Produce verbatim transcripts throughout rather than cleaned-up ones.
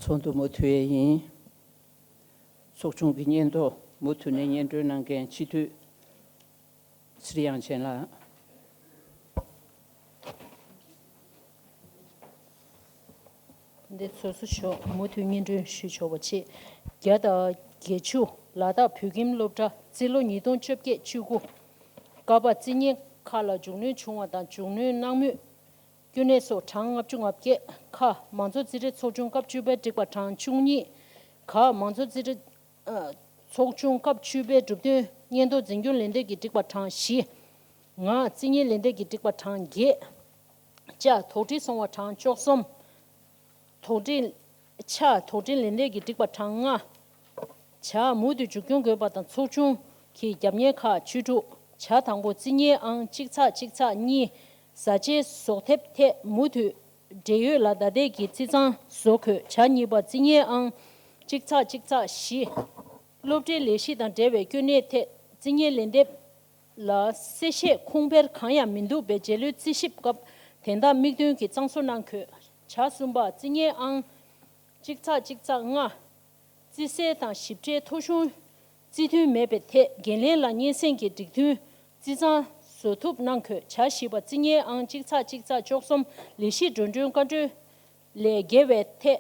ཚོགས་འདུ་མུ་མཐུད་ཡིན། ཚོགས་ཆུང་གི་སྙན་ཐོ་མུ་མཐུད་ནས་སྙན་སྒྲོན་གནང་མཁན་སྤྱི་འཐུས་ཚེ་རིང་དབྱངས་ཅན་ལགས། འདི་ཚོགས་གཙོ་མཆོག་མུ་མཐུད་སྙན་སྒྲོན་ཞུ་ཆོག་པ་བྱེད། བརྒྱ་དང་བརྒྱད་ཅུ་ལ་དྭགས་བོད་ཁྱིམ་སློབ་གྲྭ་རྩིས་ལོ་ཉིས་སྟོང་བཅོ་བརྒྱད་བཅུ་དགུ། ཀ་པ་རྩིས་བརྙན་ཁག་ལ་མཇུག་སྣོན་བྱུང་བ་དང་མཇུག་སྣོན་གནང་མུས་བསྐྱོན་གནས་སོགས་གྲངས་ལྔ་བཅུ་ང་བརྒྱད། ཁ། མང་གཙོ་རྩིས་ཁྲའི་ཚོགས་ཆུང་སྐབས་བཅུ་པའི་སྒྲིག་པ་གྲངས་བཅུ་གཉིས། ག། མང་གཙོ་རྩིས་ཁྲའི་ཨ། ཚོགས་ཆུང་སྐབས་བཅུ་པའི་གྲུབ་དོན་སྙན་ཐོ་འཛིན་སྐྱོང་ལས་འདེབས་ཀྱི་སྒྲིག་པ་གྲངས་བཞི། ང་། རྩིས་བརྙན་ལས་འདེབས་ཀྱི་སྒྲིག་པ་གྲངས་བརྒྱད། ཅ། དོགས་འདྲི་སོང་བ་གྲངས་བཅུ་གསུམ། དོགས་འདྲི། ཆ། དོགས་འདྲི་ལས་འདེབས་ཀྱི་སྒྲིག་པ་གྲངས་ལྔ། ཇ། མུ་མཐུད་མཇུག་སྐྱོང་དགོས་པ་དང་ཚོགས་ཆུང་གི་རྒྱབ་གཉེར་ཁག་བཅུ་དྲུག། ཇ་དང་པོ། རྩིས་བརྙན་ཨང་གཅིག་ཚེག་གཅིག་ཚེག་གཉིས། བཟའ་བཅའི་ཟོག་ཐེབས་ཐད་མུ་མཐུད་འབྲེལ་ཡོད་ལ་བརྡ་དེབ་ཀྱི་རྩིས་གཙང་བཟོ་དགོས། ཇ་གཉིས་པ། རྩིས་བརྙན་ཨང་གཅིག་ཚེག་གཅིག་ཚེག་བཞི། སློབ་གྲྭའི་ལས་གཞི་དང་འབྲེལ་བའི་སྐྱོན་གནད་ཐད་རྩིས་བརྙན་ལས་འདེབས་ལ་གསལ་བཤད་ཁུངས་འཕེར་གང་ཡང་མི་འདུག་པས་རྗེས་ལུས་རྩིས་ཞིབ་སྐབས་དོན་དག་དམིགས་འདོན་གྱིས་གཙང་བཟོ་གནང་དགོས། ཇ་གསུམ་པ། རྩིས་བརྙན་ཨང་གཅིག་ཚེག་གཅིག་ཚེག་ལྔ། རྩིས་གསལ་དང་ཞིབ་ཕྲའི་ཐོ་གཞུང་རྩིས་མཐུན་མེད་པའི་ཐད་འགན་ལེན་ལ་སྙན་སེང་གི་སྒྲིག་མཐུན་རྩིས་གཙང་བཟོ་ཐུབ་གནང་དགོས། ཇ་བཞི་པ། རྩིས་བརྙན་ཨང་གཅིག་ཚེག་གཅིག་ཚེག་བཅུ་གསུམ། ལས་གཞི་འགྲོ་གྲོན་བཀའ་འཁྲོལ་ལས་འགལ་བའི་ཐད་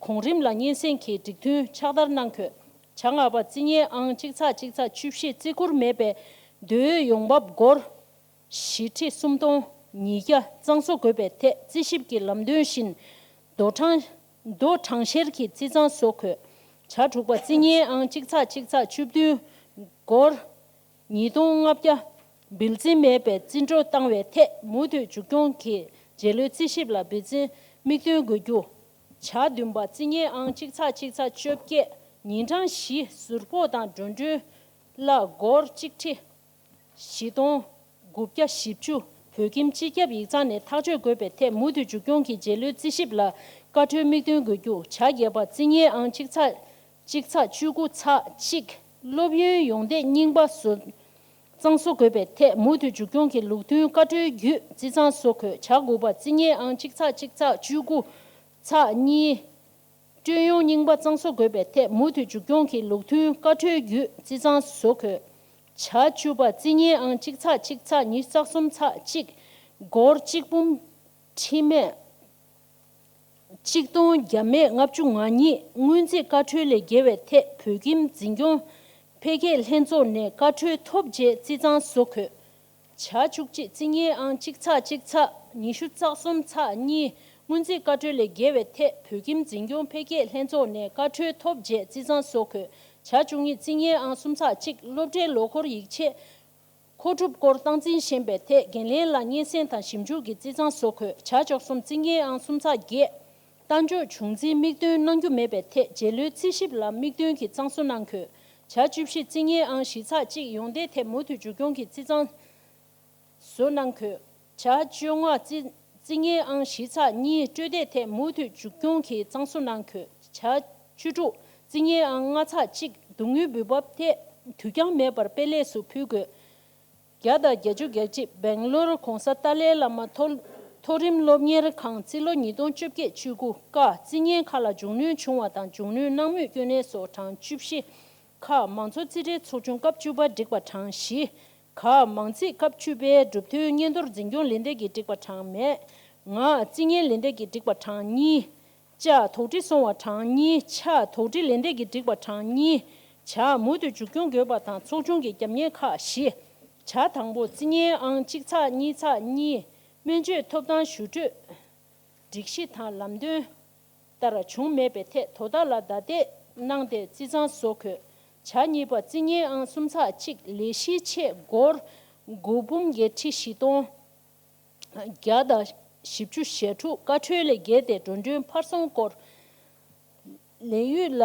གོང་རིམ་ལ་སྙན་སེང་གི་སྒྲིག་མཐུན་ཕྱག་བསྟར་གནང་དགོས། ཇ་ལྔ་པ། རྩིས་བརྙན་ཨང་གཅིག་ཚེག་གཅིག་ཚེག་བཅུ་བཞི། བརྩི་བཀུར་མེད་པའི་དུས་ཡོང་འབབ་སྒོར་བཞི་ཁྲི་སུམ་སྟོང་ཉིས་བརྒྱ་གཙང་བཟོ་དགོས་པའི་ཐད་རྩིས་ཞིབ་ཀྱི་ལམ་སྟོན་བཞིན་དོ་དྲང་དོ་དྲང་བཤེར་གྱིས་རྩིས་གཙང་བཟོ་དགོས། ཇ་དྲུག་པ། རྩིས་བརྙན་ཨང་གཅིག་ཚེག་གཅིག་ཚེག་བཅུ་བདུན། སྒོར་ཉིས་སྟོང་ལྔ་བརྒྱ་འབུལ་རྩིས་མེད་པའི་རྩིས་འགྲོ་བཏང་བའི་ཐད་མུ་མཐུད་མཇུག་སྐྱོང་གིས་རྗེས་ལུས་རྩིས་ཞིབ་ལ་འབུལ་རྩིས་དམིགས་འདོན་དགོས་རྒྱུ། ཇ་བདུན་པ། རྩིས་བརྙན་ཨང་གཅིག་ཚེག་གཅིག་ཚེག་བཅོ་བརྒྱད། ཉིན་གྲངས་བཞི་ཟུར་ཕོགས་དང་འགྲོ་གྲོན་ལ་སྒོར་གཅིག་ཁྲི་བཞི་སྟོང་དགུ་བརྒྱ་བཞི་བཅུ། བོད་ཁྱིམ་སྤྱི་ཁྱབ་ཡིག་ཚང་ནས་ཐག་གཅོད་དགོས་པའི་ཐད་མུ་མཐུད་མཇུག་སྐྱོང་གིས་རྗེས་ལུས་རྩིས་ཞིབ་ལ་བཀའ་འཁྲོལ་དམིགས་འདོན་དགོས་རྒྱུ། ཇ་བརྒྱད་པ། རྩིས་བརྙན་ཨང་གཅིག་ཚེག་གཅིག་ཚེག་བཅུ་དགུ་ཚེག་གཅིག། སློབ་ཡོན་ཡོངས་འདེད་རྙིང་པ་བཟོ་གཙང་བཟོ་དགོས་པའི་ཐད་མུ་མཐུད་མཇུག་སྐྱོང་གིས་ལུགས་མཐུན་བཀའ་འཁྲོལ་བརྒྱུད་རྩིས་གཙང་བཟོ་དགོས། ཇ་དགུ་པ། རྩིས་བརྙན་ཨང་གཅིག་ཚེག་གཅིག་ཚེག་བཅུ་དགུ་ཚེག་གཉིས། སྤྲོད་ཡོང་རྙིང་པ་གཙང་བཟོ་དགོས་པའི་ཐད་མུ་མཐུད་མཇུག་སྐྱོང་གིས་ལུགས་མཐུན་བཀའ་འཁྲོལ་བརྒྱུད་རྩིས་གཙང་བཟོ་དགོས། ཇ་བཅུ་པ། རྩིས་བརྙན་ཨང་གཅིག་ཚེག་གཅིག་ཚེག་ཉི་ཤུ་རྩ་གསུམ་ཚེག་གཅིག། སྒོར་གཅིག་འབུམ་ཁྲི་མེད་གཅིག་སྟོང་བརྒྱ་མེད་ལྔ་བཅུ་ང་གཉིས་སྔོན་རྩིས་བཀའ་འཁྲོལ་ལས་འགལ་བའི་ཐད་བོད་ཁྱིམ་འཛིན་སྐྱོང་འཕེལ་རྒྱས་ལྷན་ཚོགས་ནས་བཀའ་འཁྲོལ་ཐོབ་རྗེས་རྩིས་གཙང་བཟོ་དགོས། ཇ་བཅུ་གཅིག། རྩིས་བརྙན་ཨང་གཅིག་ཚེག་གཅིག་ཚེག་ཉི་ཤུ་རྩ་གསུམ་ཚེག་གཉིས། སྔོན་རྩིས་བཀའ་འཁྲོལ་ལས་འགལ་བའི་ཐད་བོད་ཁྱིམ་འཛིན་སྐྱོང་འཕེལ་རྒྱས་ལྷན་ཚོགས་ནས་བཀའ་འཁྲོལ་ཐོབ་རྗེས་རྩིས་གཙང་བཟོ་དགོས། ཇ་བཅུ་གཉིས། རྩིས་བརྙན་ཨང་གསུམ་ཚེག་གཅིག། སློབ་གྲྭའི་ལོ་འཁོར་ཡིག་ཆའི་མཁོ་སྒྲུབ་སྐོར་སྟངས་འཛིན་ཞན་པའི་ཐད་འགན་ལེན་ལ་སྙན་སེང་དང་ཞིབ་འཇུག་གི་རྩིས་གཙང་བཟོ་དགོས། ཇ་བཅུ་གསུམ། རྩིས་བརྙན་ཨང་གསུམ་ཚེག་བརྒྱད། གཏན་འཇོག་བྱུང་འཛིན་དམིགས་འདོན་གནང་རྒྱུ་མེད་པའི་ཐད་རྗེས་ལུས་རྩིས་ཞིབ་ལ་དམིགས་འདོན་གྱིས་གཙང་བཟོ་གནང་དགོས། ཇ་བཅུ་བཞི། རྩིས་བརྙན་ཨང་བཞི་ཚེག་གཅིག་ཡོངས་འདེད་ཐད་མུ་མཐུད་མཇུག་སྐྱོང་གིས་རྩིས་གཙང་བཟོ་གནང་དགོས། ཇ་བཅོ་ལྔ། རྩིས་རྩིས་བརྙན་ཨང་བཞི་ཚེག་གཉིས་སྤྲོད་འདེད་ཐད་མུ་མཐུད་མཇུག་སྐྱོང་གིས་གཙང་བཟོ་གནང་དགོས། ཇ་བཅུ་དྲུག། རྩིས་བརྙན་ཨང་ལྔ་ཚེག་གཅིག། གདོང་དངུལ་འབུལ་འབབ་ཐད་དུས་འགྱངས་མེད་པར་དཔེ་ལེགས་སུ་ཕུལ་དགོས། བརྒྱ་དང་བརྒྱད་ཅུ་གྱ་གཅིག། སྦེང་ལོར་༧གོང་ས་ཏཱ་ལའི་བླ་མ་མཐོ་མཐོ་རིམ་སློབ་གཉེར་ཁང་རྩིས་ལོ་ཉིས་སྟོང་བཅོ་བརྒྱད་བཅུ་དགུ། ཀ། རྩིས་བརྙན་ཁག་ལ་མཇུག་སྣོན་བྱུང་བ་དང་མཇུག་སྣོན་གནང་མུས་སྐྱོན་གནས་སོགས་གྲངས་བཅུ་བཞི། ཁ། མང་གཙོ་རྩིས་ཁྲའི་ཚོགས་ཆུང་སྐབས་བཅུ་པ་སྒྲིག་པ་གྲངས་བཞི། ག། མང་རྩིས་སྐབས་བཅུ་པའི་གྲུབ་དོན་སྙན་ཐོར་འཛིན་སྐྱོང་ལས་འདེབས་ཀྱི་སྒྲིག་པ་གྲངས་མེད། ང་། རྩིས་བརྙན་ལས་འདེབས་ཀྱི་སྒྲིག་པ་གྲངས་གཉིས། ཅ། དོགས་འདྲི་སོང་བ་གྲངས་གཉིས། ཆ། དོགས་འདྲི་ལས་འདེབས་ཀྱི་སྒྲིག་པ་གྲངས་གཉིས། ཇ། མུ་མཐུད་མཇུག་སྐྱོང་དགོས་པ་དང་ཚོགས་ཆུང་གི་རྒྱབ་གཉེར་ཁག་བཞི། ཇ་དང་པོ། རྩིས་བརྙན་ཨང་གཅིག་ཚེག་གཉིས་ཚེག་གཉིས། སྨན་བཅོས་ཐོབ་ཐང་ཞུ་སྤྲོད་སྒྲིག་གཞི་དང་ལམ་སྟོན་ལྟར་བྱུང་མེད་པའི་ཐད་དོ་བདག་ལ་བརྡ་དེབ་གནང་སྟེ་རྩིས་གཙང་བཟོ་དགོས། ཇ་གཉིས་པ། རྩིས་བརྙན་ཨང་གསུམ་ཚེག་གཅིག། ལས་གཞིའི་ཆེད་སྒོར་དགུ་འབུམ་བརྒྱད་ཁྲི་བཞི་སྟོང་བརྒྱ་དང་བཞི་བཅུ་ཞེ་དྲུག་བཀའ་འཁྲོལ་ལས་འགལ་ཏེ་འགྲོ་གྲོན་ཕར་སོང་སྐོར་ལས་ཡུལ་ལ་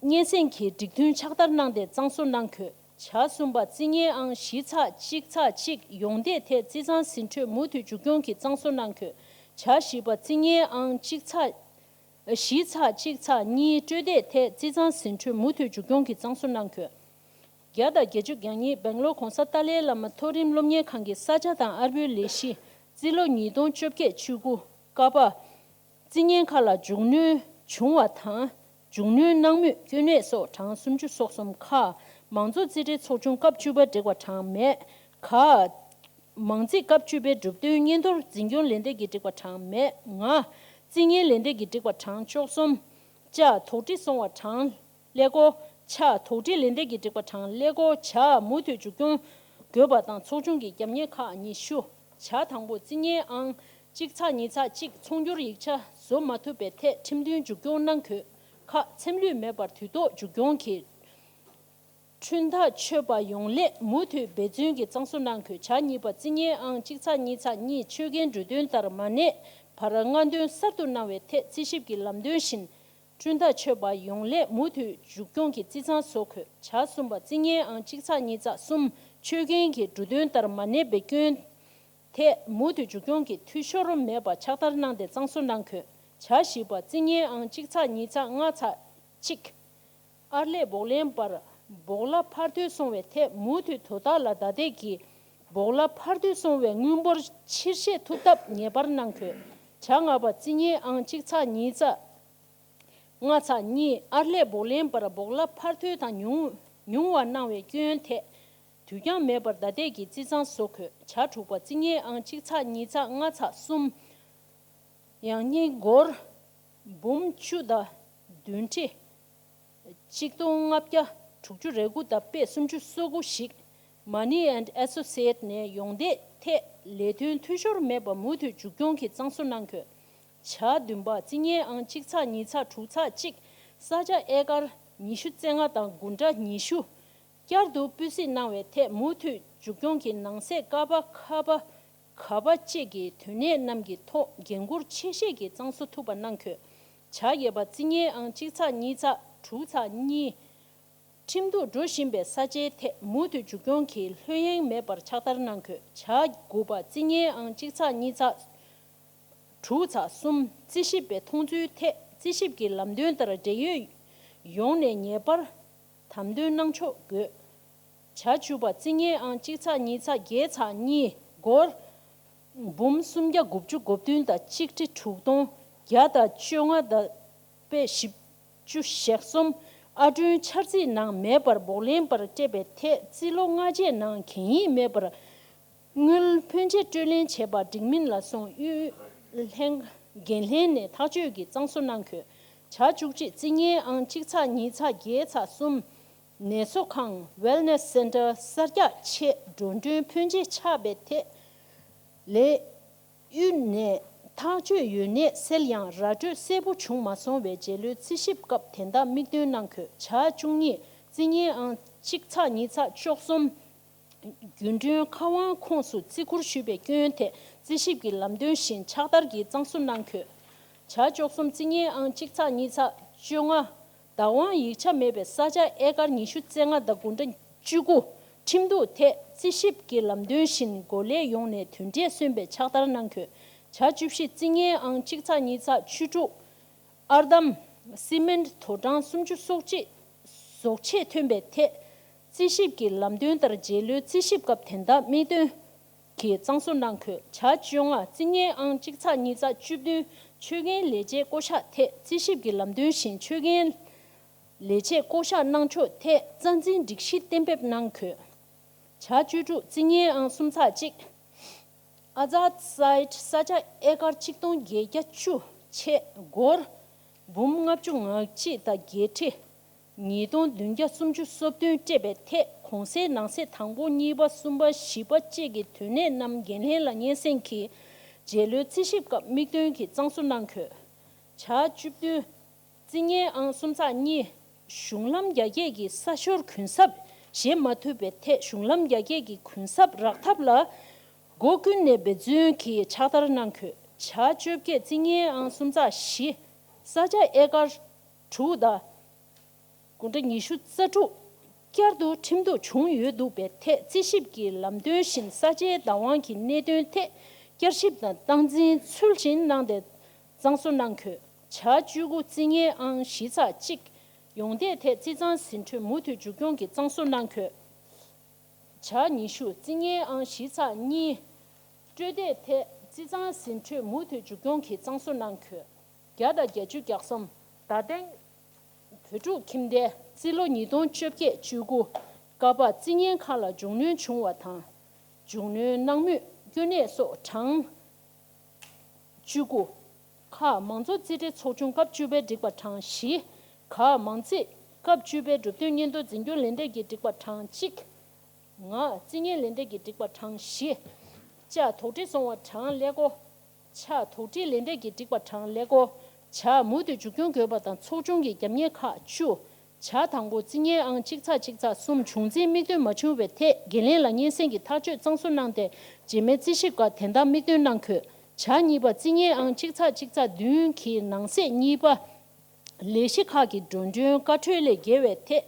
སྙན་སེང་གིས་སྒྲིག་མཐུན་ཕྱག་བསྟར་གནང་སྟེ་གཙང་བཟོ་གནང་དགོས། ཇ་གསུམ་པ། རྩིས་བརྙན་ཨང་བཞི་ཚེག་གཅིག་ཚེག་གཅིག། ཡོངས་འདེད་ཐད་རྩིས་གཙང་ཟིན་འཕྲོད་མུ་མཐུད་མཇུག་སྐྱོང་གིས་གཙང་བཟོ་གནང་དགོས། ཇ་བཞི་པ། རྩིས་བརྙན་ཨང་གཅིག་ཚེག་བཞི་ཚེག་གཅིག་ཚེག་གཉིས། སྤྲོད་འདེད་ཐད་རྩིས་གཙང་ཟིན་འཕྲོད་མུ་མཐུད་མཇུག་སྐྱོང་གིས་གཙང་བཟོ་གནང་དགོས། བརྒྱ་དང་བརྒྱད་ཅུ་གྱ་གཉིས། སྦེང་ལོར་༧གོང་ས་ཏཱ་ལའི་བླ་མ་མཐོ་རིམ་སློབ་གཉེར་ཁང་གི་ས་ཆ་དང་ཨར་པོའི་ལས་གཞི་རྩིས་ལོ་ཉིས་སྟོང་བཅོ་བརྒྱད་བཅུ་དགུ། ཀ་པ། རྩིས་བརྙན་ཁག་ལ་མཇུག་སྣོན་ བྱུང་བ་དང་། མཇུག་སྣོན་གནང་མུས་དཀོན་གནས་སོགས་གྲངས་སུམ་ཅུ་སོ་གསུམ། ཁ། མང་གཙོ་རྩིས་འབྲེལ་ཚོགས་ཆུང་སྐབས་བཅུ་པ་བསྒྲིགས་པ་གྲངས་མེད། ག། མང་རྩིས་སྐབས་བཅུ་པའི་གྲུབ་དོན་སྙན་ཐོར་འཛིན་སྐྱོང་ལས་སྡེ་གིས་བསྒྲིགས་པ་གྲངས་མེད། ང་། རྩིས་སྙན་ལས་སྡེ་གིས་བསྒྲིགས་པ་གྲངས་བཅུ་གསུམ། ཅ། དོགས་འདྲི་སོང་བ་གྲངས་ཀླད་ཀོར། ཆ། དོགས་འདྲི་ལས་སྡེ་གིས་བསྒྲིགས་པ་གྲངས་ཀླད་ཀོར་ཇ། མུ་མཐུད་མཇུག་སྐྱོང་དགོས་པ་དང་ཚོགས་ཆུང་གི་རྒྱབ་གཉེར་ཁག་ཉི་ཤུ། ཇ། དང་པོ། རྩིས་སྙན་ཨང་གཅིག་ཚེག་གཉིས་ཚེག་གཅིག་ཚོང་སྒྱུར་ཡིག་ཆ་བཟོ་མ་ཐུབ་པའི་ཐད་ཁྲིམས་མཐུན་མཇུག་སྐྱོང་གནང་དགོས། ཁ། འཚེམ་ལུད་མེད་པར་དུས་ཐོག་མཇུག་སྐྱོང་གིས་ཁྲུན་ཐག་ཆོད་པ་ཡོང་སླད་མུ་མཐུད་འབད་བརྩོན་གྱིས་གཙང་བཟོ་གནང་དགོས། ཇ། གཉིས་པ། རྩིས་སྙན་ཨང་གཅིག་ཚེག་གཉིས་ཚེག་གཉིས་ཆོད་གན་གྲོས་དོན་ལྟར་མ་གནས་བར་སྔ་འདོན་གསར་དུ་གནང་བའི་ཐད་རྩིས་ཞིབ་ཀྱི་ལམ་སྟོན་བཞིན། ཁྲུན་ཐག་ཆོད་པ་ཡོང་སླད་མུ་མཐུད་མཇུག་སྐྱོང་གིས་རྩིས་གཙང་བཟོ་དགོས། ཇ། གསུམ་པ། རྩིས་སྙན་ཨང་གཅིག་ཚེག་གཉིས་ཚེག་གསུམ་ཆོད་གན་གྱི་གྲོས་དོན་ལྟར་མ་གནས་པའི་སྐྱོན་ཐད་མུ་མཐུད་མཇུག་སྐྱོང་གིས་འཐུས་ཤོར་མེད་པ་ཕྱག་བསྟར་གནང་སྟེ་གཙང་བཟོ་གནང་དགོས། ཇ། བཞི་པ། རྩིས་སྙན་ཨང་གཅིག་ཚེག་གཉིས་ཚེག་ལྔ་ཚེག་གཅིག་ཨར་ལས་སྦོག་ལེན་པར་སྦོག་ལ་ཕར་ཐོལ་སོང་བའི་ཐད་མུ་མཐུད་དོ་བདག་ལ་བརྡ་དེབ་ཀྱི་སྦོག་ལ་ཕར་ཐོལ་སོང་བའི་དངུལ་འབོར་ཕྱིར་བཤད་ཐུབ་ཐབས་ངེས་པར་གནང་དགོས། ཇ། ལྔ་པ། རྩིས་སྙན་ཨང་གཅིག་ཚེག་གཉིས་ཚེག་ལྔ་ཚེག་གཉིས་ཨར་ལས་སྦོག་ལེན་པར་སྦོག་ལ་ཕར་ཐོལ་དང་ཉུང་ཉུང་བ་གནང་བའི་སྐྱོན་ཐད་དུས་འགྱངས་མེད་པར་བརྡ་དེབ་ཀྱི་རྩིས་གཙང་བཟོ་དགོས། ཇ། དྲུག་པ། རྩིས་སྙན་ཨང་གཅིག་ཚེག་གཉིས་ཚེག་ལྔ་ཚེག་གསུམ། ཡང་སྙིང་སྒོར་འབུམ་བཅུ་དང་བདུན་ཁྲི་ཆིག་སྟོང་ལྔ་བརྒྱ་དྲུག་ཅུ་རེ་དགུ་དང་པད་སུམ་ཅུ་སོ་དགུ་ཞིག་Money and Associate ནས་ཡོང་བསྡད་ཐད་ལས་དོན་འཐུས་ཤོར་མེད་པ་མུ་མཐུད་མཇུག་སྐྱོང་གིས་གཙང་བཟོ་གནང་དགོས། ཇ། བདུན་པ། རྩིས་སྙན་ཨང་གཅིག་ཚེག་གཉིས་ཚེག་དྲུག་ཚེག་གཅིག་ས་ཆ་ཨེ་ཀར་ཉི་ཤུ་རྩ་ལྔ་དང་དགུང་གྲངས་ཉི་ཤུ། བསྐྱར་དུ་སྤུས་གཟིགས་གནང་བའི་ཐད་མུ་མཐུད་མཇུག་སྐྱོང་གིས་ནང་གསེས་ཀ་པ་ཁ་པ་ག་པ་བཅས་ཀྱི་དོན་གནད་རྣམས་ཀྱི་ཐོག་འགན་འཁུར་ཆེ་བཞེས་ཀྱིས་གཙང་བཟོ་ཐུབ་པ་གནང་དགོས། ཇ། བརྒྱད་པ། རྩིས་སྙན་ཨང་གཅིག་ཚེག་གཉིས་ཚེག་དྲུག་ཚེག་གཉིས། ཁྲིམས་གཏུག་འགྲོ་བཞིན་པའི་ས་ཆའི་ཐད་མུ་མཐུད་མཇུག་སྐྱོང་གིས་ལྷོད་གཡེང་མེད་པར་ཕྱག་བསྟར་གནང་དགོས། ཇ། དགུ་པ། རྩིས་སྙན་ཨང་གཅིག་ཚེག་གཉིས་ཚེག་དྲུག་ཚེག་གསུམ། རྩིས་ཞིབ་པའི་མཐོང་ཚུལ་ཐད་རྩིས་ཞིབ་ཀྱི་ལམ་སྟོན་ལྟར་འབྲེལ་ཡོད་ཡོངས་ནས་ངེས་པར་དམ་དོན་གནང་ཕྱོགས་དགོས། ཇ། བཅུ་པ། རྩིས་སྙན་ཨང་གཅིག་ཚེག་གཉིས་ཚེག་བརྒྱད་ཚེག་གཉིས། སྒོར་འབུམ་སུམ་བརྒྱ་དགུ་བཅུ་གོ་བདུན་དང་ཆིག་ཁྲི་དྲུག་སྟོང་བརྒྱ་དང་བཅོ་ལྔ་དང་པད་བཞི་བཅུ་ཞེ་གསུམ་ཨར་སྐྲུན་འཆར་རྩིས་ནང་མེད་པར་སྦོག་ལེན་པར་སྤྲད་པའི་ཐད་རྩིས་ལོ་ལྔ་རྗེས་ནང་གན་ཡིག་མེད་པར་དངུལ་ཕོན་ཆེ་སྤྲོད་ལེན་བྱས་པ་འགྲིག་མིན་ལ་སོགས་དབུས་ལྷན་འགན་ལྷན་ནས་ཐག་གཅོད་ཀྱིས་གཙང་བཟོ་གནང་དགོས། ཇ། བཅུ་གཅིག། རྩིས་སྙན་ཨང་གཅིག་ཚེག་གཉིས་ཚེག་བརྒྱད་ཚེག་གསུམ། ནད་གསོ་ཁང་Wellness Center གསར་རྒྱག་ཆེད་འགྲོ་གྲོན་ཕོན་ཆེ་ཆགས་པའི་ཐད་ལས་དབུས་ནས་ཐག་གཅོད་ཡོད་གནས་གསལ་ཡང་ར་སྤྲོད་གསལ་པོ་བྱུང་མ་སོང་བས་རྗེས་ལོའི་རྩིས་ཞིབ་སྐབས་དེ་དག་དམིགས་འདོན་གནང་དགོས། ཇ། བཅུ་གཉིས། རྩིས་སྙན་ཨང་གཅིག་ཚེག་གཉིས་ཚེག་བཅུ་གསུམ། རྒྱུན་གྲོན་ཁ་དབང་ཁོངས་སུ་བརྩི་བཀུར་ཞུས་པའི་སྐྱོན་ཐད་རྩིས་ཞིབ་ཀྱི་ལམ་སྟོན་བཞིན་ཕྱག་བསྟར་གྱིས་གཙང་བཟོ་གནང་དགོས། ཇ། བཅུ་གསུམ། རྩིས་སྙན་ཨང་གཅིག་ཚེག་གཉིས་ཚེག་བཅོ་ལྔ། བདག་དབང་ཡིག་ཆ་མེད་པའི་ས་ཆ་ཨེ་ཀར་ཉི་ཤུ་རྩ་ལྔ་དང་དགུང་གྲངས་བཅུ་དགུ། ཁྲིམས་གཏུག་ཐད་རྩིས་ཞིབ་ཀྱི་ལམ་སྟོན་བཞིན་འགོ་ལས་ཡོངས་ནས་དོན་འབྲས་སོན་པའི་ཕྱག་བསྟར་གནང་དགོས། ཇ། བཅུ་བཞི། རྩིས་སྙན་ཨང་གཅིག་ཚེག་གཉིས་ཚེག་བཅུ་དྲུག། ཨར་འདམ། སི་མེན་དོ་གྲངས་སུམ་ཅུ་སོ་གཅིག་བཟོ་ཆས་ཐོན་པའི་ཐད་རྩིས་ཞིབ་ཀྱི་ལམ་སྟོན་ལྟར་རྗེས་ལོའི་རྩིས་ཞིབ་སྐབས་དེ་དག་དམིགས་འདོན་གྱིས་གཙང་བཟོ་གནང་དགོས། ཇ། བཅོ་ལྔ། རྩིས་སྙན་ཨང་གཅིག་ཚེག་གཉིས་ཚེག་བཅུ་བདུན། ཆོད་གན་ལས་བྱེད་བསྐོ་གཞག་ཐད་རྩིས་ཞིབ་ཀྱི་ལམ་སྟོན་བཞིན་ཆོད་གན་ལས་བྱེད་བསྐོ་གཞག་གནང་ཕྱོགས་ཐད་རྩ་འཛིན་སྒྲིག་གཞི་གཏན་འབེབས་གནང་དགོས། ཇ། བཅུ་དྲུག། རྩིས་སྙན་ཨང་གསུམ་ཚེག་གཅིག། ཨ་ཛཱད་སའིཊ་ས་ཆ་ཨེ་ཀར་ཆིག་སྟོང་བརྒྱད་བརྒྱ་བཅུ་ཆེད་སྒོར་འབུམ་ལྔ་བཅུ་ང་གཅིག་དང་བརྒྱད་ཁྲི་ཉིས་སྟོང་བདུན་བརྒྱ་སུམ་ཅུ་སོ་བདུན་སྤྲད་པའི་ཐད་གོང་གསལ་ནང་གསེས་དང་པོ་གཉིས་པ་གསུམ་པ་བཞི་པ་བཅས་ཀྱི་དོན་གནད་རྣམས་འགན་ལྷན་ལ་སྙན་སེང་གིས་རྗེས་ལོའི་རྩིས་ཞིབ་སྐབས་དམིགས་དོན་གྱིས་གཙང་བཟོ་གནང་དགོས། ཇ། བཅུ་བདུན། རྩིས་སྙན་ཨང་གསུམ་ཚེག་གཉིས། གཞུང་ལམ་རྒྱ་སྐྱེད་ཀྱི་ས་ཤོར་གུན་གསབ་བཞེས་མ་ཐུབ་པའི་ཐད་གཞུང་ལམ་རྒྱ་སྐྱེད་ཀྱི་གུན་གསབ་རག་ཐབས་ལ་སྒོ་ཀུན་ནས་འབད་བརྩོན་གྱིས་ཕྱག་བསྟར་གནང་དགོས། ཇ། བཅོ་བརྒྱད། རྩིས་སྙན་ཨང་གསུམ་ཚེག་བཞི། ས་ཆ་ཨེ་ཀར་དྲུག་དང་དགུང་གྲངས་ཉི་ཤུ་རྩ་དྲུག་བསྐྱར་དུ་ཁྲིམས་གཏུག་བྱུང་ཡོད་འདུག་པའི་ཐད་རྩིས་ཞིབ་ཀྱི་ལམ་སྟོན་བཞིན་ས་ཆའི་བདག་དབང་གི་གནད་དོན་ཐད་བསྐྱར་ཞིབ་དང་སྟངས་འཛིན་ཚུལ་བཞིན་གནང་སྟེ་གཙང་བཟོ་གནང་དགོས། ཇ། བཅུ་དགུ། རྩིས་སྙན་ཨང་བཞི་ཚེག་གཅིག། ཡོང་བསྡད་ཐད་རྩིས་གཙང་ཟིན་འཕྲོད་མུ་མཐུད་མཇུག་སྐྱོང་གིས་གཙང་བཟོ་གནང་དགོས། ཇ། ཉི་ཤུ། རྩིས་སྙན་ཨང་བཞི་ཚེག་གཉིས། སྤྲོད་བསྡད་ཐད་རྩིས་གཙང་ཟིན་འཕྲོད་མུ་མཐུད་མཇུག་སྐྱོང་གིས་གཙང་བཟོ་གནང་དགོས། བརྒྱ་དང་བརྒྱད་ཅུ་གྱ་གསུམ། རྡ་སྟེང་བོད་ཕྲུག་ཁྱིམ་སྡེ་རྩིས་ལོ་ཉིས་སྟོང་བཅོ་བརྒྱད་བཅུ་དགུ་ཀ་པ་རྩིས་གཉེར་ཁག་ལ་མགྱོགས་གནོན་བྱུང་བ་དང་། མགྱོགས་གནོན་གནང་མུས་དཀོན་གནད་སོགས་གྲངས་བཅུ་དགུ། ཁག་མང་གཙོ་རྩིས་ཁྲའི་ཚོགས་ཆུང་སྐབས་བཅུ་པའི་སྒྲིག་པ་གྲངས་བཞི། ཁག་མང་རྩིས་སྐབས་བཅུ་པའི་གྲུབ་དོན་སྙན་ཐོ་འཛིན་སྐྱོང་ལས་འདེབས་ཀྱི་སྒྲིག་པ་གྲངས་གཅིག་ང་རྩིས་གཉེར་ལས་འདེབས་ཀྱི་སྒྲིག་པ་གྲངས་བཞི། ཅ་དོགས་འདྲི་སོང་བ་གྲངས་ཀླད་ཀོར། ཆ་དོགས་འདྲི་ལས་འདེབས་ཀྱི་སྒྲིག་པ་གྲངས་ཀླད་ཀོར། ཇ་མུ་མཐུད་མཇུག་སྐྱོང་དགོས་པ་དང་ཚོགས་ཆུང་གི་རྒྱབ་གཉེར་ཁག་བཅུ། ཇ་དང་པོ་རྩིས་གཉེར་ཨང་གཅིག་ཚེག་གཅིག་ཚེག་གསུམ་བྱུང་འཛིན་དམིགས་འདུན་མ་བྱུང་བའི་ཐད་འགན་ལེན་ལ་སྙན་སེང་གི་ཐག་གཅོད་གཙང་བཟོ་གནང་སྟེ་རྗེས་མའི་རྩིས་ཞིབ་སྐབས་དོན་དག་དམིགས་འདུན་གནང་དགོས། ཇ་གཉིས་པ་རྩིས་གཉེར་ཨང་གཅིག་ཚེག་གཅིག་ཚེག་བདུན་གྱི་ནང་གསེས་གཉིས་པ། ལས་གཞི་ཁག་གི་འགྲོ་གྲོན་བཀའ་འཁྲོལ་ལས་འགལ་བའི་ཐད་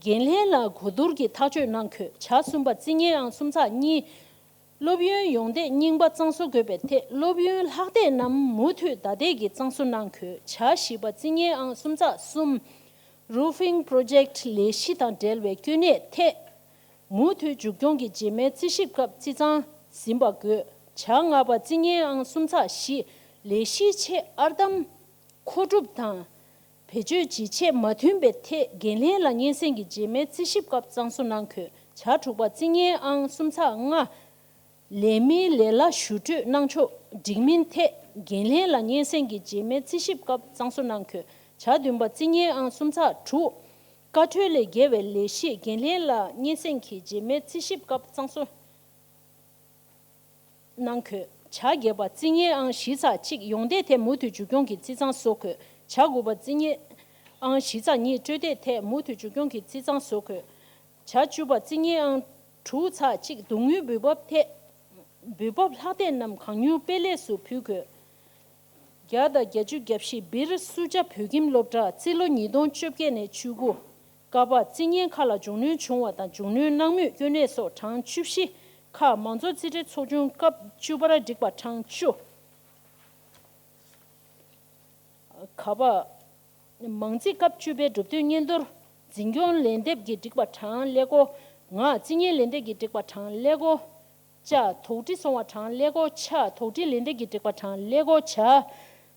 འགན་ལེན་ལ་གོ་བསྡུར་གྱི་ཐག་གཅོད་གནང་དགོས། ཇ་གསུམ་པ་རྩིས་གཉེར་ཨང་གསུམ་ཚེག་གཉིས། སློབ་ཡོན་ཡོངས་འདེགས་རྙིང་པ་གཙང་བཟོ་དགོས་པའི་ཐད་སློབ་ཡོན་ལྷག་བསྡད་རྣམས་མུ་མཐུད་བདའ་འདེད་ཀྱིས་གཙང་བཟོ་གནང་དགོས། ཇ་བཞི་པ་རྩིས་གཉེར་ཨང་གསུམ་ཚེག་གསུམ། Roofing Project ལས་གཞི་དང་འབྲེལ་བའི་དཀོན་གནད་ཐད་མུ་མཐུད་མཇུག་སྐྱོང་གིས་རྗེས་མའི་རྩིས་ཞིབ་སྐབས་རྩིས་གཙང་ཟིན་པ་དགོས། ཇ་ལྔ་པ་རྩིས་གཉེར་ཨང་གསུམ་ཚེག་བཞི། ལས་གཞིའི་ཆེད་ཨར་འདམ་མཁོ་སྒྲུབ་དང་། བེད་སྤྱོད་ཇི་བྱེད་མ་མཐུན་པའི་ཐད་འགན་ལེན་ལ་སྙན་སེང་གིས་རྗེས་མའི་རྩིས་ཞིབ་སྐབས་གཙང་བཟོ་གནང་དགོས། ཇ་དྲུག་པ་རྩིས་གཉེར་ཨང་གསུམ་ཚེག་ལྔ། ལས་མིའི་ལས་གླ་ཞུ་སྤྲོད་གནང་ཕྱོགས་འགྲིག་མིན་ཐད་འགན་ལེན་ལ་སྙན་སེང་གིས་རྗེས་མའི་རྩིས་ཞིབ་སྐབས་གཙང་བཟོ་གནང་དགོས། ཇ་བདུན་པ་རྩིས་གཉེར་ཨང་གསུམ་ཚེག་དྲུག་བཀའ་འཁྲོལ་ལས་འགལ་བའི་ལས་གཞི་འགན་ལེན་ལ་སྙན་སེང་གིས་རྗེས་མའི་རྩིས་ཞིབ་སྐབས་གཙང་བཟོ་གནང་དགོས། ཇ་བརྒྱད་པ་རྩིས་གཉེར་ཨང་བཞི་ཚེག་གཅིག་ཡོངས་འདེགས་ཐད་མུ་མཐུད་མཇུག་སྐྱོང་གིས་རྩིས་གཙང་བཟོ་དགོས། ཇ་དགུ་པ་རྩིས་གཉེར་ཨང་བཞི་ཚེག་གཉིས་སྤྲོད་འདེབས་ཐད་མུ་མཐུད་མཇུག་སྐྱོང་གིས་རྩིས་གཙང་བཟོ་དགོས། ཇ་བཅུ་པ་རྩིས་གཉེར་ཨང་དྲུག་ཚེག་གཅིག་བསྡུ་དངུལ་འབུལ་འབབ་ཐད་འབུལ་འབབ་ལྷག་བསྡད་རྣམས་གང་མྱུར་དཔེ་ལེགས་སུ་ཕུལ་དགོས། བརྒྱ་དང་བརྒྱད་ཅུ་གྱ་བཞི་བིར་སུ་ཇཱ་བོད་ཁྱིམ་སློབ་གྲྭ་རྩིས་ལོ་ཉིས་སྟོང་བཅོ་བརྒྱད་ནས་བཅུ་དགུ། ཀ་པ་རྩིས་གཉེར་ཁག་ལ་མགྱོགས་གནོན་བྱུང་བ་དང་མགྱོགས་གནོན་གནང་མུས་དཀོན་གནད་སོགས་གྲངས་བཅུ་བཞི། ཁག་མང་གཙོ་རྩིས་ཁྲའི་ཚོགས་ཆུང་སྐབས་བཅུ་པར་སྒྲིག་པ་གྲངས་བཅུ། ག་པ། མང་རྩིས་སྐབས་བཅུ་པའི་གྲུབ་དོན་སྙན་ཐོར་འཛིན་སྐྱོང་ལན་འདེབས་ཀྱི་སྒྲིག་པ་གྲངས་ཀླད་ཀོར། ང་རྩིས་གཉེར་ལན་འདེབས་ཀྱི་སྒྲིག་པ་གྲངས་ཀླད་ཀོར། ཅ་དོགས་འདྲི་སོང་བ་གྲངས་ཀླད་ཀོར། ཆ་དོགས་འདྲི་ལན་འདེབས་ཀྱི་སྒྲིག་པ་གྲངས་ཀླད་ཀོར་ཇ།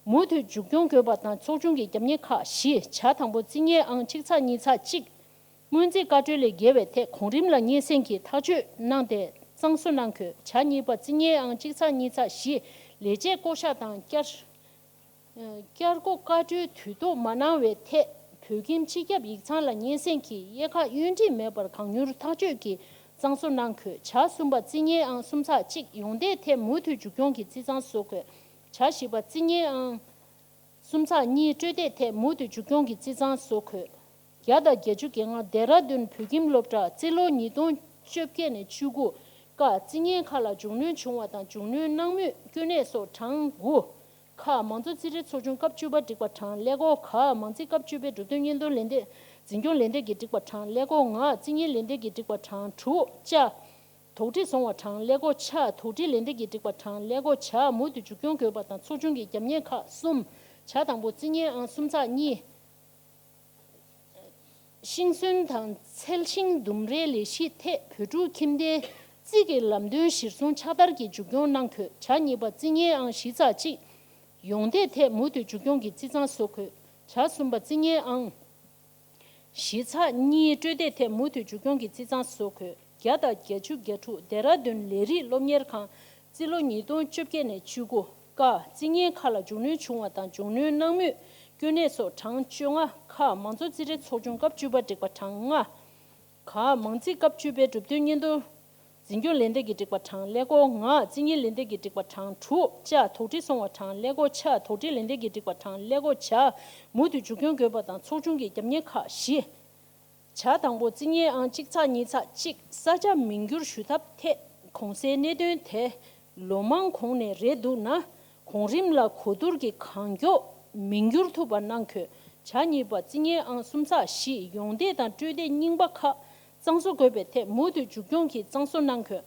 མུ་མཐུད་མཇུག་སྐྱོང་དགོས་པ་དང་ཚོགས་ཆུང་གི་རྒྱབ་གཉེར་ཁག་བཞི། ཇ་དང་པོ་རྩིས་གཉེར་ཨང་གཅིག་ཚེག་གཉིས་ཚེག་གཅིག་སྔོན་རྩིས་བཀའ་འཁྲོལ་ལས་འགལ་བའི་ཐད་གོང་རིམ་ལ་སྙན་སེང་གིས་ཐག་གཅོད་གནང་སྟེ་གཙང་བཟོ་གནང་དགོས། ཇ་གཉིས་པ་རྩིས་གཉེར་ཨང་གཅིག་ཚེག་གཉིས་ཚེག་བཞི། ལས་བྱེད་བསྐོ་གཞག་དང་བསྐྱར། བསྐྱར་བསྐོ་བཀའ་འཁྲོལ་དུས་ཐོག་མ་གནང་བའི་ཐད་བོད་ཁྱིམ་སྤྱི་ཁྱབ་ཡིག་ཚང་ལ་སྙན་སེང་གིས་དབྱེ་ཁག་དབྱེ་འབྱེད་མེད་པར་གང་མྱུར་ཐག་གཅོད་ཀྱིས་གཙང་བཟོ་གནང་དགོས། ཇ་གསུམ་པ་རྩིས་གཉེར་ཨང་གསུམ་ཚེག་གཅིག་ཡོངས་འདེགས་ཐད་མུ་མཐུད་མཇུག་སྐྱོང་གིས་རྩིས་གཙང་བཟོ་དགོས། ཇ་བཞི་པ་རྩིས་གཉེར་ཨང་གསུམ་ཚེག་གཉིས་སྤྲོད་འདེབས་ཐད་མུ་མཐུད་མཇུག་སྐྱོང་གིས་རྩིས་གཙང་བཟོ་དགོས། བརྒྱ་དང་བརྒྱད་ཅུ་གྱ་ལྔ་ལྡེ་ར་ལྡུན་བོད་ཁྱིམ་སློབ་གྲྭ་རྩིས་ལོ་ཉིས་སྟོང་བཅོ་བརྒྱད་ནས་བཅུ་དགུ་ཀ་རྩིས་གཉེར་ཁག་ལ་མགྱོགས་གནོན་བྱུང་བ་དང་མགྱོགས་གནོན་གནང་མུས་དཀོན་གནད་སོགས་གྲངས་དགུ། ཁག་མང་གཙོ་རྩིས་ཁྲའི་ཚོགས་ཆུང་སྐབས་བཅུ་པ་སྒྲིག་པ་གྲངས་ཀླད་ཀོར། ག་མང་རྩིས་སྐབས་བཅུ་པའི་གྲུབ་དོན་སྙན་ཐོ་ལན་འདེབས་འཛིན་སྐྱོང་ལན་འདེབས་ཀྱི་སྒྲིག་པ་གྲངས་ཀླད་ཀོར། ང་རྩིས་གཉེར་ལན་འདེབས་ཀྱི་སྒྲིག་པ་གྲངས་དྲུག་ཅ། དོགས་འདྲི་སོང་བ་གྲངས་ཀླད་ཀོར། ཆ་དོགས་འདྲི་ལན་འདེབས་ཀྱི་སྒྲིག་པ་གྲངས་ཀླད་ཀོར། ཇ་མུ་མཐུད་མཇུག་སྐྱོང་དགོས་པ་དང་ཚོགས་ཆུང་གི་རྒྱབ་གཉེར་ཁག་གསུམ། ཇ་དང་པོ་རྩིས་གཉེར་ཨང་གསུམ་ཚེག་གཉིས། ཤིང་སོན་དང་ཚལ་ཤིང་ལྡུམ་རའི་ལས་གཞི་ཐད་བོད་ཕྲུག་ཁྱིམ་སྡེའི་རྩིས་ཀྱི་ལམ་སྟོན་གཞིར་བཟུང་ཕྱག་བསྟར་གྱིས་མཇུག་སྐྱོང་གནང་དགོས། ཇ་གཉིས་པ་རྩིས་གཉེར་ཨང་བཞི་ཚེག་གཅིག་ཡོངས་འདེགས་ཐད་མུ་མཐུད་མཇུག་སྐྱོང་གིས་རྩིས་གཙང་བཟོ་དགོས། ཇ་གསུམ་པ་རྩིས་གཉེར་ཨང་བཞི་ཚེག་གཉིས་སྤྲོད་འདེབས་ཐད་མུ་མཐུད་མཇུག་སྐྱོང་གིས་རྩིས་གཙང་བཟོ་དགོས། བརྒྱ་དང་བརྒྱད་ཅུ་གྱ་དྲུག་ལྡེ་ར་ལྡུན་ལས་རིགས་སློབ་གཉེར་ཁང་རྩིས་ལོ་ཉིས་སྟོང་བཅོ་བརྒྱད་ནས་བཅུ་དགུ་ཀ་རྩིས་གཉེར་ཁག་ལ་མགྱོགས་གནོན་བྱུང་བ་དང་མགྱོགས་གནོན་གནང་མུས་དཀོན་གནད་སོགས་གྲངས་བཅོ་ལྔ། ཁག་མང་གཙོ་རྩིས་ཁྲའི་ཚོགས་ཆུང་སྐབས་བཅུ་པ་སྒྲིག་པ་གྲངས་ལྔ། ག་མང་རྩིས་སྐབས་བཅུ་པའི་གྲུབ་དོན་སྙན་ཐོ་འཛིན་སྐྱོང་ལན་འདེབས་ཀྱི་སྒྲིག་པ་གྲངས་ཀླད་ཀོར། ང་རྩིས་གཉེར་ལན་འདེབས་ཀྱི་སྒྲིག་པ་གྲངས་དྲུག་ཅ། དོགས་འདྲི་སོང་བ་གྲངས་ཀླད་ཀོར། ཆ་དོགས་འདྲི་ལན་འདེབས་ཀྱི་སྒྲིག་པ་གྲངས་ཀླད་ཀོར། ཇ་མུ་མཐུད་མཇུག་སྐྱོང་དགོས་པ་དང་ཚོགས་ཆུང་གི་རྒྱབ་གཉེར་ཁག་བཞི། ཇ་དང་པོ་རྩིས་གཉེར་ཨང་གཅིག་ཚེག་གཉིས་ཚེག་གཅིག་ས་ཆ་མིང་བསྒྱུར་ཞུ་ཐབས་ཐད་གོང་གསལ་གནད་དོན་དེ་ལོ་མང་གོང་ནས་རེད་འདུག་ན་གོང་རིམ་ལ་གོ་བསྡུར་གྱིས་གང་མགྱོགས་མིང་བསྒྱུར་ཐུབ་པ་གནང་དགོས། ཇ་གཉིས་པ་རྩིས་གཉེར་ཨང་གསུམ་ཚེག་བཞི་ཡོངས་འདེགས་དང་སྤྲོད་འདེབས་རྙིང་པ་ཁག་གཙང་བཟོ་དགོས་པའི་ཐད་མུ་མཐུད་མཇུག་སྐྱོང་གིས་གཙང་བཟོ་གནང་དགོས།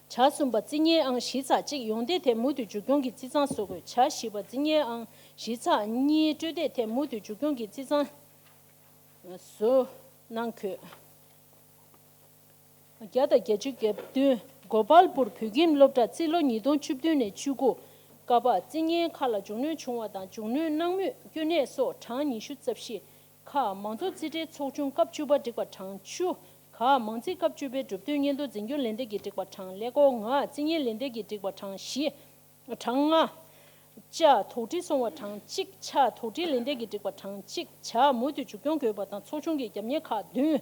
ཇ་གསུམ་པ་རྩིས་གཉེར་ཨང་བཞི་ཚེག་གཅིག་ཡོངས་འདེགས་ཐད་མུ་མཐུད་མཇུག་སྐྱོང་གིས་རྩིས་གཙང་བཟོ་དགོས། ཇ་བཞི་པ་རྩིས་གཉེར་ཨང་བཞི་ཚེག་གཉིས་སྤྲོད་འདེབས་ཐད་མུ་མཐུད་མཇུག་སྐྱོང་གིས་རྩིས་གཙང་བཟོ་གནང་དགོས། བརྒྱ་དང་བརྒྱད་ཅུ་གྱ་བདུན་གོ་པལ་པུར་བོད་ཁྱིམ་སློབ་གྲྭ་རྩིས་ལོ་ཉིས་སྟོང་བཅུ་བདུན་ནས་བཅུ་དགུ་ ཀ་པ་རྩིས་གཉེར་ཁག་ལ་མཇུག་གནོན་བྱུང་བ་དང་མཇུག་གནོན་གནང་མུས་སྐྱོན་གནད་སོགས་གྲངས་ཉི་ཤུ་རྩ་བཞི། ཁ་མང་གཙོ་རྩིས་ཁྲའི་ཚོགས་ཆུང་སྐབས་བཅུ་པ་བསྒྲིགས་པ་གྲངས་བཅུ། ག་མང་རྩིས་སྐབས་བཅུ་པའི་གྲུབ་དོན་སྙན་ཐོ་འཛིན་སྐྱོང་ལས་སྡེ་གིས་བསྒྲིགས་པ་གྲངས་ཀླད་ཀོར་ལྔ། རྩིས་གཉེར་ལས་སྡེ་གིས་བསྒྲིགས་པ་གྲངས་བཞི། གྲངས་ལྔ། ཅ་དོགས་འདྲི་སོང་བ་གྲངས་གཅིག་ཆ་དོགས་འདྲི་ལས་སྡེ་གིས་བསྒྲིགས་པ་གྲངས་གཅིག་ཇ་མུ་མཐུད་མཇུག་སྐྱོང་དགོས་པ་དང་ཚོགས་ཆུང་གི་རྒྱབ་གཉེར་ཁག་བདུན།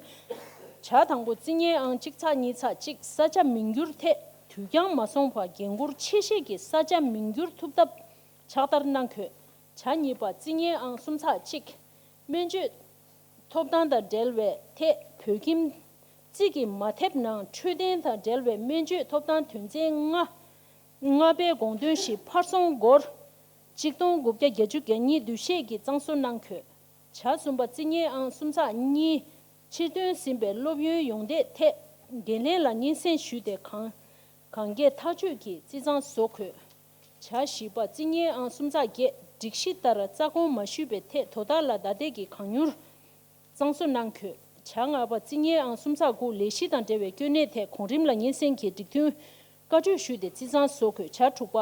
ཇ་དང་པོ་རྩིས་གཉེར་ཨང་གཅིག་ཚེག་གཉིས་ཚེག་གཅིག་ས་ཆ་མིང་བསྒྱུར་ཐད་དུས་འགྱངས་མ་སོང་བར་འགན་འཁུར་ཆེ་བཞེས་ཀྱིས་ས་ཆ་མིང་བསྒྱུར་ཐུབ་ཐབས་ཕྱག་བསྟར་གནང་དགོས། ཇ་གཉིས་པ་རྩིས་གཉེར་ཨང་གསུམ་ཚེག་གཅིག་སྨན་བཅོས་ཐོབ་ཐང་དང་འབྲེལ་བའི་ཐད་བོད་ཁྱིམ་རྩིས་ཀྱིས་མ་ཐེབས་ནང་འཕྲོད་བསྟེན་དང་འབྲེལ་བའི་སྨན་བཅོས་ཐོབ་ཐང་དོན་ཚན་ལྔ། ལྔ་པའི་དགོངས་དོན་བཞི་ཕར་སོང་སྒོར་གཅིག་སྟོང་དགུ་བརྒྱ་བརྒྱད་ཅུ་གྱ་གཉིས་བསྡུ་བཞེས་ཀྱིས་གཙང་བཟོ་གནང་དགོས། ཇ་གསུམ་པ་རྩིས་གཉེར་ཨང་གསུམ་ཚེག་གཉིས་ཕྱིར་ཐོན་ཟིན་པའི་སློབ་ཡོན་ཡོངས་འདེད་ཐད་འགན་ལེན་ལ་སྙན་སེང་ཞུས་ཏེ་གང་གང་རྒྱས་ཐག་གཅོད་ཀྱིས་རྩིས་གཙང་བཟོ་དགོས། ཇ་བཞི་པ་རྩིས་གཉེར་ཨང་གསུམ་ཚེག་བརྒྱད་སྒྲིག་གཞི་ལྟར་རྩ་དགོངས་མ་ཞུས་པའི་ཐད་དོ་བདག་ལ་བརྡ་དེབ་ཀྱི་གང་མྱུར་གཙང་བཟོ་གནང་དགོས། ཇ་ལྔ་པ་རྩིས་གཉེར་ཨང་གསུམ་ཚེག་དགུ་ལས་གཞི་དང་འབྲེལ་བའི་སྐྱོན་གནད་ཐད་གོང་རིམ་ལ་སྙན་སེང་གིས་སྒྲིག་མཐུན་བཀའ་འཁྲོལ་ཞུས་ཏེ་རྩིས་གཙང་བཟོ་དགོས། ཇ་དྲུག་པ་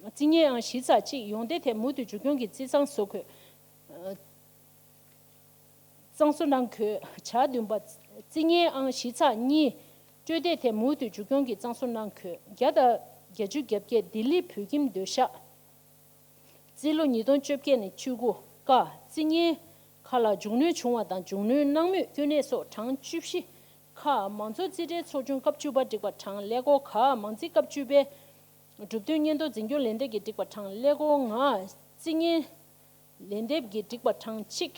རྩིས་གཉེར་ཨང་བཞི་ཚེག་གཅིག་ཡོངས་འདེད་ཐད་མུ་མཐུད་མཇུག་སྐྱོང་གིས་རྩིས་གཙང་བཟོ་དགོས། གཙང་བཟོ་གནང་དགོས། ཇ་བདུན་པ་རྩིས་གཉེར་ཨང་བཞི་ཚེག་གཉིས་སྤྲོད་འདེད་ཐད་མུ་མཐུད་མཇུག་སྐྱོང་གིས་གཙང་བཟོ་གནང་དགོས། བརྒྱ་དང་བརྒྱད་ཅུ་གྱ་བརྒྱད་ལྡི་ལི་བོད་ཁྱིམ་སྡོད་ཤག་རྩིས་ལོ་ཉིས་སྟོང་བཅོ་བརྒྱད་ནས་བཅུ་དགུ། ཀ་རྩིས་གཉེར་ཁག་ལ་མཇུག་གནོན་བྱུང་བ་དང་མཇུག་གནོན་གནང་མུས་སྐྱོན་གནད་སོགས་གྲངས་བཅུ་བཞི། ཁ་མང་གཙོ་རྩིས་ཁྲའི་ཚོགས་ཆུང་སྐབས་བཅུ་པ་བསྒྲིགས་པ་གྲངས་ཀླད་ཀོར་ག་མང་རྩིས་སྐབས་བཅུ་པའི་གྲུབ་དོན་སྙན་ཐོ་འཛིན་སྐྱོང་ལས་སྡེ་གིས་བསྒྲིགས་པ་གྲངས་ཀླད་ཀོར་ལྔ། རྩིས་གཉེར་ལས་སྡེ་གིས་བསྒྲིགས་པ་གྲངས་གཅིག་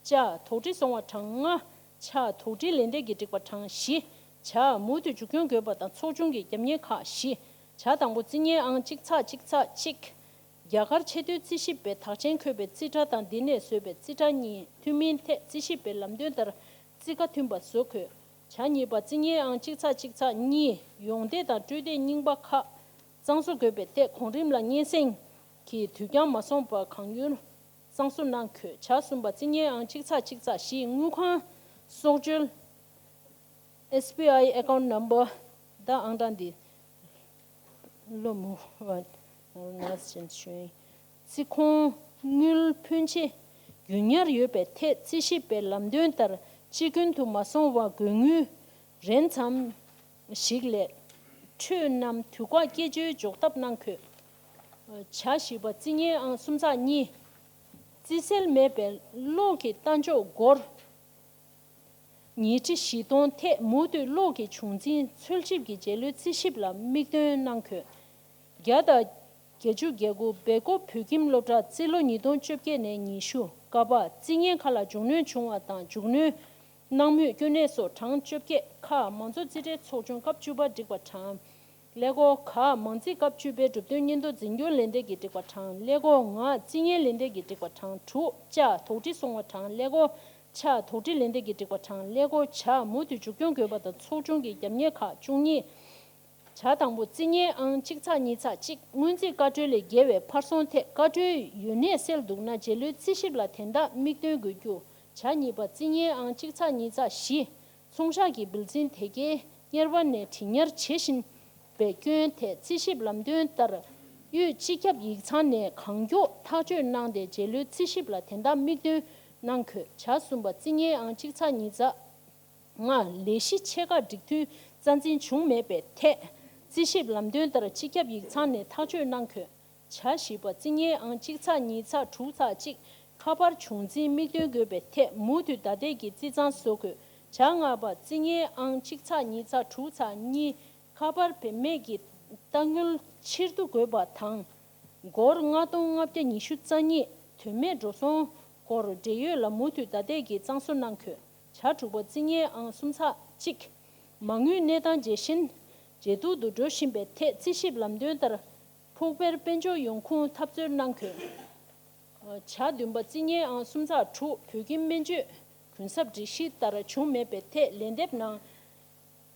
ཅ་དོགས་འདྲི་སོང་བ་གྲངས་ལྔ། ཆ་དོགས་འདྲི་ལས་སྡེ་གིས་བསྒྲིགས་པ་གྲངས་བཞི། ཇ་མུ་མཐུད་མཇུག་སྐྱོང་དགོས་པ་དང་ཚོགས་ཆུང་གི་རྒྱབ་གཉེར་ཁག་བཞི། ཇ་དང་པོ་རྩིས་གཉེར་ཨང་གཅིག་ཚེག་གཅིག་ཚེག་གཅིག་རྒྱ་གར་ཆེས་མཐོའི་རྩིས་ཞིབ་པའི་དག་ཆེན་འཁོད་པའི་རྩིས་ཁྲ་དང་འདི་ནས་བཟོས་པའི་རྩིས་ཁྲ་གཉིས་མཐུན་མིན་ཐད་རྩིས་ཞིབ་པའི་ལམ་སྟོན་ལྟར་རྩིས་ཁ་མཐུན་པ་བཟོ་དགོས། ཇ་གཉིས་པ་རྩིས་གཉེར་ཨང་གཅིག་ཚེག་གཅིག་ཚེག་གཉིས་ཡོངས་འདེད་དང་སྤྲོད་འདེད་རྙིང་པ་ཁག་གཙང་བཟོ་དགོས་པའི་ཐད་གོང་རིམ་ལ་སྙན་སེང་གིས་དུས་འགྱངས་མ་སོང་བར་གང་མྱུར་གཙང་བཟོ་གནང་དགོས། ཇ་གསུམ་པ་རྩིས་གཉེར་ཨང་གཅིག་ཚེག་གཅིག་ཚེག་བཞི་དངུལ་ཁང་གསོག་འཇོལ། S B I account number ད་ཨང་གྲངས་འདི་བློ་མུ་བ་ནར་ཅན་ཞུན། རྩིས་ཁོངས་དངུལ་ཕོན་ཆེ་རྒྱུན་ཉར་ཡོད་པའི་ཐད་རྩིས་ཞིབ་པའི་ལམ་སྟོན་ལྟར་སྤྱི་ཀུན་ཏུ་མ་སོང་བར་དགོས་དངུལ་རན་ཙམ་ཞིག་ལས་འཕྲོས་རྣམས་དུས་བཀག་སྐྱེད་བཅོལ་འཇོག་ཐབས་གནང་དགོས། ཇ་བཞི་པ་རྩིས་གཉེར་ཨང་གསུམ་ཚེག་གཉིས། རྩིས་གསལ་མེད་པའི་གློག་གི་ལྟ་མཆོག་སྒོར་ཉིས་ཁྲི་བཞི་སྟོང་ཐད་མུ་མཐུད་གློག་གི་བྱུང་འཛིན་འཚོལ་ཞིབ་ཀྱི་རྗེས་ལུས་རྩིས་ཞིབ་ལ་དམིགས་འདོན་གནང་དགོས། བརྒྱ་དང་བརྒྱད་ཅུ་གྱ་དགུ་སྦེལ་ཀོབ་བོད་ཁྱིམ་སློབ་གྲྭ་རྩིས་ལོ་ཉིས་སྟོང་བཅོ་བརྒྱད་ནས་ཉི་ཤུ། ཀ་པ་རྩིས་གཉེར་ཁག་ལ་མཇུག་གནོན་བྱུང་བ་དང་མཇུག་གནོན་གནང་མུས་སྐྱོན་གནད་སོགས་གྲངས་བཅོ་བརྒྱད། ཁ་མང་གཙོ་རྩིས་ཁྲའི་ཚོགས་ཆུང་སྐབས་བཅུ་པ་བསྒྲིགས་པ་གྲངས་ཀླད་ཀོར་ག་མང་རྩིས་སྐབས་བཅུ་པའི་གྲུབ་དོན་སྙན་ཐོ་འཛིན་སྐྱོང་ལས་སྡེ་གིས་བསྒྲིགས་པ་གྲངས་ཀླད་ཀོར་ལྔ། རྩིས་གཉེར་ལས་སྡེ་གིས་བསྒྲིགས་པ་གྲངས་དྲུག་ཅ་དོགས་འདྲི་སོང་བ་གྲངས་ཀླད་ཀོར་ཆ་དོགས་འདྲི་ལས་སྡེ་གིས་བསྒྲིགས་པ་གྲངས་ཀླད་ཀོར་ཇ་མུ་མཐུད་མཇུག་སྐྱོང་དགོས་པ་དང་ཚོགས་ཆུང་གི་རྒྱབ་གཉེར་ཁག་བཅུ་གཉིས། ཇ་དང་པོ་རྩིས་གཉེར་ཨང་གཅིག་ཚེག་གཉིས་ཚེག་གཅིག་སྔོན་རྩིས་བཀའ་འཁྲོལ་ལས་འགལ་བའི་ཕར་སོང་ཐད་བཀའ་འཁྲོལ་ཡོད་གནས་གསལ་འདུག་ན་རྗེས་ལུས་རྩིས་ཞིབ་ལ་དན་རྟགས་དམིགས་འདོན་དགོས་རྒྱུ། ཇ་གཉིས་པ་རྩིས་གཉེར་ཨང་གཅིག་ཚེག་གཉིས་ཚེག་བཞི། ཚོང་ཤག་གི་བིལ་ཚན་དེ་གའི་གཉེར་པ་ནས་དྲི་ཉར་བྱེད་བཞིན་པའི་སྐྱོན་ཐད་རྩིས་ཞིབ་ལམ་སྟོན་ལྟར་དབུས་སྤྱི་ཁྱབ་ཡིག་ཚང་ནས་གང་མགྱོགས་ཐག་གཅོད་གནང་སྟེ་རྗེས་ལུས་རྩིས་ཞིབ་ལ་དན་རྟགས་དམིགས་འདོན་གནང་དགོས། ཇ་གསུམ་པ་རྩིས་གཉེར་ཨང་གཅིག་ཚེག་གཉིས་ཚེག་ལྔ་ལས་གཞི་ཆེ་ཁག་སྒྲིག་མཐུན་རྩ་འཛིན་བྱུང་མེད་པའི་ཐད་རྩིས་ཞིབ་ལམ་སྟོན་ལྟར་སྤྱི་ཁྱབ་ཡིག་ཚང་ནས་ཐག་གཅོད་གནང་དགོས། ཇ་བཞི་པ་རྩིས་གཉེར་ཨང་གཅིག་ཚེག་གཉིས་ཚེག་དྲུག་ཚེག་གཅིག་ཁ་པར་བྱུང་འཛིན་དམིགས་འདོན་དགོས་པའི་ཐད་མུ་མཐུད་བརྡ་དེབ་ཀྱིས་རྩིས་གཙང་བཟོ་དགོས། ཇ་ལྔ་པ་རྩིས་གཉེར་ཨང་གཅིག་ཚེག་གཉིས་ཚེག་དྲུག་ཚེག་གཉིས་ཁ་པར་བེད་མེད་ཀྱི་གཏའ་དངུལ་ཕྱིར་བསྡུ་དགོས་པ་དང་། སྒོར་ལྔ་སྟོང་ལྔ་བརྒྱ་ཉི་ཤུ་རྩ་གཉིས་དོན་མེད་འགྲོ་སོང་སྐོར་འབྲེལ་ཡོད་ལ་མུ་མཐུད་བརྡ་དེབ་ཀྱིས་གཙང་བཟོ་གནང་དགོས། ཇ་དྲུག་པ་རྩིས་གཉེར་ཨང་གསུམ་ཚེག་གཅིག་མ་དངུལ་གནས་སྟངས་ཇེ་ཞན་ཇེ་སྡུག་ཏུ་འགྲོ་བཞིན་པའི་ཐད་རྩིས་ཞིབ་ལམ་སྟོན་ལྟར། ཕུགས་འཕེར་དཔལ་འབྱོར་ཡོང་ཁུངས་ཐབས་འཚོལ་གནང་དགོས། ཇ་བདུན་པ་རྩིས་གཉེར་ཨང་གསུམ་ཚེག་དྲུག་བོད་ཁྱིམ་སྨན་བཅོས་གུན་གསབ་སྒྲིག་གཞི་ལྟར་བྱུང་མེད་པའི་ཐད་ལན་འདེབས་གནང་།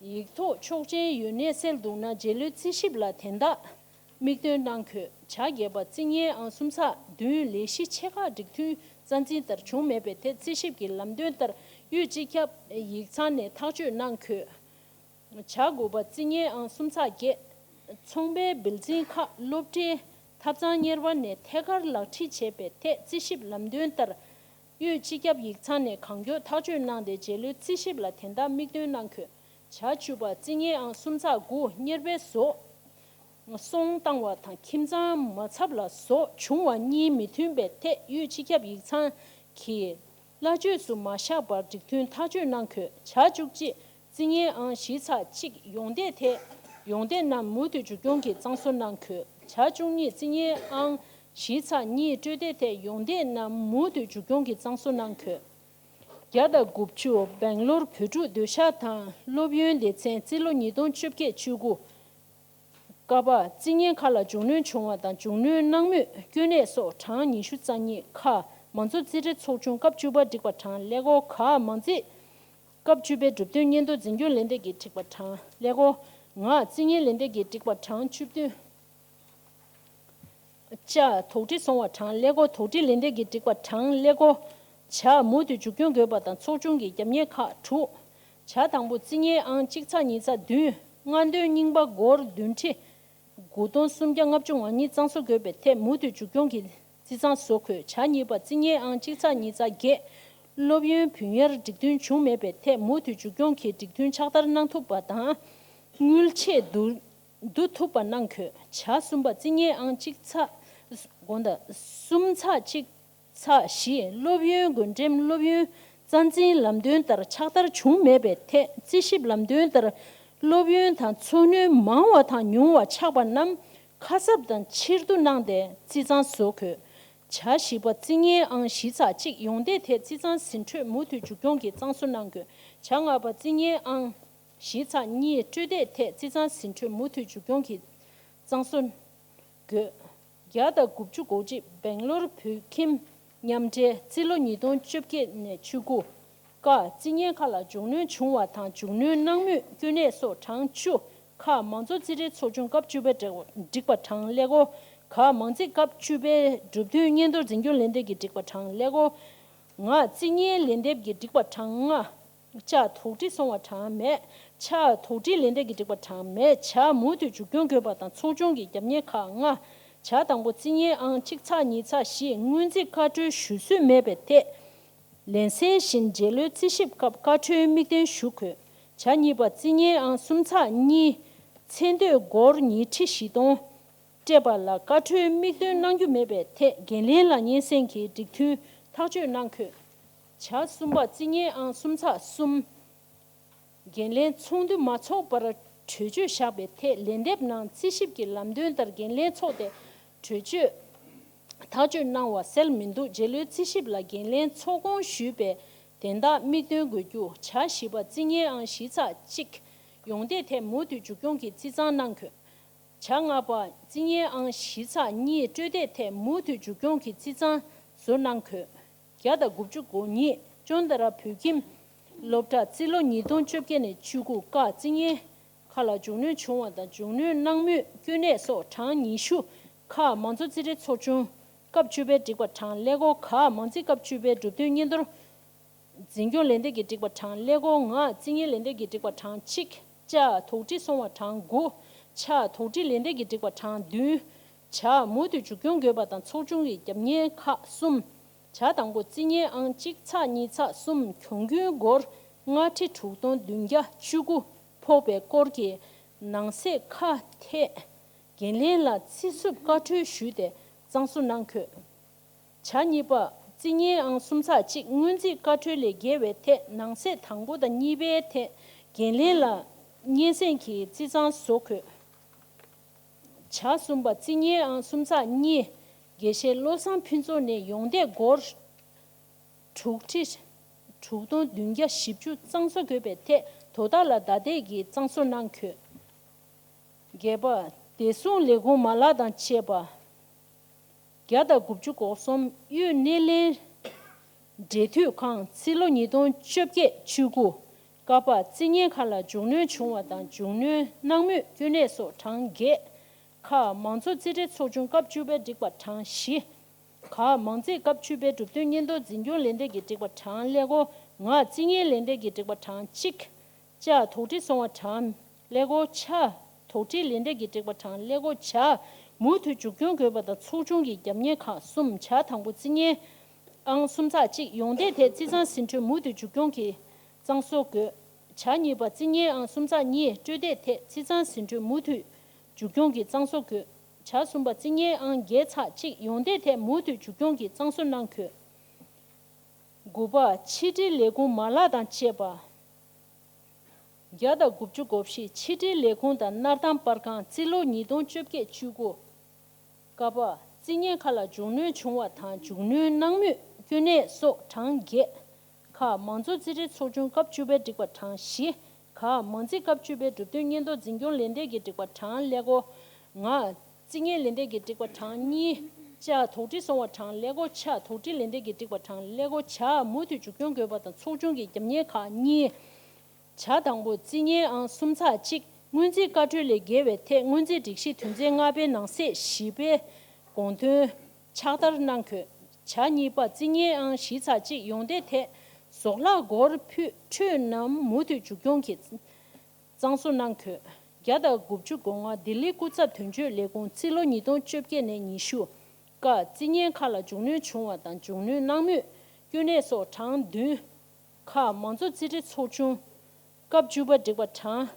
ཡིག་ཐོག་ཆོག་མཆན་ཡོད་གནས་གསལ་འདུག་ན་རྗེས་ལུས་རྩིས་ཞིབ་ལ་དན་རྟགས་དམིགས་འདོན་གནང་དགོས། ཇ་བརྒྱད་པ་རྩིས་གཉེར་ཨང་གསུམ་ཚེག་བདུན་ལས་གཞི་ཆེ་ཁག་སྒྲིག་མཐུན་རྩ་འཛིན་ལྟར་བྱུང་མེད་པའི་ཐད་རྩིས་ཞིབ་ཀྱི་ལམ་སྟོན་ལྟར་དབུས་སྤྱི་ཁྱབ་ཡིག་ཚང་ནས་ཐག་གཅོད་གནང་དགོས། ཇ་དགུ་པ་རྩིས་གཉེར་ཨང་གསུམ་ཚེག་བརྒྱད། ཚོང་པའི་བིལ་ཚན་ཁག་སློབ་གྲྭའི་ ཆབ་ཚང་གཉེར་པ་ནས་ཐད་ཀར་ལག་ཁྲིད་བྱས་པའི་ཐད་རྩིས་ཞིབ་ལམ་སྟོན་ལྟར། དབུས་སྤྱི་ཁྱབ་ཡིག་ཚང་ནས་གང་མགྱོགས་ཐག་གཅོད་གནང་སྟེ་རྗེས་ལོའི་རྩིས་ཞིབ་ལ་དེ་དག་དམིགས་འདོན་གནང་དགོས། བྱ་བཅུ་པ། རྩིས་གཉེར་ཨང་གསུམ་ཚེག་དགུ། གཉེར་པའི་བཟོ་ཚོང་བཏང་བ་དང་ཁྱིམ་ཚང་མ་ཚབ་ལ་བཟོ་བྱུང་བ་གཉིས་མི་མཐུན་པའི་ཐད་དབུས་སྤྱི་ཁྱབ་ཡིག་ཚང་གིས་སླ་བཅོས་སུ་མ་བཞག་པར་སྒྲིག་མཐུན་ཐག་གཅོད་གནང་དགོས། བྱ་བཅུ་གཅིག། རྩིས་གཉེར་ཨང་བཞི་ཚེག་གཅིག་ཡོངས་འདེད་ཐད་ཡོངས་འདེད་རྣམས་མུ་མཐུད་མཇུག་སྐྱོང་གིས་གཙང་བཟོ་གནང་དགོས། བྱ་བཅུ་གཉིས། རྩིས་གཉེར་ཨང་བཞི་ཚེག་གཉིས་སྤྲོད་འདེད་ཐད་ཡོངས་འདེད་རྣམས་མུ་མཐུད་མཇུག་སྐྱོང་གིས་གཙང་བཟོ་གནང་དགོས། བརྒྱ་དང་དགུ་བཅུ། སྦེང་ལོར་བོད་ཕྲུག་སྡོད་ཤག་དང་སློབ་ཡོན་སྡེ་ཚན། རྩིས་ལོ་ཉིས་སྟོང་བཅོ་བརྒྱད་བཅུ་དགུ། ཀ་པ། རྩིས་གཉེར་ཁག་ལ་མགྱོགས་ལོན་བྱུང་བ་དང་མགྱོགས་ལོན་གནང་མུས་སྐྱོན་གནད་སོགས་གྲངས་ཉི་ཤུ་རྩ་གཉིས། ཁ། མང་གཙོ་རྩིས་ཁྲའི་ཚོགས་ཆུང་སྐབས་བཅུ་པ་སྒྲིག་པ་གྲངས་ཀླད་ཀོར། ག། མང་རྩིས་སྐབས་བཅུ་པའི་གྲུབ་དོན་སྙན་ཐོ་འཛིན་སྐྱོང་ལས་སྡེ་གིས་སྒྲིག་པ་གྲངས་ཀླད་ཀོར། ང་། རྩིས་གཉེར་ལས་སྡེ་གིས་སྒྲིག་པ་གྲངས་བཅུ་བདུན། ཅ། དོགས་འདྲི་སོང་བ་གྲངས་ཀླད་ཀོར། དོགས་འདྲི་ལས་སྡེ་གིས་སྒྲིག་པ་གྲངས་ཀླད་ཀོར། ཇ། མུ་མཐུད་མཇུག་སྐྱོང་དགོས་པ་དང་ཚོགས་ཆུང་གི་རྒྱབ་གཉེར་ཁག་དྲུག། ཇ་དང་པོ། རྩིས་གཉེར་ཨང་གཅིག་ཚེག་གཉིས་ཚེག་བདུན། སྔ་འདོན་རྙིང་པ་སྒོར་བདུན་ཁྲི་དགུ་སྟོང་སུམ་བརྒྱ་ལྔ་བཅུ་ང་གཉིས་གཙང་བཟོ་དགོས་པའི་ཐད་མུ་མཐུད་མཇུག་སྐྱོང་གིས་རྩིས་གཙང་བཟོ་དགོས། ཇ་གཉིས་པ། རྩིས་གཉེར་ཨང་གཅིག་ཚེག་གཉིས་ཚེག་བརྒྱད། སློབ་ཡོན་བུན་གཡར་སྒྲིག་མཐུན་བྱུང་མེད་པའི་ཐད་མུ་མཐུད་མཇུག་སྐྱོང་གིས་སྒྲིག་མཐུན་ཕྱག་བསྟར་གནང་ཐུབ་པ་དང་། དངུལ་ཆད་བསྡུ་བསྡུ་ཐུབ་པ་གནང་དགོས། ཇ་གསུམ་པ། རྩིས་གཉེར་ཨང་གཅིག་ཚེག་དགོངས་དག་གསུམ་ཚེག་གཅིག་ཚེག་བཞི། སློབ་ཡོན་བགོ་འགྲེམས་སློབ་ཡོན་རྩ་འཛིན་ལམ་སྟོན་ལྟར་ཕྱག་བསྟར་བྱུང་མེད་པའི་ཐད་རྩིས་ཞིབ་ལམ་སྟོན་ལྟར། སློབ་ཡོན་དང་འཚོ་སྣོན་མང་བ་དང་ཉུང་བ་ཆགས་པ་རྣམས་ཁ་གསབ་དང་ཕྱིར་བསྡུ་གནང་སྟེ་རྩིས་གཙང་བཟོ་དགོས། ཇ་བཞི་པ། རྩིས་གཉེར་ཨང་བཞི་ཚེག་གཅིག་ཡོངས་འདེད་ཐད་རྩིས་གཙང་ཟིན་འཕྲོད་མུ་མཐུད་མཇུག་སྐྱོང་གིས་གཙང་བཟོ་གནང་དགོས། ཇ་ལྔ་པ། རྩིས་གཉེར་ཨང་བཞི་ཚེག་གཉིས་སྤྲོད་འདེད་ཐད་རྩིས་གཙང་ཟིན་འཕྲོད་མུ་མཐུད་མཇུག་སྐྱོང་གིས་གཙང་བཟོ་དགོས། བརྒྱ་དང་དགུ་བཅུ་གོ་གཅིག། སྦེང་ལོར་བོད་ཁྱིམ་མཉམ་འབྲེལ། རྩིས་ལོ་ཉིས་སྟོང་བཅོ་བརྒྱད་ནས་བཅུ་དགུ། ཀ། རྩིས་གཉེར་ཁག་ལ་མགྱོགས་ལོན་བྱུང་བ་དང་མགྱོགས་ལོན་གནང་མུས་སྐྱོན་གནད་སོགས་གྲངས་བཅུ། ཁ། མང་གཙོ་རྩིས་ཁྲའི་ཚོགས་ཆུང་སྐབས་བཅུ་པའི་སྒྲིག་སྒྲིག་པ་གྲངས་ཀླད་ཀོར། ག། མང་རྩིས་སྐབས་བཅུ་པའི་གྲུབ་དོན་སྙན་ཐོ་འཛིན་སྐྱོང་ལས་སྡེ་གིས་སྒྲིག་པ་གྲངས་ཀླད་ཀོར། ང་། རྩིས་གཉེར་ལན་འདེབས་ཀྱིས་སྒྲིག་པ་གྲངས་ལྔ། ཅ། དོགས་འདྲི་སོང་བ་གྲངས་མེད། ཆ། དོགས་འདྲི་ལན་འདེབས་ཀྱིས་སྒྲིག་པ་གྲངས་མེད། ཇ། མུ་མཐུད་མཇུག་སྐྱོང་དགོས་པ་དང་ཚོགས་ཆུང་གི་རྒྱབ་གཉེར་ཁག་ལྔ། ཇ་དང་པོ། རྩིས་གཉེར་ཨང་གཅིག་ཚེག་གཉིས་ཚེག་བཞི། སྔོན་རྩིས་བཀའ་འཁྲོལ་ཞུ་སྲོལ་མེད་པའི་ཐད། ལན་གསལ་བཞིན་རྗེས་ལོའི་རྩིས་ཞིབ་སྐབས་བཀའ་འཁྲོལ་དམིགས་འཐེན་ཞུ་དགོས། ཇ་གཉིས་པ། རྩིས་གཉེར་ཨང་གསུམ་ཚེག་གཉིས། ཚེ་སྟོད་སྒོར་ཉིས་ཁྲི་བཞི་སྟོང་སྤྲད་པ་ལ་བཀའ་འཁྲོལ་དམིགས་འཐེན་གནང་རྒྱུ་མེད་པའི་ཐད་འགན་ལེན་ལ་སྙན་སེང་གིས་སྒྲིག་མཐུན་ཐག་གཅོད་གནང་དགོས། ཇ་གསུམ་པ། རྩིས་གཉེར་ཨང་གསུམ་ཚེག་གསུམ། འགན་ལེན་ཚོགས་འདུ་མ་འཚོགས་པར་གྲོས་ཆོད་བཞག་པའི་ཐད་ལན་འདེབས་ནང་རྩིས་ཞིབ་ཀྱི་ལམ་སྟོན་ལྟར་འགན་ལེན་ཚོགས་ཏེ་གྲོས་ཆོད་ཐག་གཅོད་གནང་བ་གསལ་མི་འདུག་རྗེས་ལོའི་རྩིས་ཞིབ་ལ་འགན་ལེན་ཚོགས་སྐོང་ཞུས་པའི་དན་རྟགས་དམིགས་འདོན་དགོས་རྒྱུ། ཇ་བཞི་པ། རྩིས་གཉེར་ཨང་བཞི་ཚེག་གཅིག་ཡོངས་འདེད་ཐད་མུ་མཐུད་མཇུག་སྐྱོང་གིས་རྩིས་གཙང་གནང་དགོས། ཇ་ལྔ་པ། རྩིས་གཉེར་ཨང་བཞི་ཚེག་གཉིས་སྤྲོད་འདེད་ཐད་མུ་མཐུད་མཇུག་སྐྱོང་གིས་རྩིས་གཙང་བཟོ་གནང་དགོས། བརྒྱ་དང་དགུ་བཅུ་གོ་གཉིས། ཅོན་ཏ་ར་བོད་ཁྱིམ་སློབ་གྲྭ། རྩིས་ལོ་ཉིས་སྟོང་བཅོ་བརྒྱད་ནས་བཅུ་དགུ། ཀ། རྩིས་གཉེར་ཁག་ལ་མགྱོགས་ལོན་བྱུང་བ་དང་མགྱོགས་ལོན་གནང་མུས་སྐྱོན་གནད་སོགས་གྲངས་ཉི་ཤུ། ཁ། མང་གཙོ་རྩིས་ཁྲའི་ཚོགས་ཆུང་སྐབས་བཅུ་པའི་སྒྲིག་པ་གྲངས་ཀླད་ཀོར། ག། མང་རྩིས་སྐབས་བཅུ་པའི་གྲུབ་དོན་སྙན་ཐོ་འཛིན་སྐྱོང་ལས་སྡེ་གིས་སྒྲིག་པ་གྲངས་ཀླད་ཀོར་ལྔ། རྩིས་གཉེར་ལས་སྡེ་གིས་སྒྲིག་པ་གྲངས་གཅིག། ཅ། དོགས་འདྲི་སོང་བ་གྲངས་དགུ། ཆ། དོགས་འདྲི་ལས་སྡེ་གིས་སྒྲིག་པ་གྲངས་བདུན། ཇ། མུ་མཐུད་མཇུག་སྐྱོང་དགོས་པ་དང་ཚོགས་ཆུང་གི་རྒྱབ་གཉེར་ཁག་གསུམ། ཇ་དང་པོ། རྩིས་གཉེར་ཨང་གཅིག་ཚེག་གཉིས་ཚེག་གསུམ། གྱོང་གུན་སྒོར་ལྔ་ཁྲི་དྲུག་སྟོང་བདུན་བརྒྱ་བཅུ་དགུ་ཕོག་པའི་སྐོར་གྱི་ནང་གསེས་ཁག་ཐད། འགན་ལེན་ལ་རྩིས་སུབ་བཀའ་འཁྲོལ་ཞུས་ཏེ་གཙང་བཟོ་གནང་དགོས། ཇ་གཉིས་པ། རྩིས་གཉེར་ཨང་གསུམ་ཚེག་གཅིག་སྔོན་རྩིས་བཀའ་འཁྲོལ་ལས་འགལ་བའི་ཐད་ནང་གསེས་དང་པོ་དང་གཉིས་པའི་ཐད་འགན་ལེན་ལ་སྙན་སེང་གིས་རྩིས་གཙང་བཟོ་དགོས། ཇ་གསུམ་པ། རྩིས་གཉེར་ཨང་གསུམ་ཚེག་གཉིས། དགེ་བཤེས་བློ་བཟང་ཕུན་ཚོགས་ནས་ཡོངས་འདེད་སྒོར་དྲུག་ཁྲི་དྲུག་སྟོང་བདུན་བརྒྱ་བཞི་བཅུ་གཙང་བཟོ་དགོས་པའི་ཐད་དོ་བདག་ལ་བརྡ་དེབ་ཀྱིས་གཙང་བཟོ་གནང་དགོས། བརྒྱད་པ། བདེ་སྲུང་ལས་ཁུངས་མ་ལག་དང་བཅས་པ། བརྒྱ་དང་དགུ་བཅུ་གོ་གསུམ། དབུས་སྣེ་ལེན་འབྲེལ་མཐུད་ཁང་། རྩིས་ལོ་ཉིས་སྟོང་བཅོ་བརྒྱད་བཅུ་དགུ། ཀ་པ། རྩིས་གཉེར་ཁག་ལ་མགྱོགས་ལོན་བྱུང་བ་དང་མགྱོགས་ལོན་གནང་མུས་སྐྱོན་གནད་སོགས་གྲངས་བརྒྱད། ཁ། མང་གཙོ་རྩིས་ཁྲའི་ཚོགས་ཆུང་སྐབས་བཅུ་པའི་སྒྲིག་པ་གྲངས་བཞི། ག། མང་རྩིས་སྐབས་བཅུ་པའི་གྲུབ་དོན་སྙན་ཐོ་འཛིན་སྐྱོང་ལས་སྡེ་གིས་སྒྲིག་པ་གྲངས་ཀླད་ཀོར་ལྔ། རྩིས་གཉེར་ལས་སྡེ་གིས་སྒྲིག་པ་གྲངས་གཅིག། ཅ། དོགས་འདྲི་སོང་བ་གྲངས་ཀླད་ཀོར་ཆ། དོགས་འདྲི་ལས་སྡེ་གིས་སྒྲིག་པ་གྲངས་ཀླད་ཀོར་ཇ། མུ་མཐུད་མཇུག་སྐྱོང་དགོས་པ་དང་ཚོགས་ཆུང་གི་རྒྱབ་གཉེར་ཁག་གསུམ། ཇ་དང་པོ་རྩིས་རྙེད་ཨང་གསུམ་ཚེག་གཅིག་ཡོངས་འདེད་ཐད་རྩིས་གཙང་ཟིན་འཕྲོད་མུ་མཐུད་མཇུག་སྐྱོང་གི་གཙང་བཟོ་དགོས། ཇ་གཉིས་པ་རྩིས་རྙེད་ཨང་གསུམ་ཚེག་གཉིས་སྤྲོད་འདེད་ཐད་རྩིས་གཙང་ཟིན་འཕྲོད་མུ་མཐུད་མཇུག་སྐྱོང་གི་གཙང་བཟོ་དགོས། ཇ་གསུམ་པ་རྩིས་རྙེད་ཨང་བརྒྱད་ཚེག་གཅིག་ཡོངས་འདེད་ཐད་མུ་མཐུད་མཇུག་སྐྱོང་གི་གཙང་བཟོ་གནང་དགོས། དགུ་པ། ཕྱི་འབྲེལ་ལས་ཁུངས་མ་ལག་དང་བཅས་པ། བརྒྱ་དང་དགུ་བཅུ་གོ་བཞི། ཕྱི་འབྲེལ་ལས་ཁུངས་དང་སྣར་ཐང་པར་ཁང་རྩིས་ལོ་ཉིས་སྟོང་བཅོ་བརྒྱད་བཅུ་དགུ། ཀ་པ། རྩིས་རྙེད་ཁག་ལ་མཇུག་སྣོན་བྱུང་བ་དང་མཇུག་སྣོན་གནང་མུས་དཀོན་གནད་སོགས་གྲངས་བརྒྱད། ཁག་མང་གཙོ་རྩིས་ཁྲའི་ཚོགས་ཆུང་སྐབས་བཅུ་པའི་སྒྲིག་པ་གྲངས་བཞི། ཁག་མང་རྩིས་སྐབས་བཅུ་པའི་གྲུབ་དོན་སྙན་ཐོ་འཛིན་སྐྱོང་ལས་འདེད་ཀྱི་སྒྲིག་པ་གྲངས་ཀླད་ཀོར་ལྔ། རྩིས་རྙེད་ལས་འདེད་ཀྱི་སྒྲིག་པ་གྲངས་གཉིས། ཇ་དོག་འདྲི་སོང་བ་གྲངས་ཀླད་ཀོར་ཆ་དོག་འདྲི་ལས་འདེད་ཀྱི་སྒྲིག་པ་གྲངས་ཀླད་ཀོར་ཇ་མུ་མཐུད་མཇུག་སྐྱོང་དགོས་པ་དང་ཚོགས་ཆུང་གི་རྒྱབ་གཉེར་ཁག་གཉིས། ཇ་དང་པོ་རྩིས་རྙེད་ཨང་གསུམ་ཚེག་གཅིག་སྔོན་རྩིས་བཀའ་འཁྲོལ་ལས་འགལ་བའི་ཐད་སྔོན་རྩིས་སྒྲིག་གཞི་དོན་ཚན་ལྔ་པའི་ནང་གསེས་བཞི་པའི་དགོངས་དོན་ཕྱག་བསྟར་གནང་དགོས། ཇ་གཉིས་པ་རྩིས་རྙེད་ཨང་བཞི་ཚེག་གཅིག་ཡོངས་འདེད་ཐད་ཟོག་ལྷག་སྒོར་ཕུད་འཕྲོད་རྣམས་མུ་མཐུད་མཇུག་སྐྱོང་གི་གཙང་བཟོ་གནང་དགོས། བརྒྱ་དང་དགུ་བཅུ་གོ་ལྔ། ལྡི་ལི་སྐུ་ཚབ་དོན་གཅོད་ལས་ཁུངས་རྩིས་ལོ་ཉིས་སྟོང་བཅོ་བརྒྱད་ནས་ཉི་ཤུ། ཀ་རྩིས་རྙེད་ཁག་ལ་མཇུག་སྣོན་བྱུང་བ་དང་མཇུག་སྣོན་གནང་མུས་དཀོན་གནད་སོགས་གྲངས་བདུན། ཁག་མང་གཙོ་རྩིས་ཁྲའི་ཚོགས་ཆུང་སྐབས་བཅུ་པ་སྒྲིག་པ་གྲངས་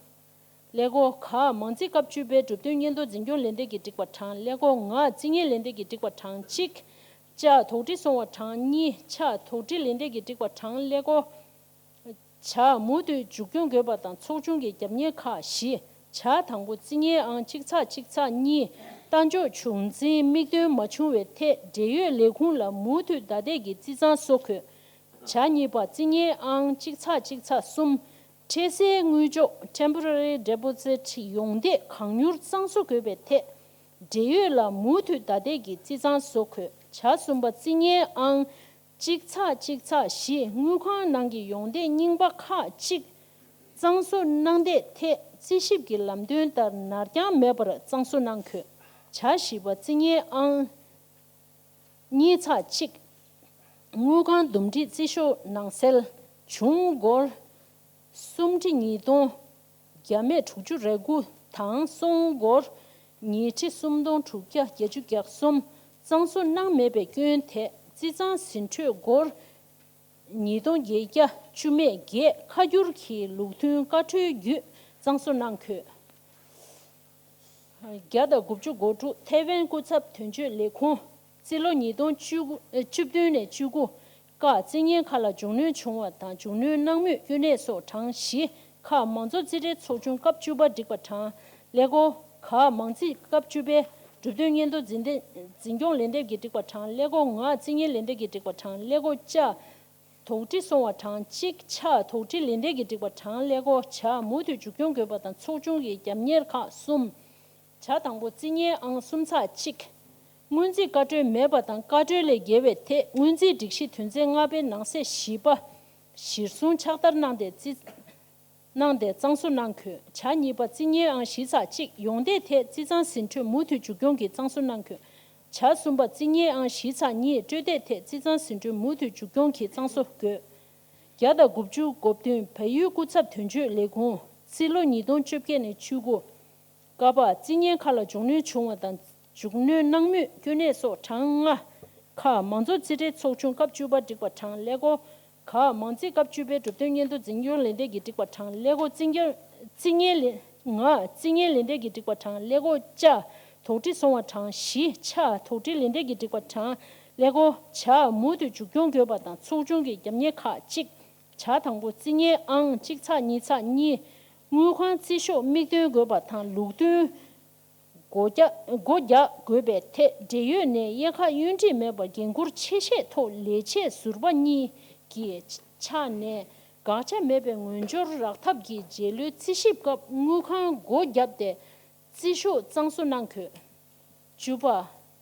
ཀླད་ཀོར་ཁག་མང་རྩིས་སྐབས་བཅུ་པའི་གྲུབ་དོན་སྙན་ཐོ་འཛིན་སྐྱོང་ལས་འདེད་ཀྱི་སྒྲིག་པ་གྲངས་ཀླད་ཀོར་ལྔ། རྩིས་རྙེད་ལས་འདེད་ཀྱི་སྒྲིག་པ་གྲངས་གཅིག་ཇ་དོག་འདྲི་སོང་བ་གྲངས་གཉིས། ཆ་དོག་འདྲི་ལས་འདེད་ཀྱི་སྒྲིག་པ་གྲངས་ཀླད་ཀོར། ཇ་མུ་མཐུད་མཇུག་སྐྱོང་དགོས་པ་དང་ཚོགས་ཆུང་གི་རྒྱབ་གཉེར་ཁག་བཞི། ཇ་དང་པོ་རྩིས་རྙེད་ཨང་གཅིག་ཚེག་གཅིག་ཚེག་གཉིས་ལྟ་འཇོག་བྱུང་འཛིན་དམིགས་འདོན་མ་བྱུང་བའི་ཐད་འབྲེལ་ཡོད་ལས་ཁུངས་ལ་མུ་མཐུད་བརྡ་དེབ་ཀྱི་རྩིས་གཙང་བཟོ་དགོས། ཇ་གཉིས་པ་རྩིས་རྙེད་ཨང་གཅིག་ཚེག་གཅིག་ཚེག་གསུམ། འཕྲལ་སེལ་དངུལ་འཇོག་Temporary Deposit ཡོངས་འདེད་གང་མྱུར་གཙང་བཟོ་དགོས་པའི་ཐད། འབྲེལ་ཡོད་ལ་མུ་མཐུད་བརྡ་དེབ་ཀྱི་རྩིས་གཙང་བཟོ་དགོས། ཇ་གསུམ་པ་རྩིས་རྙེད་ཨང་གཅིག་ཚེག་གཅིག་ཚེག་བཞི། དངུལ་ཁང་ནང་གི་ཡོངས་འདེད་རྙིང་པ་ཁག་གཅིག་གཙང་བཟོ་གནང་འདེད་ཐད་རྩིས་ཞིབ་ཀྱི་ལམ་སྟོན་ལྟར་ནར་འགྱངས་མེད་པར་གཙང་བཟོ་གནང་དགོས། ཇ་བཞི་པ་རྩིས་རྙེད་ཨང་གཉིས་ཚེག་གཅིག་དངུལ་ཁང་འདུམ་འགྲིག་རྩིས་ཤོག་ནང་གསལ་བྱུང་སྒོར་སུམ་ཁྲི་ཉིས་སྟོང་བརྒྱ་མེད་དྲུག་ཅུ་རེ་དགུ་དང་སོང་སྒོར་ཉིས་ཁྲི་སུམ་སྟོང་དྲུག་བརྒྱ་བརྒྱད་ཅུ་གྱ་གསུམ་གཙང་བཟོ་གནང་མེད་པའི་སྐྱོན་ཐད་རྩིས་གཙང་ཟིན་འཕྲོད་སྒོར་ཉིས་སྟོང་བརྒྱད་བརྒྱ་བཅུ་མེད་བརྒྱད་ཁ་བསྒྱུར་གྱིས་ལུགས་མཐུན་བཀའ་འཁྲོལ་བརྒྱུད་གཙང་བཟོ་གནང་དགོས། བརྒྱ་དང་དགུ་བཅུ་གོ་དྲུག་ཐའེ་ཝན་སྐུ་ཚབ་དོན་གཅོད་ལས་ཁུངས་རྩིས་ལོ་ཉིས་སྟོང་བཅུ་དགུ་བཅུ་བདུན་ནས་བཅུ་དགུ། ཀ་རྩིས་རྙིང་ཁག་ལ་མཇུག་སྣོན་བྱུང་བ་དང་མཇུག་སྣོན་གནང་མུས་དཀོན་གནད་སོགས་གྲངས་བཞི། ཁག་མང་གཙོ་རྩིས་ཁྲའི་ཚོགས་ཆུང་སྐབས་བཅུ་པ་སྒྲིག་པ་གྲངས་ཀླད་ཀོར་ཁག་མང་རྩིས་སྐབས་བཅུ་པའི་གྲུབ་དོན་སྙན་ཐོ་འཛིན་འདེད་འཛིན་སྐྱོང་ལས་འདེབས་ཀྱི་སྒྲིག་པ་གྲངས་ཀླད་ཀོར་ལྔ། རྩིས་རྙིང་ལས་འདེབས་ཀྱི་སྒྲིག་པ་གྲངས་ཀླད་ཀོར་བཅུ། དོགས་འདྲི་སོང་བ་གྲངས་གཅིག་ཆ་དོགས་འདྲི་ལས་འདེབས་ཀྱི་སྒྲིག་པ་གྲངས་ཀླད་ཀོར་བརྒྱ་མུ་མཐུད་མཇུག་སྐྱོང་དགོས་པ་དང་ཚོགས་ཆུང་གི་རྒྱབ་གཉེར་ཁག་གསུམ། ཆ་དང་པོ་རྩིས་རྙིང་ཨང་གསུམ་ཚེག་གཅིག་སྔོན་རྩིས་བཀའ་འཁྲོལ་མེད་པ་དང་བཀའ་འཁྲོལ་ལས་འགལ་བའི་ཐད་སྔོན་རྩིས་སྒྲིག་གཞི་དོན་ཚན་ལྔ་པའི་ནང་གསེས་བཞི་པ་གཞིར་བཟུང་ཕྱག་བསྟར་གནང་སྟེ་རྩིས། གནང་སྟེ་གཙང་བཟོ་གནང་དགོས། ཆ་གཉིས་པ་རྩིས་རྙིང་ཨང་བཞི་ཚེག་གཅིག་ཡོངས་འདེད་ཐད་རྩིས་གཙང་ཟིན་འཕྲོད་མུ་མཐུད་མཇུག་སྐྱོང་གིས་གཙང་བཟོ་གནང་དགོས། ཆ་གསུམ་པ་རྩིས་རྙིང་ཨང་བཞི་ཚེག་གཉིས་སྤྲོད་འདེད་ཐད་རྩིས་གཙང་ཟིན་འཕྲོད་མུ་མཐུད་མཇུག་སྐྱོང་གིས་གཙང་བཟོ་དགོས། བརྒྱ་དང་དགུ་བཅུ་གོ་བདུན་བལ་ཡུལ་སྐུ་ཚབ་དོན་གཅོད་ལས་ཁུངས་རྩིས་ལོ་ཉིས་སྟོང་བཅོ་བརྒྱད་ནས་བཅུ་དགུ། ཀ་པ་རྩིས་རྙིང་ཁག་ལ་མཇུག་སྣོན་བྱུང་བ་དང་མཇུག་སྣོན་གནང་མུས་དཀོན་གནད་སོགས་གྲངས་ལྔ། ཁག་མང་གཙོ་རྩིས་ཁྲའི་ཚོགས་ཆུང་སྐབས་བཅུ་པ་སྒྲིག་པ་གྲངས་ཀླད་ཀོར་ཁག་མང་རྩིས་སྐབས་བཅུ་པའི་གྲུབ་དོན་སྙན་ཐོ་འཛིན་སྐྱོང་ལས་འདེབས་ཀྱི་སྒྲིག་པ་གྲངས་ཀླད་ཀོར་རྩིས་རྙིང་རྩིས་རྙིང་ལས་ལྔ། རྩིས་རྙིང་ལས་འདེབས་ཀྱི་སྒྲིག་པ་གྲངས་ཀླད་ཀོར་བཅུ། དོགས་འདྲི་སོང་བ་གྲངས་བཞི་ཆ་དོགས་འདྲི་ལས་འདེབས་ཀྱི་སྒྲིག་པ་གྲངས་ཀླད་ཀོར་བྱ་མུ་མཐུད་མཇུག་སྐྱོང་དགོས་པ་དང་ཚོགས་ཆུང་གི་རྒྱབ་གཉེར་ཁག་གཅིག་ཆ་དང་པོ་རྩིས་རྙིང་ཨང་གཅིག་ཚེག་གཉིས་ཚེག་གཉིས། དངུལ་ཁང་རྩིས་ཤོག་མིག་སྟོན་དགོས་པ་དང་ལུགས་མཐུན་སྒོ་རྒྱག་སྒོ་རྒྱག་དགོས་པའི་ཐད་འབྲེལ་ཡོད་ནས་དབྱེ་ཁག་གཡོན་ཁྲིད་མེད་པར་འགན་འཁུར་ཆེ་བཞེས་ཐོག་ལས་བྱེད་ཟུར་པ་གཉིས་ཀྱི་ཆ་ནས་དགག་བྱ་མེད་པའི་ངོས་སྦྱོར་རག་ཐབས་ཀྱིས་རྗེས་ལོའི་རྩིས་ཞིབ་སྐབས་དངུལ་ཁང་སྒོ་བརྒྱབ་སྟེ་རྩིས་ཤོག་གཙང་བཟོ་གནང་དགོས། བཅུ་པ།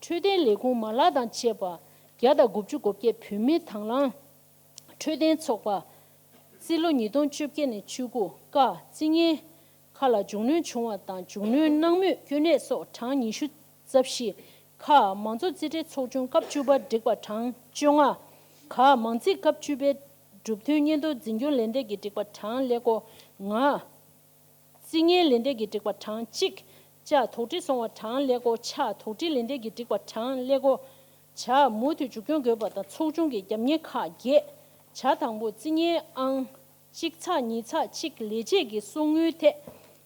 འཕྲོད་བསྟེན་ལས་ཁུངས་མ་ལག་དང་བཅས་པ་བརྒྱ་དང་དགུ་བཅུ་གོ་བརྒྱད་བོད་མིའི་དང་བླངས་འཕྲོད་བསྟེན་ཚོགས་པ། རྩིས་ལོ་ཉིས་སྟོང་བཅོ་བརྒྱད་ནས་བཅུ་དགུ། ཀ་རྩིས་རྙིང་ཁག་ལ་མཇུག་སྣོན་བྱུང་བ་དང་མཇུག་སྣོན་གནང་མུས་དཀོན་གནད་སོགས་གྲངས་ཉི་ཤུ་རྩ་བཞི། ཁག་མང་གཙོ་རྩིས་ཁྲའི་ཚོགས་ཆུང་སྐབས་བཅུ་པ་སྒྲིག་པ་གྲངས་བཅོ་ལྔ། ཁག་མང་རྩིས་སྐབས་བཅུ་པའི་གྲུབ་དོན་སྙན་ཐོ་འཛིན་སྐྱོང་ལས་འདེབས་ཀྱི་སྒྲིག་པ་གྲངས་ཀླད་ཀོར་ལྔ། རྩིས་རྙིང་ལས་འདེབས་ཀྱི་སྒྲིག་པ་གྲངས་གཅིག་ཅ། དོགས་འདྲི་སོང་བ་གྲངས་ཀླད་ཀོར། ཆ། དོགས་འདྲི་ལན་འདེབས་ཀྱི་སྒྲིག་པ་གྲངས་ཀླད་ཀོར། ཇ། མུ་མཐུད་མཇུག་སྐྱོང་དགོས་པ་དང་ཚོགས་ཆུང་གི་རྒྱབ་གཉེར་ཁག་བརྒྱད། ཇ་དང་པོ། རྩིས་གཉེར་ཨང་གཅིག་ཚེག་གཉིས་ཚེག་གཅིག་ལས་བྱེད་ཀྱི་གསོག་དངུལ་ཐད་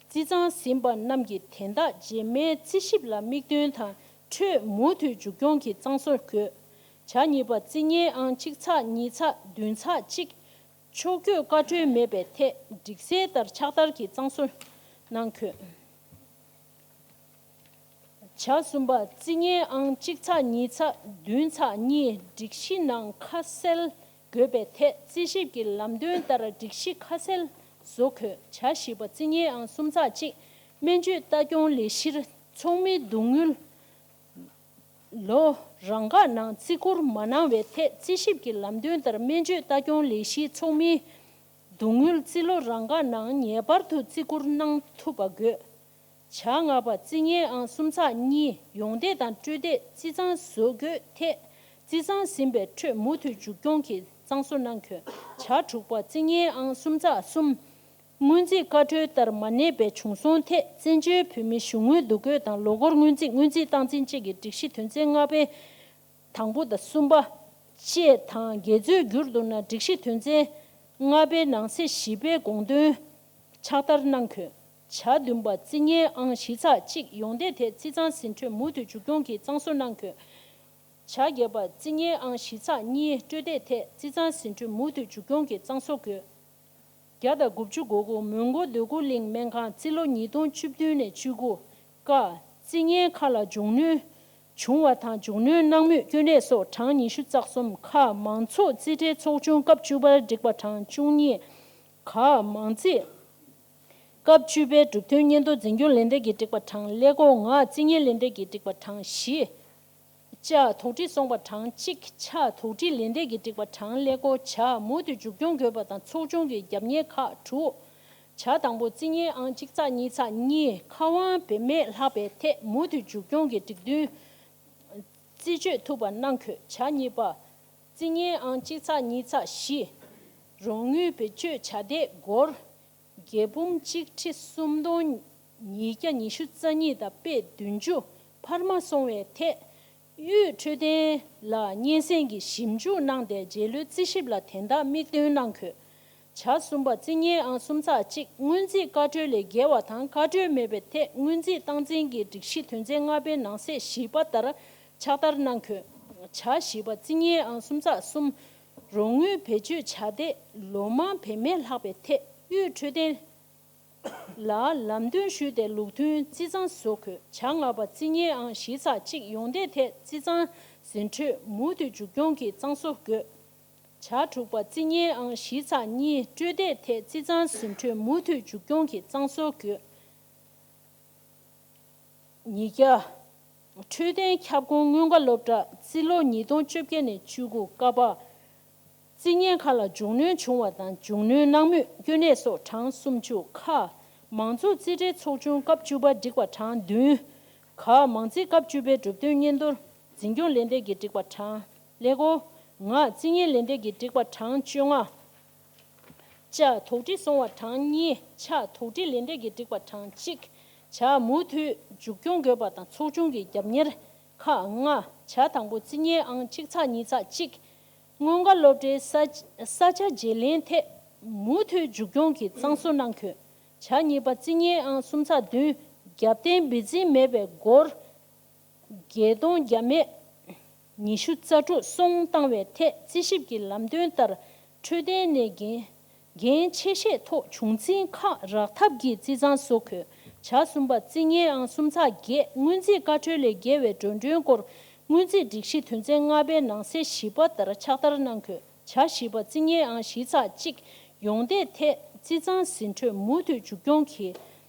རྩིས་གཙང་ཟིན་པ་རྣམས་ཀྱི་དན་རྟགས་རྗེས་མའི་རྩིས་ཞིབ་ལ་དམིགས་འདོན་དང་འཕྲོད་མུ་མཐུད་མཇུག་སྐྱོང་གི་གཙང་བཟོ་དགོས། ཇ་གཉིས་པ། རྩིས་གཉེར་ཨང་གཅིག་ཚེག་གཉིས་ཚེག་བདུན་ཚེག་གཅིག་ཕྱོགས་བསྐྱོད་བཀའ་འཁྲོལ་མེད་པའི་ཐད་སྒྲིག་གསལ་ལྟར་ཕྱག་བསྟར་གྱི་གཙང་བཟོ་གནང་དགོས། ཇ་གསུམ་པ། རྩིས་གཉེར་ཨང་གཅིག་ཚེག་གཉིས་ཚེག་བདུན་ཚེག་གཉིས་སྒྲིག་གཞི་ནང་ཁ་གསལ་དགོས་པའི་ཐད་རྩིས་ཞིབ་ཀྱི་ལམ་སྟོན་ལྟར་སྒྲིག་གཞི་ཁ་གསལ་བཟོ་དགོས། ཇ་བཞི་པ། རྩིས་གཉེར་ཨང་གསུམ་ཚེག་གཅིག་སྨན་བཅོས་ལྟ་སྐྱོང་ལས་གཞིར་ཚོགས་མིའི་བསྡུ་དངུལ་ལོ་རང་འགག་ནང་བརྩི་བཀུར་མ་གནང་བའི་ཐད་རྩིས་ཞིབ་ཀྱི་ལམ་སྟོན་ལྟར་སྨན་བཅོས་ལྟ་སྐྱོང་ལས་གཞིའི་ཚོགས་མིའི་བསྡུ་དངུལ་རྩིས་ལོ་རང་འགག་ནང་ངེས་པར་དུ་བརྩི་བཀུར་གནང་ཐུབ་པ་དགོས། ཇ་ལྔ་པ། རྩིས་གཉེར་ཨང་གསུམ་ཚེག་གཉིས་ཡོངས་འདེད་དང་སྤྲོད་འདེད་རྩིས་གཙང་བཟོ་དགོས་ཐད་རྩིས་གཙང་ཟིན་པའི་འཕྲོད་མུ་མཐུད་མཇུག་སྐྱོང་གི་གཙང་བཟོ་གནང་དགོས། ཇ་དྲུག་པ། རྩིས་གཉེར་ཨང་གསུམ་ཚེག་གསུམ། སྔོན་རྩིས་བཀའ་འཁྲོལ་ལྟར་མ་གནས་པའི་བྱུང་སོང་ཐད་བཙན་བྱོལ་བོད་མིའི་གཞུང་དངུལ་འདུ་འགོད་དང་ལོ་འཁོར་སྔོན་རྩིས་སྔོན་རྩིས་སྟངས་འཛིན་བཅས་ཀྱི་སྒྲིག་གཞི་དོན་ཚན་ལྔ་པའི་དང་པོ་དང་གསུམ་པ་བཅས་དང་། དགེ་མཚོས་བསྒྱུར་འདུག་ན་སྒྲིག་གཞི་དོན་ཚན་ལྔ་པའི་ནང་གསེས་བཞི་པའི་དགོངས་དོན་ཕྱག་བསྟར་གནང་དགོས། ཇ་བདུན་པ། རྩིས་གཉེར་ཨང་བཞི་ཚེག་གཅིག་ཡོངས་འདེད་ཐད་རྩིས་གཙང་ཟིན་འཕྲོད་མུ་མཐུད་མཇུག་སྐྱོང་གི་གཙང་བཟོ་གནང་དགོས། ཇ་བརྒྱད་པ། རྩིས་གཉེར་ཨང་བཞི་ཚེག་གཉིས་སྤྲོད་འདེད་ཐད་རྩིས་གཙང་ཟིན་འཕྲོད་མུ་མཐུད་མཇུག་སྐྱོང་གི་གཙང་བཟོ་དགོས། བརྒྱ་དང་དགུ་བཅུ་གོ་དགུ། མོན་གྷོ་འདོད་རྒུ་གླིང་སྨན་ཁང་། རྩིས་ལོ་ཉིས་སྟོང་བཅུ་བདུན་ནས་བཅུ་དགུ། ཀ། རྩིས་གཉེར་ཁག་ལ་མཇུག་གནོན་བྱུང་བ་དང་མཇུག་གནོན་གནང་མུས་གྱོན་ནད་སོགས་གྲངས་ཉི་ཤུ་རྩ་གསུམ། ཁ། མང་ཚོགས་རྩིས་ཁྲའི་ཚོགས་ཆུང་སྐབས་བཅུ་པར་སྒྲིག་པ་གྲངས་བཅུ་གཉིས། ག། མང་རྩིས་སྐབས་བཅུ་པའི་གྲུབ་དོན་སྙན་ཐོ་འཛིན་སྐྱོང་ལས་འདེབས་ཀྱིས་སྒྲིག་པ་གྲངས་ཀླད་ཀོར་ང་། རྩིས་གཉེར་ལས་འདེབས་ཀྱིས་སྒྲིག་པ་གྲངས་བཞི། ཅ། དོགས་འདྲི་སོང་བ་གྲངས་གཅིག་ཆ། དོགས་འདྲི་ལན་འདེབས་ཀྱིས་བསྒྲིགས་པ་གྲངས་ཀླད་ཀོར་ཇ། མུ་མཐུད་མཇུག་སྐྱོང་དགོས་པ་དང་ཚོགས་ཆུང་གི་རྒྱབ་གཉེར་ཁག་དྲུག་ཇ་དང་པོ། རྩིས་གཉེར་ཨང་གཅིག་ཚེག་གཉིས་ཚེག་གཉིས་ཁ་དབང་བེད་མེད་ལྷག་པའི་ཐད་མུ་མཐུད་མཇུག་སྐྱོང་གི་སྒྲིག་མཐུན་རྩིས་སྤྱོད་ཐུབ་པ་གནང་དགོས། ཇ་གཉིས་པ། རྩིས་གཉེར་ཨང་གཅིག་ཚེག་གཉིས་ཚེག་བཞི། རོགས་དངུལ་བེད་སྤྱོད་བྱ་དེབ་སྒོར་བརྒྱད་འབུམ་གཅིག་ཁྲི་སུམ་སྟོང་ཉིས་བརྒྱ་ཉི་ཤུ་རྩ་གཉིས་དང་པད་བདུན་ཅུ་འཕར་མ་སོང་བའི་ཐད། དབུས་འཕྲོད་བསྟེན་ལ་སྙན་སེང་གིས་ཞིབ་འཇུག་གནང་སྟེ་རྗེས་ལོའི་རྩིས་ཞིབ་ལ་དན་རྟགས་དམིགས་འདོན་གནང་དགོས། ཇ་གསུམ་པ། རྩིས་གཉེར་ཨང་གསུམ་ཚེག་གཅིག་སྔོན་རྩིས་བཀའ་འཁྲོལ་ལས་འགལ་བ་དང་བཀའ་འཁྲོལ་མེད་པའི་ཐད་སྔོན་རྩིས་སྟངས་འཛིན་གྱི་སྒྲིག་གཞི་དོན་ཚན་ལྔ་པའི་ནང་གསེས་བཞི་པ་ལྟར་ཕྱག་བསྟར་གནང་དགོས། ཇ་བཞི་པ། རྩིས་གཉེར་ཨང་གསུམ་ཚེག་གསུམ། རོགས་དངུལ་བེད་སྤྱོད་བྱ་དེབ་ལོ་མང་བེད་མེད་ལྷག་པའི་ཐད་དབུས་འཕྲོད་བསྟེན་ལ་ལམ་སྟོན་ཞུས་ཏེ་ལུགས་མཐུན་རྩིས་གཙང་བཟོ་དགོས། ཇ་ལྔ་པ། རྩིས་གཉེར་ཨང་བཞི་ཚེག་གཅིག་ཡོངས་འདེད་ཐད་རྩིས་གཙང་ཟིན་འཕྲོད་མུ་མཐུད་མཇུག་སྐྱོང་གི་གཙང་བཟོ་དགོས། ཇ་དྲུག་པ། རྩིས་གཉེར་ཨང་བཞི་ཚེག་གཉིས་སྤྲོད་འདེད་ཐད་རྩིས་གཙང་ཟིན་འཕྲོད་མུ་མཐུད་མཇུག་སྐྱོང་གི་གཙང་བཟོ་དགོས། ཉིས་བརྒྱ། འཕྲོད་བསྟེན་ཁྱབ་ཁོངས་སྔོན་ཁ་སློབ་གྲྭ། རྩིས་ལོ་ཉིས་སྟོང་བཅོ་བརྒྱད་ནས་བཅུ་དགུ། ཀ་པ། རྩིས་གཉེར་ཁག་ལ་མཇུག་གནོན་བྱུང་བ་དང་མཇུག་གནོན་གནང་མུས་གྱོན་ནད་སོགས་གྲངས་སུམ་ཅུ། ཁ། མང་ཚོགས་རྩིས་ཁྲའི་ཚོགས་ཆུང་སྐབས་བཅུ་པ་སྒྲིག་པ་གྲངས་བདུན། ག། མང་རྩིས་སྐབས་བཅུ་པའི་གྲུབ་དོན་སྙན་ཐོ་འཛིན་སྐྱོང་ལས་འདེབས་ཀྱིས་སྒྲིག་པ་གྲངས་ཀླད་ཀོར་ང་། རྩིས་གཉེར་ལས་འདེབས་ཀྱིས་སྒྲིག་པ་གྲངས་བཅོ་ལྔ། ཅ། དོགས་འདྲི་སོང་བ་གྲངས་གཉིས། ཆ། དོགས་འདྲི་ལན་འདེབས་ཀྱིས་བསྒྲིགས་པ་གྲངས་གཅིག་ཇ། མུ་མཐུད་མཇུག་སྐྱོང་དགོས་པ་དང་ཚོགས་ཆུང་གི་རྒྱབ་གཉེར་ཁག་ལྔ། ཇ་དང་པོ། རྩིས་གཉེར་ཨང་གཅིག་ཚེག་གཉིས་ཚེག་གཅིག་སྔོན་འགྲོ་སློབ་གྲྭའི་ས་ས་ཆ་བརྗེ་ལེན་ཐད་མུ་མཐུད་མཇུག་སྐྱོང་གི་གཙང་བཟོ་གནང་དགོས། ཇ་གཉིས་པ། རྩིས་གཉེར་ཨང་གསུམ་ཚེག་བདུན་རྒྱབ་རྟེན་འབད་བརྩོན་མེད་པའི་སྒོར་བརྒྱད་སྟོང་བརྒྱ་མེད་ཉི་ཤུ་རྩ་དྲུག་སོང་བཏང་བའི་ཐད་རྩིས་ཞིབ་ཀྱི་ལམ་སྟོན་ལྟར་འཕྲོད་བསྟེན་ནས་འགན་འགན་ཆེ་བཞེས་ཐོག་བྱུང་འཛིན་ཁག་རག་ཐབས་ཀྱིས་རྩིས་གཙང་བཟོ་དགོས། ཇ་གསུམ་པ། རྩིས་གཉེར་ཨང་གསུམ་ཚེག་བརྒྱད་སྔོན་རྩིས་བཀའ་འཁྲོལ་ལས་འགལ་བའི་འགྲོ་གྲོན་སྐོར་སྔོན་རྩིས་སྒྲིག་གཞི་དོན་ཚན་ལྔ་པའི་ནང་གསེས་བཞི་པ་ལྟར་ཕྱག་བསྟར་གནང་དགོས། ཇ་བཞི་པ། རྩིས་གཉེར་ཨང་བཞི་ཚེག་གཅིག་ཡོངས་འདེད་ཐད་རྩིས་གཙང་ཟིན་འཕྲོད་མུ་མཐུད་མཇུག་སྐྱོང་གིས་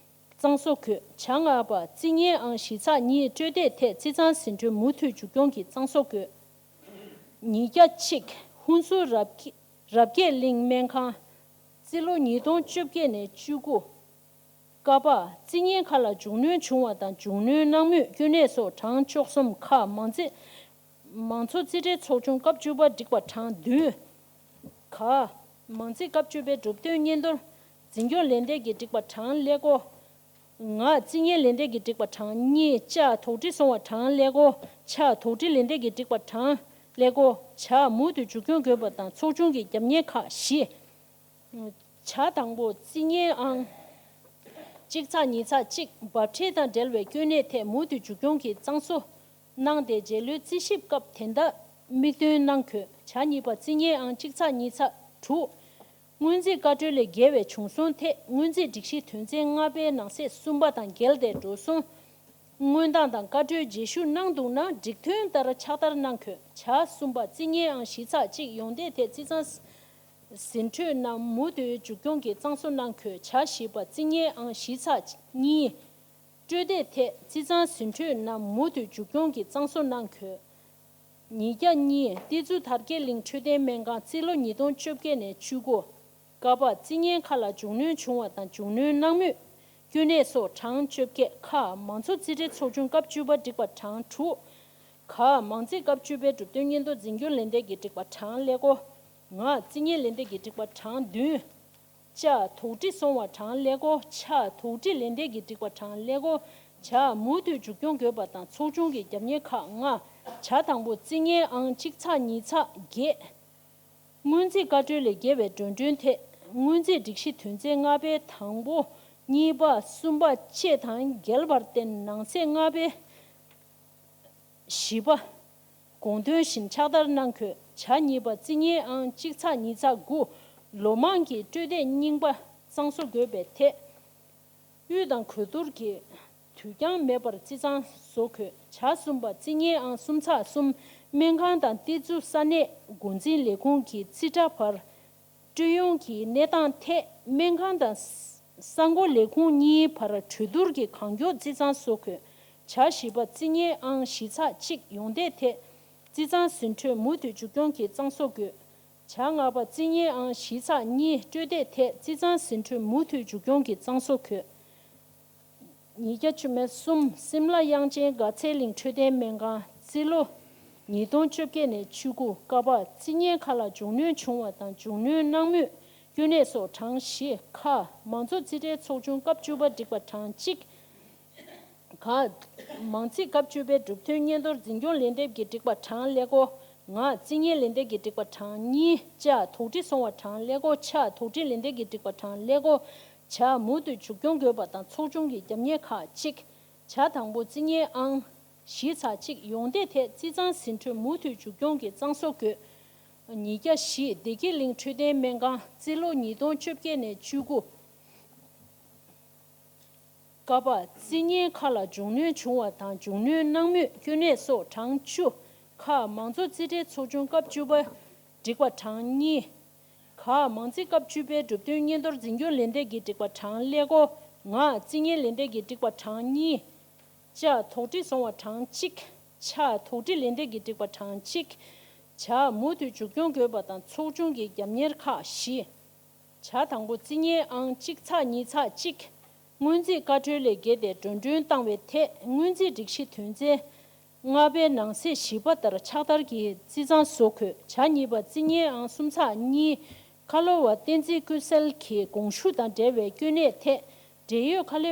གཙང་བཟོ་དགོས། ཇ་ལྔ་པ། རྩིས་གཉེར་ཨང་བཞི་ཚེག་གཉིས་སྤྲོད་འདེད་ཐད་རྩིས་གཙང་ཟིན་འཕྲོད་མུ་མཐུད་མཇུག་སྐྱོང་གིས་གཙང་བཟོ་དགོས། ཉིས་བརྒྱ་གཅིག་ཧུན་སུར་རབ་རྒྱས་རབ་རྒྱས་གླིང་སྨན་ཁང་། རྩིས་ལོ་ཉིས་སྟོང་བཅོ་བརྒྱད་ནས་བཅུ་དགུ། ཀ་པ། རྩིས་གཉེར་ཁག་ལ་མཇུག་གནོན་བྱུང་བ་དང་མཇུག་གནོན་གནང་མུས་གྱོན་ནད་སོགས་གྲངས་བཅུ་གསུམ། ཁ། མང་རྩིས་མང་ཚོགས་རྩིས་ཁྲའི་ཚོགས་ཆུང་སྐབས་བཅུ་པ་སྒྲིག་པ་གྲངས་བདུན། ག། མང་རྩིས་སྐབས་བཅུ་པའི་གྲུབ་དོན་སྙན་ཐོ་འཛིན་སྐྱོང་ལས་འདེབས་ཀྱིས་སྒྲིག་པ་གྲངས་ཀླད་ཀོར་ ང་རྩིས་ཉེས་ལན་འདེབས་ཀྱི་སྒྲིག་པ་གྲངས་གཉིས། ཅ་དོགས་འདྲི་སོང་བ་གྲངས་ཀླད་ཀོར། ཆ་དོགས་འདྲི་ལན་འདེབས་ཀྱི་སྒྲིག་པ་གྲངས་ཀླད་ཀོར། ཇ་མུ་མཐུད་མཇུག་སྐྱོང་དགོས་པ་དང་ཚོགས་ཆུང་གི་རྒྱབ་གཉེར་ཁག་བཞི། ཇ་དང་པོ་རྩིས་ཉེས་ཨང་གཅིག་ཚེག་གཉིས་ཚེག་གཅིག་འབབ་ཁྲལ་དང་འབྲེལ་བའི་སྐྱོན་གནད་ཐད་མུ་མཐུད་མཇུག་སྐྱོང་གི་གཙང་བཟོ་གནང་སྟེ། རྗེས་ལོའི་རྩིས་ཞིབ་སྐབས་དེ་འདྲ་དམིགས་འདོན་གནང་དགོས། ཇ་གཉིས་པ་རྩིས་ཉེས་ཨང་གཅིག་ཚེག་གཉིས་ཚེག་དྲུག་སྔོན་རྩིས་བཀའ་འཁྲོལ་ལས་འགལ་བའི་བྱུང་སོང་ཐད། སྔོན་རྩིས་སྒྲིག་གཞི་དོན་ཚན་ལྔ་པའི་ནང་གསེས་གསུམ་པ་དང་འགལ་ཏེ་འགྲོ་སོང་སྔོན་བཏང་དང་བཀའ་འཁྲོལ་རྗེས་ཞུ་གནང་འདུག་ན་སྒྲིག་དོན་ལྟར་ཕྱག་བསྟར་གནང་དགོས། ཇ་གསུམ་པ་རྩིས་ཉེས་ཨང་བཞི་ཚེག་གཅིག་ཡོང་འདེད་ཐད་རྩིས་གཙང་ཟིན་འཕྲོད་རྣམས་མུ་མཐུད་མཇུག་སྐྱོང་གི་གཙང་བཟོ་གནང་དགོས། ཇ་བཞི་པ་རྩིས་ཉེས་ཨང་བཞི་ཚེག་གཉིས་སྤྲོད་འདེད་ཐད་རྩིས་གཙང་ཟིན་འཕྲོད་རྣམས་མུ་མཐུད་མཇུག་སྐྱོང་གི་གཙང་བཟོ་གནང་དགོས། ཉིས་བརྒྱ་གཉིས་ཏི་ཛུ་དར་རྒྱས་གླིང་འཕྲོད་བསྟེན་སྨན་ཁང་རྩིས་ལོ་ཉིས་སྟོང་བཅོ་བརྒྱད་ནས་བཅུ་དགུ། ཀ་པ་རྩིས་ཉེན་ཁག་ལ་མཇུག་གནོན་བྱུང་བ་དང་མཇུག་གནོན་གནང་མུས་སྐྱོན་གནད་སོགས་གྲངས་བཅོ་བརྒྱད། ཁ་མང་གཙོ་རྩིས་ཁྲའི་ཚོགས་ཆུང་སྐབས་བཅུ་པ་སྒྲིག་པ་གྲངས་དྲུག་ག་མང་རྩིས་སྐབས་བཅུ་པའི་གྲུབ་དོན་སྙན་ཐོ་འཛིན་སྐྱོང་ལས་འདེབས་ཀྱི་སྒྲིག་པ་གྲངས་ཀླད་ཀོར། ང་རྩིས་ཉེན་ལས་འདེབས་ཀྱི་སྒྲིག་པ་གྲངས་བདུན། ཅ་དོགས་འདྲི་སོང་བ་གྲངས་ཀླད་ཀོར། ཆ་དོགས་འདྲི་ལན་འདེབས་ཀྱི་སྒྲིག་པ་གྲངས་ཀླད་ཀོར། ཇ་མུ་མཐུད་མཇུག་སྐྱོང་དགོས་པ་དང་ཚོགས་ཆུང་གི་རྒྱབ་གཉེར་ཁག་ལྔ། ཇ་དང་པོ་རྩིས་ཉེན་ཨང་གཅིག་ཚེག་གཉིས་ཚེག་བརྒྱད། སྔོན་རྩིས་བཀའ་འཁྲོལ་ལས་འགལ་བའི་འགྲོ་གྲོན་ཐད། སྔོན་རྩིས་སྒྲིག་གཞི་དོན་ཚན་ལྔ་པའི་དང་པོ། གཉིས་པ། གསུམ་པ་བཅས་དང་འགལ་བར་བརྟེན་ནང་གསེས་ལྔ་པའི་བཞི་པ། དགོངས་དོན་བཞིན་ཕྱག་བསྟར་གནང་དགོས། ཇ་གཉིས་པ་རྩིས་ཉེན་ཨང་གཅིག་ཚེག་གཉིས་ཚེག་དགུ། ལོ་མང་གི་སྤྲོད་འདེད་རྙིང་པ་གཙང་བཟོ་དགོས་པའི་ཐད། དབུལ་དང་གོ་བསྡུར་གྱི་དུས་འགྱངས་མེད་པར་རྩིས་གཙང་བཟོ་དགོས། ཇ་གསུམ་པ་རྩིས་ཉེན་ཨང་གསུམ་ཚེག་གསུམ། སྨན་ཁང་དང་ཏི་ཛུ་ས་གནས་འགོ་འཛིན་ལས་ཁུངས་ཀྱི་རྩིས་ཁྲ་བར། སྤྲོད་ཡོང་གི་གནས་སྟངས་ཐད། སྨན་ཁང་དང་ས་འགོ་ལས་ཁུངས་གཉིས་བར་གྲོས་བསྡུར་གྱིས་གང་མགྱོགས་རྩིས་གཙང་བཟོ་དགོས། ཇ་བཞི་པ་རྩིས་ཉེན་ཨང་བཞི་ཚེག་གཅིག་ཡོང་འདེད་ཐད། རྩིས་གཙང་ཟིན་འཕྲོད་མུ་མཐུད་མཇུག་སྐྱོང་གིས་གཙང་བཟོ་དགོས། ཇ་ལྔ་པ་རྩིས་ཉེན་ཨང་བཞི་ཚེག་གཉིས་སྤྲོད་འདེད་ཐད་རྩིས་གཙང་ཟིན་འཕྲོད་མུ་མཐུད་མཇུག་སྐྱོང་གིས་གཙང་བཟོ་དགོས། ཉིས་བརྒྱ་བཅུ་མེད་གསུམ། སིམ་ལ་དབྱངས་ཅན་དགའ་ཚལ་གླིང་འཕྲོད་བསྟེན་སྨན་ཁང་རྩིས་ལོ་ཉིས་སྟོང་བཅོ་བརྒྱད་ནས་བཅུ་དགུ། ཀ་པ་རྩིས་ཉེན་ཁག་ལ་མཇུག་གནོན་བྱུང་བ་དང་མཇུག་གནོན་གནང་མུས་སྐྱོན་གནད་སོགས་གྲངས་བཞི། ཁ་མང་གཙོ་རྩིས་ཁྲའི་ཚོགས་ཆུང་སྐབས་བཅུ་པ་སྒྲིག་པ་གྲངས་གཅིག་ག་མང་རྩིས་སྐབས་བཅུ་པའི་གྲུབ་དོན་སྙན་ཐོར་འཛིན་སྐྱོང་ལན་འདེབས་ཀྱི་སྒྲིག་པ་གྲངས་ཀླད་ཀོར། ང་རྩིས་ཉེན་ལན་འདེབས་ཀྱི་སྒྲིག་པ་གྲངས་གཉིས། ཅ་དོགས་འདྲི་སོང་བ་གྲངས་ཀླད་ཀོར། ཆ་དོགས་འདྲི་ལན་འདེབས་ཀྱི་སྒྲིག་པ་གྲངས་ཀླད་ཀོར། ཇ་མུ་མཐུད་མཇུག་སྐྱོང་དགོས་པ་དང་ཚོགས་ཆུང་གི་རྒྱབ་གཉེར་ཁག་གཅིག་ཇ་དང་པོ་རྩིས་ཉེན་ཨང་བཞི་ཚེག་གཅིག་ཡོང་འདེད་ཐད་རྩིས་གཙང་ཟིན་འཕྲོད་མུ་མཐུད་མཇུག་སྐྱོང་གིས་གཙང་བཟོ་དགོས། ཉིས་བརྒྱ་བཞི། བདེ་སྐྱིད་གླིང་འཕྲོད་བསྟེན་སྨན་ཁང་རྩིས་ལོ་ཉིས་སྟོང་བཅོ་བརྒྱད་ནས་བཅུ་དགུ། ཀ་པ་རྩིས་ཉེན་ཁག་ལ་མཇུག་གནོན་བྱུང་བ་དང་མཇུག་གནོན་གནང་མུས་སྐྱོན་གནད་སོགས་གྲངས་བཅུ། ཁ་མང་གཙོ་རྩིས་ཁྲའི་ཚོགས་ཆུང་སྐབས་བཅུ་པ་སྒྲིག་པ་གྲངས་གཉིས། ག་མང་རྩིས་སྐབས་བཅུ་པའི་གྲུབ་དོན་སྙན་ཐོར་འཛིན་སྐྱོང་ལས་འདེབས་ཀྱི་སྒྲིག་པ་གྲངས་ཀླད་ཀོར། ང་རྩིས་ཉེན་ལས་འདེབས་ཀྱི་སྒྲིག་པ་གྲངས་གཉིས། ཅ་དོགས་འདྲི་སོང་བ་གྲངས་གཅིག་ཆ་དོགས་འདྲི་ལན་འདེབས་ཀྱི་སྒྲིག་པ་གྲངས་གཅིག་ཇ་མུ་མཐུད་མཇུག་སྐྱོང་དགོས་པ་དང་ཚོགས་ཆུང་གི་རྒྱབ་གཉེར་ཁག་བཞི། ཇ་དང་པོ་རྩིས་ཉེན་ཨང་གཅིག་ཚེག་གཉིས་ཚེག་གཅིག་སྔོན་རྩིས་བཀའ་འཁྲོལ་ལས་འགལ་ཏེ་འགྲོ་གྲོན་བཏང་བའི་ཐད་སྔོན་རྩིས་སྒྲིག་གཞི་དོན་ཚན་ལྔ་པའི་ནང་གསེས་བཞི་པ་ལྟར་ཕྱག་བསྟར་གྱིས་རྩིས་གཙང་བཟོ་དགོས། ཇ་གཉིས་པ་རྩིས་ཉེན་ཨང་གསུམ་ཚེག་གཉིས། ཁ་ལོ་བ་བསྟན་འཛིན་ཀུན་གསལ་གྱི་དགོངས་ཞུ་དང་འབྲེལ་བའི་སྐྱོན་གནད་ཐད། འབྲེལ་ཡོད་ཁ་ལོ་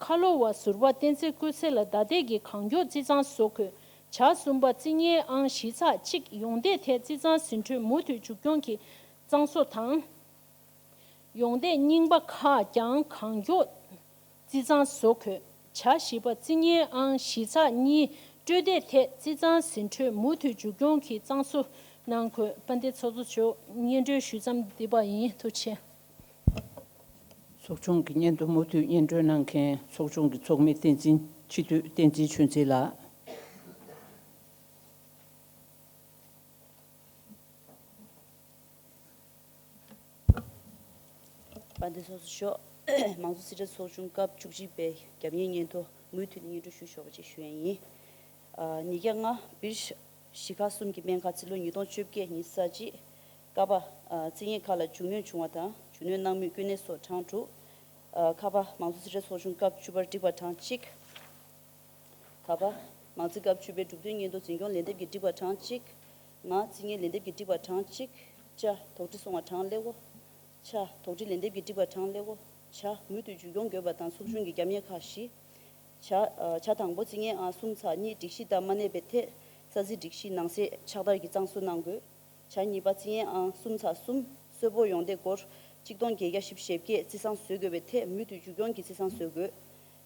ཁ་ལོ་བ་ཟུར་པ་བསྟན་འཛིན་ཀུན་གསལ་ལ་བརྡ་དེབ་ཀྱིས་གང་མགྱོགས་རྩིས་གཙང་བཟོ་དགོས། ཇ་གསུམ་པ་རྩིས་ཉེན་ཨང་བཞི་ཚེག་གཅིག་ཡོང་འདེད་ཐད་རྩིས་གཙང་ཟིན་འཕྲོད་མུ་མཐུད་མཇུག་སྐྱོང་གིས་གཙང་བཟོ་དང་། ཡོང་འདེད་རྙིང་པ་ཁག་ཀྱང་གང་མགྱོགས་རྩིས་གཙང་བཟོ་དགོས། ཇ་བཞི་པ་རྩིས་ཉེན་ཨང་བཞི་ཚེག་གཉིས་སྤྲོད་འདེད་ཐད་རྩིས་གཙང་ཟིན་འཕྲོད་མུ་མཐུད་མཇུག་སྐྱོང་གིས་གཙང་བཟོ་གནང་དགོས། དཔལ་ལྡན་ཚོགས་གཙོ་མཆོག་སྙན་སྒྲོན་ཞུ་མཚམས་འདི་པ་ཡིན། ཐུགས་རྗེ་ཆེ། ཚོགས་ཆུང་གི་སྙན་ཐོ་མུ་མཐུད་སྙན་སྒྲོན་གནང་མཁན་ཚོགས་ཆུང་གི་ཚོགས་མི་བསྟན་འཛིན་སྤྱི་འཐུས་བསྟན་འཛིན་ཆོས་འཛིན་ལགས། དཔལ་ལྡན་ཚོགས་གཙོ་མཆོག་མང་གཙོ་རྩིས་ཁྲའི་ཚོགས་ཆུང་སྐབས་བཅུ་གཅིག་པའི་རྒྱབ་གཉེར་སྙན་ཐོ་མུ་མཐུད་ནས་སྙན་སྒྲོན་ཞུ་ཆོག་པ་ཅིག་ཞུ་ཡ་ཡིན། ཨ། ཉིས་བརྒྱ་ལྔ། བིར་གཞིས་ཁག་གསུམ་གྱི་སྨན་ཁང་རྩིས་ལོ་ཉིས་སྟོང་བཅོ་བརྒྱད་ཉི་ཤུ་རྩ་གཅིག་ཀ་པ། ཨ། རྩིས་ཉེན་ཁག་ལ་མཇུག་གནོན་བྱུང་བ་དང་མཇུག་གནོན་གནང་མུས་སྐྱོན་གནད་སོགས་གྲངས་དྲུག་ཨ། ཁ་པ། མང་གཙོ་རྩིས་ཁྲའི་ཚོགས་ཆུང་སྐབས་བཅུ་པར་སྒྲིག་པ་གྲངས་གཅིག་ཁ་པ། མང་རྩིས་སྐབས་བཅུ་པའི་གྲུབ་དོན་སྙན་ཐོ་འཛིན་སྐྱོང་ལན་འདེབས་ཀྱི་སྒྲིག་པ་གྲངས་གཅིག་ང་རྩིས་ཉེན་ལན་འདེབས་ཀྱི་སྒྲིག་པ་གྲངས་གཅིག་ཅ། དོགས་འདྲི་སོང་བ་གྲངས་ཀླད་ཀོར། ཆ། དོགས་འདྲི་ལན་འདེབས་ཀྱི་སྒྲིག་པ་གྲངས་ཀླད་ཀོར། བྱ། མུ་མཐུད་མཇུག་སྐྱོང་དགོས་པ་དང་ཚོགས་ཆུང་གི་རྒྱབ་གཉེར་ཁག་བཞི། བྱ། ཨ། བྱ་དང་པོ། རྩིས་རྙིང་ཨང་གསུམ་ཚེག་གཉིས་སྒྲིག་གཞི་ལྟར་མ་གནས་པའི་ཐད་ས་རྩིས་སྒྲིག་གཞི་ནང་གསེས་ཕྱག་བསྟར་གྱི་གཙང་བཟོ་གནང་དགོས། བྱ་གཉིས་པ། རྩིས་རྙིང་ཨང་གསུམ་ཚེག་གསུམ། གསོལ་ཕོགས་ཡོང་འདེགས་སྒོར་གཅིག་སྟོང་བརྒྱད་བརྒྱ་བཞི་བཅུ་ཞེ་བརྒྱད་རྩིས་གཙང་བཟོ་དགོས་པའི་ཐད་མུ་མཐུད་མཇུག་སྐྱོང་གི་རྩིས་གཙང་བཟོ་དགོས།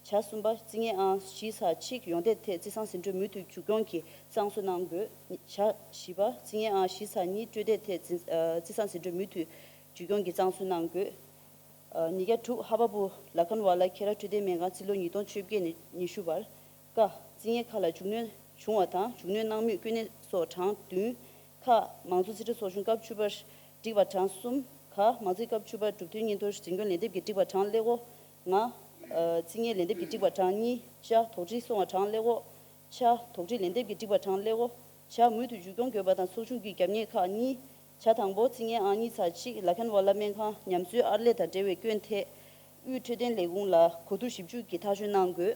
བྱ་གསུམ་པ། རྩིས་རྙིང་ཨང་བཞི་ཚེག་གཅིག་ཡོང་འདེགས་ཐད་རྩིས་གཙང་ཟིན་བྲིས་མུ་མཐུད་མཇུག་སྐྱོང་གི་གཙང་བཟོ་གནང་དགོས། བྱ་བཞི་པ། རྩིས་རྙིང་ཨང་བཞི་ཚེག་གཉིས་སྤྲོད་འདེད་ཐད་རྩིས་ཨ། རྩིས་གཙང་ཟིན་བྲིས་མུ་མཐུད་མཇུག་སྐྱོང་གི་གཙང་བཟོ་གནང་དགོས། ཨ། ཉིས་བརྒྱ་དྲུག་ཧ་བ་པུ་ལ་ཁན་ཝ་ལ་ཁེ་ར་འཕྲོད་བསྟེན་སྨན་ཁང་རྩིས་ལོ་ཉིས་སྟོང་བཅོ་བརྒྱད་ནས་ཉི་ཤུ་བར། ཀ། རྩིས་རྙིང་ཁག་ལ་མཇུག་གནོན་བྱུང་བ་དང་མཇུག་གནོན་གནང་མུས་དཀོན་གནས་སོགས་གྲངས་བདུན། ཁ། མང་གཙོ་རྩིས་སྤྲོད་ཚོགས་ཆུང་སྐབས་བཅུ་པར་བསྒྲིགས་པ་གྲངས་གསུམ། ག། མང་རྩིས་སྐབས་བཅུ་པར་གྲུབ་དོན་སྙན་ཐོར་འཛིན་སྐྱོང་ལན་འདེབས་ཀྱིས་བསྒྲིགས་པ་གྲངས་ཀླད་ཀོར་ལྔ། ཨ། རྩིས་རྙིང་ལན་འདེབས་ཀྱིས་བསྒྲིགས་པ་གྲངས་གཉིས། ཅ། དོགས་འདྲི་སོང་བ་གྲངས་ཀླད་ཀོར་ཆ། དོགས་འདྲི་ལན་འདེབས་ཀྱིས་བསྒྲིགས་པ་གྲངས་ཀླད་ཀོར་ཇ། མུ་མཐུད་མཇུག་སྐྱོང་དགོས་པ་དང་ཚོགས་ཆུང་གི་རྒྱབ་གཉེར་ཁག་གཉིས། ཆ་དང་པོ། རྩིས་རྙིང་ཨང་གཉིས་ཚེག་གཅིག་ལ་ཁན་ཝ་ལ་སྨན་ཁང་ཉམས་གསོའི་ཨར་ལས་དང་འབྲེལ་བའི་སྐྱོན་ཐད་དབུས་འཕྲོད་བསྟེན་ལས་ཁུངས་ལ་གོ་བསྡུར་ཞིབ་འཇུག་གིས་ཐག་གཅོད་གནང་དགོས།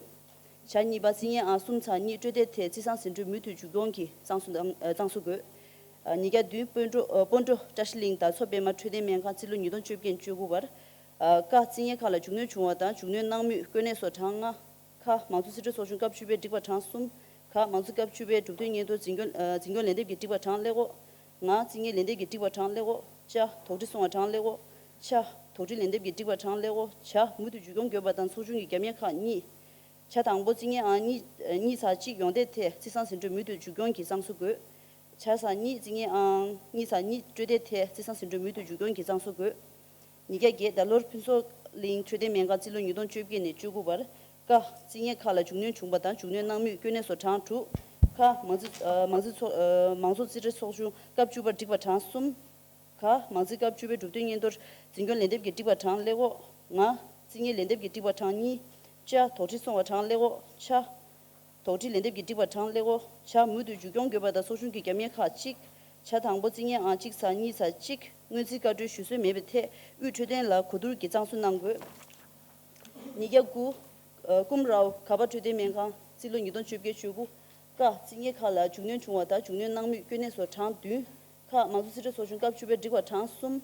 ཆ་གཉིས་པ། རྩིས་རྙིང་ཨང་གསུམ་ཚེག་གཉིས་སྤྲོད་འདེད་ཐད་རྩིས་གཙང་ཟིན་བྲིས་མུ་མཐུད་མཇུག་སྐྱོང་གིས་གཙང་བཟོ་དང་། ཨ། གཙང་བཟོ་དགོས། ཨ། ཉིས་བརྒྱ་བདུན་སྤོན་ཊོ། ཨ། སྤོན་ཊོ་བཀྲ་ཤིས་གླིང་དར་མཚོ་པད་མ་འཕྲོད་བསྟེན་སྨན་ཁང་རྩིས་ལོ་ཉིས་སྟོང་བཅོ་བརྒྱད་བཅུ་དགུ་བར། ཨ། ཀ། རྩིས་རྙིང་ཁག་ལ་མཇུག་གནོན་བྱུང་བ་དང་མཇུག་གནོན་གནང་མུས་དཀོན་གནས་སོགས་གྲངས་ལྔ། ཁ། མང་གཙོ་རྩིས་སྤྲོད་ཚོགས་ཆུང་སྐབས་བཅུ་པའི་བསྒྲིགས་པ་གྲངས་གསུམ། ག། མང་གཙོ་སྐབས་བཅུ་པའི་གྲུབ་དོན་སྙན་ཐོ་འཛིན་སྐྱོང་། ཨ། འཛིན་སྐྱོང་ལན་འདེབས་ཀྱིས་བསྒྲིགས་པ་གྲངས་ཀླད་ཀོར་ལྔ། རྩིས་རྙིང་ལན་འདེབས་ཀྱིས་བསྒྲིགས་པ་གྲངས་ཀླད་ཀོར་ཅ། དོགས་འདྲི་སོང་བ་གྲངས་ཀླད་ཀོར་ཆ། དོགས་འདྲི་ལན་འདེབས་ཀྱིས་བསྒྲིགས་པ་གྲངས་ཀླད་ཀོར་ཇ། མུ་མཐུད་མཇུག་སྐྱོང་དགོས་པ་དང་ཚོགས་ཆུང་གི་རྒྱབ་གཉེར་ཁག་གཉིས། ཆ་དང་པོ། རྩིས་རྙིང་ཨང་གཉིས། ཨ། གཉིས་ཚེག་གཅིག་ཡོང་འདེད་ཐད་རྩིས་གཙང་ཟིན་བྲིས་མུ་མཐུད་མཇུག་སྐྱོང་གིས་གཙང་བཟོ་དགོས། ཆ་ཚེག་གཉིས། རྩིས་རྙིང་ཨང་གཉིས་ཚེག་གཉིས་སྤྲོད་འདེད་ཐད་རྩིས་གཙང་ཟིན་བྲིས་མུ་མཐུད་མཇུག་སྐྱོང་གིས་གཙང་བཟོ་དགོས། ཉིས་བརྒྱ་བརྒྱད། རྡ་རློར་ཕུན་ཚོགས་གླིང་འཕྲོད་བསྟེན་སྨན་ཁང་རྩིས་ལོ་ཉིས་སྟོང་བཅོ་བརྒྱད་ནས་བཅུ་དགུ་བར། ཀ། རྩིས་རྙིང་ཁག་ལ་མཇུག་གནོན་བྱུང་བ་དང་མཇུག་གནོན་གནང་མུས་དཀོན་གནས་སོགས་གྲངས་དྲུག། ཁ། མང་རྩིས། ཨ། མང་རྩིས་ཚོགས། ཨ། མང་གཙོ་རྩིས་སྤྲོད་ཚོགས་ཆུང་སྐབས་བཅུ་པར་བསྒྲིགས་པ་གྲངས་གསུམ། ག། མང་རྩིས་སྐབས་བཅུ་པའི་གྲུབ་དོན་སྙན་ཐོར་འཛིན་སྐྱོང་ལན་འདེབས་ཀྱིས་བསྒྲིགས་པ་གྲངས་ཀླད་ཀོར་ལྔ། རྩིས་རྙིང་ལན་འདེབས་ཀྱིས་བསྒྲིགས་པ་གྲངས་གཉིས། ཅ། དོགས་འདྲི་སོང་བ་གྲངས་ཀླད་ཀོར་ཆ། དོགས་འདྲི་ལན་འདེབས་ཀྱིས་བསྒྲིགས་པ་གྲངས་ཀླད་ཀོར་ཇ། མུ་མཐུད་མཇུག་སྐྱོང་དགོས་པ་དང་ཚོགས་ཆུང་གི་རྒྱབ་གཉེར་ཁག་གཅིག་ཆ་དང་པོ། རྩིས་རྙིང་ཨང་གཅིག་ཚེག་གཉིས་ཚེག་གཅིག་སྔོན་རྩིས་བཀའ་འཁྲོལ་ཞུ་སྲོལ་མེད་པའི་ཐད་དབུས་འཕྲོད་བསྟེན་ལ་གོ་བསྡུར་གྱིས་གཙང་བཟོ་གནང་དགོས། ཉིས་བརྒྱ་དགུ། ཨ། ཀུམ་རའོ་གྷ་པ་འཕྲོད་བསྟེན་སྨན་ཁང་རྩིས་ལོ་ཉིས་སྟོང་བཅོ་བརྒྱད་བཅུ་དགུ། ཀ། རྩིས་རྙིང་ཁག་ལ་མཇུག་གནོན་བྱུང་བ་དང་མཇུག་གནོན་གནང་མུས་དཀོན་གནས་སོགས་གྲངས་བདུན། ཁ། མང་གཙོ་རྩིས་སྤྲོད་ཚོགས་ཆུང་སྐབས་བཅུ་པའི་བསྒྲིགས་པ་གྲངས་གསུམ།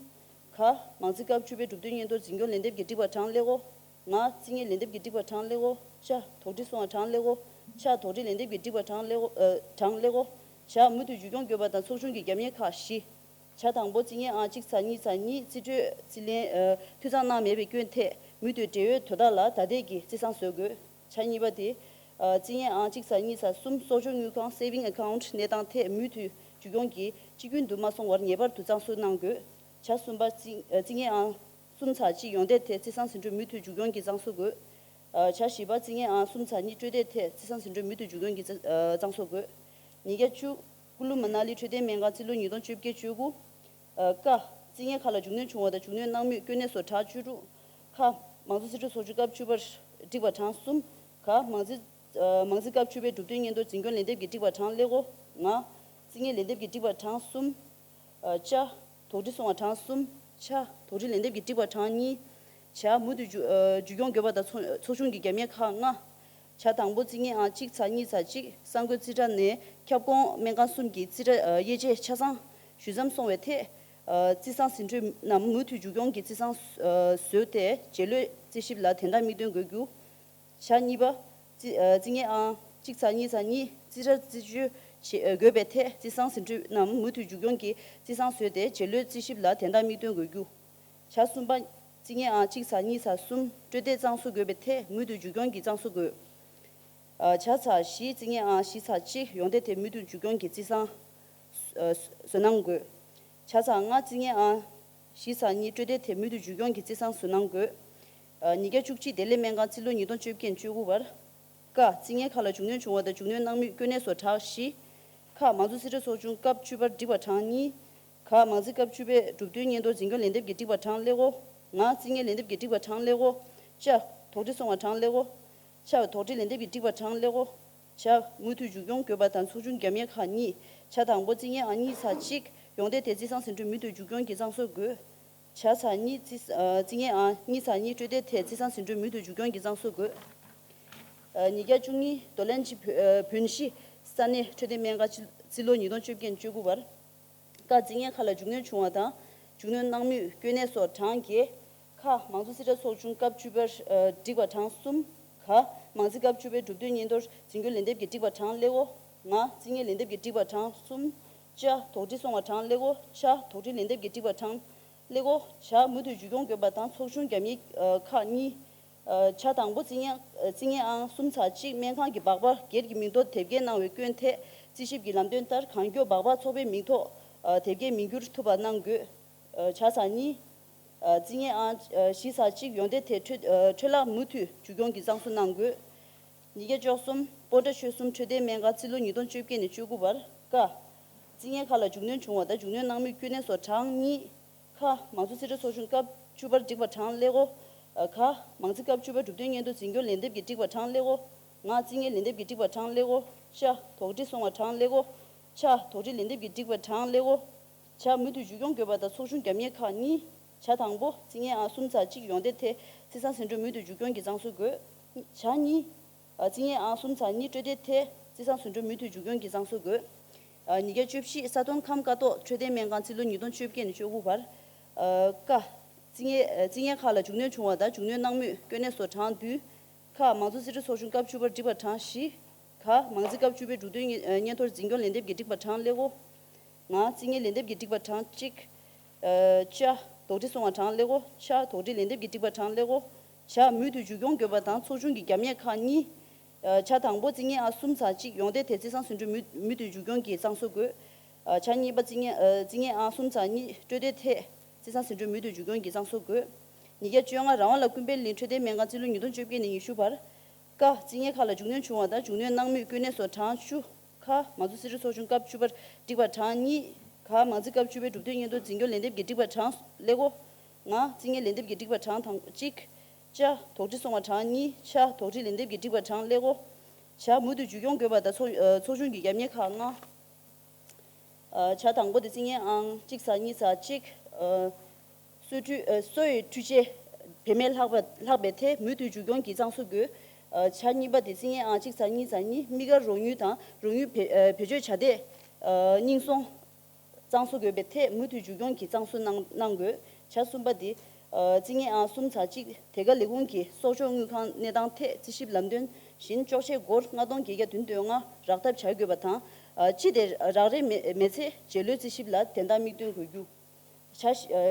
ག། མང་རྩིས་སྐབས་བཅུ་པའི་གྲུབ་དོན་སྙན་ཐོ་འཛིན་སྐྱོང་ལན་འདེབས་ཀྱིས་བསྒྲིགས་པ་གྲངས་ཀླད་ཀོར་ལྔ། རྩིས་རྙིང་ལན་འདེབས་ཀྱིས་བསྒྲིགས་པ་གྲངས་ཀླད་ཀོར་ཅ། དོགས་འདྲི་སོང་བ་གྲངས་ཀླད་ཀོར་ཆ། དོགས་འདྲི་ལན་འདེབས་ཀྱིས་བསྒྲིགས་པ་གྲངས་ཀླད་ཀོར། ཨ། གྲངས་ཀླད་ཀོར་ཇ། མུ་མཐུད་མཇུག་སྐྱོང་དགོས་པ་དང་ཚོགས་ཆུང་གི་རྒྱབ་གཉེར་ཁག་བཞི། ཆ་དང་པོ། རྩིས་རྙིང་ཨང་གཅིག་ཚེག་གཉིས་ཚེག་གཉིས་རྩིས་སྤྲོད་རྩིས་ལེན། ཨ། འཐུས་གཙང་གནང་མེད་པའི་སྐྱོན་ཐད་མུ་མཐུད་འབྲེལ་ཡོད་དོ་བདག་ལ་བརྡ་དེབ་ཀྱིས་རྩིས་གཙང་བཟོ་དགོས། ཆ་གཉིས་པ་དེ། ཨ། རྩིས་རྙིང་ཨང་གཅིག་ཚེག་གཉིས་ཚེག་གསུམ་གསོག་འཇོག་དངུལ་ཁང་saving account གནས་སྟངས་ཐད་མུ་མཐུད་མཇུག་སྐྱོང་གིས་གཅིག་རྒྱུན་དུ་མ་སོང་བར་ངེས་པར་དུ་གཙང་བཟོ་གནང་དགོས། ཆ་གསུམ་པ། རྩིས། ཨ། རྩིས་རྙིང་ཨང་གསུམ་ཚེག་གཅིག་ཡོང་འདེད་ཐད་རྩིས་གཙང་ཟིན་བྲིས་མུ་མཐུད་མཇུག་སྐྱོང་གིས་གཙང་བཟོ་དགོས། ཨ། ཆ་བཞི་པ། རྩིས་རྙིང་ཨང་གསུམ་ཚེག་གཉིས་སྤྲོད་འདེད་ཐད་རྩིས་གཙང་ཟིན་བྲིས་མུ་མཐུད་མཇུག་སྐྱོང་གིས་གཙང་། ཨ། གཙང་བཟོ་དགོས། ཉིས་བརྒྱ་བཅུ། ཀུ་ལུ་མ་ན་ལི་འཕྲོད་བསྟེན་སྨན་ཁང་རྩིས་ལོ་ཉིས་སྟོང་བཅོ་བརྒྱད་བཅུ་དགུ། ཨ། ཀ། རྩིས་རྙིང་ཁག་ལ་མཇུག་གནོན་བྱུང་བ་དང་མཇུག་གནོན་གནང་མུས་དཀོན་གནས་སོགས་གྲངས་བཅུ་དྲུག། ཁ། མང་གཙོ་རྩིས་སྤྲོད་ཚོགས་ཆུང་སྐབས་བཅུ་པར་བསྒྲིགས་པ་གྲངས་གསུམ། ག། མང་རྩིས། ཨ། མང་རྩིས་སྐབས་བཅུ་པའི་གྲུབ་དོན་སྙན་ཐོ་འཛིན་སྐྱོང་ལན་འདེབས་ཀྱིས་བསྒྲིགས་པ་གྲངས་ཀླད་ཀོར་ལྔ། རྩིས་རྙིང་ལན་འདེབས་ཀྱིས་བསྒྲིགས་པ་གྲངས་གསུམ། ཨ། ཅ། དོགས་འདྲི་སོང་བ་གྲངས་གསུམ། ཆ། དོགས་འདྲི་ལན་འདེབས་ཀྱིས་བསྒྲིགས་པ་གྲངས་གཉིས། ཇ། མུ་མཐུད་མཇུག་ཨ། མཇུག་སྐྱོང་དགོས་པ་དང་ཚོགས་ཚོགས་ཆུང་གི་རྒྱབ་གཉེར་ཁག་ལྔ། ཆ་དང་པོ། རྩིས་རྙིང་ཨང་གཅིག་ཚེག་གཉིས་ཚེག་གཅིག་གསར་འགོད་རྩིས་ཁྲ་ནས་ཁྱབ་ཁོངས་སྨན་ཁང་གསུམ་གྱི་རྩིས་ཁྲ། ཨ། དབྱེ་འབྱེད་ཆ་ཚང་ཞུ་མཚམས་སོང་བའི་ཐད། ཨ། རྩིས་གཙང་ཟིན་བྲིས་རྣམས་མུ་མཐུད་མཇུག་སྐྱོང་གིས་རྩིས་གཙང་བཟོས་ཏེ་རྗེས་ལུས་རྩིས་ཞིབ་ལ་དོན་དག་མིག་སྟོན་དགོས་རྒྱུ། ཆ་གཉིས་པ། རྩིས། ཨ། རྩིས་རྙིང་ཨང་གཅིག་ཚེག་གཉིས་ཚེག་གཉིས་རྩིས་ཁྲ་རྩིས་སྤྱོད་བྱེད་དགོས་པའི་ཐད་རྩིས་གཙང་ཟིན་བྲིས་རྣམས་མུ་མཐུད་མཇུག་སྐྱོང་གིས་རྩིས་གཙང་བཟོས་ཏེ་རྗེས་ལུས་རྩིས་ཞིབ་ལ་དོན་དག་མིག་སྟོན་དགོས་རྒྱུ། ཆ་གསུམ་པ། རྩིས་རྙིང་ཨང་གཅིག་ཚེག་གཉིས་ཚེག་གསུམ་སྤྲོད་འདེད་གཙང་བཟོ་དགོས་པའི་ཐད་མུ་མཐུད་མཇུག་སྐྱོང་གིས་གཙང་བཟོ་དགོས། ཨ། ཆ་ཚེག་བཞི། རྩིས་རྙིང་ཨང་བཞི་ཚེག་གཅིག་ཡོང་འདེད་ཐད་མུ་མཐུད་མཇུག་སྐྱོང་གིས་རྩིས་གཙང་བཟོ་གནང་དགོས། ཆ་ཚེག་ལྔ། རྩིས་རྙིང་ཨང་བཞི་ཚེག་གཉིས་སྤྲོད་འདེད་ཐད་མུ་མཐུད་མཇུག་སྐྱོང་གིས་རྩིས་གཙང་བཟོ་གནང་དགོས། ཨ། ཉིས་བརྒྱ་བཅུ་གཅིག་བདེ་ལེགས་སྨན་ཁང་རྩིས་ལོ་ཉིས་སྟོང་བཅོ་བརྒྱད་བཅུ་དགུ་བར། ཀ། རྩིས་རྙིང་ཁག་ལ་མཇུག་གནོན་བྱུང་བ་དང་མཇུག་གནོན་གནང་མུས་དཀོན་གནས་སོགས་གྲངས་བཞི། ཁ། མང་གཙོ་རྩིས་སྤྲོད་ཚོགས་ཆུང་སྐབས་བཅུ་པར་བསྒྲིགས་པ་གྲངས་གཉིས། ག། མང་རྩིས་སྐབས་བཅུ་པའི་གྲུབ་དོན་སྙན་ཐོ་འཛིན་སྐྱོང་ལན་འདེབས་ཀྱིས་བསྒྲིགས་པ་གྲངས་ཀླད་ཀོར། ང་། རྩིས་རྙིང་ལན་འདེབས་ཀྱིས་བསྒྲིགས་པ་གྲངས་ཀླད་ཀོར། ཅ། དོགས་འདྲི་སོང་བ་གྲངས་ཀླད་ཀོར། ཆ། དོགས་འདྲི་ལན་འདེབས་ཀྱིས་བསྒྲིགས་པ་གྲངས་ཀླད་ཀོར། ཇ། མུ་མཐུད་མཇུག་སྐྱོང་དགོས་པ་དང་ཚོགས་ཆུང་རྒྱབ་གཉེར་ཁག་གཉིས། ཆ་དང་པོ། རྩིས་རྙིང་ཨང་གཉིས་ཚེག་གཅིག་ཡོང་འདེད་ཐད་རྩིས་གཙང་ཟིན་བྲིས་མུ་མཐུད་མཇུག་སྐྱོང་གིས་གཙང་བཟོ་དགོས། ཇ་ཚེག་གཉིས། རྩིས། ཨ། རྩིས་རྙིང་ཨང་གཉིས་ཚེག་གཉིས་སྤྲོད་འདེད་ཐད་རྩིས་གཙང་ཟིན་བྲིས་མུ་མཐུད་མཇུག་སྐྱོང་གིས་གཙང་བཟོ་དགོས། ཨ། ཉིས་བརྒྱ་བཅུ་གཉིས་དོ་ལན་གྱི་བོན་གཞིས་ས་གནས་འཕྲོད་བསྟེན་སྨན་ཁང་རྩིས་ལོ་ཉིས་སྟོང་བཅོ་བརྒྱད་བཅུ་དགུ་བར། ཀ། རྩིས་རྙིང་ཁག་ལ་མཇུག་སྣོན་བྱུང་བ་དང་མཇུག་སྣོན་གནང་མུས་དཀོན་གནས་སོགས་གྲངས་བརྒྱད། ཁ། ཁ། མང་གཙོ་རྩིས་ཁྲ་ཚོགས་ཆུང་སྐབས་བཅུ་པར་ཨ་སྒྲིག་པ་གྲངས་གསུམ། ག། མང་རྩིས་སྐབས་བཅུ་པའི་གྲུབ་དོན་སྙན་ཐོར་འཛིན་སྐྱོང་ལན་འདེབས་ཀྱིས་སྒྲིག་པ་གྲངས་ཀླད་ཀོར་ལྔ། རྩིས་ངན་ལན་འདེབས་ཀྱིས་སྒྲིག་པ་གྲངས་གསུམ། ཅ། དོགས་འདྲི་སོང་བ་གྲངས་ཀླད་ཀོར་ཆ། དོགས་འདྲི་ལན་འདེབས་ཀྱིས་སྒྲིག་པ་གྲངས་ཀླད་ཀོར་བྱ། མུ་མཐུད་མཇུག་སྐྱོང་དགོས་པ་དང་ཚོགས་ཆུང་རྒྱབ་གཉེར་ཨ་ཁག་གཉིས། ཨ་ཆ་དང་པོ། རྩིས་ངན་ཨ་རྩིས་ངན་ཨང་གསུམ་ཚེག་གཅིག་སྨན་ཁང་གི་སྦག་སྦག་སྒེར་གྱི་མིང་ཐོ་དེབ་སྐྱེལ་གནང་བའི་སྐྱོན་ཐད་རྩིས་ཞིབ་ཀྱི་ལམ་སྟོན་ལྟར་གང་མགྱོགས་སྦག་སྦག་ཚོགས་པའི་མིང་ཐོ་ཨ་དེབ་སྐྱེལ་མི་འགྱུར་ཐུབ་པ་གནང་དགོས། ཨ་ཆ་ཚེག་གཉིས། ཨ་རྩིས་ངན་ཨང་ཨ་བཞི་ཚེག་གཅིག་ཡོངས་འདེད་ཐད་འཕྲོད་ཨ་འཕྲོད་བརླག་མུ་མཐུད་མཇུག་སྐྱོང་གི་གཙང་བཟོ་གནང་དགོས། ཉིས་བརྒྱ་བཅུ་གསུམ། སྤོན་ཊ་ཆོལ་གསུམ་འཕྲོད་བསྟེན་སྨན་ཁང་རྩིས་ལོ་ཉིས་སྟོང་བཅོ་བརྒྱད་ནས་བཅུ་དགུ་བར། ཀ། རྩིས་ངན་ཁག་ལ་མཇུག་སྣོན་བྱུང་བ་དང་མཇུག་སྣོན་གནང་མུས་སྐྱོན་གནས་སོགས་གྲངས་གཉིས། ཁ། མང་གཙོ་རྩིས་ཁྲ་ཚོགས་ཆུང་སྐབས་བཅུ་པར་སྒྲིག་པ་གྲངས་ཀླད་ཀོར། ཨ་ག། མང་རྩིས་སྐབས་བཅུ་པའི་གྲུབ་དོན་སྙན་ཐོ་འཛིན་སྐྱོང་ལན་འདེབས་ཀྱིས་སྒྲིག་པ་གྲངས་ཀླད་ཀོར་ལྔ། རྩིས་ངན་ལན་འདེབས་ཀྱིས་སྒྲིག་པ་གྲངས་ཀླད་ཀོར་ཅ། དོགས་འདྲི་སོང་བ་གྲངས་ཀླད་ཀོར་ཆ། དོགས་འདྲི་ལན་འདེབས་ཀྱིས་སྒྲིག་པ་གྲངས་ཀླད་ཀོར་བྱ། མུ་མཐུད་མཇུག་སྐྱོང་དགོས་པ་དང་ཚོགས་ཆུང་རྒྱབ་གཉེར་ཁག་གཉིས། ཆ་དང་པོ། རྩིས་ངན་ཨང་གསུམ་ཚེག་གཅིག་ཡོངས་འདེད་ཐད་རྩིས་གསང་ཟིན་འཕྲོ་མུ་མཐུད་མཇུག་སྐྱོང་གི་གཙང་བཟོ་དགོས། ཆ་གཉིས། ཨ་རྩིས་ངན་ཨང་གསུམ་ཚེག་གཉིས་སྤྲོད་དེ་ཐད་རྩིས་གསང་ཟིན་འཕྲོ་མུ་མཐུད་མཇུག་སྐྱོང་གི་གཙང་བཟོ་དགོས། ཨ་ཉིས་བརྒྱ་བཅུ་བཞི། ས་མཐོང་ཁམས་ཀ་ཏོག་འཕྲོད་བསྟེན་སྨན་ཁང་རྩིས་ལོ་ཉིས་སྟོང་བཅོ་བརྒྱད་ནས་བཅུ་དགུ་བར། ཨ་ཀ། རྩིས་ངན་ཨ་རྩིས་ངན་ཁག་ལ་མཇུག་སྣོན་བྱུང་བ་དང་མཇུག་སྣོན་གནང་མུས་སྐྱོན་གནས་སོགས་གྲངས་བདུན། ཁ། མང་གཙོ་རྩིས་ཁྲ་ཚོགས་ཆུང་སྐབས་བཅུ་པར་སྒྲིག་པ་གྲངས་བཞི། ག། མང་རྩིས་སྐབས་བཅུ་པའི་གྲུབ་དོན་སྙན་སྙན་ཐོར་འཛིན་སྐྱོང་ལན་འདེབས་ཀྱིས་སྒྲིག་པ་གྲངས་ཀླད་ཀོར་ལྔ། རྩིས་ངན་ལན་འདེབས་ཀྱིས་སྒྲིག་པ་གྲངས་གཅིག་ཨ་ཅ། དོགས་འདྲི་སོང་བ་གྲངས་ཀླད་ཀོར་ཆ། དོགས་འདྲི་ལན་འདེབས་ཀྱིས་སྒྲིག་པ་གྲངས་ཀླད་ཀོར་བྱ། མུ་མཐུད་མཇུག་སྐྱོང་དགོས་པ་དང་ཚོགས་ཆུང་གི་རྒྱབ་གཉེར་ཁག་གཉིས། ཨ་ཆ་དང་པོ། རྩིས་ངན་ཨང་གསུམ་ཚེག་གཅིག་ཡོངས་འདེད་ཐད་རྩིས་གསང་ཟིན་འཕྲོ་མུ་མུ་མཐུད་མཇུག་སྐྱོང་གི་གཙང་བཟོ་དགོས། ཨ་ཆ་གཉིས་པ། རྩིས་ངན་ཨ་རྩིས་ངན་ཨང་གསུམ་ཚེག་གཉིས་སྤྲོད་དེ་ཐད་རྩིས་གསང་ཟིན་འཕྲོ་མུ་མཐུད་མཇུག་སྐྱོང་གི་གཙང་བཟོ་དགོས། ཉིས་བརྒྱ་བཅོ་ལྔ། རང་དབང་ལ་ཀུན་ཕན་གླིང་འཕྲོད་བསྟེན་སྨན་ཁང་རྩིས་ལོ་ཉིས་སྟོང་བཅོ་བརྒྱད་ནས་ཉི་ཤུ་བར། ཀ། རྩིས་ངན་ཁག་ལ་མཇུག་སྣོན་བྱུང་བ་དང་མཇུག་སྣོན་གནང་མུས་སྐྱོན་གནས་སོགས་གྲངས་བཅུ། ཁ། མང་གཙོ་རྩིས་ཁྲ་ཚོགས་ཆུང་སྐབས་བཅུ་པར་སྒྲིག་པ་གྲངས་གཉིས། ག། མང་རྩིས་སྐབས་བཅུ་པའི་གྲུབ་དོན་སྙན་ཐོ་འཛིན་སྐྱོང་ལན་འདེབས་ཀྱིས་སྒྲིག་པ་གྲངས་ཀླད་ཀོར་ལྔ། རྩིས་ངན་ལན་འདེབས་ཀྱིས་སྒྲིག་པ་གྲངས་དང་གཅིག་ཅ། དོགས་འདྲི་སོང་བ་གྲངས་གཉིས། ཆ། དོགས་འདྲི་ལན་འདེབས་ཀྱིས་སྒྲིག་པ་གྲངས་ཀླད་ཀོར་བྱ། མུ་མཐུད་མཇུག་སྐྱོང་དགོས་པ་དང་ཚོགས་ཨ་ཚོགས་ཆུང་གི་རྒྱབ་གཉེར་ཁག་ལྔ། ཨ་ཆ་དང་པོ་དེ། རྩིས་ངན་ཨང་གཅིག་ཚེག་གཉིས་ཚེག་གཅིག་ཨ་གསོ་འཕྲུལ་ཨ་གསོ་ཡི་འཕྲུལ་ཆས་བེད་མེད་ལྷག་པ་ལྷག་པའི་ཐད་མུ་མཐུད་མཇུག་སྐྱོང་གི་གཙང་བཟོ་དགོས། ཨ་ཆ་གཉིས་པ་དེ། རྩིས་ངན་ཨང་གཅིག་ཚེག་གཉིས་ཚེག་གཉིས། དམིགས་བཀར་རོགས་དངུལ་དང་རོགས་དངུལ་བེད་ཨ་བེད་སྤྱོད་བྱ་གཏེ་ཨ་རྙིང་སོང་གཙང་བཟོ་དགོས་པའི་ཐད་མུ་མཐུད་མཇུག་སྐྱོང་གི་གཙང་བཟོ་གནང་གནང་དགོས། ཆ་གསུམ་པ་དེ། ཨ་རྩིས་ངན་ཨང་གསུམ་ཚེག་གཅིག་དེ་ག་ལས་ཁུངས་ཀྱི་གསོག་འཇོག་དངུལ་ཁང་གནས་སྟངས་ཐད་རྩིས་ཞིབ་ལམ་སྟོན་བཞིན་གཅོག་ཆས་སྒོར་ལྔ་སྟོང་བརྒྱད་བརྒྱ་བདུན་སྟོང་ལྔ་རག་ཐབས་བྱ་དགོས་པ་དང་། ཨ་སྤྱི་དེ་རག་རེས་མེད་མེད་ཚེ་རྗེས་ལོའི་རྩིས་ཞིབ་ལ་དོན་དག་དམིགས་འདོན་དགོས་རྒྱུ། ཆ་བཞི་ཨ་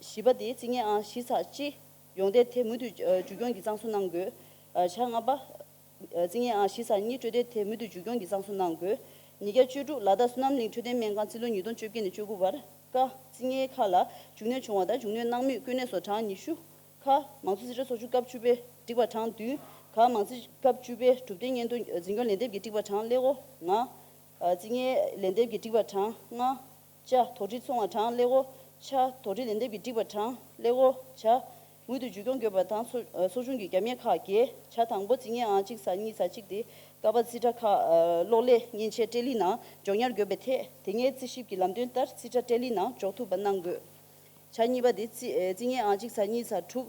བཞི་པ་དེ། རྩིས་ངན་ཨང་བཞི་ཚེག་གཅིག་ཡོངས་འདེད་ཐད་མུ་མཐུད་ཨ་མཇུག་སྐྱོང་གི་གཙང་བཟོ་གནང་དགོས། ཨ་ཆ་ལྔ་པ། ཨ་རྩིས་ངན་ཨང་བཞི་ཚེག་གཉིས་སྤྲོད་དེ་ཐད་མུ་མཐུད་མཇུག་སྐྱོང་གི་གཙང་བཟོ་གནང་དགོས། ཉིས་བརྒྱ་བཅུ་དྲུག་ལ་དྭགས་བསོད་ནམས་གླིང་འཕྲོད་བསྟེན་སྨན་ཁང་རྩིས་ལོ་ཉིས་སྟོང་བཅོ་བརྒྱད་ནས་བཅུ་དགུ་བར། ཀ། རྩིས་ངན་ཁག་ལ་མཇུག་སྣོན་བྱུང་བ་དང་མཇུག་སྣོན་གནང་མུས་སྐྱོན་གནས་སོགས་གྲངས་ཉི་ཤུ། ཁ། མང་གཙོ་རྩིས་ཁྲ་ཚོགས་ཆུང་སྐབས་བཅུ་པའི་སྒྲིག་པ་གྲངས་བདུན། ག། མང་རྩིས་སྐབས་བཅུ་པའི་གྲུབ་དོན་སྙན་ཐོ་འཛིན་སྐྱོང་ལན་འདེབས་ཀྱི་སྒྲིག་པ་གྲངས་ཀླད་ཀོར་ལྔ། རྩིས་ངན་ལན་འདེབས་ཀྱི་སྒྲིག་པ་གྲངས་ལྔ། ཅ། དོགས་འདྲི་སོང་བ་གྲངས་ཀླད་ཀོར་ཆ། དོགས་འདྲི་ལན་འདེབས་ཀྱི་སྒྲིག་པ་གྲངས་ཀླད་ཀོར་བྱ། མུ་མཐུད་མཇུག་སྐྱོང་དགོས་པ་དང་ཚོགས་ཚོགས་ཆུང་གི་རྒྱབ་གཉེར་ཁག་བརྒྱད། ཆ་དང་པོ། རྩིས་ངན་ཨང་གཅིག་ཚེག་གཉིས་ཚེག་གཅིག་དེ་ཀ་པ་རྩིས་ཁྲ་ཁག་གློག་ཀླད་མཉེན་ཆས་སྤྲེལ་ལི་ནང་འཇོག་ཉར་དགོས་པའི་ཐད་དེ་སྔའི་རྩིས་ཞིབ་ཀྱི་ལམ་སྟོན་ལྟར་རྩིས་ཁྲ་སྤྲེལ་ལི་ནང་འཇོག་ཐུབ་པ་གནང་དགོས། ཆ་གཉིས་པ་དེ། རྩིས་རྩིས་ངན་ཨང་གཅིག་ཚེག་གཉིས་ཚེག་དྲུག་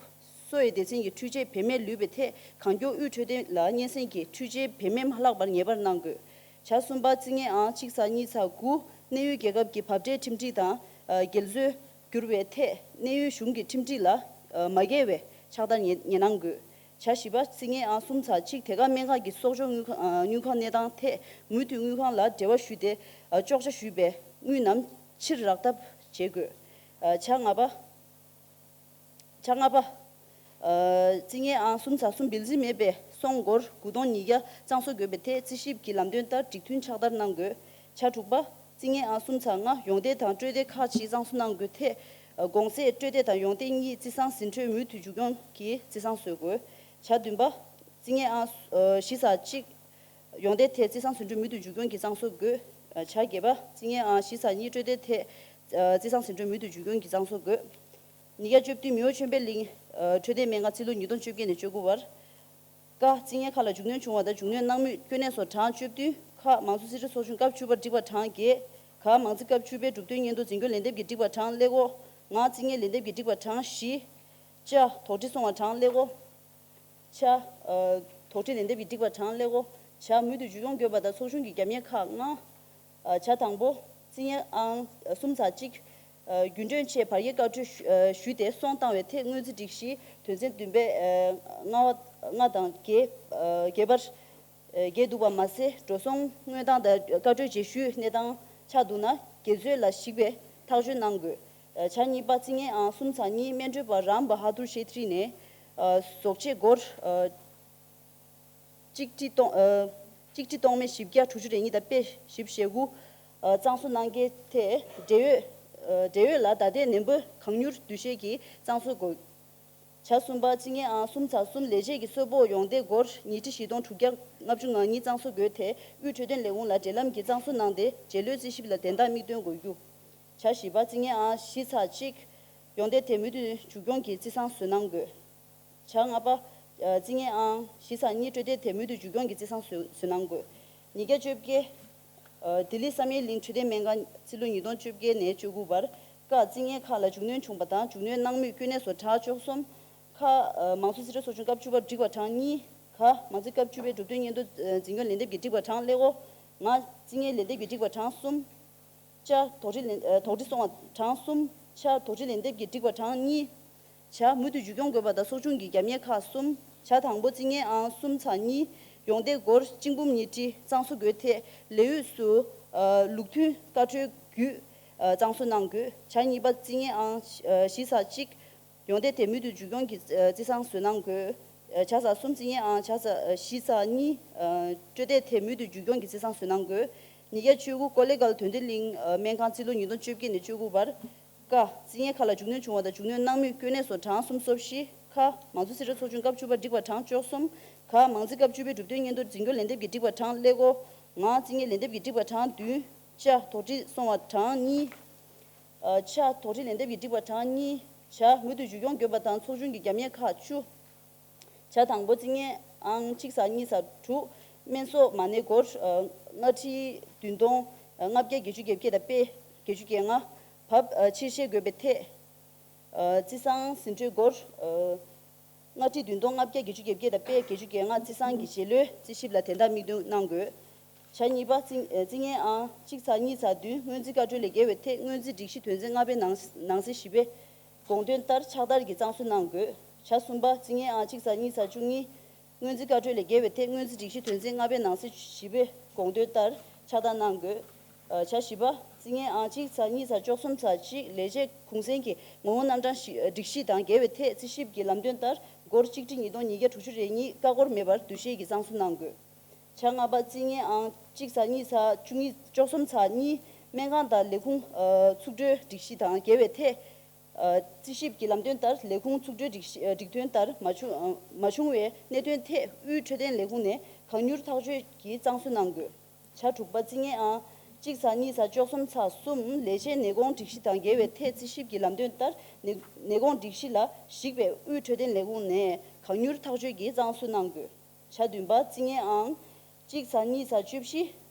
གསོ་བའི་སྡེ་ཚན་གྱི་འཕྲུལ་ཆས་བེད་མེད་ལུས་པའི་ཐད་གང་མགྱོགས་དབུས་འཕྲོད་བསྟེན་ལ་སྙན་སེང་གི་འཕྲུལ་ཆས་བེད་མེད་མ་ལྷག་པར་ངེས་པར་གནང་དགོས། ཆ་གསུམ་པ། རྩིས་ངན་ཨང་གཅིག་ཚེག་གཉིས་ཚེག་དགུ་གནས་ཡུལ་རྒྱལ་ཁབ་ཀྱི་འབབ་ཁྲལ་ཁྲིམས་སྒྲིག་དང་རྒྱལ་བཟོས་བསྒྱུར་བའི་ཐད་གནས་ཡུལ་གཞུང་གི་ཁྲིམས་སྒྲིག་ལ་མ་འགལ་བའི་ཕྱག་བསྟར་ངེས་ངེས་གནང་དགོས། ཆ་བཞི་པ། རྩིས་ངན་ཨང་གསུམ་ཚེག་གཅིག་དེ་ག་སྨན་ཁང་གི་གསོག་འཇོག་དངུལ་ཁང་དངུལ་ཁང་གནས་སྟངས་ཐད་མུ་མཐུད་དངུལ་ཁང་ལ་འབྲེལ་བ་ཞུས་ཏེ་གཅོག་ཆ་ཞུས་པའི་དངུལ་རྣམས་ཕྱིར་རག་ཐབས་བྱེད་དགོས། ཆ་ལྔ་པ། ཆ་ལྔ་པ། རྩིས་ངན་ཨང་གསུམ་ཚེག་གསུམ་འབུལ་རྩིས་མེད་པའི་སོང་སྒོར་དགུ་སྟོང་ཉིས་བརྒྱ་གཙང་བཟོ་དགོས་པའི་ཐད་རྩིས་ཞིབ་ཀྱི་ལམ་སྟོན་ལྟར་སྒྲིག་མཐུན་ཕྱག་བསྟར་གནང་དགོས། ཆ་དྲུག་པ། རྩིས་ངན་ཨང་གསུམ་ཚེག་ལྔ་ཡོང་སྡེ་དང་སྤྲོད་སྡེ་ཁག་ཅིག་གཙང་བཟོ་གནང་དགོས་ཐད། གོང་གསལ་སྤྲོད་སྡེ་དང་ཡོང་སྡེ་གཉིས་རྩིས་གཙང་ཟིན་འཕྲོའི་མུ་མཐུད་མཇུག་སྐྱོང་གིས་རྩིས་གཙང་བཟོ་དགོས། ཆ་བདུན་པ། རྩིས་ངན་ཨང་བཞི་ཚེག་གཅིག་ཡོང་སྡེ་ཐད་རྩིས་གཙང་ཟིན་འཕྲོའི་མུ་མཐུད་མཇུག་སྐྱོང་གིས་གཙང་བཟོ་དགོས། ཆ་བརྒྱད་པ། རྩིས་ངན་ཨང་བཞི་ཚེག་གཉིས་སྤྲོད་སྡེ་ཐད་རྩིས་གཙང་ཟིན་འཕྲོའི་མུ་མཐུད་མཇུག་སྐྱོང་གིས་གཙང་བཟོ་དགོས། ཉིས་བརྒྱ་བཅུ་བདུན། མིའོ་ཆོས་འཕེལ་གླིང་འཕྲོད་བསྟེན་སྨན་ཁང་རྩིས་ལོ་ཉིས་སྟོང་བཅོ་བརྒྱད་ནས་བཅུ་དགུ་བར། ཀ། རྩིས་ངན་ཁག་ལ་མཇུག་སྣོན་བྱུང་བ་དང་མཇུག་སྣོན་གནང་མུས་སྐྱོན་གནས་སོགས་གྲངས་བཅུ་བདུན། ཁ། མང་གཙོ་རྩིས་ཁྲ་ཚོགས་ཆུང་སྐབས་བཅུ་པར་སྒྲིག་པ་གྲངས་བརྒྱད། ག། མང་རྩིས་སྐབས་བཅུ་པའི་གྲུབ་དོན་སྙན་ཐོ་འཛིན་སྐྱོང་ལན་འདེབས་ཀྱི་སྒྲིག་པ་གྲངས་ཀླད་ཀོར་ལྔ། རྩིས་ངན་ལན་འདེབས་ཀྱི་སྒྲིག་པ་གྲངས་བཞི། ཅ། དོགས་འདྲི་སོང་བ་གྲངས་ཀླད་ཀོར་ཆ། དོགས་འདྲི་ལན་འདེབས་ཀྱི་སྒྲིག་པ་གྲངས་ཀླད་ཀོར་བྱ། མུ་མཐུད་མཇུག་སྐྱོང་དགོས་པ་དང་ཚོགས་ཆུང་གི་རྒྱབ་གཉེར་ཁག་ལྔ། ཆ་དང་པོ། རྩིས་ངན་ཨང་གསུམ་ཚེག་གཅིག་རྒྱུན་གྲོན་ཆེད་བར་བརྒལ་བཀའ་འཁྲོལ་ཞུས་ཏེ་སོང་བཏང་བའི་ཐད་སྔོན་རྩིས་སྒྲིག་གཞིའི་དོན་ཚན་བདུན་པའི་ལྔ་པ་ལྔ་དང་བརྒྱད་བརྒྱད་པར་འགལ་འདུག་པ་མ་ཟད། འགྲོ་སོང་དངོས་སྟངས་དང་བཀའ་འཁྲོལ་རྗེས་ཤུལ་གནས་སྟངས་ཆགས་འདུག་ན་འགལ་འཛོལ་ལ་གཞིགས་པའི་ཐག་གཅོད་གནང་དགོས། ཆ་གཉིས་པ། རྩིས་ངན་ཨང་གསུམ་ཚེག་གཉིས། སྨན་སྤྲོད་པ་རམ་བྷ་ཧ་དུར་ཤེ་ཐི་རི་ནས་ཟོག་ཆས་སྒོར་གཅིག་ཁྲི་སྟོང་ཨ། གཅིག་ཁྲི་སྟོང་མེད་བཞི་བརྒྱ་དྲུག་ཅུ་རེ་གཉིས་དང་པད་བཞི་བཅུ་ཞེ་དགུ་ཨ། གཙང་བཟོ་གནང་མཁན་ཐད་འབྲེལ་ཡོད་ཨ། འབྲེལ་ཡོད་ལ་བརྡ་དོན་ནན་པོས་གང་མྱུར་འདུ་ཤེས་ཀྱིས་གཙང་བཟོ་དགོས། ཆ་གསུམ་པ། རྩིས་ངན་ཨང་གསུམ་ཚེག་གསུམ། ལས་བྱེད་ཀྱི་གསོལ་ཕོགས་ཡོངས་འདེགས་སྒོར་ཉིས་ཁྲི་བཞི་སྟོང་དྲུག་བརྒྱ་ལྔ་བཅུ་ང་གཉིས་གཙང་བཟོ་དགོས་ཐད་དབུས་འཕྲོད་བསྟེན་ལས་ཁུངས་ལ་འབྲེལ་ལམ་གྱིས་གཙང་བཟོ་གནང་སྟེ་རྗེས་ལོའི་རྩིས་ཞིབ་ལ་དོན་དག་མིག་སྟོན་དགོས་རྒྱུ། ཆ་བཞི་པ། རྩིས་ངན་ཨང་བཞི་ཚེག་གཅིག། ཡོངས་འདེགས་དེ་མུ་མཐུད་མཇུག་སྐྱོང་གིས་རྩིས་བཟང་བཟོ་གནང་དགོས། ཆ་ལྔ་པ། རྩིས་ངན་ཨང་བཞི་ཚེག་གཉིས། སྤྲོད་བདེ་དེ་མུ་མཐུད་མཇུག་སྐྱོང་གིས་རྩིས་བཟང་བཟོ་བཟོ་གནང་དགོས། ཉིས་བརྒྱ་བཅོ་བརྒྱད། ལྡི་ལི་བསམ་ཡས་གླིང་འཕྲོད་བསྟེན་སྨན་ཁང་རྩིས་ལོ་ཉིས་སྟོང་བཅོ་བརྒྱད་ནས་བཅུ་དགུ་བར། ཀ། རྩིས་ངན་ཁག་ལ་མཇུག་སྣོན་བྱུང་བ་དང་མཇུག་སྣོན་གནང་མུས་དཀོན་གནས་སོ་གྲངས་བཅུ་གསུམ། ཁ། མང་གཙོ་རྩིས་ཁྲ་ཚོགས་ཆུང་སྐབས་བཅུ་པ་བསྒྲིགས་པ་གྲངས་གཉིས། ག། མང་རྩིས་སྐབས་བཅུ་པའི་གྲུབ་དོན་སྙན་ཐོ་འཛིན་སྐྱོང་ལན་འདེབས་ཀྱིས་བསྒྲིགས་པ་གྲངས་ཀླད་ཀོར་ལྔ། རྩིས་ངན་ལན་འདེབས་ཀྱིས་བསྒྲིགས་པ་གྲངས་གསུམ། ཅ། དོགས་འདྲི་ལན་ཨ། དོགས་འདྲི་སོང་བ་གྲངས་གསུམ། ཆ། དོགས་འདྲི་ལན་འདེབས་ཀྱིས་བསྒྲིགས་པ་གྲངས་གཉིས། ཇ། མུ་མཐུད་མཇུག་སྐྱོང་དགོས་པ་དང་ཚོགས་ཆུང་གི་རྒྱབ་གཉེར་ཁག་གསུམ། ཆ་དང་པོ། རྩིས་ངན་ཨང་གསུམ་ཚེག་གཉིས། ཡོངས་འདེགས་སྒོར་གཅིག་འབུམ་ཉིས་ཁྲི་གཙང་བཟོ་དགོས་ཐད་ལས་གཡོས་སུ་ཨ། ལུགས་མཐུན་བཀའ་འཁྲོལ་བརྒྱུད་ཨ། གཙང་བཟོ་གནང་དགོས། ཆ་གཉིས་པ། རྩིས་ངན་ཨང་ཨ། བཞི་ཚེག་གཅིག། ཡོངས་འདེགས་དེ་མུ་མཐུད་མཇུག་སྐྱོང་གིས་ཨ། རྩིས་བཟང་བཟོ་གནང་དགོས། ཨ། ཆ་ཚེག་གསུམ། རྩིས་ངན་ཨང་ཆ་ཚེག་ཨ། བཞི་ཚེག་གཉིས། ཨ། སྤྲོད་བདེ་དེ་མུ་མཐུད་མཇུག་སྐྱོང་གིས་རྩིས་བཟང་བཟོ་གནང་དགོས། ཉིས་བརྒྱ་བཅུ་དགུ། ཀོ་ལེ་གལ་དོན་ལྡན་གླིང་ཨ། སྨན་ཁང་རྩིས་ལོ་ཉིས་སྟོང་བཅོ་བརྒྱད་ནས་བཅུ་དགུ་བར། ཀ། རྩིས་ངན་ཁག་ལ་མཇུག་སྣོན་བྱུང་བ་དང་མཇུག་སྣོན་གནང་མུས་དཀོན་གནས་སོ་གྲངས་སུམ་ཅུ་སོ་བཞི། ཁ། མང་གཙོ་རྩིས་ཁྲ་ཚོགས་ཆུང་སྐབས་བཅུ་པ་བསྒྲིགས་པ་གྲངས་བཅུ་གསུམ། ག། མང་རྩིས་སྐབས་བཅུ་པའི་གྲུབ་དོན་སྙན་ཐོ་འཛིན་སྐྱོང་ལན་འདེབས་ཀྱིས་བསྒྲིགས་པ་གྲངས་ཀླད་ཀོར་ལྔ། རྩིས་ངན་ལན་འདེབས་ཀྱིས་བསྒྲིགས་པ་གྲངས་བདུན། ཅ། དོགས་འདྲི་སོང་བ་གྲངས་གཉིས། ཨ། ཆ། དོགས་འདྲི་ལན་འདེབས་ཀྱིས་བསྒྲིགས་པ་གྲངས་གཉིས། ཇ། མུ་མཐུད་མཇུག་སྐྱོང་དགོས་པ་དང་ཚོགས་ཆུང་གི་རྒྱབ་གཉེར་ཁག་བཅུ། ཇ་དང་པོ། རྩིས་ངན་ཨང་གཅིག་ཚེག་གཉིས་ཚེག་དྲུག། སྨན་གསོ་མ་ཎི་སྒོར་ཨ། ལྔ་ཁྲི་བདུན་སྟོང་ལྔ་བརྒྱ་བརྒྱད་ཅུ་གྱ་བརྒྱད་དང་པད་བརྒྱད་ཅུ་གྱ་ལྔ་བབ་ཨ། ཕྱིར་བཤེར་དགོས་པའི་ཐད་ཨ། རྩིས་བཟང་ཟིན་འཕྲོད་སྒོར་ཨ། ལྔ་ཁྲི་བདུན་སྟོང་ལྔ་བརྒྱ་བརྒྱད་ཅུ་གྱ་བརྒྱད་དང་པད་བརྒྱད་ཅུ་གྱ་ལྔ་རྩིས་བཟང་གི་རྗེས་ལོའི་རྩིས་ཞིབ་ལ་དོན་དག་མིག་སྟོན་གནང་དགོས། ཆ་གཉིས་པ། རྩིས་རྩིས་ངན་ཨང་གཅིག་ཚེག་གཉིས་ཚེག་བདུན། སྔོན་རྩིས་བཀའ་འཁྲོལ་ལས་འགལ་བའི་ཐད་སྔོན་རྩིས་སྒྲིག་གཞི་དོན་ཚན་ལྔ་པའི་ནང་ནང་གསེས་བཞི་པའི་དགོངས་དོན་ལྟར་ཕྱག་བསྟར་གྱིས་གཙང་བཟོ་གནང་དགོས། ཆ་གསུམ་པ། རྩིས་ངན་ཨང་གཅིག་ཚེག་གཉིས་ཚེག་བཅུ་གཉིས། སྔོན་རྩིས་བཀའ་འཁྲོལ་ལས་འགལ་བའི་ཐད་སྔོན་རྩིས་སྒྲིག་གཞི་དོན་ཚན་ལྔ་པའི་ནང་གསེས་བཞི་པའི་དགོངས་དོན་ལྟར་ཕྱག་བསྟར་གནང་དགོས། ཆ་བཞི་པ། རྩིས་ངན་ཨང་གཅིག་ཚེག་གཉིས་ཚེག་བཅུ་གསུམ་ཚེག་གཅིག། ལས་བྱེད་གུང་གསེང་གི་ངོ་བོ་རྣམ་གྲངས་ཤིག་སྒྲིག་གཞི་དང་འགལ་བའི་ཐད་རྩིས་ཞིབ་ཀྱི་ལམ་སྟོན་ལྟར་སྒོར་གཅིག་ཁྲི་ཉིས་སྟོང་ཉིས་བརྒྱ་དྲུག་ཅུ་རེ་གཉིས་ཀ་སྐོར་མེད་པར་འདུ་ཤེས་ཀྱིས་གཙང་བཟོ་གནང་དགོས། ཆ་ལྔ་པ། རྩིས་ངན་ཨང་གཅིག་ཚེག་གཉིས་ཚེག་བཅུ་གཉིས། བཅུ་གསུམ་ཚེག་གཉིས། སྨན་ཁང་དང་ལས་ཁུངས་ཚུགས་གྲོལ་སྒྲིག་གཞི་དང་འགལ་བའི་ཐད། རྩིས་ཞིབ་ཀྱི་ལམ་སྟོན་ལྟར་ལས་ཁུངས་ཚུགས་གྲོལ་སྒྲིག་གཞི་སྒྲིག་དོན་ལྟར་མ་བྱུང་མ་བྱུང་བའི་གནད་དོན་ཐད་དབུས་འཕྲོད་བསྟེན་ལས་ཁུངས་ནས་གང་མྱུར་ཐག་གཅོད་ཀྱིས་གཙང་བཟོ་གནང་དགོས། ཆ་དྲུག་པ། རྩིས་ངན་ཨང་གཅིག་ཚེག་གཉིས་ཚེག་བཅུ་གསུམ་ཚེག་གསུམ། ལས་བྱའི་ནད་གོང་སྒྲིག་གཞི་དང་འགལ་བའི་ཐད་རྩིས་ཞིབ་ཀྱི་ལམ་སྟོན་ལྟར་ནད་ནད་གོང་སྒྲིག་གཞི་ལ་གཞིགས་པའི་དབུས་འཕྲོད་བསྟེན་ལས་ཁུངས་ནས་གང་མྱུར་ཐག་གཅོད་ཀྱིས་གཙང་བཟོ་གནང་དགོས། ཆ་བདུན་པ། རྩིས་ངན་ཨང་གཅིག་ཚེག་གཉིས་ཚེག་བཅུ་བཞི།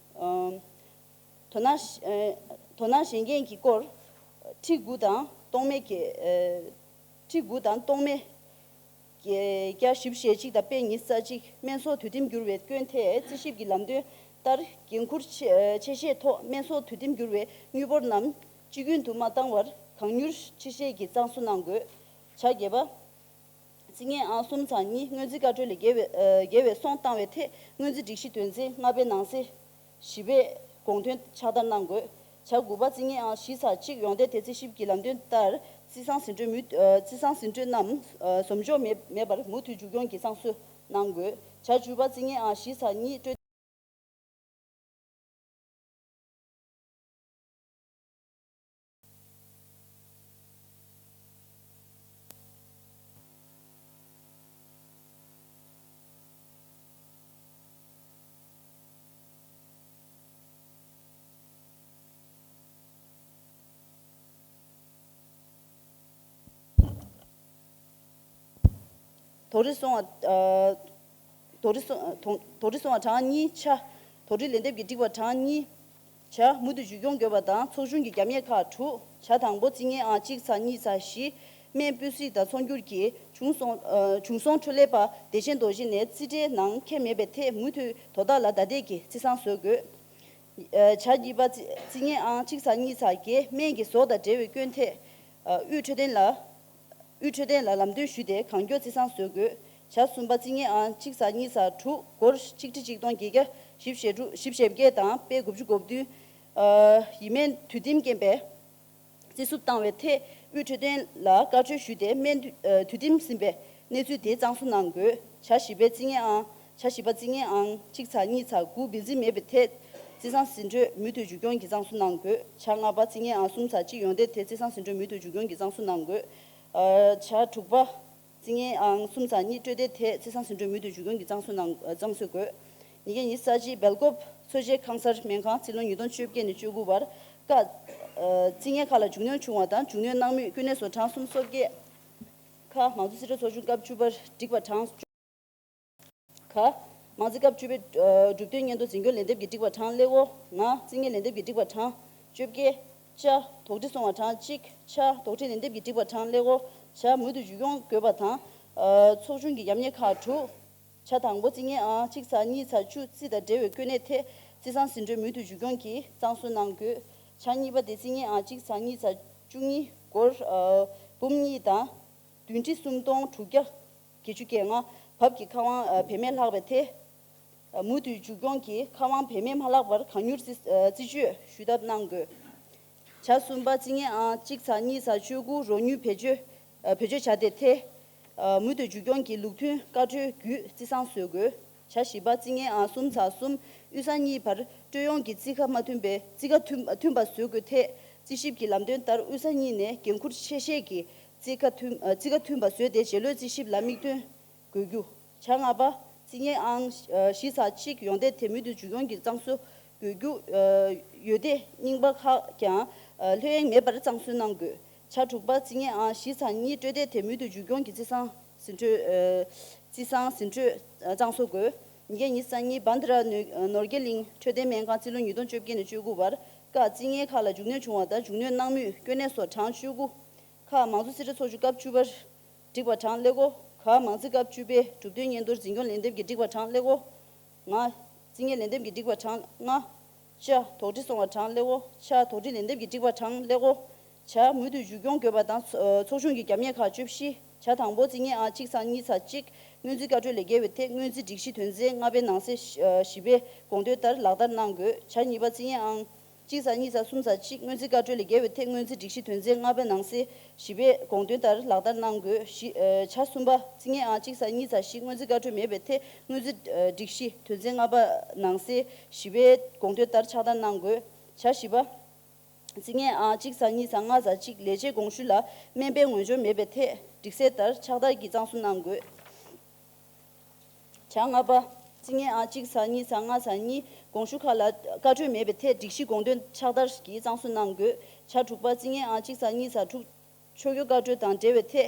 ཨམ། དོ་སྣང་ཨ། དོ་སྣང་གཞན་རྐྱེན་གྱི་སྐོར། ཁྲི་དགུ་དང་སྟོང་མེད་ཀྱི་ཨ། ཁྲི་དགུ་དང་སྟོང་མེད་བརྒྱ་བཞི་བཅུ་ཞེ་གཅིག་དང་པད་ཉི་ཤུ་རྩ་གཅིག། སྨན་གསོ་དུས་དེམ་འགྱུར་བའི་སྐྱོན་ཐད་རྩིས་ཞིབ་ཀྱི་ལམ་སྟོན་ལྟར་འགན་འཁུར་ཆེ་ཆེ་བཞེས་ཐོག་སྨན་གསོ་དུས་དེམ་འགྱུར་བའི་དངུལ་འབོར་རྣམས་སྤྱི་རྒྱུན་དུ་མ་བཏང་བར་གང་མྱུར་ཕྱིར་བཤེར་གྱིས་གཙང་བཟོ་གནང་དགོས། ཆ་བརྒྱད་པ། རྩིས་ངན་ཨང་གསུམ་ཚེག་གཉིས། སྔོན་རྩིས་བཀའ་འཁྲོལ་ལས་འགལ་བའི་ཨ། འགལ་བའི་སོང་བཏང་བའི་ཐད་སྔོན་རྩིས་སྒྲིག་གཞི་དོན་ཚན་ལྔ་པའི་ནང་གསེས་བཞི་པའི་དགོངས་དོན་ཕྱག་བསྟར་གནང་དགོས། ཆ་དགུ་པ། རྩིས་ངན་ཨང་བཞི་ཚེག་གཅིག། ཡོངས་འདེགས་དེ་རྩིས་ཞིབ་ཀྱི་ལམ་སྟོན་ལྟར་རྩིས་བཟང་ཟིན་འཕྲོད་མུ་ཨ། རྩིས་བཟང་ཟིན་འཕྲོད་རྣམས་ཨ། ཟོམ་འཇོག་མེད་མེད་པར་མུ་མཐུད་མཇུག་སྐྱོང་གིས་གཙང་བཟོ་གནང་དགོས། ཆ་བཅུ་པ། རྩིས་ངན་ཨང་བཞི་ཚེག་གཉིས། སྤྲོད་དོ་རི་སོང་བ། ཨ། དོ་རི་སོང་། དོ་དོ་རི་སོང་བ་གྲངས་གཉིས་ཆ། དོ་རི་ལན་འདེབས་ཀྱིས་བསྒྲིགས་པ་གྲངས་གཉིས་ཆ། མུ་མཐུད་མཇུག་སྐྱོང་དགོས་པ་དང་ཚོགས་ཆུང་གི་རྒྱབ་གཉེར་ཁག་དྲུག། ཆ་དང་པོ། རྩིས་ངན་ཨང་གཅིག་ཚེག་གཉིས་ཚེག་བཞི། སྨན་སྤུས་གཟིགས་དང་ཚོང་སྒྱུར་གྱི་བྱུང་སོང་། ཨ། བྱུང་སོང་འཕྲོ་ལས་པ་བདེ་ཆེན་རྡོ་རྗེ་ནས་རྩིས་ཁྲའི་ནང་འཁྱེར་མེད་པའི་ཐད་མུ་མཐུད་དོ་བདག་ལ་བརྡ་དེབ་ཀྱིས་རྩིས་བཟང་བཟོ་དགོས། བྱ་གཉིས་པ་རྩི་ངན་ཨང་གཅིག་ཚེག་གཉིས་ཚེག་བརྒྱད། སྨན་གྱི་ཟོག་དང་འབྲེལ་བའི་སྐྱོན་ཐད་དབུས་འཕྲོད་བསྟེན་ལ། དབུས་འཕྲོད་བསྟེན་ལ་ལམ་སྟོན་ཞུས་ཏེ་གང་མགྱོགས་རྩི་སྲང་བཟོ་དགོས། བྱ་གསུམ་པ་རྩི་ངན་ཨང་གཅིག་ཚེག་གཉིས་ཚེག་དྲུག་སྒོར་ཆིག་ཁྲི་ཆིག་སྟོང་བརྒྱད་བརྒྱ་བཞི་བཅུ་ཞེ་དྲུག་བཞི་བཅུ་ཞེ་བརྒྱད་དང་པའེ་དགུ་བཅུ་གོ་བདུན། ཡིན་མིན་དུས་རྟགས་རྐྱེན་པས་རྩི་སུབ་བཏང་བའི་ཐད་དབུས་འཕྲོད་བསྟེན་ལ་བཀའ་འཁྲོལ་ཞུས་ཏེ་སྨན་དུས་དུས་རྟགས་ཟིན་པའི་གནས་ཚུལ་དེ་གཙང་བཟོ་གནང་དགོས། བྱ་བཞི་པའི་རྩི་ངན་ཨང་། བྱ་བཞི་པ་རྩི་ངན་ཨང་གཅིག་ཚེག་གཉིས་ཚེག་དགུ་འབུལ་རྩིས་མེད་པའི་ཐད་རྩི་སྲང་ཟིན་འཕྲོད་མུ་མཐུད་མཇུག་སྐྱོང་གིས་གཙང་བཟོ་གནང་དགོས། བྱ་ལྔ་པ་རྩི་ངན་ཨང་གསུམ་ཚེག་གཅིག་ཡོངས་འདེད་ཐད་རྩི་སྲང་ཟིན་འཕྲོད་མུ་མཐུད་མཇུག་སྐྱོང་གིས་གཙང་བཟོ་གནང་དགོས། བྱ་དྲུག་པ་རྩི་ངན་ཨང་གསུམ་ཚེག་གཉིས་སྤྲོད་འདེད་ཐད་རྩི་སྲང་ཟིན་འཕྲོད་མུ་མཐུད་མཇུག་སྐྱོང་གིས་གཙང་བཟོ་གནང་གཙང་བཟོ་དགོས། ཉིས་བརྒྱ་ཉི་ཤུ་རྩ་གཅིག་སྦེལ་ཀོབ་འཚོ་བྱེད་ཁང་གསར་སྨན་ཁང་རྩིས་ལོ་ཉིས་སྟོང་བཅོ་བརྒྱད་ནས་བཅུ་དགུ་བར་ཀ་རྩི་ངན་ཁག་ལ་མཇུག་སྣོན་བྱུང་བ་དང་མཇུག་སྣོན་གནང་མུས་སྐྱོན་གནས་སོགས་གྲངས་སུམ་སོ་བརྒྱད། ཁ་མང་གཙོ་སྲིད་གྲོས་ཚོགས་ཆུང་སྐབས་བཅུ་པར་བསྒྲིགས་པ་གྲངས་བཅུ། ཁ་མང་རྩིས་སྐབས་བཅུ་པའི་གྲུབ་དོན་སྙན་ཐོ་འཛིན་སྐྱོང་ལན་འདེབས་ཀྱིས་བསྒྲིགས་པ་གྲངས་ཀླད་ཀོར་ལྔ། རྩི་ངན་ལན་འདེབས་ཀྱིས་བསྒྲིགས་པ་གྲངས་བཅོ་བརྒྱད། ཅ་དོགས་འདྲི་སོང་བ་གྲངས་གཅིག་ཅ་དོགས་འདྲི་ལན་འདེབས་ཀྱིས་བསྒྲིགས་པ་གྲངས་ཀླད་ཀོར་བྱ་མུ་མཐུད་མཇུག་སྐྱོང་དགོས་པ་དང་། ཚོགས་ཆུང་གི་རྒྱབ་གཉེར་ཁག་དྲུག་བྱ་དང་པོ་རྩི་ངན་ཨང་གཅིག་ཚེག་གཉིས་ཚེག་བཅུ་རྩི་དང་འབྲེལ་བའི་སྐྱོན་གནས་ཐད་རྩི་སྲང་ཟིན་འཕྲོད་མུ་མཐུད་མཇུག་སྐྱོང་གིས་གཙང་བཟོ་གནང་དགོས། བྱ་གཉིས་པ་དེ་རྩི་ངན་ཨང་གཅིག་ཚེག་གཉིས་ཚེག་བཅུ་གཉིས་སྒོར་འབུམ་གཉིས་དང་བདུན་ཁྲི་སུམ་སྟོང་དྲུག་བརྒྱ་བརྒྱད་ཅུ་གྱ་ལྔ་བབ་ཀྱི་ཁ་དབང་བེད་མེད་ལྷག་པའི་ཐད། མུ་མཐུད་མཇུག་སྐྱོང་གིས་ཁ་དབང་བེད་མེད་མ་ལྷག་པར་གང་མྱུར་རྩི་རྩི་གཅོད་ཞུ་ཐབས་གནང་དགོས། བྱ་གསུམ་པ་རྩི་ངན་ཨང་གཅིག་ཚེག་གཉིས་ཚེག་བཅུ་དགུ་རོགས་དངུལ་བེད་སྤྱོད་བེད་སྤྱོད་བྱ་དེ་ཐད། མུ་མཐུད་མཇུག་སྐྱོང་གིས་ལུགས་མཐུན་བཀའ་འཁྲོལ་བརྒྱུད་རྩི་སྲང་བཟོ་དགོས། བྱ་བཞི་པ་རྩི་ངན་ཨང་གསུམ་ཚེག་གསུམ་དབུས་ས་གཉིས་བར་སྤྲོད་ཡོང་གི་རྩིས་ཁ་མ་མཐུན་པའི་རྩིས་ཁ་མཐུན་མཐུན་པ་བཟོ་དགོས་ཐད་རྩིས་ཞིབ་ཀྱི་ལམ་སྟོན་ལྟར་དབུས་ས་གཉིས་ནས་འགན་འཁུར་ཆེ་བཞེས་ཀྱིས་རྩིས་ཁ་མཐུན་རྩིས་ཁ་མཐུན་པ་བཟོས་ཏེ་རྗེས་ལོའི་རྩིས་ཞིབ་ལ་དམིགས་འདུན་དགོས་རྒྱུ། བྱ་ལྔ་པ། རྩི་ངན་ཨང་བཞི་ཚེག་གཅིག་ཡོངས་འདེད་དེ་མུ་མཐུད་མཇུག་སྐྱོང་གིས་གཙང་བཟོ་དགོས་རྒྱུ། ཡོ་བདེ་རྙིང་པ་ཁག་ཀྱང་ལྷོད་གཡེང་མེད་པར་གཙང་བཟོ་གནང་དགོས། བྱ་དྲུག་པ། རྩི་ངན་ཨང་བཞི་ཚེག་གཉིས་སྤྲོད་འདེད་དེ་མུ་མཐུད་མཇུག་སྐྱོང་གིས་རྩི་སྲང་ཟིན་འཕྲོད། རྩི་སྲང་ཟིན་འཕྲོད་གཙང་བཟོ་དགོས། ཉིས་བརྒྱ་ཉི་ཤུ་རྩ་གཉིས་བྷན་དྷ་ར་ནོར་རྒྱས་གླིང་འཕྲོད་བསྟེན་སྨན་ཁང་རྩིས་ལོ་ཉིས་སྟོང་བཅོ་བརྒྱད་ནས་བཅུ་དགུ་བར་ཀ་རྩི་ངན་ཁག་ལ་མཇུག་སྣོན་བྱུང་བ་དང་མཇུག་སྣོན་གནང་མུས་སྐྱོན་གནས་སོགས་གྲངས་བཅུ་དགུ། ཁ་མང་གཙོ་སྲིད་གྲོས་ཚོགས་ཆུང་སྐབས་བཅུ་པར་བསྒྲིགས་པ་གྲངས་ཀླད་ཀོར། ག་མང་རྩིས་སྐབས་བཅུ་པའི་གྲུབ་དོན་སྙན་ཐོར་འཛིན་སྐྱོང་ལན་འདེབས་ཀྱིས་བསྒྲིགས་པ་གྲངས་ཀླད་ཀོར་ལྔ། རྩི་ངན་ལན་འདེབས་ཀྱིས་བསྒྲིགས་པ་གྲངས་ལྔ། ཅ་དོགས་འདྲི་སོང་བ་གྲངས་ཀླད་ཀོར་ཆ་དོགས་འདྲི་ལན་འདེབས་ཀྱིས་བསྒྲིགས་པ་གྲངས་ཀླད་ཀོར་བྱ་མུ་མཐུད་མཇུག་སྐྱོང་དགོས་པ་དང་ཚོ་ཚོགས་ཆུང་གི་རྒྱབ་གཉེར་ཁག་བཅུ་བཞི། བྱ་དང་པོ་རྩི་ངན་ཨང་གཅིག་ཚེག་གཉིས་ཚེག་གཅིག་སྔོན་རྩིས་བཀའ་འཁྲོལ་ལས་འགལ་བའི་ཐད་སྔོན་རྩིས་སྒྲིག་གཞི་དོན་ཚན་ལྔ་པའི་ནང་གསེས་བཞི་པའི་དགོངས་དོན་ལྟར་ལག་བསྟར་གནང་དགོས། བྱ་གཉིས་པ་རྩི་ངན་ཨང་གཅིག་ཚེག་གཉིས་ཚེག་གསུམ་ཚེག་གཅིག་སྔོན་རྩིས་བཀའ་འཁྲོལ་ལས་འགལ་བའི་ཐད་སྔོན་རྩིས་སྒྲིག་གཞི་དོན་ཚན་ལྔ་པའི་ནང་གསེས་བཞི་པའི་དགོངས་དོན་ལྟར་ལག་བསྟར་གནང་དགོས། བཞི། བྱ་གསུམ་པ་རྩི་ངན་ཨང་གཅིག་ཚེག་གཉིས་ཚེག་བཞི་སྔོན་རྩིས་བཀའ་འཁྲོལ་མེད་པའི་ཐད་སྔོན་རྩིས་སྒྲིག་གཞི་དོན་ཚན་ལྔ་པ་ནང་གསེས་བཞི་པའི་དགོངས་དོན་ལྟར་ཕྱག་བསྟར་གནང་དགོས། བྱ་བཞི་པ། རྩི་ངན་ཨང་གཅིག་ཚེག་གཉིས་ཚེག་ལྔ་ཚེག་གཅིག་ལས་བྱེད་དགོངས་ཞུ་ལ་སྨན་པའི་ངོས་སྦྱོར་མེད་པའི་ཐད་སྒྲིག་གསལ་ལྟར་ཕྱག་བསྟར་གྱིས་གཙང་བཟོ་གནང་དགོས། བྱ་ལྔ་པ། རྩི་ངན་ཨང་གཅིག་ཚེག་གཉིས་ཚེག་ལྔ་ཚེག་གཉིས་དགོངས་ཞུ་ཁག་ལ་བཀའ་འཁྲོལ་མེད་པའི་ཐད་སྒྲིག་གཞི་དགོངས་དོན་ཕྱག་བསྟར་གྱིས་གཙང་བཟོ་གནང་དགོས། བྱ་དྲུག་པ། རྩི་ངན་ཨང་གཅིག་ཚེག་གཉིས་ཚེག་དྲུག་ཕྱོགས་སྐྱོད་བཀའ་འཁྲོལ་དང་འབྲེལ་བའི་ཐད་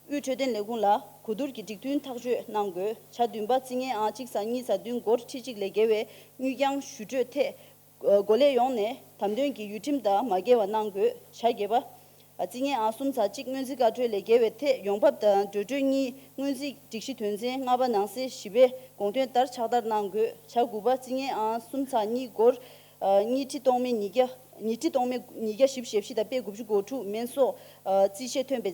དབུས་འཕྲོད་བསྟེན་ལས་ཁུངས་ལ་གོ་བསྡུར་གྱིས་སྒྲིག་མཐུན་ཐག་གཅོད་གནང་དགོས། བྱ་བདུན་པ། རྩི་ངན་ཨང་གཅིག་ཚེག་གཉིས་ཚེག་བདུན་སྒོར་ཁྲི་གཅིག་ལས་བརྒལ་བའི་དངུལ་རྐྱང་ཞུ་སྤྲོད་ཐད་གོ་ལས་ཡོངས་ནས་དམ་དོན་གྱིས་ཡུལ་ཁྲིམས་དང་མ་འགལ་བ་གནང་དགོས། བྱ་བརྒྱད་པ། རྩི་ངན་ཨང་གསུམ་ཚེག་གཅིག་སྔོན་རྩིས་བཀའ་འཁྲོལ་ལས་འགལ་བའི་ཐད་ཡོང་འབབ་དང་འགྲོ་གྲོན་གཉིས་སྔོན་རྩིས་སྒྲིག་གཞི་དོན་ཚན་ལྔ་པ་ནང་གསེས་བཞི་པའི་དགོངས་དོན་ལྟར་ཕྱག་བསྟར་གནང་དགོས། བྱ་དགུ་པ། རྩི་ངན་ཨང་གསུམ་ཚེག་གཉིས་སྒོར་ཉིས་ཁྲི་སྟོང་མེད་ཉིས་བརྒྱ། ཉིས་ཁྲི་སྟོང་མེད་ཉིས་བརྒྱ་བཞི་བཅུ་ཞེ་བཞི་དང་པའེ་དགུ་བཅུ་གོ་དྲུག་སྨན་གསོག་རྩིས་ཆད་ཐོན་པའི་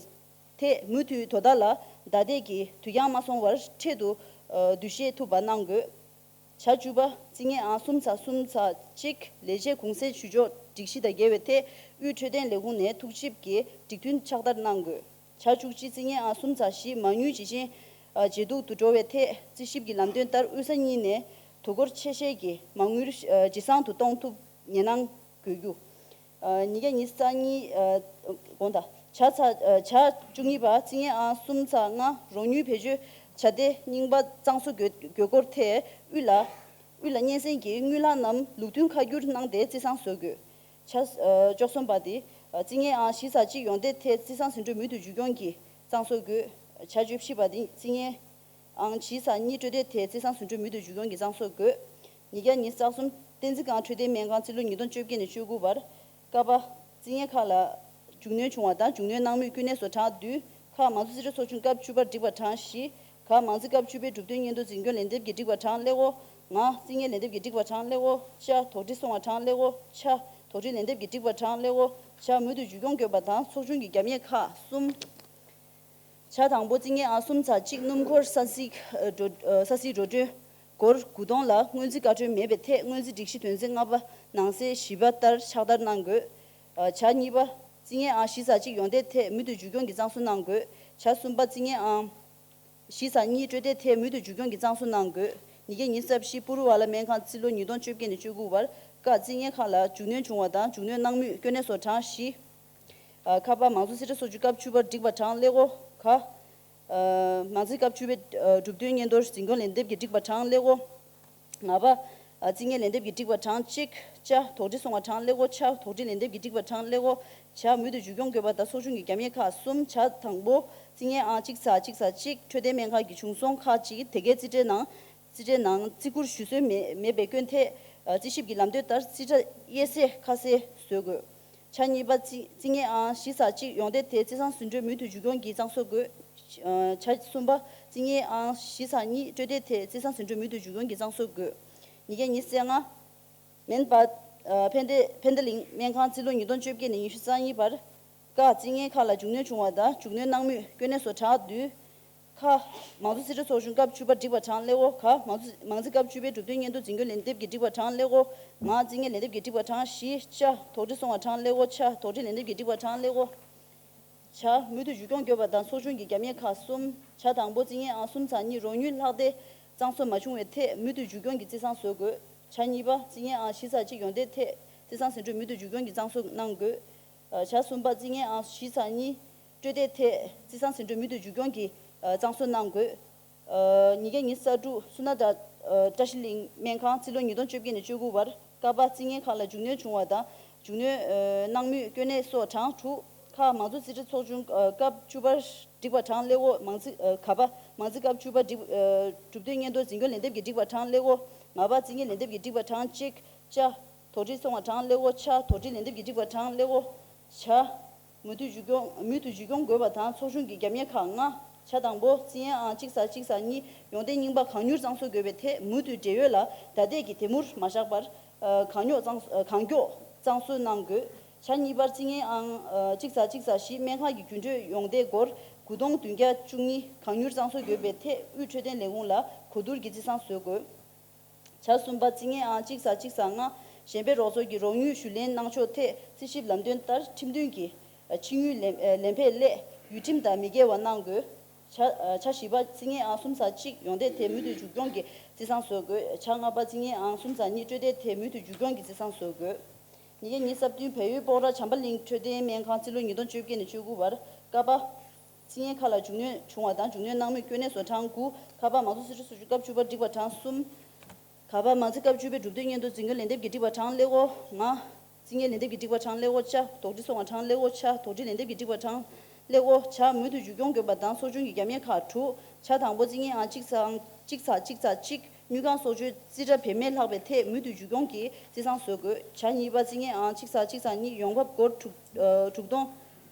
ཐད་མུ་མཐུད་དོ་བདག་ལ་བདའ་འདེད་ཀྱི་དུས་འགྱངས་མ་སོང་བར་འཕྲལ་དུ་བསྡུ་གཞི་ཐུབ་པ་གནང་དགོས། བྱ་བཅུ་པ། རྩི་ངན་ཨང་གསུམ་ཚེག་གསུམ་ཚེག་གཅིག་ལས་བྱེད་གུང་གསེང་ཞུ་ཕྱོགས་སྒྲིག་གཞི་དང་འགལ་བའི་ཐད་དབུས་འཕྲོད་བསྟེན་ལས་ཁུངས་ནས་ཐུགས་ཞིབ་ཀྱིས་སྒྲིག་མཐུན་ཕྱག་བསྟར་གནང་དགོས། བྱ་བཅུ་གཅིག། རྩི་ངན་ཨང་གསུམ་ཚེག་བཞི་མ་དངུལ་ཇི་བཞིན་ཇེ་སྡུག་ཏུ་འགྲོ་བའི་ཐད་རྩིས་ཞིབ་ཀྱི་ལམ་སྟོན་ལྟར་དབུས་ས་གཉིས་ནས་དོ་ཁུར་ཆེ་བཞེས་ཀྱིས་མ་དངུལ་ཇེ་བཟང་དུ་གཏོང་ཐུབ་ཉེ་གནང་དགོས་རྒྱུ། ཉིས་བརྒྱ་ཉི་ཤུ་རྩ་གཉིས་དགོངས་དག་བྱ་ཚ་བྱ་བཅུ་གཉིས་པ། རྩི་ངན་ཨང་གསུམ་ཚེག་ལྔ་རོགས་དངུལ་བེད་སྤྱོད་བྱ་དེ་རྙིང་པ་གཙང་བཟོ་དགོས་དགོས་སྐོར་ཐད་དབུས་ལ་དབུས་ལ་སྙན་སེང་གིས་དངུལ་ལག་རྣམས་ལུགས་མཐུན་ཁ་བསྒྱུར་གནང་སྟེ་རྩི་སྲང་བཟོ་དགོས། བྱ་བཅུ་གསུམ་པ་དེ། རྩི་ངན་ཨང་བཞི་ཚེག་གཅིག་ཡོངས་འདེད་ཐད་རྩི་སྲང་ཟིན་འཕྲོད་མུ་མཐུད་མཇུག་སྐྱོང་གིས་གཙང་བཟོ་དགོས། བྱ་བཅུ་བཞི་པ་དེ། རྩི་ངན་ཨང་བཞི་ཚེག་གཉིས་སྤྲོད་འདེད་ཐད་རྩི་སྲང་ཟིན་འཕྲོད་མུ་མཐུད་མཇུག་སྐྱོང་གིས་གཙང་བཟོ་དགོས། ཉིས་བརྒྱ་ཉི་ཤུ་རྩ་གསུམ། བསྟན་འཛིན་སྒང་འཕྲོད་བསྟེན་སྨན་ཁང་རྩིས་ལོ་ཉིས་སྟོང་བཅོ་བརྒྱད་ནས་བཅུ་དགུ་བར། ཀ་པ། རྩི་ངན་ཁག་ལ་མཇུག་སྣོན་བྱུང་བ་དང་མཇུག་སྣོན་གནང་མུས་སྐྱོན་གནས་སོགས་གྲངས་བདུན། ཁ་མང་གཙོ་སྲིད་གྲོས་ཚོགས་ཆུང་སྐབས་བཅུ་པར་བསྒྲིགས་པ་གྲངས་བཞི། ག་མང་རྩིས་སྐབས་བཅུ་པའི་གྲུབ་དོན་སྙན་ཐོ་འཛིན་སྐྱོང་ལན་འདེབས་ཀྱིས་བསྒྲིགས་པ་གྲངས་ཀླད་ཀོར་ ང་། རྩིས་ངན་ལན་འདེབས་ཀྱི་སྒྲིག་པ་གྲངས་ཀླད་ཀོར། ཅ། དོགས་འདྲི་སོང་བ་གྲངས་ཀླད་ཀོར་ཆ། དོགས་འདྲི་ལན་འདེབས་ཀྱི་སྒྲིག་པ་གྲངས་ཀླད་ཀོར་ཇ། མུ་མཐུད་མཇུག་སྐྱོང་དགོས་པ་དང་ཚོགས་ཆུང་གི་རྒྱབ་གཉེར་ཁག་གསུམ། ཆ་དང་པོ། རྩིས་ངན་ཨང་གསུམ་ཚེག་གཅིག་སྣུམ་འཁོར་ས་ཚིགས་འགྲོ་ས་ཚིགས་འགྲོ་གྲོན་སྒོར་དགུ་སྟོང་ལ་སྔོན་རྩིས་བཀའ་འཁྲོལ་མེད་པའི་ཐད་སྔོན་རྩིས་སྒྲིག་གཞི་དོན་ཚན་ལྔ་པ་ནང་གསེས་བཞི་པ་ལྟར་ཕྱག་བསྟར་གནང་དགོས། ཆ་གཉིས་པ། རྩིས་ངན་ཨང་བཞི་ཚེག་གཅིག་ཡོང་འདེད་ཐད་མུ་མཐུད་མཇུག་སྐྱོང་གི་གཙང་བཟོ་གནང་དགོས། ཆ་གསུམ་པ། རྩིས་ངན་ཨང་བཞི་ཚེག་གཉིས་སྤྲོད་འདེད་ཐད་མུ་མཐུད་མཇུག་སྐྱོང་གི་གཙང་བཟོ་གནང་དགོས། ཉིས་བརྒྱ་ཉི་ཤུ་རྩ་བཞི་པུ་རུ་ཝ་ལ་སྨན་ཁང་རྩིས་ལོ་ཉིས་སྟོང་བཅོ་བརྒྱད་ནས་བཅུ་དགུ་བར་ཀ། རྩིས་ངན་ཁག་ལ་མཇུག་སྣོན་བྱུང་བ་དང་མཇུག་སྣོན་གནང་མུས་དཀོན་གནས་སོགས་གྲངས་བཞི། ཨ། ཁ་པ། མང་གཙོ་རྩིས་ཁྲ་སོ་བཅུ་སྐབས་བཅུ་པ་སྒྲིག་པ་གྲངས་ཀླད་ཀོར། ག་ཨ། མང་རྩིས་སྐབས་བཅུ་པའི་ཨ་གྲུབ་དོན་སྙན་ཐོར་འཛིན་སྐྱོང་ལན་འདེབས་ཀྱི་སྒྲིག་པ་གྲངས་ཀླད་ཀོར། ང་པ། ཨ། རྩིས་ངན་ལན་འདེབས་ཀྱི་སྒྲིག་པ་གྲངས་གཅིག་ཅ། དོགས་འདྲི་སོང་བ་གྲངས་ཀླད་ཀོར་ཆ། དོགས་འདྲི་ལན་འདེབས་ཀྱི་སྒྲིག་པ་གྲངས་ཀླད་ཀོར་ཇ། མུ་མཐུད་མཇུག་སྐྱོང་དགོས་པ་དང་ཚོགས་ཆུང་གི་རྒྱབ་གཉེར་ཁག་གསུམ། ཆ་དང་པོ། རྩིས་ངན་ཨང་གཅིག་ཚེག་གཅིག་ཚེག་གཅིག་འཕྲོད་བསྟེན་སྨན་ཁང་གི་བྱུང་སོང་ཁག་ཅིག་དེ་གའི་རྩིས་ཁྲའི་ནང་། རྩིས་ཁྲའི་ནང་རྩིས་བཀུར་ཞུ་སྲོལ་མེད་མེད་པའི་སྐྱོན་ཐད། ཨ། རྩིས་ཞིབ་ཀྱི་ལམ་སྟོན་ལྟར་རྩིས་ཁྲ་དབྱེ་གསེས་ཁ་གསལ་བཟོ་དགོས། ཆ་གཉིས་པ། རྩིས་རྩིས་ངན་ཨང་བཞི་ཚེག་གཅིག་ཡོང་འདེད་ཐད་རྩིས་ཚང་ཟིན་འཕྲོད་མུ་མཐུད་མཇུག་སྐྱོང་གི་གཙང་བཟོ་དགོས། ཨ། ཆ་གསུམ་པ། རྩིས་ངན་ཨང་བཞི་ཚེག་གཉིས་སྤྲོད་འདེད་ཐད་རྩིས་ཚང་ཟིན་འཕྲོད་མུ་མཐུད་མཇུག་སྐྱོང་གི་གཙང་བཟོ་དགོས། ཉིས་བརྒྱ་ཉི་ཤུ་རྩ་ལྔ། སྨན་པ། ཨ། ཕན་བདེ་ཕན་བདེ་གླིང་སྨན་ཁང་རྩིས་ལོ་ཉིས་སྟོང་བཅོ་བརྒྱད་ནས་ཉི་ཤུ་རྩ་གཉིས་བར། ཀ། རྩིས་ངན་ཁག་ལ་མཇུག་སྣོན་བྱུང་བ་དང་མཇུག་སྣོན་གནང་མུས་དཀོན་གནས་སོགས་གྲངས་བདུན། ཁ། མང་གཙོ་རྩིས་ཁྲ་ཚོགས་ཆུང་སྐབས་བཅུ་པ་སྒྲིག་པ་གྲངས་ཀླད་ཀོར། ག་མང་གཙོ་མང་རྩིས་སྐབས་བཅུ་པའི་གྲུབ་དོན་སྙན་ཐོ་འཛིན་སྐྱོང་ལན་འདེབས་ཀྱི་སྒྲིག་པ་གྲངས་ཀླད་ཀོར། ང་། རྩིས་ངན་ལན་འདེབས་ཀྱི་སྒྲིག་པ་གྲངས་བཞི། ཅ། དོགས་འདྲི་སོང་བ་གྲངས་ཀླད་ཀོར་ཆ། དོགས་འདྲི་ལན་འདེབས་ཀྱི་སྒྲིག་པ་གྲངས་ཀླད་ཀོར་ཇ། མུ་མཐུད་མཇུག་སྐྱོང་དགོས་པ་དང་ཚོགས་ཆུང་གི་རྒྱབ་གཉེར་ཁག་གསུམ། ཆ་དང་པོ། རྩིས་ངན་ཨང་གསུམ་ཚེག་གཉིས་རོགས་དངུལ་ལྷག་བསྡད་གཙང་བཟོ་མ་བྱུང་བའི་ཐད་མུ་མཐུད་མཇུག་སྐྱོང་གི་རྩིས་ཚང་བཟོ་དགོས། ཆ་གཉིས་པ། རྩིས་ངན་ཨང་བཞི་ཚེག་གཅིག་ཡོང་འདེད་ཐད་རྩིས་ཚང་ཟིན་འཕྲོད་མུ་མཐུད་མཇུག་སྐྱོང་གི་གཙང་བཟོ་གནང་དགོས། ཨ། ཆ་གསུམ་པ། རྩིས་ངན་ཨང་བཞི་ཚེག་གཉིས་སྤྲོད་འདེད་ཐད་རྩིས་ཚང་ཟིན་འཕྲོད་མུ་མཐུད་མཇུག་སྐྱོང་གི་ཨ་གཙང་བཟོ་གནང་དགོས། ཨ། ཉིས་བརྒྱ་ཉི་ཤུ་རྩ་དྲུག་སུ་ན་ད་ཨ་བཀྲ་ཤིས་གླིང་སྨན་ཁང་རྩིས་ལོ་ཉིས་སྟོང་བཅོ་བརྒྱད་ནས་བཅུ་དགུ་བར། ཀ་པ། རྩིས་ངན་ཁག་ལ་མཇུག་སྣོན་བྱུང་བ་དང་མཇུག་སྣོན་ཨ་གནང་མུས་དཀོན་གནས་སོགས་གྲངས་དྲུག་ཁ། མང་གཙོ་རྩིས་ཁྲ་ཚོགས་ཆུང་ཨ་སྐབས་བཅུ་པ་སྒྲིག་པ་གྲངས་ཀླད་ཀོར། མང་རྩིས་ཨ་ག་པ། མང་རྩིས་སྐབས་བཅུ་པ་སྒྲིག་ཨ་གྲུབ་དོན་སྙན་ཐོ་འཛིན་སྐྱོང་ལན་འདེབས་ཀྱི་སྒྲིག་པ་གྲངས་ཀླད་ཀོར། ང་པ། རྩིས་ངན་ལན་འདེབས་ཀྱི་སྒྲིག་པ་གྲངས་གཅིག་ཅ། དོགས་འདྲི་སོང་བ་གྲངས་ཀླད་ཀོར་ཆ། དོགས་འདྲི་ལན་འདེབས་ཀྱི་སྒྲིག་པ་གྲངས་ཀླད་ཀོར་ཇ། མུ་མཐུད་མཇུག་སྐྱོང་མུ་མཐུད་མཇུག་སྐྱོང་དགོས་པ་དང་ཚོགས་ཆུང་གི་རྒྱབ་གཉེར་ཁག་ལྔ། ཆ་དང་པོ། རྩིས་ཡན་ཨང་གཅིག་ཚེག་གཅིག་ཚེག་གཉིས་ཡོང་འདེད་རྙིང་པ་གང་མྱུར་གཙང་བཟོ་དགོས་པའི་ཐད་མུ་མཐུད་འབྲེལ་ཡོད་ལ་བརྡ་དེབ་ཀྱི་དེ་མུར་མ་བཞག་པར་ཨ་གང་མགྱོགས་གཙང་ཨ་གང་མགྱོགས་གཙང་བཟོ་གནང་དགོས། ཆ་གཉིས་པར། རྩིས་ཡན་ཨང་ཨ་གཅིག་ཚེག་གཅིག་ཚེག་བཞི་སྨན་ཁང་གི་རྒྱུན་སྤྲོད་ཡོང་འདེད་སྒོར་དགུ་སྟོང་བདུན་བརྒྱ་བཅུ་གཉིས་གང་མྱུར་གཙང་བཟོ་དགོས་པའི་ཐད་དབུས་འཕྲོད་བསྟེན་ལས་ཁུངས་ལ་གོ་བསྡུར་གྱི་རྩིས་ཚང་བཟོ་དགོས། ཆ་གསུམ་པ། རྩིས་ཡན་ཨང་གཅིག་ཚེག་གཅིག་ཚེག་ལྔ་གཞན་ཕན་རོགས་ཚོགས་ཀྱི་རོགས་དངུལ་ཞུ་ལེན་གནང་ཕྱོགས་ཐད་རྩིས་ཞིབ་ལམ་སྟོན་ལྟར་ཁྲིམས་མཐུན་གྱི་ཕྱི་དངུལ་ལེན་ལེན་ཕེབས་སླད་ཡུལ་ཁྲིམས་དང་མི་འགལ་བ་གནང་དགོས། ཆ་ཆ་བཞི་པ། རྩིས་ཡན་ཨང་གསུམ་ཚེག་གཅིག་ཡོང་འདེད་ཐད་མུ་མཐུད་མཇུག་སྐྱོང་གི་རྩིས་ཚང་བཟོ་དགོས། ཆ་ལྔ་པ། རྩིས་ཡན་ཨང་གསུམ་ཚེག་གཉིས་སྤྲོད་འདེད་ཐད་མུ་མཐུད་མཇུག་སྐྱོང་གི་རྩིས་ཚང་བཟོ་དགོས། ཉིས་བརྒྱ་ཉི་ཤུ་རྩ་བདུན་བལ་ཡུལ་སྤོག་ར་བྱམས་པ་གླིང་འཕྲོད་བསྟེན་སྨན་ཁང་རྩིས་ལོ་ཉིས་སྟོང་བཅོ་བརྒྱད་ནས་བཅུ་དགུ་བར། ཀ་པ། རྩིས་ཡན་ཁག་ལ་མཇུག་སྣོན་བྱུང་བ་དང་མཇུག་སྣོན་གནང་མུས་དཀོན་གནས་སོགས་གྲངས་དགུ། ཁ་པ། མང་གཙོ་རྩིས་ཁྲ་སོ་བཅུ་སྐབས་བཅུ་པ་སྒྲིག་པ་གྲངས་གསུམ། ག་པ། མང་རྩིས་སྐབས་བཅུ་པའི་གྲུབ་དོན་སྙན་ཐོ་འཛིན་སྐྱོང་ལན་འདེབས་ཀྱི་སྒྲིག་པ་གྲངས་ཀླད་ཀོར་ལྔ། རྩིས་ངན་ལན་འདེབས་ཀྱི་སྒྲིག་པ་གྲངས་ཀླད་ཀོར་ཅ། དོགས་འདྲི་སོང་བ་གྲངས་ཀླད་ཀོར་ཆ། དོགས་འདྲི་ལན་འདེབས་ཀྱི་སྒྲིག་པ་གྲངས་ཀླད་ཀོར་ཇ། མུ་མཐུད་མཇུག་སྐྱོང་དགོས་པ་དང་ཚོགས་ཆུང་གི་རྒྱབ་གཉེར་ཁག་དྲུག་ཆ་དང་པོ། རྩིས་ངན་ཨང་གཅིག་ཚེག་གཅིག་ཚེག་གཅིག་དངུལ་ཁང་གསོག་བཅོས་རྩིས་ཁྲ་བེད་མེད་ལྷག་པའི་ཐད་མུ་མཐུད་མཇུག་སྐྱོང་གི་རྩིས་ཚང་བཟོ་དགོས། ཆ་གཉིས་པ། རྩིས་ངན་ཨང་གཅིག་ཚེག་གཅིག་ཚེག་གཉིས་ཡོང་འབབ་སྒོར་དྲུག་ཨ་དྲུག་སྟོང་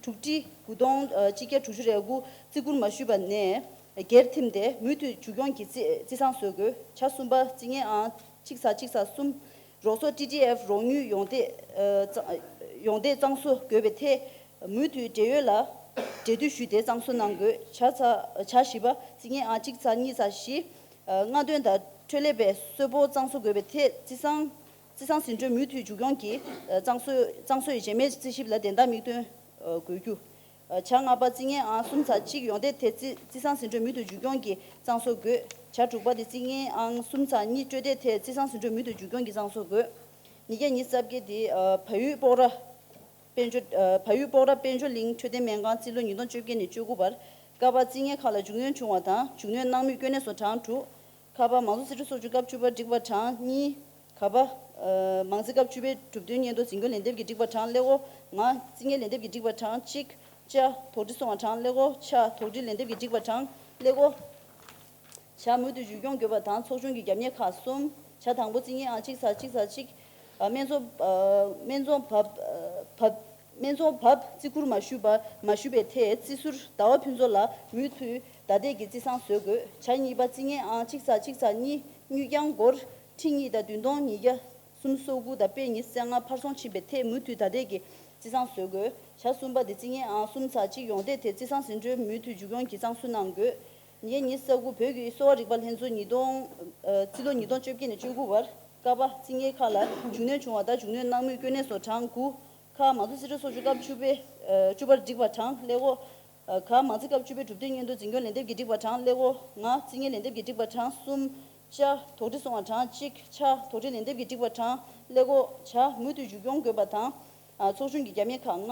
དྲུག་ཁྲི་དགུ་སྟོང་ཨ་གཅིག་བརྒྱ་དྲུག་ཅུ་རེ་དགུ་བརྩི་བཀུར་མ་ཞུས་པ་ནས་སྒེར་ཐིམ་སྟེ་མུ་མཐུད་མཇུག་སྐྱོང་གི་རྩིས་རྩིས་ཚང་བཟོ་དགོས། ཆ་གསུམ་པ། རྩིས་ངན་ཨང་གཅིག་ཚེག་གཅིག་ཚེག་གསུམ་རོགས་ཚོགས་ཊི་ཊི་ཨེཕ་རོགས་དངུལ་ཡོང་འདེད་ཨ་གཙང་ཡོང་འདེད་གཙང་བཟོ་དགོས་པའི་ཐད་མུ་མཐུད་འབྲེལ་ཡོད་ལ་འབྲེལ་མཐུད་ཞུས་ཏེ་གཙང་བཟོ་གནང་དགོས། ཆ་ཚ་ཆ་བཞི་པ། རྩིས་ངན་ཨང་གཅིག་ཚེག་གཉིས་ཚེག་བཞི་ཨ་མངགས་དོན་དང་འཕྲོད་ལས་པའི་གསོལ་ཕོགས་གཙང་བཟོ་དགོས་པའི་ཐད་རྩིས་ཚང་རྩིས་ཚང་ཟིན་འཕྲོད་མུ་མཐུད་མཇུག་སྐྱོང་གིས་ཨ་གཙང་བཟོ་གཙང་བཟོ་ཡི་རྗེས་མའི་རྩིས་ཞིབ་ལ་བདེན་མཐའ་མིག་སྟོན་ཨ་དགོས་རྒྱུ། ཨ་ཆ་ལྔ་པ། རྩིས་ངན་ཨང་གསུམ་ཚེག་གཅིག་ཡོང་འདེད་ཐད་རྩིས་རྩིས་ཚང་ཟིན་འཕྲོད་མུ་མཐུད་མཇུག་སྐྱོང་གིས་གཙང་བཟོ་དགོས། ཆ་དྲུག་པ་དེ། རྩིས་ངན་ཨང་གསུམ་ཚེག་གཉིས་སྤྲོད་འདེད་ཐད་རྩིས་ཚང་ཟིན་འཕྲོད་མུ་མཐུད་མཇུག་སྐྱོང་གིས་གཙང་བཟོ་དགོས། ཉིས་བརྒྱ་ཉི་ཤུ་རྩ་བརྒྱད་དེ་ཨ་བལ་ཡུལ་སྤོག་ར། དཔལ་འབྱོར། ཨ་བལ་ཡུལ་སྤོག་ར་དཔལ་འབྱོར་གླིང་འཕྲོད་བསྟེན་སྨན་ཁང་རྩིས་ལོ་ཉིས་སྟོང་བཅོ་བརྒྱད་ནས་བཅུ་དགུ་བར། ཀ་པ། རྩིས་ངན་ཁག་ལ་མཇུག་སྣོན་བྱུང་བ་དང་མཇུག་སྣོན་གནང་མུས་དཀོན་གནས་སོགས་གྲངས་དྲུག་ཁ་པ། མང་གཙོ་རྩིས་ཁྲ་སོ་བཅུ་སྐབས་བཅུ་པ་སྒྲིག་པ་གྲངས་གཉིས། ག་པ། ཨ་མང་རྩིས་སྐབས་བཅུ་པའི་གྲུབ་དོན་སྙན་ཐོ་འཛིན་སྐྱོང་ལན་འདེབས་ཀྱི་སྒྲིག་པ་གྲངས་ཀླད་ཀོར་ལྔ། རྩིས་ངན་ལན་འདེབས་ཀྱི་སྒྲིག་པ་གྲངས་གཅིག་ཅ། དོགས་འདྲི་སོང་བ་གྲངས་ཀླད་ཀོར་ཆ། དོགས་འདྲི་ལན་འདེབས་ཀྱི་སྒྲིག་པ་གྲངས་ཀླད་ཀོར་ཇ། མུ་མཐུད་མཇུག་སྐྱོང་དགོས་པ་དང་ཚོགས་ཆུང་གི་རྒྱབ་གཉེར་ཁག་གསུམ། ཆ་དང་པོ། རྩིས་ངན་ཨང་གཅིག་ཚེག་གཅིག་ཚེག་གཅིག་ཨ་སྨན་ཚོང་། ཨ་སྨན་ཚོང་བབ། ཨ་བབ། སྨན་ཚོང་བབ་བརྩི་བཀུར་མ་ཞུས་པ་མ་ཞུས་པའི་ཐད་རྩིས་ཟུར་ཟླ་བ་ཕུན་ཚོགས་ལ་མུ་མཐུད་བརྡ་དེབ་ཀྱི་རྩིས་ཚང་བཟོ་དགོས། ཆ་གཉིས་པ། རྩིས་ངན་ཨང་གཅིག་ཚེག་གཅིག་ཚེག་གཉིས་དངུལ་རྐྱང་སྒོར་ ཁྲི་གཉིས་དང་བདུན་སྟོང་ཉིས་བརྒྱ་སུམ་ཅུ་སོ་དགུ་དང་དཔེ་ཉི་ཤུ་རྩ་ལྔ་ཕར་སོང་ཕྱིན་པའི་ཐད་མུ་མཐུད་ད་ལྟའི་གི་རྩིས་བཟང་བཟོ་དགོས། ཞག་གསུམ་པ་དེ་རྩིས་ལེན་ཨང་གསུམ་ཚེག་གཅིག་ཡོངས་འདེད་དེ་རྩིས་བཟང་ཟིན་འཕྲོའི་མུ་མཐུད་མཇུག་སྐྱོང་གི་རྩིས་བཟང་སུ་གནང་དགོས། ཉིས་ཉི་ཤུ་རྩ་དགུ་བོད་ཀྱི་གསོ་བ་རིག་པ་ལྷན་ཚོགས་ཉིས་སྟོང་། ཨ། རྩིས་ལོ་ཉིས་སྟོང་བཅོ་བརྒྱད་ནས་བཅུ་དགུ་བར་ཀ་པ་རྩིས་ལེན་ཁག་ལ་རྒྱུགས་སྣོན་བྱུང་བ་དང་རྒྱུགས་སྣོན་གནང་མུས་དཀོན་གནས་སོ་གྲངས་དགུ། ཁ་མང་གཙོ་རྩིས་ཁྲ་ཚོགས་ཆུང་སྐབས་བཅུ་པའི། ཨ། བཅུ་པར་བསྒྲིགས་པ་གྲངས་ཀླད་ཀོར། ཨ། ག་མང་རྩིས་སྐབས་བཅུ་པའི་གྲུབ་དོན་སྙན་ཐོ་འཛིན་སྐྱོང་ལན་འདེབས་ཀྱིས་བསྒྲིགས་པ་གྲངས་ཀླད་ཀོར་ལྔ། རྩིས་ལེན་ལན་འདེབས་ཀྱིས་བསྒྲིགས་པ་གྲངས་གསུམ། ཅ། དོགས་འདྲི་སོང་བ་གྲངས་གཅིག་ཆ། དོགས་འདྲི་ལན་འདེབས་ཀྱིས་བསྒྲིགས་པ་གྲངས་ཀླད་ཀོར་ཇ། མུ་མཐུད་མཇུག་སྐྱོང་དགོས་པ་དང་། ཨ། ཚོགས་ཆུང་གི་རྒྱབ་གཉེར་ཁག་ལྔ།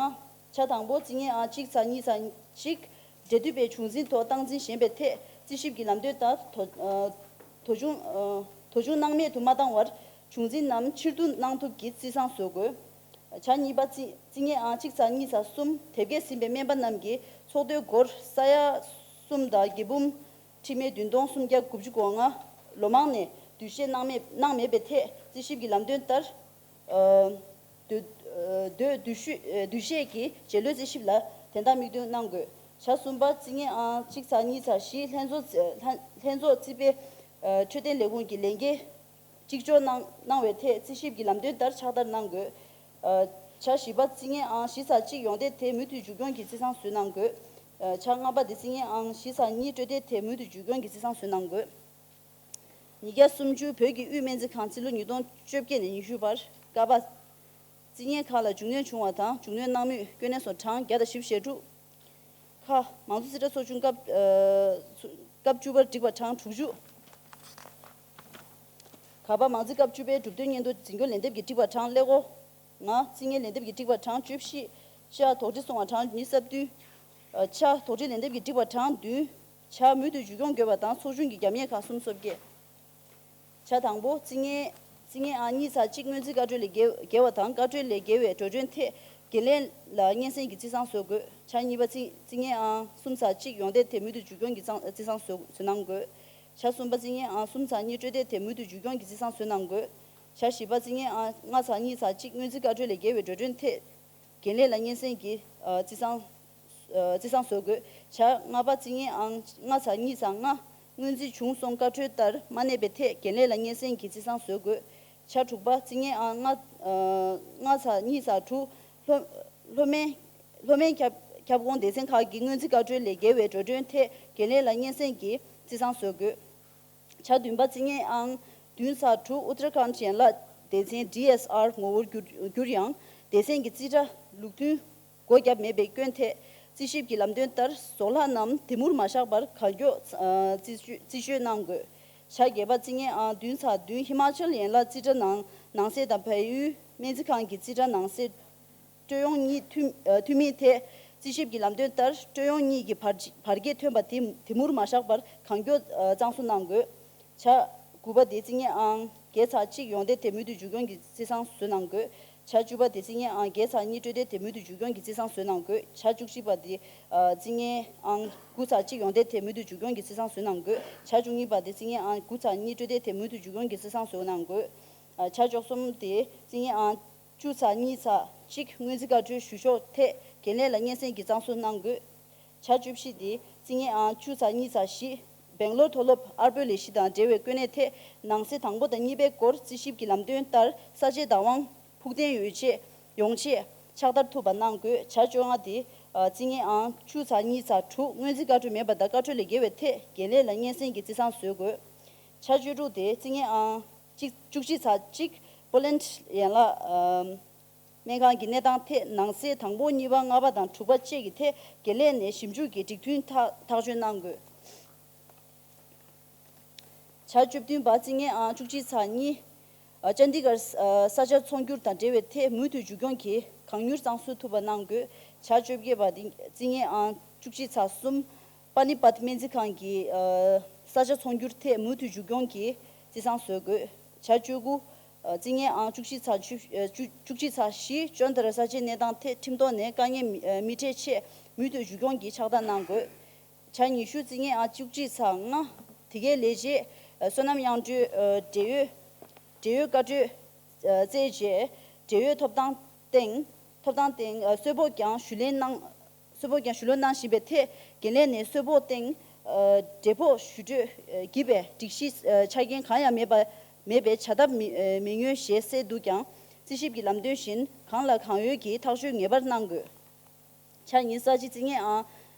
ཆ་དང་པོ་རྩིས་ལེན་ཨང་གཅིག་ཚེག་གཉིས་ཚེག་གཅིག་འབྲེལ་མཐུད་པའི་བྱུང་འཛིན་ཐོག་སྟངས་འཛིན་ཞན་པའི་ཐད་རྩིས་ཞིབ་ཀྱི་ལམ་སྟོན་ལྟར་དོ། ཨ། དོ་ཆུང་། ཨ། དོ་ཆུང་སྣང་མེད་དུ་མ་བཏང་བར་བྱུང་འཛིན་རྣམས་ཕྱིར་བསྡུ་གནང་ཐུབ་ཀྱི་རྩིས་བཟང་བཟོ་དགོས། ཆ་གཉིས་པ་རྩིས། རྩིས་ལེན་ཨང་གཅིག་ཚེག་གཉིས་ཚེག་གསུམ་དེབ་སྐྱེལ་ཟིན་པའི་སྨན་པ་རྣམས་ཀྱིས་ཚོགས་འདུའི་སྒོར་ས་ཡ་གསུམ་དང་བརྒྱད་འབུམ་ཁྲི་མེད་བདུན་སྟོང་སུམ་བརྒྱ་དགུ་བཅུ་གོ་ལྔ་ལོ་མང་ནས་དུས་བཤད་གནང་མེད། གནང་མེད་པའི་ཐད་རྩིས་ཞིབ་ཀྱི་ལམ་སྟོན་ལྟར། ཨ། དུས། ཨ། དུས་བཤད། ཨ། དུས་བཤད་ཀྱི་རྗེས་ལོའི་རྩིས་ཞིབ་ལ་དོན་དག་མིག་སྟོན་གནང་དགོས། ཆ་གསུམ་པ་རྩིས་ལེན་ཨང་གཅིག་ཚེག་གཉིས་ཚེག་བཞི་ལྷན་ཚོགས། ལྷན། ལྷན་ཚོགས་རྩིས་པའི། ཨ། འཕྲོད་བསྟེན་ལས་ཁུངས་ཀྱི་ལས་འགན་གཅིག་ལྕོགས་གནང་། གནང་བའི་ཐད་རྩིས་ཞིབ་ཀྱི་ལམ་སྟོན་ལྟར་ཕྱག་བསྟར་གནང་དགོས། ཨ། ཆ་བཞི་པ་རྩིས་ལེན་ཨང་བཞི་ཚེག་གཅིག་ཡོངས་འདེད་དེ་མུ་མཐུད་མཇུག་སྐྱོང་གི་རྩིས་བཟང་བཟོས་གནང་དགོས། ཨ། ཆ་ལྔ་པ་དེ་རྩིས་ལེན་ཨང་བཞི་ཚེག་གཉིས་སྤྲོད་འདེད་དེ་མུ་མཐུད་མཇུག་སྐྱོང་གི་རྩིས་བཟང་བཟོས་གནང་དགོས། ཉིས་བརྒྱ་སུམ་ཅུ་བོད་ཀྱི་དབུས་སྨན་རྩིས་ཁང་རྩིས་ལོ་ཉིས་སྟོང་བཅོ་བརྒྱད་ནས་ཉི་ཤུ་བར་ཀ་པ་རྩིས་ལེན་ཁག་ལ་རྒྱུགས་སྣོན་བྱུང་བ་དང་རྒྱུགས་སྣོན་གནང་མུས་དཀོན་གནས་སོ་གྲངས་བརྒྱ་དང་བཞི་བཅུ་ཞེ་དྲུག་ཁ་མང་གཙོ་རྩིས་ཁྲ་ཚོགས་ཆུང་སྐབས། ཨ། སྐབས་བཅུ་པར་བསྒྲིགས་པ་གྲངས་དྲུག་ཅུ། ག་པ་མང་རྩིས་སྐབས་བཅུ་པའི་གྲུབ་དོན་སྙན་ཐོ་འཛིན་སྐྱོང་ལན་འདེབས་ཀྱིས་བསྒྲིགས་པ་གྲངས་ཀླད་ཀོར་ལྔ། རྩིས་ལེན་ལན་འདེབས་ཀྱིས་བསྒྲིགས་པ་གྲངས་བཅུ་བཞི། ཅ། དོགས་འདྲི་སོང་བ་གྲངས་ཉི་ཤུ་རྩ་བདུན། ཨ། ཆ། དོགས་འདྲི་ལན་འདེབས་ཀྱིས་བསྒྲིགས་པ་གྲངས་བདུན། ཆ། མུ་མཐུད་མཇུག་སྐྱོང་དགོས་པ་དང་ཚོགས་ཆུང་གི་རྒྱབ་གཉེར་ཁག་གསུམ་སོ་བརྒྱད། ཆ་དང་པོ་རྩིས་ལེན། རྩིས་ལེན་ཨང་གཉིས་ཚེག་གཅིག་སྔོན་རྩིས་བཀའ་འཁྲོལ་ལས་འགལ། འགལ་བ་དང་བཀའ་འཁྲོལ་ལས་འགལ་བའི་འགྲོ་གྲོན་ཐད་འགན་ལེན་ལ་སྙན་སེང་གི་རྩིས་བཟང་བཟོ་དགོས། ཆ་གཉིས་པ་རྩིས། རྩིས་ལེན་ཨང་གསུམ་ཚེག་གཅིག་ཡོངས་འདེད་དེ་མུ་མཐུད་མཇུག་སྐྱོང་གི་རྩིས་བཟང་བཟོ། བཟོ་གནང་དགོས། ཆ་གསུམ་པ་རྩིས་ལེན་ཨང་གསུམ་ཚེག་གཉིས་སྤྲོད་འདེད་དེ་མུ་མཐུད་མཇུག་སྐྱོང་གི་རྩིས་བཟང་བཟོ་གནང་དགོས། ཆ་བཞི་པ་རྩིས་ལེན་ཨང་ལྔ་ཚེག་གཉིས་ཚེག་གཅིག་སྔོན་རྩིས་བཀའ་འཁྲོལ་ལས་འགལ་བའི་འགྲོ་གྲོན་ཐད་འགན་ལེན་ལ་སྙན་སེང་གི། ཨ། རྩིས་བཟང་། ཨ། རྩིས་བཟང་བཟོ་དགོས། ཆ་ལྔ་པ་རྩིས་ལེན་ཨང་ལྔ་ཚེག་གཉིས་ཚེག་ལྔ། སྔོན་རྩིས་བྱུང་སོང་བཀའ་འཁྲོལ་ལྟར་མ་གནས་པའི་ཐད་འགན་ལེན་ལ་སྙན་སེང་གི་རྩིས་བཟང་བཟོ་དགོས། ཆ་དྲུག་པ་རྩིས་ལེན་ཨང་ལྔ། ཨ། ལྔ་ཚེག་གཉིས་ཚེག་དྲུག་ལྷོ། ལྷོ་སྨན། ལྷོ་སྨན་ཁྱབ། ཁྱབ་ཁོངས་སྡེ་ཚན་ཁག་གི་སྔོན་རྩིས་བཀའ་འཁྲོལ་ལས་འགལ་བའི་འགྲོ་གྲོན་ཐད་འགན་ལེན་ལ་སྙན་སེང་གི་རྩིས་བཟང་བཟོ་དགོས། ཆ་བདུན་པ་རྩིས་ལེན་ཨང་བདུན་ཚེག་དྲུག་ཨུ་ཏར་ཁཱན་ཡན་ལག་སྡེ་ཚན་ཌི་ཨེས་ཨར་ངོ་བོར་བསྒྱུར། བསྒྱུར་ཡང་སྡེ་ཚན་གྱི་རྩིས་ཁྲ་ལུགས་མཐུན་སྒོ་བརྒྱབ་མེད་པའི་སྐྱོན་ཐད་རྩིས་ཞིབ་ཀྱི་ལམ་སྟོན་ལྟར་བཟོ་ལྷག་རྣམས་དེ་མུར་མ་བཞག་པར་གང་མགྱོགས། ཨ། རྩིས་སྤྱོད། རྩིས་སྤྱོད་གནང་དགོས། ཆ་བརྒྱད་པ་རྩིས་ལེན་ཨང་བདུན་ཚེག་བདུན་ཧི་མ་ཅལ་ཡན་ལག་རྩིས་ཁྲ་ནང་ནང་གསེས་དང་བལ་ཡུལ་སྨན་རྩིས་ཁང་གི་རྩིས་ཁྲ་ནང་གསེས། སྤྲོད་ཡོང་གཉིས་མཐུན། ཨ། མཐུན་མིན་ཐད་རྩིས་ཞིབ་ཀྱི་ལམ་སྟོན་ལྟར་སྤྲོད་ཡོང་གཉིས་ཀྱི་བར། བར་ཁྱད་ཐོན་པ་དེ་དེ་མུར་མ་བཞག་པར་གང་མགྱོགས། ཨ། གཙང་བཟོ་གནང་དགོས། ཆ་དགུ་པ་དེ་རྩིས་ལེན་ཨང་བརྒྱད་ཚེག་གཅིག་ཡོངས་འདེད་དེ་མུ་མཐུད་མཇུག་སྐྱོང་གི་རྩིས་བཟང་བཟོ་གནང་དགོས། ཆ་བཅུ་པ་དེ་རྩིས་ལེན་ཨང་བརྒྱད་ཚེག་གཉིས་སྤྲོད་འདེད་དེ་མུ་མཐུད་མཇུག་སྐྱོང་གི་རྩིས་བཟང་བཟོ་གནང་དགོས། ཆ་བཅུ་གཅིག་པ་དེ། ཨ། རྩིས་ལེན་ཨང་དགུ་ཚེག་གཅིག་ཡོངས་འདེད་དེ་མུ་མཐུད་མཇུག་སྐྱོང་གི་རྩིས་བཟང་བཟོ་གནང་དགོས། ཆ་བཅུ་གཉིས་པ་དེ་རྩིས་ལེན་ཨང་དགུ་ཚེག་གཉིས་སྤྲོད་འདེད་དེ་མུ་མཐུད་མཇུག་སྐྱོང་གི་རྩིས་བཟང་བཟོ་གནང་དགོས། ཨ། ཆ་བཅུ་གསུམ་དེ་རྩིས་ལེན་ཨང་བཅུ་ཚེག་གཉིས་ཚེག་གཅིག་སྔོན་རྩིས་བཀའ་འཁྲོལ་ཞུ་ཕྱོགས་ཐད་འགན་ལེན་ལ་སྙན་སེང་གི་གཙང་བཟོ་གནང་དགོས། ཆ་བཅུ་བཞི་དེ་རྩིས་ལེན་ཨང་བཅུ་ཚེག་གཉིས་ཚེག་བཞི། སྦེང་ལོར་མཐོ་སློབ་ཨར་པོ་ལས་གཞི་དང་འབྲེལ་བའི་གོ་གནས་ཐད་ནང་གསེས་དང་པོ་དང་གཉིས་པའི་སྐོར་རྩིས་ཞིབ་ཀྱི་ལམ་སྟོན་ལྟར་ས་དཔྱད་བདག་དབང་ཕུགས་བརྟན་ཡོང་ཆེད། ཡོང་ཆེད་ཕྱག་བསྟར་ཐུབ་པ་གནང་དགོས། ཆ་བཅོ་ལྔ་དེ་རྩིས་ལེན་ཨང་བཅུ་ཚེག་གཉིས་ཚེག་དྲུག་སྔོན་རྩིས་བཀའ་འཁྲོལ་མེད་པ་དང་བཀའ་འཁྲོལ་ལས་འགལ་བའི་ཐད་འགན་ལེན་ལ་སྙན་སེང་གི་རྩིས་བཟང་བཟོ་དགོས། ཆ་བཅུ་དྲུག་དེ་རྩིས་ལེན་ཨང་གཅིག་བཅུ་གཅིག་ཚེག་གཅིག་པོ་ལན་ཡན་ལག་སྨན་ཁང་གི་གནས་སྟངས་ཐད་ནང་གསེས་དང་པོ་གཉིས་པ་ལྔ་པ་དང་དྲུག་པ་བཅས་ཀྱི་ཐད་འགན་ལེན་ནས་ཞིབ་འཇུག་གིས་སྒྲིག་མཐུན་ཐག་ཐག་གཅོད་གནང་དགོས། ཆ་བཅུ་བདུན་པ་རྩིས་ལེན་ཨང་བཅུ་གཅིག་ཚེག་གཉིས། ཨ། ཅན་དི་གར་ས་ཆ་ཚོང་སྒྱུར་དང་འབྲེལ་བའི་ཐད་མུ་མཐུད་མཇུག་སྐྱོང་གིས་གང་མྱུར་གཙང་བཟོ་ཐུབ་པ་གནང་དགོས། ཆ་བཅོ་བརྒྱད་པ་འདི་རྩིས་ལེན་ཨང་བཅུ་གཅིག་ཚེག་གསུམ། པ་ནི་པད་སྨན་རྩིས་ཁང་གི། ཨ། ས་ཆ་ཚོང་སྒྱུར་ཐད་མུ་མཐུད་མཇུག་སྐྱོང་གིས་རྩིས་བཟང་བཟོ་དགོས། ཆ་བཅུ་དགུ། ཨ། རྩིས་ལེན་ཨང་བཅུ་གཅིག་ཚེག་བཅུ། ཨ། བཅུ། བཅུ་གཅིག་ཚེག་བཞི་ཅོན་ཏ་ར་ས་ཆའི་གནས་སྟངས་ཐད་ཁྲིམས་ཐོག་ནས་དཀའ་ངལ་མི། ཨ། མི་འཕྲད་ཆེད་མུ་མཐུད་མཇུག་སྐྱོང་གིས་ཕྱག་བསྟར་གནང་དགོས། ཆ་ཉི་ཤུ། རྩིས་ལེན་ཨང་བཅུ་གཅིག་ཚེག་ལྔ། དེ་གའི་ལས་བྱེད། ཨ། བསོད་ནམས་དབྱངས་སྒྲོན། ཨ། འབྲེལ་ཡོད། འབྲེལ་ཡོད་བཀའ་འཁྲོལ། ཨ། བསྩལ་རྗེས་འབྲེལ་ཡོད་ཐོབ་ཐང་སྟེང་། ཐོབ་ཐང་སྟེང་། ཨ། གསོལ་ཕོགས་ཀྱང་ཞུ་ལེན་གནང་། གསོལ་ཕོགས་ཀྱང་ཞུ་ལེན་གནང་བཞིན་པའི་ཐད་འགན་ལེན་ནས་གསོལ་ཕོགས་སྟེང་། ཨ། འབྲས་ཕོགས་ཞུ་སྤྲོད། ཨ། བགྱིས་པའི་སྒྲིག་གཞི། ཨ། ཆ་རྐྱེན་གང་ཡང་མེད་པ། མེད་པའི་བྱ་ཐབས་མི་མི་ཉོན་ཞེས་གསལ་འདུག་ཀྱང་། རྩིས་ཞིབ་ཀྱི་ལམ་སྟོན་བཞིན་གང་ལ་གང་ཡོད་ཀྱིས་ཐག་གཅོད་ངེས་པར་གནང་དགོས། འཆར་ཉིན་གསར་བརྗེ་རྩིས་ལྔའི་ཨང་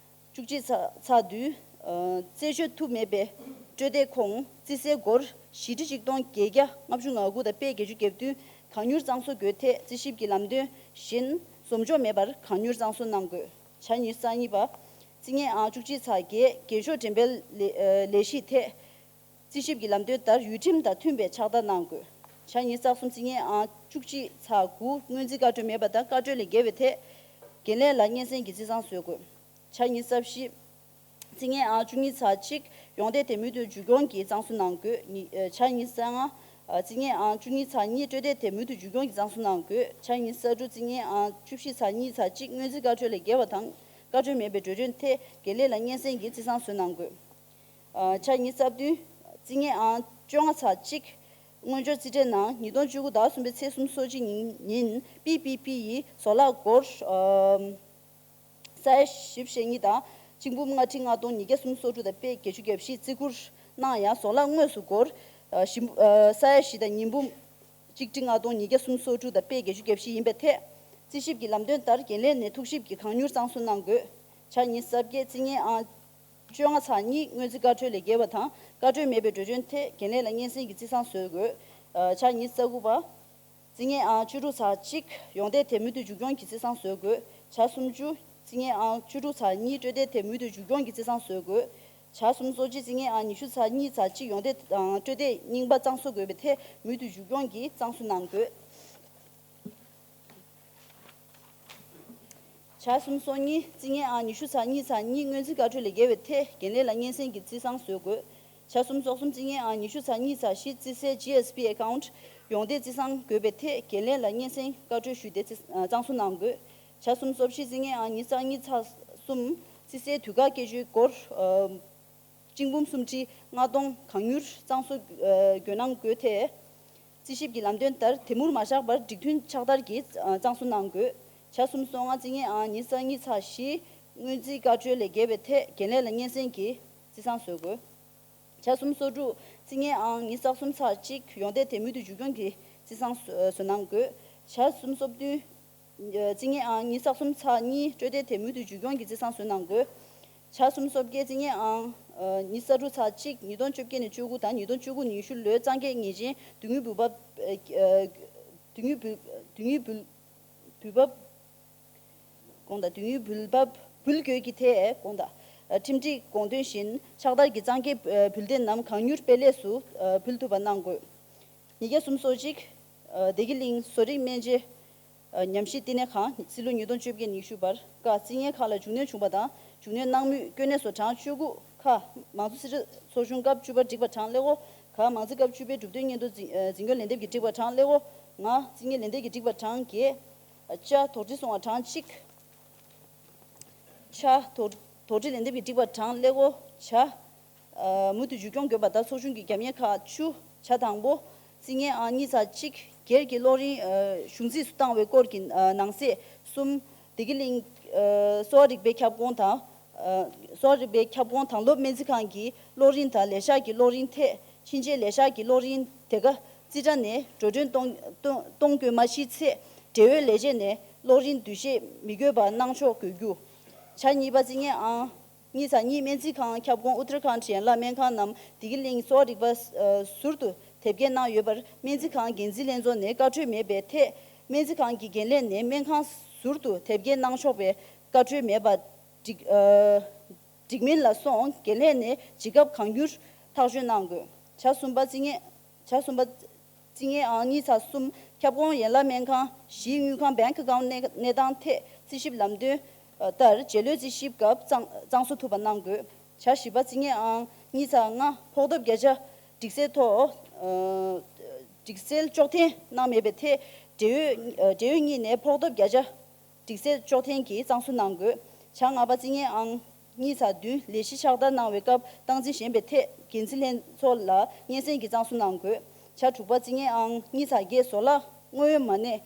བཅུ་གཅིག་ཚ་ཚགས་དུས། ཨ། རྩད་གཅོད་ཐུབ་མེད་པའི་སྤྲོད་བདེ་ཁོངས་རྩིས་སའི་སྒོར་བཞི་ཁྲི་ཆིག་སྟོང་བརྒྱད་བརྒྱ་ལྔ་བཅུ་ང་དགུ་དང་པས་བརྒྱད་ཅུ་གྱ་བདུན་གང་མྱུར་གཙང་བཟོ་དགོས་ཐད་རྩིས་ཞིབ་ཀྱི་ལམ་སྟོན་བཞིན་ཟོམ་འཇོག་མེད་པར་གང་མྱུར་གཙང་བཟོ་གནང་དགོས། འཆར་ཉིན་གསར་གཉིས་པ། རྩིས་ལྔའི་ཨང་བཅུ་གཅིག་ཚ་བརྒྱད་རྒན་ཤོས་འགྲེམས་སྤེལ་ལས་ཨ་ལས་གཞི་ཐད། རྩིས་ཞིབ་ཀྱི་ལམ་སྟོན་ལྟར་ཡུལ་ཁྲིམས་དང་མཐུན་པའི་ཕྱག་བསྟར་གནང་དགོས། འཆར་ཉིན་གསར་གསུམ་རྩིས་ལྔའི་ཨང་བཅུ་གཅིག་ཚ་དགུ་སྔོན་རྩིས་བཀའ་འཁྲོལ་མེད་པ་དང་བཀའ་འཁྲོལ་ལས་འགལ་བའི་ཐད། འགན་ལེན་ལ་སྙན་སེང་གི་རྩིས་ཚང་བཟོ་དགོས། འཆར་ཉིན་གསར་བཞི་རྩིས་ལྔའི་ཨང་བཅུ་གཉིས་ཚ་གཅིག་ཡོངས་འདེད་དེ་མུ་མཐུད་རྒྱུན་སྐྱོང་གིས་གཙང་བཟོ་གནང་དགོས། ཉི་ཨ་འཆར་ཉིན་གསར་ལྔ་ཨ་རྩིས་ལྔའི་ཨང་བཅུ་གཉིས་ཚ་གཉིས་སྤྲོད་འདེད་དེ་མུ་མཐུད་རྒྱུན་སྐྱོང་གིས་གཙང་བཟོ་གནང་དགོས། འཆར་ཉིན་གསར་དྲུག་རྩིས་ལྔའི་ཨང་བཅུ་བཞི་ཚ་གཉིས་ཚ་གཅིག་སྔོན་རྩིས་བཀའ་འཁྲོལ་ལས་འགལ་བ་དང་བཀའ་འཁྲོལ་མེད་པའི་འགྲོ་གྲོན་ཐད་འགན་ལེན་ལ་སྙན་སེང་གི་རྩིས་ཚང་བཟོ་གནང་དགོས། ཨ་འཆར་ཉིན་གསར་བདུན་རྩིས་ལྔའི་ཨང་བཅོ་ལྔ་ཚ་གཅིག་སྔོན་འབྱོར་རྩིས་ཁྲའི་ནང་ཉིས་སྟོང་བཅུ་དགུ་ཟླ་གསུམ་པའི་ཚེས་སུམ་ཅུ་སོ་གཅིག་ཉིན་ཉིན་པི་པི་པི་ཡི་བཟོ་གླགས་སྒོར་ཨ་ས་ཡ་བཞི་བཅུ་ཞེ་གཉིས་དང་གཅིག་འབུམ་ལྔ་ཁྲི་ལྔ་སྟོང་ཉིས་བརྒྱ་སུམ་ཅུ་སོ་དྲུག་དང་པས་བརྒྱད་ཅུ་གྱ་བཞི་བརྩི་བཀུར་གནང་ཡང་བཟོ་གླགས་དངོས་སུ་སྒོར་ཨ་བཞི་འབུ་ཨ་ས་ཡ་བཞི་དང་ཉིས་འབུམ་གཅིག་ཁྲི་ལྔ་སྟོང་ཉིས་བརྒྱ་སུམ་ཅུ་སོ་དྲུག་དང་པས་བརྒྱད་ཅུ་གྱ་བཞི་ཡིན་པའི་ཐད། རྩིས་ཞིབ་ཀྱི་ལམ་སྟོན་ལྟར་འགན་ལེན་ནས་ཐུགས་ཞིབ་ཀྱིས་གང་མྱུར་གཙང་བཟོ་གནང་དགོས། འཆར་ཉིན་གསར་བརྗེ་རྩིས་ལྔའི་ཨང་བཅོ་ལྔ་ཚ་གཉིས་སྔོན་རྩིས་བཀའ་འཁྲོལ་ལས་འགལ་བ་དང་བཀའ་འཁྲོལ་མེད་པའི་འགྲོ་གྲོན་ཐད་འགན་ལེན་ལ་སྙན་སེང་གི་རྩིས་ཚང་བཟོ་དགོས། ཨ་འཆར་ཉིན་གསར་དགུ་པ། རྩིས་ལྔའི་ཨང་བཅུ་དྲུག་ཚ་གཅིག་ཡོངས་འདེད་དེ་མུ་མཐུད་རྒྱུན་སྐྱོང་གི་རྩིས་ཚང་བཟོ་དགོས། འཆར་སུམ་ཅུ། རྩིས་ལྔའི་ཨང་བཅུ་དྲུག་ཚ་གཉིས་སྤྲོད་འདེད་དེ་མུ་མཐུད་རྒྱུན་སྐྱོང་གི་རྩིས་ཚང་བཟོ་དགོས། འཆར་སུམ་ཅུ་སོ་གཅིག་རྩིས་ལྔའི་ཨང་ཉི་ཤུ་ཚ་གཉིས་ཚ་གཅིག་ཡོངས་འདེད་དང་སྤྲོད་འདེད་རྙིང་པ་གཙང་བཟོ་དགོས་པའི་ཐད་མུ་མཐུད་རྒྱུན་སྐྱོང་གིས་གཙང་བཟོ་གནང་དགོས། འཆར་སུམ་ཅུ་སོ་གཉིས་རྩིས་ལྔའི་ཨང་ཉི་ཤུ་ཚ་གཉིས་ཚ་གཉིས་སྔོན་རྩིས་བཀའ་འཁྲོལ་ལས་འགལ་བའི་ཐད་འགན་ལེན་ལ་སྙན་སེང་གི་རྩིས་ཚང་བཟོ་དགོས། འཆར་སུམ་ཅུ་སོ་གསུམ་རྩིས་ལྔའི་ཨང་ཉི་ཤུ་ཚ་གཉིས་ཚ་བཞི་རྩིས་སའི་ཇི་ཨེས་པི་ཨེ་ཀའུན་ཊི་ཡོངས་འདེད་རྩིས་ཚང་དགོས་པའི་ཐད་འགན་ལེན་ལ་སྙན་སེང་བཀའ་འཁྲོལ་ཞུས་ཏེ་རྩི་གཙང་བཟོ་གནང་དགོས། འཆར་སུམ་ཅུ་སོ་བཞི་རྩིས་ལྔའི་ཨང་ཉི་ཤུ་རྩ་གཉིས་ཚ་གསུམ་རྩིས་སའི་དུས་བཀག་སྐྱེད་ཆོད་སྒོར་ཨ་གཅིག་འབུམ་སུམ་ཁྲི་ལྔ་སྟོང་གང་མྱུར་གཙང་བཟོ་ཨ་དགོས་གནང་དགོས་ཐད། རྩིས་ཞིབ་ཀྱི་ལམ་སྟོན་ལྟར་དེ་མུར་མ་བཞག་པར་སྒྲིག་མཐུན་ཕྱག་བསྟར་གྱིས་གཙང་བཟོ་གནང་དགོས། འཆར་སུམ་ཅུ་སོ་ལྔ་རྩིས་ལྔའི་ཨང་ཉི་ཤུ་རྩ་གཉིས་ཚ་བཞི་སྔོན་རྩིས་བཀའ་འཁྲོལ་ལས་འགལ་བའི་ཐད་འགན་ལེན་ལ་སྙན་སེང་གི་རྩིས་གཙང་བཟོ་དགོས། འཆར་སུམ་ཅུ་སོ་དྲུག་རྩིས་ལྔའི་ཨང་ཉི་ཤུ་རྩ་གསུམ་ཚ་གཅིག་ཡོངས་འདེད་དེ་མུ་མཐུད་རྒྱུན་སྐྱོང་གི་རྩིས་གཙང་བཟོ་གནང་དགོས། འཆར་སུམ་ཅུ་སོ་བདུན་རྩིས་ལྔའི་ཨང་ཉི་ཤུ་རྩ་གསུམ་ཚ་གཉིས་སྤྲོད་འདེད་དེ་མུ་མཐུད་རྒྱུན་སྐྱོང་གི་རྩིས་གཙང་བཟོ་གནང་དགོས། འཆར་སུམ་ཅུ་སོ་བརྒྱད་རྩིས་ལྔའི་ཨང་ཉི་ཤུ་རྩ་དྲུག་ཚ་གཅིག་ཉིས་སྟོང་བཅོ་བརྒྱད་ནས་བཅུ་དགུ་དང་ཉིས་སྟོང་བཅུ་དགུ་ཉི་ཤུ་ལོའི་གཙང་སྐྱེལ་ངེས་ཅན་དུས་དངུལ་འབུལ་འབབ་དུས་དངུལ་འབུལ་དུས་དངུལ་འབུལ་འབུལ་འབབ། དགོངས་དག་དུས་ཡུན་འབུལ་འབབ་འབུལ་དགོས་ཀྱི་ཐད་དགོངས་དག་ཁྲིམས་སྒྲིག་དགོངས་དོན་བཞིན་ཕྱག་བསྟར་གྱི་གཙང་སྐྱེལ་འབུལ་དེ་རྣམས་གང་མྱུར་སྤེལ་ལེགས་སུ་འབུལ་ཐུབ་པ་གནང་དགོས། ཉིས་བརྒྱ་སུམ་ཅུ་སོ་གཅིག་བདེ་སྐྱིད་གླིང་བཟོ་རིག་སྨན་བཅོས་ཉམས་ཞིབ་བསྟི་གནས་ཁང་། སྲིད་ལོ་ཉིས་སྟོང་བཅོ་བརྒྱད་ཉི་ཤུ་བར་ཀ་རྩིས་ལྔའི་ཁག་ལ་འབྱུང་གནས་བྱུང་བ་དང་འབྱུང་གནས་གནང་མུས་དཀོན་གནས་སོ་གྲངས་བཅུ་དགུ་ཁ། མང་གཙོ་སྲིད་གྲོས་ཚོགས་ཆུང་སྐབས་བཅུ་པར་བསྒྲིགས་པ་གྲངས་ཀླད་ཀོར་ག། མང་རྩིས་སྐབས་བཅུ་པའི་གྲུབ་དོན་སྙན་ཐོ་འཛིན་འཛིན་སྐྱོང་ལན་འདེབས་ཀྱིས་བསྒྲིགས་པ་གྲངས་ཀླད་ཀོར་ང་། རྩིས་ལྔའི་ལན་འདེབས་ཀྱིས་བསྒྲིགས་པ་གྲངས་བརྒྱད། ཅ། དོགས་འདྲི་སོང་བ་གྲངས་གཅིག་ཆ། དོགས་དོགས་འདྲི་ལན་འདེབས་ཀྱིས་བསྒྲིགས་པ་གྲངས་ཀླད་ཀོར་ཇ། ཨ་མུ་མཐུད་རྒྱུན་སྐྱོང་དགོས་པ་དང་ཚོགས་ཆུང་གི་རྒྱབ་གཉེར་ཁག་བཅུ། ཆ་དང་པོ། རྩིས་ལྔའི་ཨང་གཉིས་ཚ་གཅིག་སྒེར་གྱི་གློག་རིན་ཨ་གཞུང་རྩིས་སུ་བཏང་བའི་སྐོར་གྱི་ཨ་ནང་གསེས། གསུམ། བདེ་སྐྱིད་གླིང་ཨ་གསོ་བ་རིག་པའི་ཁྱབ་ཁོངས་དང་། ཨ་གསོ་བ་རིག་པའི་ཁྱབ་ཁོངས་དང་སློབ་སྨན་རྩིས་ཁང་གི་གློག་རིན་དང་ལས་ཤག་གི་གློག་རིན་ཐད་ཕྱིན་ཆད་ལས་ཤག་གི་གློག་རིན་དེ་ག་རྩིས་ཁྲ་ནས་འགྲོ་གྲོན་གཏོང་གཏོང་གཏོང་དགོས་མ་ཤེས་ཚེ་འབྲེལ་ཡོད་ལས་བྱེད་ནས་གློག་རིན་འདུས་ཤེས་མི་དགོས་པ་གནང་ཕྱོགས་དགོས་རྒྱུ། ཆ་གཉིས་པ་རྩིས་ལྔའི་ཨང་གཉིས་ཚ་གཉིས་སྨན་རྩིས་ཁང་ཁྱབ་ཁོངས་ཨུ་ཏར་ཁཱན་ཡན་ལག་སྨན་ཁང་ནམ་བདེ་སྐྱིད་གླིང་གསོ་བ་རིག་པ་ཨ་ཟུར་དུ་དེབ་སྐྱེལ་གནང་ཡོད་པར་སྨན་རྩིས་ཁང་འགན་འཛིན་ལྷན་ཚོགས་ནས་བཀའ་འཁྲོལ་མེད་པའི་ཐད། སྨན་རྩིས་ཁང་གི་འགན་ལས་ནས་སྨན་ཁང་ཟུར་དུ་དེབ་སྐྱེལ་གནང་ཆོག་པའི་བཀའ་འཁྲོལ་མེད་པ་འགྲིག་ཨ་འགྲིག་མིན་ལ་སོགས་འགན་ལས་ནས་ཇི་སྐབས་གང་མྱུར་ཐག་གཅོད་གནང་དགོས། ཆ་གསུམ་པ་རྩིས་ལྔའི་ཆ་གསུམ་པ། རྩིས་ལྔའི་ཨང་གཉིས་ཚ་གསུམ་ཁྱབ་ཁོངས་ཡན་ལག་སྨན་ཁང་བཞིའི་དངུལ་ཁང་bank account་གནས་གནས་སྟངས་ཐད་རྩིས་ཞིབ་ལམ་སྟོན་ལྟར་རྗེས་ལོའི་རྩིས་ཞིབ་སྐབས་གཙང་གཙང་བཟོ་ཐུབ་པ་གནང་དགོས། ཆ་བཞི་པ་རྩིས་ལྔའི་ཨང་གཉིས་ཚ་ལྔ་ཕོགས་ཐོབ་བརྒྱ་ཆ་སྒྲིག་སའི་ཐོག་སྒྲིག་སེལ་གཅོག་འཐེན་གནང་མེད་པའི་ཐད་འབྲེལ་ཡོད་འབྲེལ་ཡོད་གཉིས་ནས་ཕོགས་ཐོབ་བརྒྱ་ཆ་སྒྲིག་སེལ་གཅོག་འཐེན་གྱིས་གཙང་བཟོ་གནང་དགོས། ཆ་ལྔ་པ་རྩིས་ལྔའི་ཨང་གཉིས་ཚ་བདུན་ལས་གཞི་ཕྱག་བསྟར་གནང་བའི་སྐབས་སྟངས་འཛིན་ཞན་པའི་ཐད་འགན་འཛིན་ལྷན་ཚོགས་ལ་སྙན་སེང་གིས་གཙང་བཟོ་གནང་དགོས། ཆ་དྲུག་པ་རྩིས་ལྔའི་ཨང་གཉིས་ཚ་བརྒྱད་བཟོ་གླགས་དངོས་ཡོད་མ་གནས་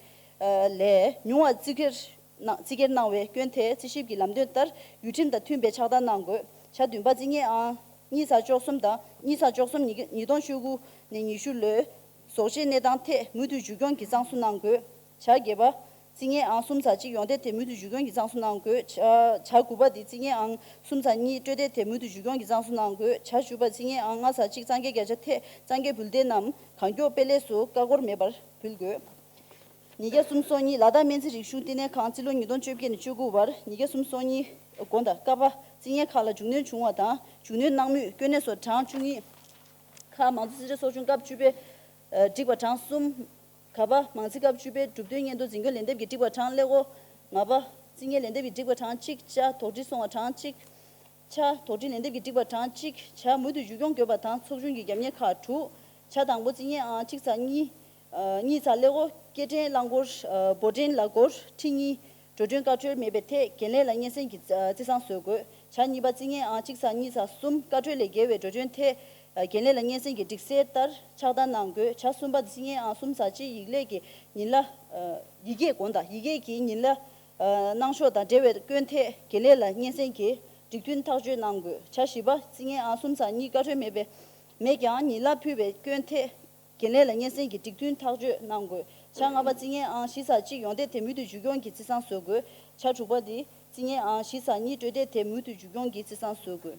ལས་ཉུང་བ་རྩིས་བསྒྱུར་གནང་རྩིས་བསྒྱུར་གནང་བའི་སྐྱོན་ཐད་རྩིས་ཞིབ་ཀྱི་ལམ་སྟོན་ལྟར་ཡུལ་ཁྲིམས་དང་མཐུན་པའི་ཕྱག་བསྟར་གནང་དགོས། ཆ་བདུན་པ་རྩིས་ལྔའི་ཨང་གཉིས་ཚ་བཅུ་གསུམ་དང་གཉིས་ཚ་བཅུ་གསུམ་ཉིས་ཉིས་སྟོང་བཅུ་དགུ་ནས་ཉི་ཤུ་ལོའི་ ཟོག་བཅོས་གནས་སྟངས་ཐད་མུ་མཐུད་མཇུག་སྐྱོང་གིས་གཙང་བཟོ་གནང་དགོས། བྱ་བརྒྱད་པ། རྩིས་རྙིང་ཨང་གསུམ་ཚེག་གཅིག་ཡོངས་བསྡད་དེ་མུ་མཐུད་མཇུག་སྐྱོང་གིས་གཙང་བཟོ་གནང་དགོས། བྱ་བྱ་དགུ་པ་དེ་རྩིས་རྙིང་ཨང་གསུམ་ཚེག་གཉིས་སྤྲོད་བསྡད་དེ་མུ་མཐུད་མཇུག་སྐྱོང་གིས་གཙང་བཟོ་གནང་དགོས། བྱ་བཅུ་པ། རྩིས་རྙིང་ཨང་ལྔ་ཚེག་གཅིག་གཙང་སྐྱེལ་བརྒྱ་ཆ་ཐད་གཙང་སྐྱེལ་འབུལ་སྡེ་རྣམས་གང་མགྱོགས་དཔེ་ལེགས་སུ་ཀ་སྐོར་མེད་པར་འབུལ་དགོས། ཉིས་བརྒྱ་སུམ་ཅུ་སོ་གཉིས། ལ་དྭགས་སྨན་རྩིས་རིག་གཞུང་བསྟི་གནས་ཁང་རྩིས་ལོ་ཉིས་སྟོང་བཅོ་བརྒྱད་ནས་བཅུ་དགུ་བར་ཉིས་བརྒྱ་སུམ་ཅུ་སོ་གཉིས་དགོང་དག་ཀ་པ་རྩིས་རྙིང་ཁག་ལ་མཇུག་གནོན་བྱུང་བ་དང་མཇུག་གནོན་གནང་མུས་དཀོན་གནས་སོགས་གྲངས་བཅུ་གཉིས། ཁག་མང་གཙོ་རྩིས་ཁྲའི་ཚོགས་ཆུང་སྐབས་བཅུ་པའི་སྒྲིག་པ་གྲངས་གསུམ། ག་པ་མང་རྩིས་སྐབས་བཅུ་པའི་གྲུབ་དོན་སྙན་ཐོ་འཛིན་སྐྱོང་ལན་འདེབས་ཀྱི་སྒྲིག་པ་གྲངས་ཀླད་ཀོར། ང་པ་རྩིས་རྙིང་ལན་འདེབས་ཀྱི་སྒྲིག་པ་གྲངས་གཅིག། ཅ་དོགས་འདྲི་སོང་བ་གྲངས་གཅིག། ཆ་དོགས་འདྲི་ལན་འདེབས་ཀྱི་སྒྲིག་པ་གྲངས་གཅིག། ཆ་མུ་མཐུད་མཇུག་སྐྱོང་དགོས་པ་དང་ཚོགས་ཆུང་གི་རྒྱབ་གཉེར་ཁག་དྲུག། ཆ་དང་པོ་རྩིས་རྙིང་ཨང་གཅིག་ཚེག་གཉིས། ཨ་གཉིས་ཚེག་ཀླད་ཀོར། སྐྱེལ་འདྲེན་རླངས་འཁོར། ཨ་འབོར་འདྲེན་ལག་འཁོར། ཁྲི་གཉིས། འགྲོ་གྲོན་བཀའ་འཁྲོལ་མེད་པའི་ཐད་འགན་ལེན་ལ་སྙན་སེང་གི་རྩིས་བཟང་བཟོ་དགོས། ཆ་གཉིས་པ་རྩིས་རྙིང་ཨང་གཅིག་ཚེག་གཉིས་ཚེག་གསུམ། བཀའ་འཁྲོལ་ལས་འགལ་བའི་འགྲོ་གྲོན་ཐད་འགན་ལེན་ལ་སྙན་སེང་གི་སྒྲིག་གསལ་ལྟར་ཆགས་སྡང་གནང་དགོས། ཆ་གསུམ་པ་རྩིས་རྙིང་ཨང་གསུམ་ཚེག་གཅིག་ཡིག་ལས་ཀྱི་ཉིན་གླ། ཡི་གེ་དགོངས་དག་ཡི་གེ་གི་ཉིན་གླ་གནང་ཕྱོགས་དང་འབྲེལ་བའི་སྐྱོན་ཐད་འགན་ལེན་ལ་སྙན་སེང་གིས་སྒྲིག་མཐུན་ཐག་གཅོད་གནང་དགོས། ཆ་བཞི་པ་རྩིས་རྙིང་ཨང་གསུམ་ཚེག་གཉིས་བཀའ་འཁྲོལ་མེད་པའི་མེད་ཀྱང་ཉིན་གླ་ཕུལ་བའི་སྐྱོན་ཐད་འགན་ལེན་ལ་སྙན་སེང་གིས་སྒྲིག་མཐུན་ཐག་གཅོད་གནང་དགོས། ཆ་ལྔ་པ་རྩིས་རྙིང་ཨང་བཞི་ཚེག་གཅིག་ཡོངས་བསྡད་དེ་མུ་མཐུད་མཇུག་སྐྱོང་གིས་རྩིས་བཟང་བཟོ་དགོས། ཆ་དྲུག་པ་དེ་རྩིས་རྙིང་ཨང་བཞི་ཚེག་གཉིས་སྤྲོད་བསྡད་དེ་མུ་མཐུད་མཇུག་སྐྱོང་གིས་རྩིས་བཟང་བཟོ་དགོས།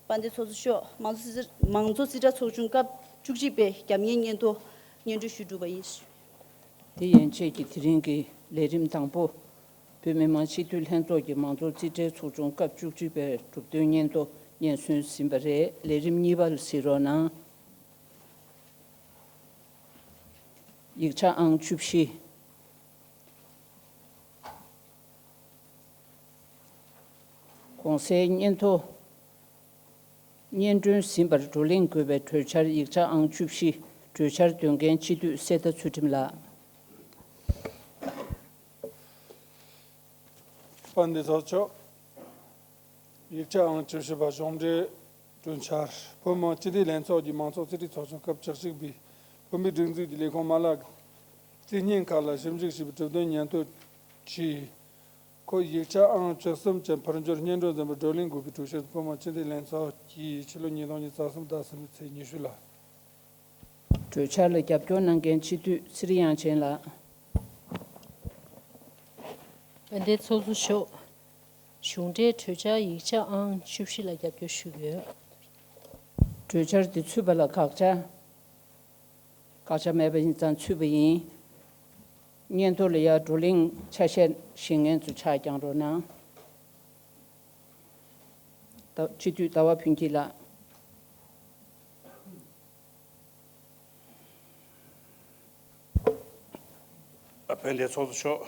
དཔལ་ལྡན་ཚོགས་གཙོ་མཆོག་མང་གཙོ་རྩིས་མང་གཙོ་རྩིས་ཁྲ་ཚོགས་ཆུང་སྐབས་བཅུ་གཅིག་པའི་རྒྱབ་གཉེར་སྙན་ཐོ་སྙན་སྒྲོན་ཞུས་གྲུབ་པ་ཡིན། དེ་ཡན་ཆད་ཀྱི་དེ་རིང་གི་ལས་རིམ་དང་པོ། བོད་མི་མང་སྤྱི་འཐུས་ལྷན་ཚོགས་ཀྱི་མང་གཙོ་རྩིས་ཁྲའི་ཚོགས་ཆུང་སྐབས་བཅུ་གཅིག་པའི་གྲུབ་དོན་སྙན་ཐོ་སྙན་སེང་ཟིན་པ་རེད། ལས་རིམ་གཉིས་པ་ལ་གཟིགས་རོགས་གནང་། ཡིག་ཆ་ཨང་བཅུ་བཞི། གོང་གསལ་སྙན་ཐོ། སྙན་སྒྲོན་ཟིན་པར་བགྲོ་གླེང་དགོས་པའི་གྲོས་འཆར་ཡིག་ཆ་ཨང་བཅུ་བཞི། གྲོས་འཆར་འདོན་མཁན་སྤྱི་འཐུས་གསེར་རྟ་ཚུལ་ཁྲིམས་ལགས། དཔལ་ལྡན་ཚོགས་གཙོ་མཆོག་ཡིག་ཆ་ཨང་བཅུ་བཞི་པ་གཞུང་འབྲེལ་གྲོས་འཆར། བོད་མི་མང་སྤྱི་འཐུས་ལྷན་ཚོགས་ཀྱི་མང་ཚོགས་རྩིས་ཁྲའི་ཚོགས་ཆུང་སྐབས་བཅུ་གཅིག་པའི་བོད་མིའི་སྒྲིག་འཛུགས་ཀྱི་ལས་ཁུངས་མ་ལག་རྩིས་རྙིང་ཁག་ལ་ཞིབ་འཇུག་བྱས་པའི་གྲུབ་དོན་སྙན་ཐོ་བཅས། ཁོ་ཡིག་ཆ་ཨང་བཅུ་གསུམ་ཅན་ཕར་འབྱོར་སྙན་སྒྲོན་འཛིན་པར་བགྲོ་གླེང་དགོས་པའི་གྲོས་ཆོད་བོད་མི་མང་སྤྱི་འཐུས་ལྷན་ཚོགས་ཀྱིས་ཕྱི་ལོ་ཉིས་སྟོང་ཉི་ཤུ་རྩ་གསུམ་ཟླ་གསུམ་པའི་ཚེས་ཉི་ཤུ་ལ། གྲོས་འཆར་ལ་རྒྱབ་སྐྱོར་གནང་མཁན་སྤྱི་འཐུས་ཚེ་རིང་དབྱངས་ཅན་ལགས། དཔལ་ལྡན་ཚོགས་གཙོ་མཆོག་གཞུང་འབྲེལ་གྲོས་འཆར་ཡིག་ཆ་ཨང་བཅུ་བཞི་ལ་རྒྱབ་སྐྱོར་ཞུ་གི་ཡོད། གྲོས་འཆར་འདི་ཚུད་པ་ལ་དགག་བྱ། དགག་བྱ་མེད་པ་ཡིན་ཙང་ཚུད་པ་ཡིན། སྙན་ཐོ་ལ་ཡང་བགྲོ་གླེང་ཆ་ཤས་བཞེས་མཁན་ཚོ་ཕྱག་བརྐྱང་རོགས་གནང་། ད་སྤྱི་འཐུས་ཟླ་བ་ཕུན་སྐྱིད་ལགས། དཔལ་ལྡན་ཚོགས་གཙོ་མཆོག་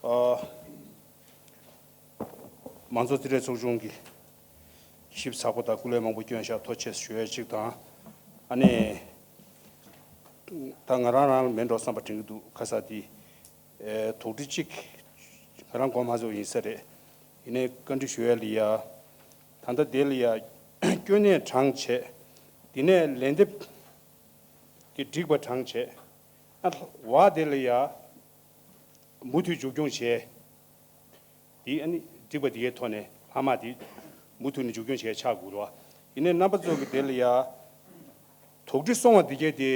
ཨ། མང་གཙོ་རྩིས་ཁྲའི་ཚོགས་ཆུང་གི་ཞིབ་ཚགས་པོ་དང་སྐུ་ལས་མང་པོ་བསྐྱོན་ཤག་ཐུགས་རྗེ་ཆེ་ཞུ་ཡ་གཅིག་དང་། ཨ་ནི། ད་ང་རང་རང་ལ་མེད་འགྲོ་བསམ་པ་དྲན་གྱི་འདུག་ཁ་ས་དེ། ཨེ། དོགས་འདྲི་གཅིག་ང་རང་མགོ་མ་ཚོས་ཡིན་ས་རེད། ཡིན་ནའི་བཀའ་འདྲི་ཞུ་ཡ་ལ་ཡ། ད་ལྟ་དེ་ལ་ཡ། སྐྱོན་གནས་དྲངས་བྱས། དེ་ནས་ལན་འདེབས་ཀྱི་འགྲིག་པ་དྲངས་བྱས། ཨ། བ་དེ་ལ་ཡ། མུ་མཐུད་མཇུག་སྐྱོང་བྱས། དེ་ཨ་ནི་འགྲིག་པ་དེ་གའི་ཐོག་ནས་ལྷག་མ་དེ་མུ་མཐུད་ནས་མཇུག་སྐྱོང་བྱས་ཆགས་དགོས་རེད་བ། ཡིན་ནའི་རྣམ་པ་ཚོ་གི་དེ་ལ་ཡ། དོགས་འདྲི་སོང་བ་དེ་གའི་དེ་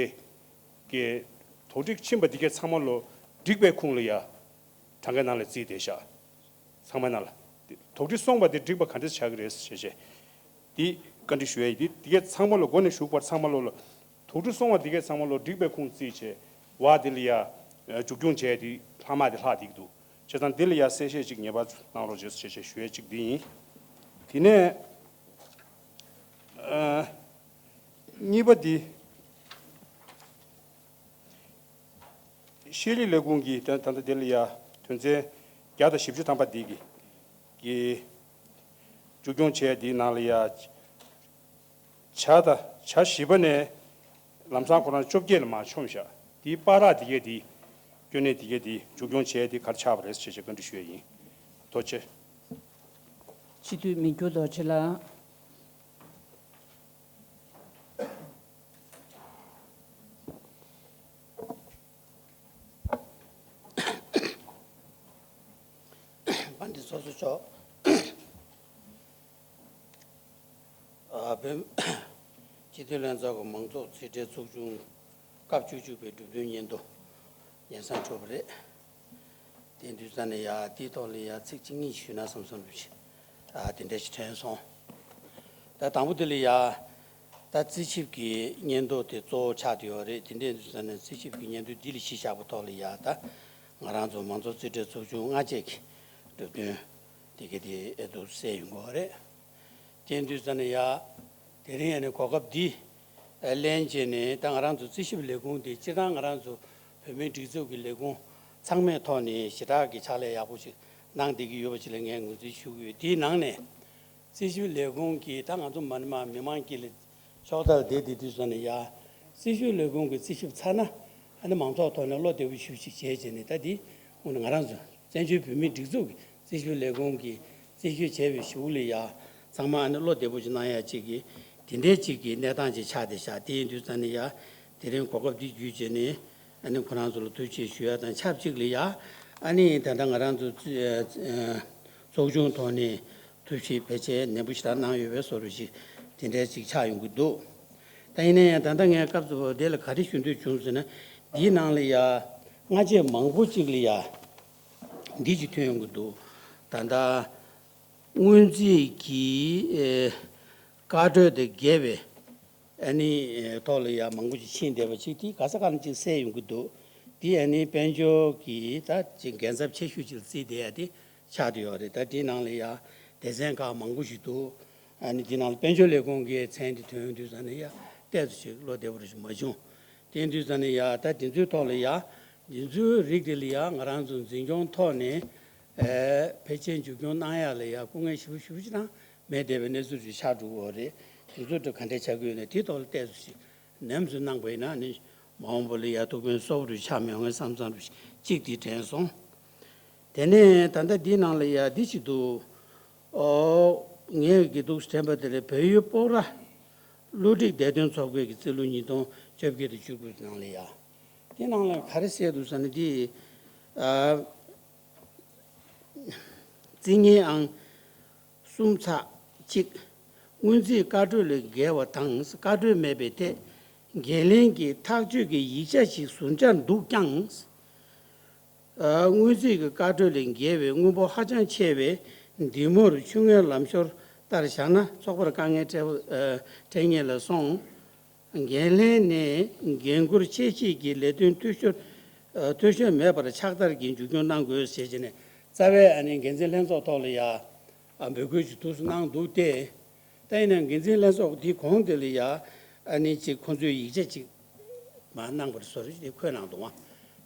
གི་དོགས་འདྲི་ཕྱིན་པ་དེ་གའི་ཚང་མ་ལོ་འགྲིག་པའི་ཁུངས་ལ་ཡ། གྲངས་ཀའི་ནང་ལ་བརྩིས་བསྡད་ཤག་ཚང་མའི་ནང་ལ། དོགས་འདྲི་སོང་བ་དེ་འགྲིག་པ་ག་འདྲ་ཆགས་ཀྱི་རེད་ཞེས་བྱས། དེ་བཀའ་འདྲི་ཞུ་ཡ་ཡིན། དེ་དེ་གའི་ཚང་མ་ལོ་འགོ་ནས་ཞུགས་བར་ཚང་མ་ལོ་ལ། དོགས་འདྲི་སོང་བ་དེ་གའི་ཚང་མ་ལོ་འགྲིག་པའི་ཁུངས་བརྩིས་བྱས། བ་དེ་ལ་ཡ། མཇུག་སྐྱོང་བྱས་དེ་ལྷག་མ་དེ་ལྷག་བསྡད་ཀྱི་འདུག་བྱས་ཙང་དེ་ལ་ཡ་གསལ་བཤད་ཅིག་ངེས་པར་གནང་རོགས་བྱེད་ཞེས་བྱས་ཞུ་ཡ་གཅིག་དེ་ཡིན། དེ་ནས། ཨ། གཉིས་པ་དེ། ཤེས་རིག་ལས་ཁུངས་ཀྱི་ད་ད་ལྟ་དེ་ལ་ཡ་དོན་ཚན་བརྒྱ་དང་བཞི་བཅུ་ཐམ་པ་འདི་གི་གི་མཇུག་སྐྱོང་བྱས་འདིའི་ནང་ལ་ཡ་བྱ་དང་བྱ་བཞི་པ་ནས་ལམ་སང་ཁོ་རང་བཅོ་བརྒྱད་ལ་མར་མཆོངས་བཞག་དེའི་བར་ར་དེ་གས་དེ་སྐྱོན་གནས་དེ་གས་དེ་མཇུག་སྐྱོང་བྱས་དེ་ག་རེ་ཆགས་པ་རེད་ཞེས་བྱས་བཀའ་འདྲི་ཞུ་ཡ་ཡིན། ཐུགས་རྗེ་ཆེ། སྤྱི་འཐུས་མི་འགྱུར་རྡོ་རྗེ་ལགས། དཔལ་ལྡན་ཚོགས་གཙོ་མཆོག་ཨ། བོད་སྤྱི་འཐུས་ལྷན་ཚོགས་ཀྱི་མང་གཙོ་རྩིས་ཁྲའི་ཚོགས་ཆུང་ སྐབས་བཅུ་གཅིག་པའི་གྲུབ་དོན་སྙན་ཐོ་སྙན་སེང་གྲུབ་པ་རེད། དེ་དུས་ཙམ་ནས་ཡ་དེའི་ཐོག་ལ་ཡ་ཚིག་གཅིག་གཉིས་ཞུས་ན་བསམ་བསམ་རུ་ཞིག་ཨ་དེ་འདྲ་ཞིག་དྲན་སོང་། ད་དང་པོ་དེ་ལ་ཡ་ད་རྩིས་ཞིབ་ཀྱི་སྙན་ཐོ་དེ་གཙོ་བོ་ཆགས་བསྡད་ཡོད་རེད། དེ་འདྲའི་དུས་ཙམ་ནས་རྩིས་ཞིབ་ཀྱི་སྙན་ཐོ་འདི་ལ་གཞི་བཞག་པའི་ཐོག་ལ་ཡ་ད་ང་རང་ཚོ་མང་ཚོགས་རྩིས་ཁྲའི་ཚོགས་ཆུང་ལྔ་བཅས་ཀྱི་གྲུབ་དོན་དེ་ག་དེ་ཨེ་ཐུབ་གསལ་ཡོང་གི་ཡོད་རེད། དེ་དུས་ཙམ་ནས་ཡ། དེ་རིང་ཡ་ནས་གོ་སྐབས་འདི་ལེན་བྱས་ནས་ད་ང་རང་ཚོ་རྩིས་ཞིབ་ལས་ཁུངས་དེ་སྤྱིར་བཏང་ང་རང་ཚོ་བོད་མིའི་སྒྲིག་འཛུགས་ཀྱི་ལས་ཁུངས་ཚང་མའི་ཐོག་ནས་ཞེ་དྲག་གི་ཕྱག་ལས་ཡག་པོ་ཞིག་གནང་བསྡད་ཀྱི་ཡོད་པ་ཅིག་ལ་ངས་ངོས་འཛིན་ཞུ་གི་ཡོད། དེའི་ནང་ནས་རྩིས་ཞིབ་ལས་ཁུངས་ཀྱིས་ད་ང་ཚོ་མ་ནི་མ་མི་མང་དཀྱིལ་ལ་ཕྱོགས་མཐར་བསྡད་དེ་དུས་ཙམ་ནས་ཡ། རྩིས་ཞིབ་ལས་ཁུངས་ཀྱི་རྩིས་ཞིབ་ཚར་ན་ཨ་ནི་མང་ཚོགས་ཐོག་ནས་བློ་བདེ་པོ་ཞུ་ཞིག་བྱས་བྱས་ནས་ད་འདི་དངོས་གནས་ང་རང་ཚོ་བཙན་བྱོལ་བོད་མིའི་སྒྲིག་འཛུགས་ཀྱི་རྩིས་ཞིབ་ལས་ཁུངས་ཀྱིས་རྩིས་ཞིབ་བྱས་པའི་གཞུག་ལ་ཡ་ཚང་མ་ཨ་ནི་བློ་བདེ་པོ་ཞིག་གནང་ཡ་ཅིག་གི་དེ་འདྲའི་ཅིག་གི་གནས་སྟངས་ཅིག་ཆགས་བསྡད་ཤག་དེ་ཡིན་དུས་ཙམ་ནས་ཡ་དེ་རིང་གོ་སྐབས་འདི་བརྒྱུད་བྱས་ནས་ཨ་ནི་ཁོ་རང་ཚོ་ལ་ཐུགས་རྗེ་ཆེ་ཞུ་ཡ་དང་ཆབས་ཅིག་ལ་ཡ་ཨ་ནི་ད་ལྟ་ང་རང་ཚོ་ཚོགས་ཆུང་ཐོག་ནས་ཐུགས་ཞིབ་ཕལ་ཆེར་ནན་པོ་ཞེ་དྲག་གནང་ཡོད་པའི་བཟོ་འདྲ་ཞིག་དེ་འདྲའི་ཅིག་ཆགས་ཡོང་གི་འདུག་ད་ཡིན་ན་ཡང་ད་ལྟ་ངས་སྐབས་སུ་བབ་དེ་ལ་ག་རེ་ཞུ་འདོད་བྱུང་ཟེར་ན། འདིའི་ནང་ལ་ཡ་སྔ་རྗེས་མང་པོ་ཅིག་ལ་ཡ་འདི་ཅིག་ཐོན་ཡོང་གི་འདུག་ད་ལྟ་སྔོན་རྩིས་ཀྱི་ཨེ་བཀའ་འཁྲོལ་དེ་འགལ་བའི་ཨ་ནི་ཐོག་ལ་ཡ་མང་པོ་ཅིག་ཕྱིན་བསྡད་པ་ཅིག་དེ་ག་ས་ག་ནས་ཅིག་གསལ་ཡོང་གི་འདུག་དེ་ཨ་ནི་དཔལ་འབྱོར་གྱི་ད་ཅིག་འགན་ཚབ་ཆེ་ཤོས་ཅིག་ལ་བརྩིས་བསྡད་ཡ་དེ་ཆགས་བསྡད་ཡོད་རེད། ད་དེའི་ནང་ལ་ཡ་སྡེ་ཚན་ཁག་མང་པོ་ཞིག་འདུག་ཨ་ནི་དེ་ནང་ལ་དཔལ་འབྱོར་ལས་ཁུངས་ཀྱི་མཚན་དེ་ཐོན་དུས་ཙམ་ནས་ཡ་ཏོག་ཙམ་ཞིག་བློ་བདེ་པོ་རེ་ཞིག་མ་བྱུང་། དེ་དུས་ཙམ་ནས་ཡ་ད་དེ་ཚོའི་ཐོག་ལ་ཡ་དེ་ཚོའི་རིགས་དེ་ལ་ཡ་ང་རང་ཚོ་འཛིན་སྐྱོང་ཐོག་ནས་ཨེ་ཕལ་ཆེར་མཇུག་སྐྱོང་གནང་ཡ་ལ་ཡ་སྐུ་ངལ་ཞེ་པོ་ཞེ་པོ་ཅིག་རང་མེད་བསྡད་པའི་གནས་ཚུལ་ཅིག་ཆགས་འགྲོ་གི་ཡོད་རེད། དེ་ཚོ་དེ་ག་འདྲ་ཆགས་ཀྱི་ཡོད་ན་དེ་ཐོག་ལ་ཏོག་ཙམ་ཞིག་ནེམ་སུ་གནང་པ་ཡིན་ན་ནི་མ་འོངས་པ་ལ་ཡ་ཐུགས་ཕན་གསོས་པ་རུ་ཆགས་མི་ཡོང་ངས་བསམ་བསམ་རུ་གཅིག་དེ་དྲན་སོང་། དེ་ནས་ད་ལྟ་འདིའི་ནང་ལ་ཡ་འདི་ཞིག་འདུག་ཨོ། ངས་གི་འདུག་དྲན་པ་དེ་ལས་བལ་ཡུལ་སྤོག་ར་བསླུ་བྲིད་བདེ་དོན་ཚོགས་པའི་གི་རྩིས་ལོ་ཉིས་སྟོང་བཅོ་བརྒྱད་དང་བཅུ་དགུ་ནང་ལ་ཡ། དེ་ནང་ལ་ག་རེ་གསལ་འདུག་ཟེར་ན་འདི་ཨ། རྩིས་ཉེས་ཨང་གསུམ་ཚེག་གཅིག་སྔོན་རྩིས་བཀའ་འཁྲོལ་ལས་འགལ་བ་དང་བཀའ་འཁྲོལ་མེད་པའི་ཐད་འགན་ལེན་གྱི་ཐག་གཅོད་ཀྱི་ཡིག་ཆ་ཞིག་ཟུར་འཇོག་འདུག་ཀྱང་། སྔོན་རྩིས་ཀྱི་བཀའ་འཁྲོལ་ལས་འགལ་བའི་དངོས་པོ་ཧ་ཅང་ཆེ་བས་འདི་མུར་ཆུ་ངན་ལམ་ཤོར་ལྟར་བཞག་ན་ཚོགས་པར་དཀའ་ངལ་འཕྲད་འཕྲད་ངེས་ལ་སོང་། འགན་ལེན་ནས་འགན་འཁུར་ཆེ་བཞེས་ཀྱི་ལས་དོན་འཐུས་ཤོར་འཐུས་ཤོར་མེད་པར་ཕྱག་བསྟར་གྱིས་མཇུག་སྐྱོང་གནང་དགོས་ཞེས་བྱས་ནས་རྩ་བའི་ཨ་ནི་འགན་འཛིན་ལྷན་ཚོགས་ཐོག་ལ་ཡ་འབོད་སྐུལ་ཞིག་ཐུགས་སུ་གནང་འདུག་སྟེ། ད་ཡིན་ན་འགན་འཛིན་ལྷན་ཚོགས་འདིའི་གོང་དེ་ལ་ཡ་ཨ་ནི་ཅིག་ཁོང་ཚོས་ཡིག་ཆ་ཅིག་མར་གནང་བར་སོར་ཞིག་འཁོད་གནང་འདུག་བ།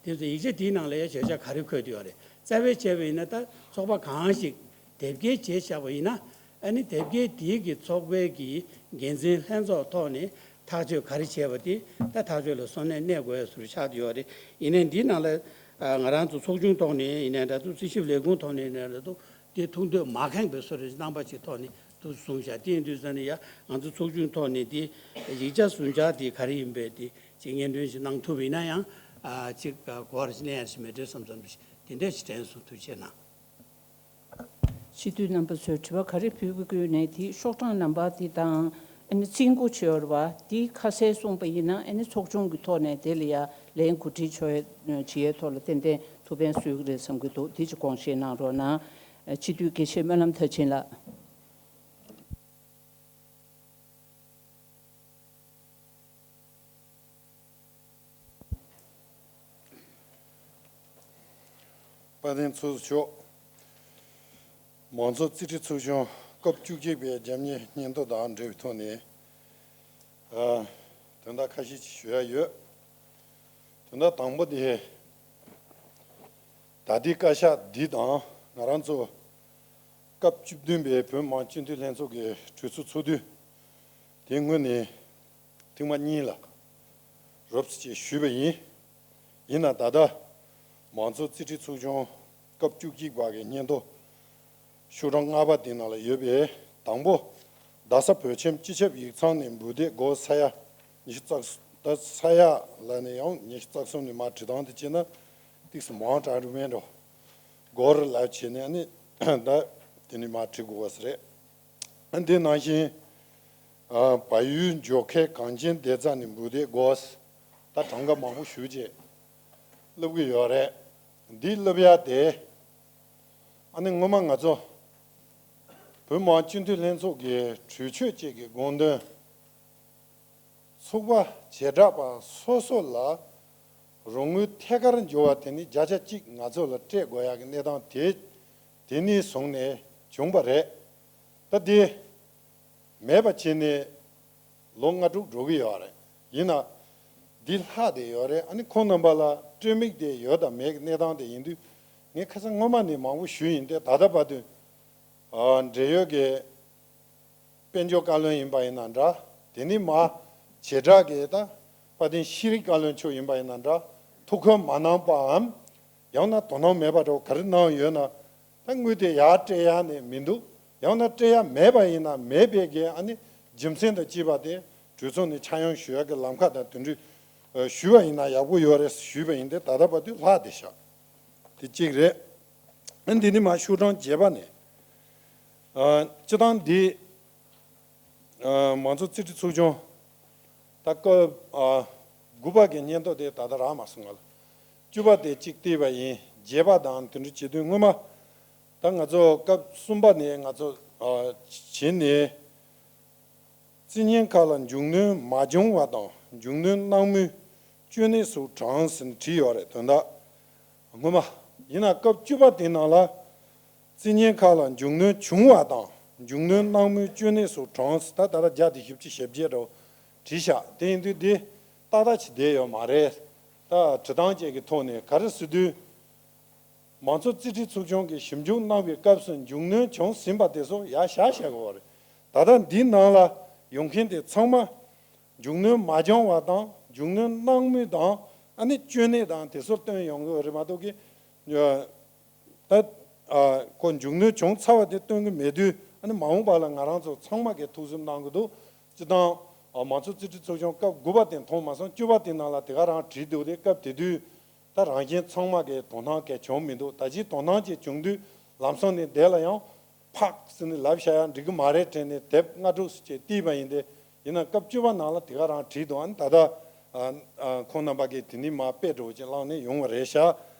དེ་ཚོ་ཡིག་ཆ་དེའི་ནང་ལ་ཡ་བརྗོད་བྱ་ག་རེ་འཁོད་དུ་ཡོད་རེད། རྩ་བའི་བྱས་པ་ཡིན་ན་ད་ཚོགས་པ་གང་ཞིག་དེབ་སྐྱེལ་བྱས་བཞག་པ་ཡིན་ན་ཨ་ནི་དེབ་སྐྱེལ་དེའི་གི་ཚོགས་པའི་གི་འགན་འཛིན་ལྷན་ཚོགས་ཐོག་ནས་ཐག་གཅོད་ག་རེ་བྱས་པ་དེ་ད་ཐག་གཅོད་ལ་སོ་ནས་གནས་དགོས་ཡ་ཟུར་ཆགས་དུ་ཡོད་རེད། ཡིན་ནའི་འདིའི་ནང་ལ་ང་རང་ཚོ་ཚོགས་ཆུང་ཐོག་ནས་ཡིན་ནའི་འདྲ་འདུག་རྩིས་ཞིབ་ལས་ཁུངས་ཐོག་ནས་ཡིན་ནའི་འདྲ་འདུག་དེ་ཐུགས་འདོད་མ་ཁེངས་པའི་བཟོ་འདྲ་ཞིག་རྣམ་པ་ཅིག་ཐོག་ནས་འདུག་གསུངས་བཞག་དེ་ཡིན་དུས་ཙང་ནས་ཡ་ང་ཚོ་ཚོགས་ཆུང་ཐོག་ནས་དེ་ཡིག་ཆ་ཟུར་འཇོག་དེ་ག་རེ་ཡིན་པས་དེ་ཅིག་སྙན་སྒྲོན་ཞིག་གནང་ཐུབ་ཡིན་ན་ཡང་ཅིག་གོ་བ་ཞིག་ལེན་ཡ་ཞིག་མེད་འགྲོ་བསམ་བསམ་ཞིག་དེ་འདྲ་ཞིག་དྲན་སོང་། ཐུགས་རྗེ་གནང་། སྤྱི་འཐུས་རྣམ་པ་ཚོས་དྲི་བ་ག་རེ་ཕུལ་དགོས་ནས་དེ་ཤོག་གྲངས་ནམ་བར་དེ་དང་ཨ་ནི་རྩིས་འགོ་བྱས་ཡོད་རེད་བ། དེ་ཁ་གསལ་གསུངས་པ་ཡིན་ན་ཨ་ནི་ཚོགས་ཆུང་གི་ཐོག་ནས་དེ་ལ་ཡ་ལན་གོ་སྒྲིག་ཆོག་ཡ་བྱེད་ཡའི་ཐོག་ལ་ཏན་ཏན་ཐུགས་ཕན་གསོས་ཀྱི་རེད་བསམ་གྱི་འདུག་དེ་ཅིག་དགོངས་བཞེས་གནང་རོགས་གནང་། སྤྱི་འཐུས་དགེ་བཤེས་སྨོན་ལམ་མཐར་ཕྱིན་ལགས། དཔལ་ལྡན་ཚོགས་གཙོ་མཆོག་མང་གཙོ་རྩིས་ཁྲའི་ཚོགས་ཆུང་སྐབས་བཅུ་གཅིག་པའི་རྒྱབ་གཉེར་སྙན་ཐོ་དང་འབྲེལ་བའི་ཐོག་ནས། ཨ། དོན་དག་ཁ་ཤས་ཤིག་ཞུ་ཡ་ཡོད། དོན་དག་དང་པོ་དེ། ད་ལྟའི་བཀའ་ཤག་འདི་དང་ང་རང་ཚོ་སྐབས་བཅུ་བདུན་པའི་བོད་མི་མང་སྤྱི་འཐུས་ལྷན་ཚོགས་ཀྱི་གྲོས་ཚོགས་ཚོགས་དུས་དེ་སྔོན་ནས་ཐེངས་མ་གཉིས་ལ་རོབ་ཙམ་ཞུས་པ་ཡིན། ཡིན་ན་ད་ལྟ་མང་གཙོ་རྩིས་ཁྲའི་ཚོགས་ཆུང་སྐབས་བཅུ་གཅིག་པ་གི་སྙན་ཐོ་ཤོག་གྲངས་ལྔ་པ་དེ་ནང་ལ་ཡོད་པའི་དང་པོ། རྡ་ས་བོད་ཁྱིམ་སྤྱི་ཁྱབ་ཡིག་ཚང་ནས་འབུལ་དེབ་སྒོར་ས་ཡ་ཉི་ཤུ་རྩ་གསུམ། ད་ས་ཡ་ལ་ནས་ཡང་ཉི་ཤུ་རྩ་གསུམ་ནས་མར་བྲིས་སྟངས་དེ་བྱས་ན་ཏིག་ཙམ་མང་དྲགས་རུ་མེད་འགྲོ། སྒོར་ལབ་བྱས་ནས་ནི་ད་དེ་ནས་མར་བྲིས་དགོས་པ་རེད། འདི་ནང་བཞིན། ཨ། བལ་ཡུལ་འཇོ་ཁའི་གངས་ཅན་བདེ་རྩ་ནས་འབུལ་དེབ་སྒོར་ ད་གྲངས་ཀ་མང་པོ་ཞེ་ཅིག་སླེབས་ཀྱི་ཡོད་རེད། འདི་སླེབས་ཡ་དེ་ཨ་ནི་སྔོན་མ་ང་ཚོ་བོད་མི་མང་སྤྱི་འཐུས་ལྷན་ཚོགས་ཀྱི་གྲོས་ཆོད་ཅིག་གི་དགོངས་དོན། ཚོགས་པ་བྱེ་བྲག་པ་སོ་སོ་ལ་རོགས་དངུལ་ཐད་ཀར་འབྱོར་བ་དེ་ནི་བརྒྱ་ཆ་གཅིག་ང་ཚོ་ལ་སྤྲད་དགོས་ཡག་གི་གནས་སྟངས་དེ་དེ་ནས་བཟུང་ནས་བྱུང་བ་རེད། ད་དེ་མེད་པ་བྱས་ནས་ལོ་ལྔ་དྲུག་འགྲོ་གི་ཡོད་རེད། ཡིན་ན་འདི་ལྷག་བསྡད་ཡོད་རེད། ཨ་ནི་ཁོང་རྣམ་པ་ལ་སྤྲོད་དམིགས་དེ་ཡོད་དང་མེད་ཀྱི་གནས་སྟངས་དེ་ཡིན་དུས། ངས་ཁ་སང་སྔོན་མ་ནས་མང་པོ་ཞུས་ཡིན་ཏེ། ད་ལྟ་བར་དུ་འབྲེལ་ཡོད་ཀྱི་དཔལ་འབྱོར་བཀའ་བློན་ཡིན་པ་ཡིན་ན་འདྲ། དེ་ནི་མ་བྱེ་བྲག་གི་ད་དཔལ་ལྡན་ཤེས་རིག་བཀའ་བློན་མཆོག་ཡིན་པ་ཡིན་ན་འདྲ། ཐུགས་ཁུར་མ་གནང་པའམ། ཡང་ན་དོ་སྣང་མེད་པ་འདྲ་ག་རེ་གནང་ཡོད་ན། ད་དངུལ་དེ་ཡར་སྤྲད་ཡ་ནི་མི་འདུག་ཡང་ན་སྤྲད་ཡ་མེད་པ་ཡིན་ན་མེད་པའི་གི་ཨ་ནི་རྒྱུ་མཚན་དང་བཅས་པ་དེ་གྲོས་ཚོགས་ནས་ཆ་ཡང་ཞུ་ཡ་གི་ལམ་ཁ་དང་དེ་འདྲ་ཞུས་པ་ཡིན་ན་ཡག་པོ་ཡོད་རེད་ཞུས་པ་ཡིན་ཏེ། ད་ལྟ་བར་དུ་ལྷག་བསྡད་ཤག་དེ་གཅིག་རེད། ཨ་འདི་ནི་མ་ཤོག་གྲངས་བརྒྱད་པ་ནས། ཨ་སྤྱི་བཏང་འདི་ཨ་མང་གཙོ་རྩིས་ཁྲའི་ཚོགས་ཆུང་ད་སྐབས་ཨ་དགུ་པ་གི་སྙན་ཐོ་དེ་ད་ལྟ་རག་མ་སོང་ང་ལ། བཅུ་པ་དེ་གཅིག་བལྟས་པ་ཡིན། བརྒྱད་པ་དང་དེ་འདྲ་བྱེད་དུས་སྔོན་མ་ད་ང་ཚོ་སྐབས་གསུམ་པ་ནས་ང་ཚོ་ཨ་བྱས་ནས། རྩིས་གཉེར་ཁག་ལ་མཇུག་གནོན་མ་བྱུང་བ་དང་མཇུག་གནོན་གནང་མུས་བཅོལ་གནས་སུ་དྲངས་ཟིན་བྲིས་ཡོད་རེད། དོན་དག་སྔོན་མ་ཡིན་ན་སྐབས་བཅུ་པ་དེའི་ནང་ལ་རྩིས་གཉེར་ཁག་ལ་མཇུག་གནོན་བྱུང་བ་དང་མཇུག་གནོན་གནང་མུས་བཅོལ་གནས་སུ་དྲངས་ཟིན། ད་ད་ལྟ་བརྒྱ་དང་བཞི་བཅུ་ཞེ་བརྒྱད་འདྲ་བོ་བྲིས་ཤག་དེ་ཡིན་དུས་འདི་ཏག་ཏག་ཅིག་བསྡད་ཡོད་མ་རེད། ད་བྲིས་སྟངས་བཅས་ཀྱི་ཐོག་ནས་ག་རེ་ཟེར་དུས། མང་གཙོ་རྩིས་ཁྲའི་ཚོགས་ཆུང་གིས་ཞིབ་འཇུག་གནང་བའི་སྐབས་སུ་མཇུག་གནོན་བྱུང་ཟིན་པ་དེ་ཚོ་ཡར་བཞག་བཞག་དགོས་པ་རེད། ད་ལྟ་འདིའི་ནང་ལ་ཡོང་མཁན་དེ་ཚང་མ་མཇུག་གནོན་མ་བྱུང་བ་དང་མཇུག་གནོན་གནང་མུས་དང་ཨ་ནི་བཅོལ་གནས་དང་དེ་ཚོ་སྟོན་ཡོང་གི་རེད་མ་གཏོགས་ཀྱི། ད་ཨ་ཁོ་མཇུག་གནོན་བྱུང་ཚར་བ་དེ་སྟོན་གི་མེད་དུས། ཨ་ནི་མ་འོངས་པ་ལ་ང་རང་ཚོ་ཚང་མ་གིས་ཐུགས་སེམས་གནང་གི་འདུག་སྤྱི་བཏང་ཨ་མང་གཙོ་རྩིས་ཁྲའི་ཚོགས་ཆུང་སྐབས་དགུ་པ་དེ་མཐོང་མ་སོང་། བཅུ་པ་དེ་ནང་ལ་དེ་ག་རང་བྲིས་འདུག་དེ་སྐབས་དེ་དུས། ད་རང་གཞན་ཚང་མ་གིས་དོ་སྣང་གང་ཡང་བྱུང་མི་འདུག་ད་ཅིག་དོ་སྣང་ཅིག་བྱུང་དུས་ལམ་སང་ནས་དེ་ལ་ཡང་ཕག་ཟེར་ནས་ལབ་བཞག་ཡ་འགྲིག་གི་མ་རེད་དྲན་ནས་དེབ་ལྔ་དྲུག་ཅིག་བལྟས་པ་ཡིན་ཏེ། ཡིན་ན་སྐབས་བཅུ་པ་ནང་ལ་དེ་ག་རང་བྲིས་འདུག་ཨ་ནི་ད་ལྟ་ཨ་ཨ་ཁོང་རྣམ་པ་གིས་དེ་ནས་མར་དཔེ་འདྲ་བོ་ཅིག་བླངས་ནས་ཡོང་བ་རེད་ཤག་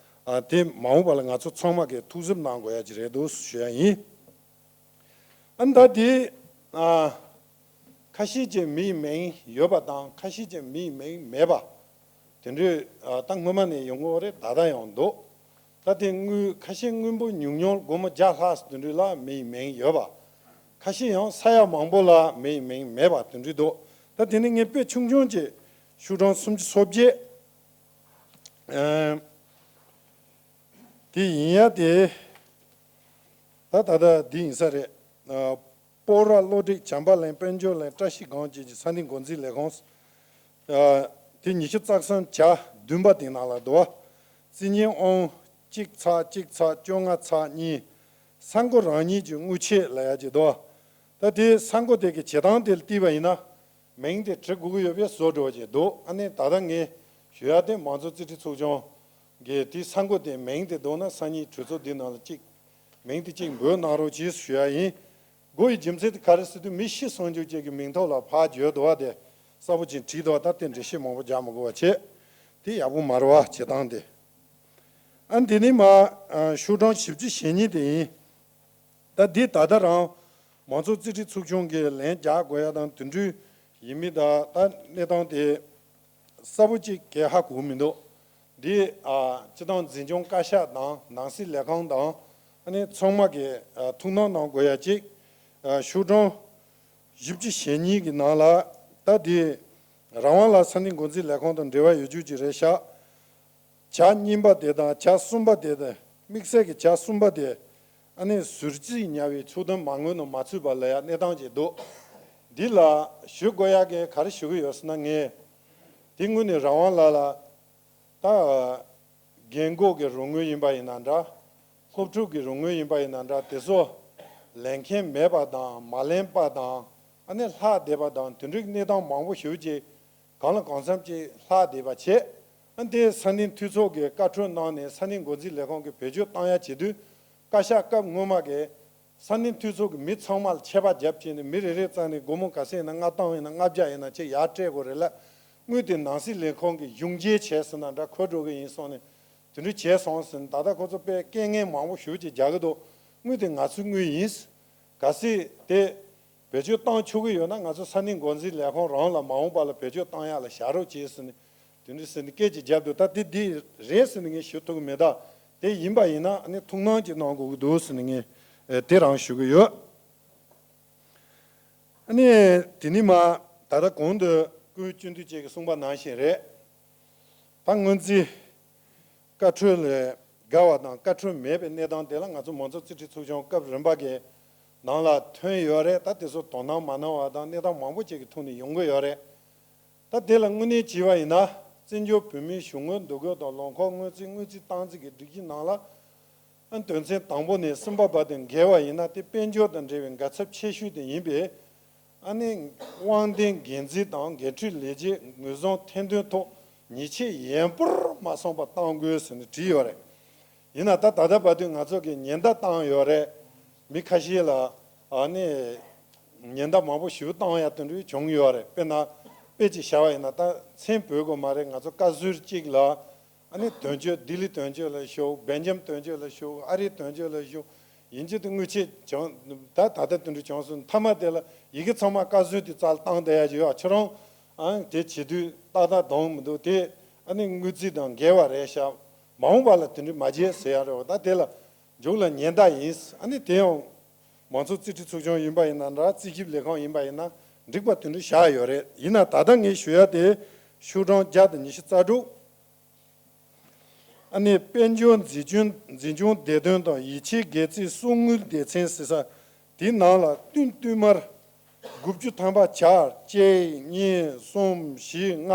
ཨ་དེ་མ་འོངས་པ་ལ་ང་ཚོ་ཚང་མ་གིས་ཐུགས་སེམས་གནང་དགོས་ཡ་ཅིག་རེད་འདུག་ཞུ་ཡ་ཡིན། ཨ་ནི་ད་དེ་ཨ་ཁ་ཤས་ཀྱི་མིའི་མིང་ཡོད་པ་དང་ཁ་ཤས་ཀྱི་མིའི་མིང་མེད་པ་དེ་འདྲའི་ཨ་ད་སྔོན་མ་ནས་ཡོང་གི་ཡོད་རེད། ད་ལྟ་ཡང་འདུག་ད་དེ་དངུལ་ཁ་ཤས་དངུལ་འབོར་ཉུང་ཉུང་སྒོར་མོ་བརྒྱ་ལྷག་དེ་འདྲའི་ལ་མིའི་མིང་ཡོད་པ། ཁ་ཤས་ཡང་ས་ཡ་མང་པོ་ལ་མིའི་མིང་མེད་པ་དེ་འདྲའི་འདུག་ད་དེ་ནི་ངས་དཔེ་ཆུང་ཆུང་ཅིག་ཤོག་གྲངས་སུམ་ཅུ་སོ་བརྒྱད། ཨ་དེ་ཡིན་ཡ་དེ། ད་ད་ལྟ་འདི་ཡིན་ས་རེད། ཨ་སྤོག་ར་བློ་གྲོས་བྱམས་པ་གླིང་དཔལ་འབྱོར་གླིང་བཀྲ་ཤིས་སྒང་བཅས་ཀྱི་ས་གནས་འགོ་འཛིན་ལས་ཁུངས། ཨ་དེ་ཉི་ཤུ་རྩ་གསུམ་གྱ་བདུན་པ་དེ་ནང་ལ་འདུག་བ། རྩིས་གཉེར་ཨང་གཅིག་ཚེག་གཅིག་ཚེག་བཅོ་ལྔ་ཚེག་གཉིས། ས་འགོ་རང་ཉིད་ཀྱི་དངུལ་ཆད་ལབ་ཡ་ཅིག་འདུག་བ། ད་དེ་ས་འགོ་དེ་གི་བྱེད་སྟངས་དེ་ལ་བལྟས་པ་ཡིན་ན། མིང་དེ་བྲི་དགོས་ཀྱི་ཡོད་པའི་བཟོ་འདྲ་བོ་ཅིག་འདུག་ཨ་ནི་ད་ལྟ་ངས་ཞུ་ཡ་དེ་མང་གཙོ་རྩིས་ཁྲའི་ཚོགས་ཆུང་གི་དེའི་ས་འགོ་དེ་མིང་དེ་འདུག་ན་སང་ཉིན་གྲོས་ཚོགས་འདིའི་ནང་ལ་གཅིག་མིང་དེ་གཅིག་འབོད་གནང་རོགས་གྱིས་ཞུ་ཡ་ཡིན། དགོས་ཡི་རྒྱུ་མཚན་དེ་ག་རེ་ཟེར་དུས་མི་ཤི་སོང་རྒྱུ་ཅིག་གི་མིང་ཐོག་ལ་ཕར་བརྗོད་འདུག་བ། དེ་གསལ་པོ་ཅིག་བྲིས་འདུག་བ། ད་དེ་འགྲེལ་བཤད་མང་པོ་རྒྱག་མི་དགོས་པ་བྱས། དེ་ཡག་པོ་མ་རེད་བ་བྱེད་སྟངས་དེ། ཨ་འདི་ནི་མ་ཨ་ཤོག་གྲངས་བཞི་བཅུ་ཞེ་གཉིས་དེ་ཡིན། ད་འདི་ད་ལྟ་རང་མང་གཙོ་རྩིས་ཁྲའི་ཚོགས་ཆུང་གིས་ལན་རྒྱག་དགོས་ཡ་དང་དེ་འདྲ་ཡིན་མིན་ད་ད་གནས་སྟངས་དེ་གསལ་པོ་ཅིག་གས་ཧ་གོ་མི་འདུག་འདི་ཨ་སྤྱི་བཏང་འཛིན་སྐྱོང་བཀའ་ཤག་དང་ནང་སྲིད་ལས་ཁང་དང་ཨ་ནི་ཚང་མ་གིས་ཨ་ཐུགས་སྣང་གནང་དགོས་ཡ་ཅིག་ཨ་ཤོག་གྲངས་བཞི་བཅུ་ཞེ་གཉིས་ཀྱི་ནང་ལ་ད་འདི་རང་དབང་ལ་ས་གནས་འགོ་འཛིན་ལས་ཁང་དང་འབྲེལ་བ་ཡོད་རྒྱུ་ཅིག་རེད་ཤག་བྱ་གཉིས་པ་དེ་དང་བྱ་གསུམ་པ་དེ་དང་དམིགས་བསལ་གྱི་བྱ་གསུམ་པ་དེ་ཨ་ནི་ཟུར་རྩིས་ཉར་བའི་ཚུལ་དུ་མ་དངུལ་ནང་མ་ཚུད་པ་ལ་ཡ་གནས་སྟངས་ཅིག་འདུག་འདི་ལ་ཞུ་དགོས་ཡ་གི་ག་རེ་ཞུ་གི་ཡོད་ཟེར་ན། ངས་དེ་སྔོན་ནས་རང་དབང་ལ་ལ་ད་རྒན་འཁོགས་ཀྱི་རོགས་དངུལ་ཡིན་པ་ཡིན་ན་འདྲ། སློབ་ཕྲུག་གི་རོགས་དངུལ་ཡིན་པ་ཡིན་ན་འདྲ། དེ་ཚོ་ལེན་མཁན་མེད་པ་དང་མ་ལེན་པ་དང་ཨ་ནི་ལྷག་བསྡད་པ་དང་དེ་འདྲའི་གནས་སྟངས་མང་པོ་ཞེ་ཅིག་གང་ལ་གང་འཚམ་ཅིག་ལྷག་བསྡད་པ་བྱས། ཨ་ནི་དེ་ས་གནས་འཐུས་ཚོགས་ཀྱིས་བཀའ་འཁྲོལ་གནང་ནས་ས་གནས་འགོ་འཛིན་ལས་ཁང་གིས་བེད་སྤྱོད་བཏང་ཡ་བྱེད་དུས། བཀའ་ཤག་སྐབས་སྔོན་མ་གི་ས་གནས་འཐུས་ཚོགས་ཀྱི་མི་ཚང་མ་ལ་ཆད་པ་བརྒྱབ་བྱས་ནས་མི་རེ་རེ་རྩ་ནས་སྒོར་མོ་ག་ཚད་ཡིན་ན་ལྔ་སྟོང་ཡིན་ན་ལྔ་བརྒྱ་ཡིན་ན་ཅིག་ཡར་སྤྲད་དགོས་རེད་ལ། དངུལ་དེ་ནང་སྲིད་ལས་ཁུངས་ཀྱི་གཞུང་འབྱེད་བྱས་ཟིན་ན་འདྲ་འཁོར་འགྲོ་གི་ཡིན་སོང་ནས་དེ་འདྲ་བྱས་སོང་ཟིན། ད་ལྟ་ཁོ་ཚོ་དཔེ་རྐྱེན་ངན་མང་པོ་ཞེ་པོ་ཅིག་རྒྱག་གི་འདུག་དངུལ་དེ་ང་ཚོའི་དངུལ་ཡིན། གལ་སྲིད་དེ་བེད་སྤྱོད་བཏང་ཆོག་གི་ཡོད་ན་ང་ཚོ་ས་གནས་འགོ་འཛིན་ལས་ཁུངས་རང་ལ་མ་འོངས་པ་ལ་བེད་སྤྱོད་བཏང་ཡག་ལ་བཞག་རོགས་བྱས་ཟིན་ནས་དེ་འདྲ་ཟིན་ནས་སྐད་ཅིག་བརྒྱབ་འདུག་ད་དེ་འདི་རེད་ཟིན་ནས་ངས་ཞུ་ཐུབ་ཀྱི་མེད། ད་དེ་ཡིན་པ་ཡིན་ན་ཨ་ནི་ཐུགས་སྣང་ཅིག་གནང་དགོས་ཀྱི་འདུག་ཟིན་ནས་ངས་དེ་རང་ཞུ་གི་ཡོད། ཨ་ནི་དེ་ནི་མ་ད་ལྟ་གོང་དུ་སྐུའི་སྤྱི་འཐུས་བཅས་ཀྱིས་གསུངས་པ་ནང་བཞིན་རེད། ད་སྔོན་རྩིས་བཀའ་འཁྲོལ་ལས་འགལ་བ་དང་བཀའ་འཁྲོལ་མེད་པའི་གནས་སྟངས་དེ་ལ་ང་ཚོ་མང་གཙོ་རྩིས་ཁྲའི་ཚོགས་ཆུང་སྐབས་རིམ་པ་གི་ནང་ལ་ཐོན་ཡོད་རེད། ད་དེ་ཚོ་དོ་སྣང་མ་གནང་བ་དང་གནས་སྟངས་མང་པོ་ཅིག་གི་ཐོག་ནས་ཡོང་གི་ཡོད་རེད། ད་དེ་ལ་དངོས་གནས་བྱས་པ་ཡིན་ན་བཙན་བྱོལ་བོད་མིའི་གཞུང་དངུལ་འདུ་འགོད་དང་ལོ་འཁོར་དངུལ་རྩིས་དངུལ་རྩིས་སྟངས་འཛིན་གྱི་སྒྲིག་གཞི་ནང་ལ། ཨ་དོན་ཚན་དང་པོ་ནས་གསུམ་པ་བར་དུ་འགལ་བ་ཡིན་ན་དེ་དཔལ་འབྱོར་དང་འབྲེལ་བའི་འགལ་ཚབས་ཆེ་ཤོས་དེ་ཡིན་པས། ཨ་ནི་དབང་ལྡན་འགན་འཛིན་དང་འགན་འཁྲི་ལས་བྱེད་ངོས་བཟུང་ཐེར་འདོན་ཐོག་ཉེས་ཆད་ཡན་པོར་མ་སོང་བ་གཏང་དགོས་ཟེར་ནས་བྲིས་ཡོད་རེད། ཡིན་ན་ད་ད་ལྟ་བར་དུ་ང་ཚོ་གིས་ཉེན་བརྡ་བཏང་ཡོད་རེད། མི་ཁ་ཤས་ལ་ཨ་ནི་ཉེན་བརྡ་མང་པོ་ཞིག་བཏང་ཡ་དེ་འདྲ་བྱུང་ཡོད་རེད། དཔེར་ན་དཔེ་ཅིག་བཞག་པ་ཡིན་ན་ད་མཚན་འབོད་དགོས་མ་རེད། ང་ཚོ་བཀའ་ཟུར་གཅིག་ལ། ཨ་ནི་དོན་གཅོད་ལྡི་ལི་དོན་གཅོད་ལ་ཞུགས། སྦེལ་ཇམ་དོན་གཅོད་ལ་ཞུགས། ཨ་རིའི་དོན་གཅོད་ལ་ཞུགས། ཡིན་གཅིག་ཏུ་དངུལ་ཆད་བྱུང་། ད་ད་ལྟ་དེ་འདྲ་བྱུང་སོང་། མཐའ་མ་དེ་ལ་ཡི་གེ་ཚང་མ་བཀའ་ཟུར་དེ་རྩ་ལ་བཏང་བསྡད་ཡ་ཅིག་ཡོད། ཁྱོད་རང་ཨ་དེ་བྱེད་དུས་ཏག་ཏག་འདང་མི་འདུག་དེ་ཨ་ནི་དངུལ་རྩིས་དང་འགལ་བ་རེད་ཤག་མ་འོངས་པ་ལ་དེ་འདྲ་མ་བྱེད་ཟེར་ཡ་རེད་བ། ད་དེ་ལ་མཇུག་ལ་ཉེན་བརྡ་ཡིན། ཨ་ནི་དེ་ཡང་མང་གཙོ་རྩིས་ཁྲའི་ཚོགས་ཆུང་ཡིན་པ་ཡིན་ན་འདྲ། རྩིས་ཞིབ་ལས་ཁང་ཡིན་པ་ཡིན་ན་འགྲིག་པ་དེ་འདྲ་བཞག་ཡོད་རེད། ཡིན་ན་ད་ལྟ་ངས་ཞུ་ཡ་དེ་ཤོག་གྲངས་བརྒྱ་དང་ཉི་ཤུ་རྩ་དྲུག་ཨ་ནི་དཔལ་འབྱོར་འཛིན་སྐྱོང་འཛིན་སྐྱོང་སྡེ་དོན་དང་ཡིད་ཆེས་དགེ་རྩའི་གསོག་དངུལ་སྡེ་ཚན་ཟེར་ས་དེའི་ནང་ལ་བསྟུན་བསྟུད་མར་དགུ་བཅུ་ཐམ་པ་ཆགས། གཅིག་གཉིས་གསུམ་བཞི་ལྔ།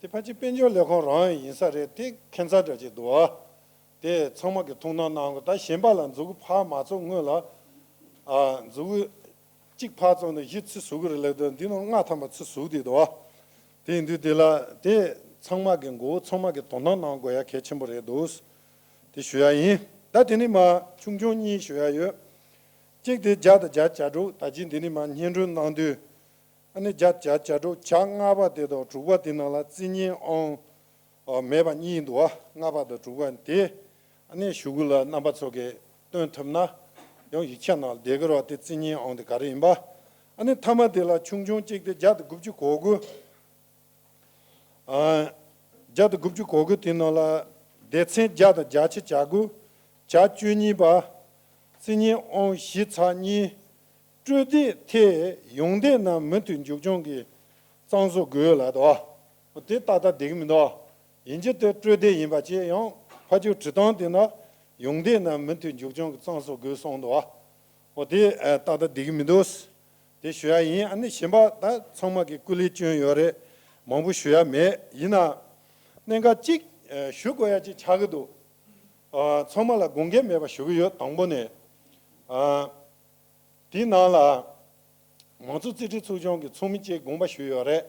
དེ་ཕལ་ཆེར་དཔལ་འབྱོར་ལས་ཁུངས་རང་ཡིན་ས་རེད། དེ་ཁྱད་མཚར་འདྲ་ཅིག་འདུག་ཨ། དེ་ཚང་མ་གི་ཐུགས་སྣང་གནང་དགོས། ད་གཞན་པ་ལ་མཛུབ་གུ་ཕར་མ་བཙུགས་སྔོན་ལ་ཨ་མཛུབ་གུ་གཅིག་ཕར་བཙུགས་ནས་བཞི་ཚུར་ཟུག་གི་རེད་ལབ་དུས་འདི་ནང་ལྔ་ཐམ་པ་ཚུར་ཟུག་བསྡད་འདུག་ཨ། དེ་ཡིན་དུས་དེ་ལ་དེ་ཚང་མ་གི་མགོ་བོ་ཚང་མ་གི་དོ་སྣང་གནང་དགོས་ཡ་གལ་ཆེན་པོ་རེད་འདུག་དེ་ཞུ་ཡ་ཡིན། ད་དེ་ནས་མར་ཆུང་ཆུང་གཉིས་ཞུ་ཡ་ཡོད། གཅིག་དེ་བརྒྱ་དང་བརྒྱད་ཅུ་གྱ་དྲུག་ད་ཅི་འདི་ནས་མར་སྙན་སྒྲོན་གནང་དུས། ཨ་ནི་བརྒྱ་དང་བརྒྱད་ཅུ་གྱ་དྲུག་ཆ་ལྔ་པ་དེ་དང་དྲུག་པ་དེ་ནང་ལ་རྩིས་གཉིས་ཨང་ཨ་མེད་པ་གཉིས་འདུག་བ། ལྔ་པ་དང་དྲུག་པ་དེ་ཨ་ནི་ཞུ་གུ་ལ་རྣམ་པ་ཚོ་གིས་སྟོན་ཐུབ་ན་ཡང་ཡིག་ཆ་ནང་ལ་བསྡད་ཀྱི་རེད་བ། དེ་རྩིས་གཉིས་ཨང་དེ་ག་རེ་ཡིན་པ། ཨ་ནི་མཐའ་མ་དེ་ལ་ཆུང་ཆུང་གཅིག་དེ་བརྒྱ་དང་དགུ་བཅུ་གོ་དགུ། ཨ། བརྒྱ་དང་དགུ་བཅུ་གོ་དགུ་དེ་ནང་ལ་སྡེ་ཚན་བརྒྱ་དང་བརྒྱད་ཅུ་གྱ་དགུ། གྱ་བཅུ་གཉིས་པ། རྩིས་གཉིས་ཨང་བཞི་ཚེག་གཉིས། སྤྲོད་དེབ་ཐད་ཡོང་འདོད་རྣམས་མུ་མཐུད་མཇུག་སྐྱོང་གིས་གཙང་བཟོ་དགོས་ལབ་འདུག་བ། དེ་ཏག་ཏག་བསྡད་ཀྱི་མི་འདུག་བ། ཡིན་གཅིག་དེ་སྤྲོད་དེབ་ཡིན་པ་བྱས་ཡང་ཕ་ཆོས་བྲིས་སྟངས་དེ་ན་ཡོང་འདོད་རྣམས་མུ་མཐུད་མཇུག་སྐྱོང་གིས་གཙང་བཟོ་དགོས་གསུངས་འདུག་བ། འོ་དེ་ཏག་ཏག་བསྡད་ཀྱི་མི་འདུག་དེ་ཞུ་ཡ་ཡིན། ཨ་ནི་གཞན་པ་ད་ཚང་མ་གིས་སྐུ་ལས་བསྐྱོན་ཡོད་རེད། མང་པོ་ཞུ་ཡ་མེད། ཡིན་ན་གནད་འགག་གཅིག་ཞུ་དགོས་ཡ་གཅིག་ཆགས་ཀྱི་འདུག་ཚང་མ་ལ་དགོངས་འགལ་མེད་པ་ཞུ་གི་ཡོད། དང་པོ་ནས། དེའི་ནང་ལ་མང་གཙོ་རྩིས་ཁྲའི་ཚོགས་ཆུང་གི་ཚོགས་མི་གཅིག་དགོངས་པ་ཞུས་ཡོད་རེད།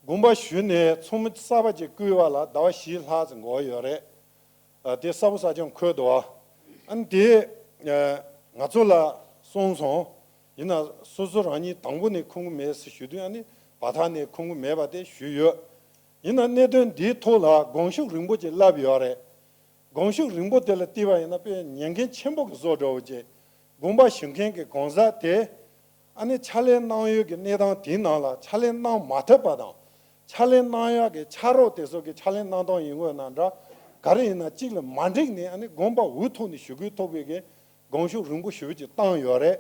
དགོངས་པ་ཞུས་ནས་ཚོགས་མི་གསར་པ་གཅིག་བསྐོས་པ་ལ་ཟླ་བ་བཞི་ལྷག་ཙམ་འགོར་ཡོད་རེད། ཨ། དེ་གསལ་པོ་གསལ་རྐྱང་འཁོད་འདུག་བ། ཨ་ནི་དེ་ཨ་ང་ཚོ་ལ་གསུངས་སོང་། ཡིན་ན་སོ་སོ་རང་ཉིད་དང་པོ་ནས་ཁུངས་མེད་ཟེར་ཞུ་དུས། ཨ་ནི་བར་ཐག་ནས་ཁུངས་མེད་པ་དེ་ཞུས་ཡོད། ཡིན་ན་གནད་དོན་འདིའི་ཐོག་ལ་དགོངས་ཞུ་རིང་པོ་ཅིག་བསླབས་ཡོད་རེད། དགོངས་ཞུ་རིང་པོ་དེ་ལ་བལྟས་པ་ཡིན་ན་དཔེ་ཉན་མཁན་ཆེན་པོ་གི་བཟོ་འདྲ་བོ་ཅིག་དགོངས་པ་ཞུ་མཁན་གྱི་གང་ཟག་དེ། ཨ་ནི་ཕྱག་ལས་གནང་ཡུལ་གྱི་གནས་སྟངས་དེའི་ནང་ལ་ཕྱག་ལས་གནང་མ་ཐུབ་པ་དང་། ཕྱག་ལས་གནང་ཡག་གི་ཕྱག་རོགས་དེ་ཚོ་གི་ཕྱག་ལས་གནང་སྟངས་ཡིན་དགོས་ན་འདྲ། ག་རེ་ཡིན་ན་གཅིག་ལ་མ་འགྲིག་ནས། ཨ་ནི་དགོངས་པ་འུ་ཐུག་ནས་ཞུ་དགོས་ཐུག་པའི་གི་དགོངས་ཞུ་རིང་པོ་ཞེ་པོ་ཅིག་བཏང་ཡོད་རེད།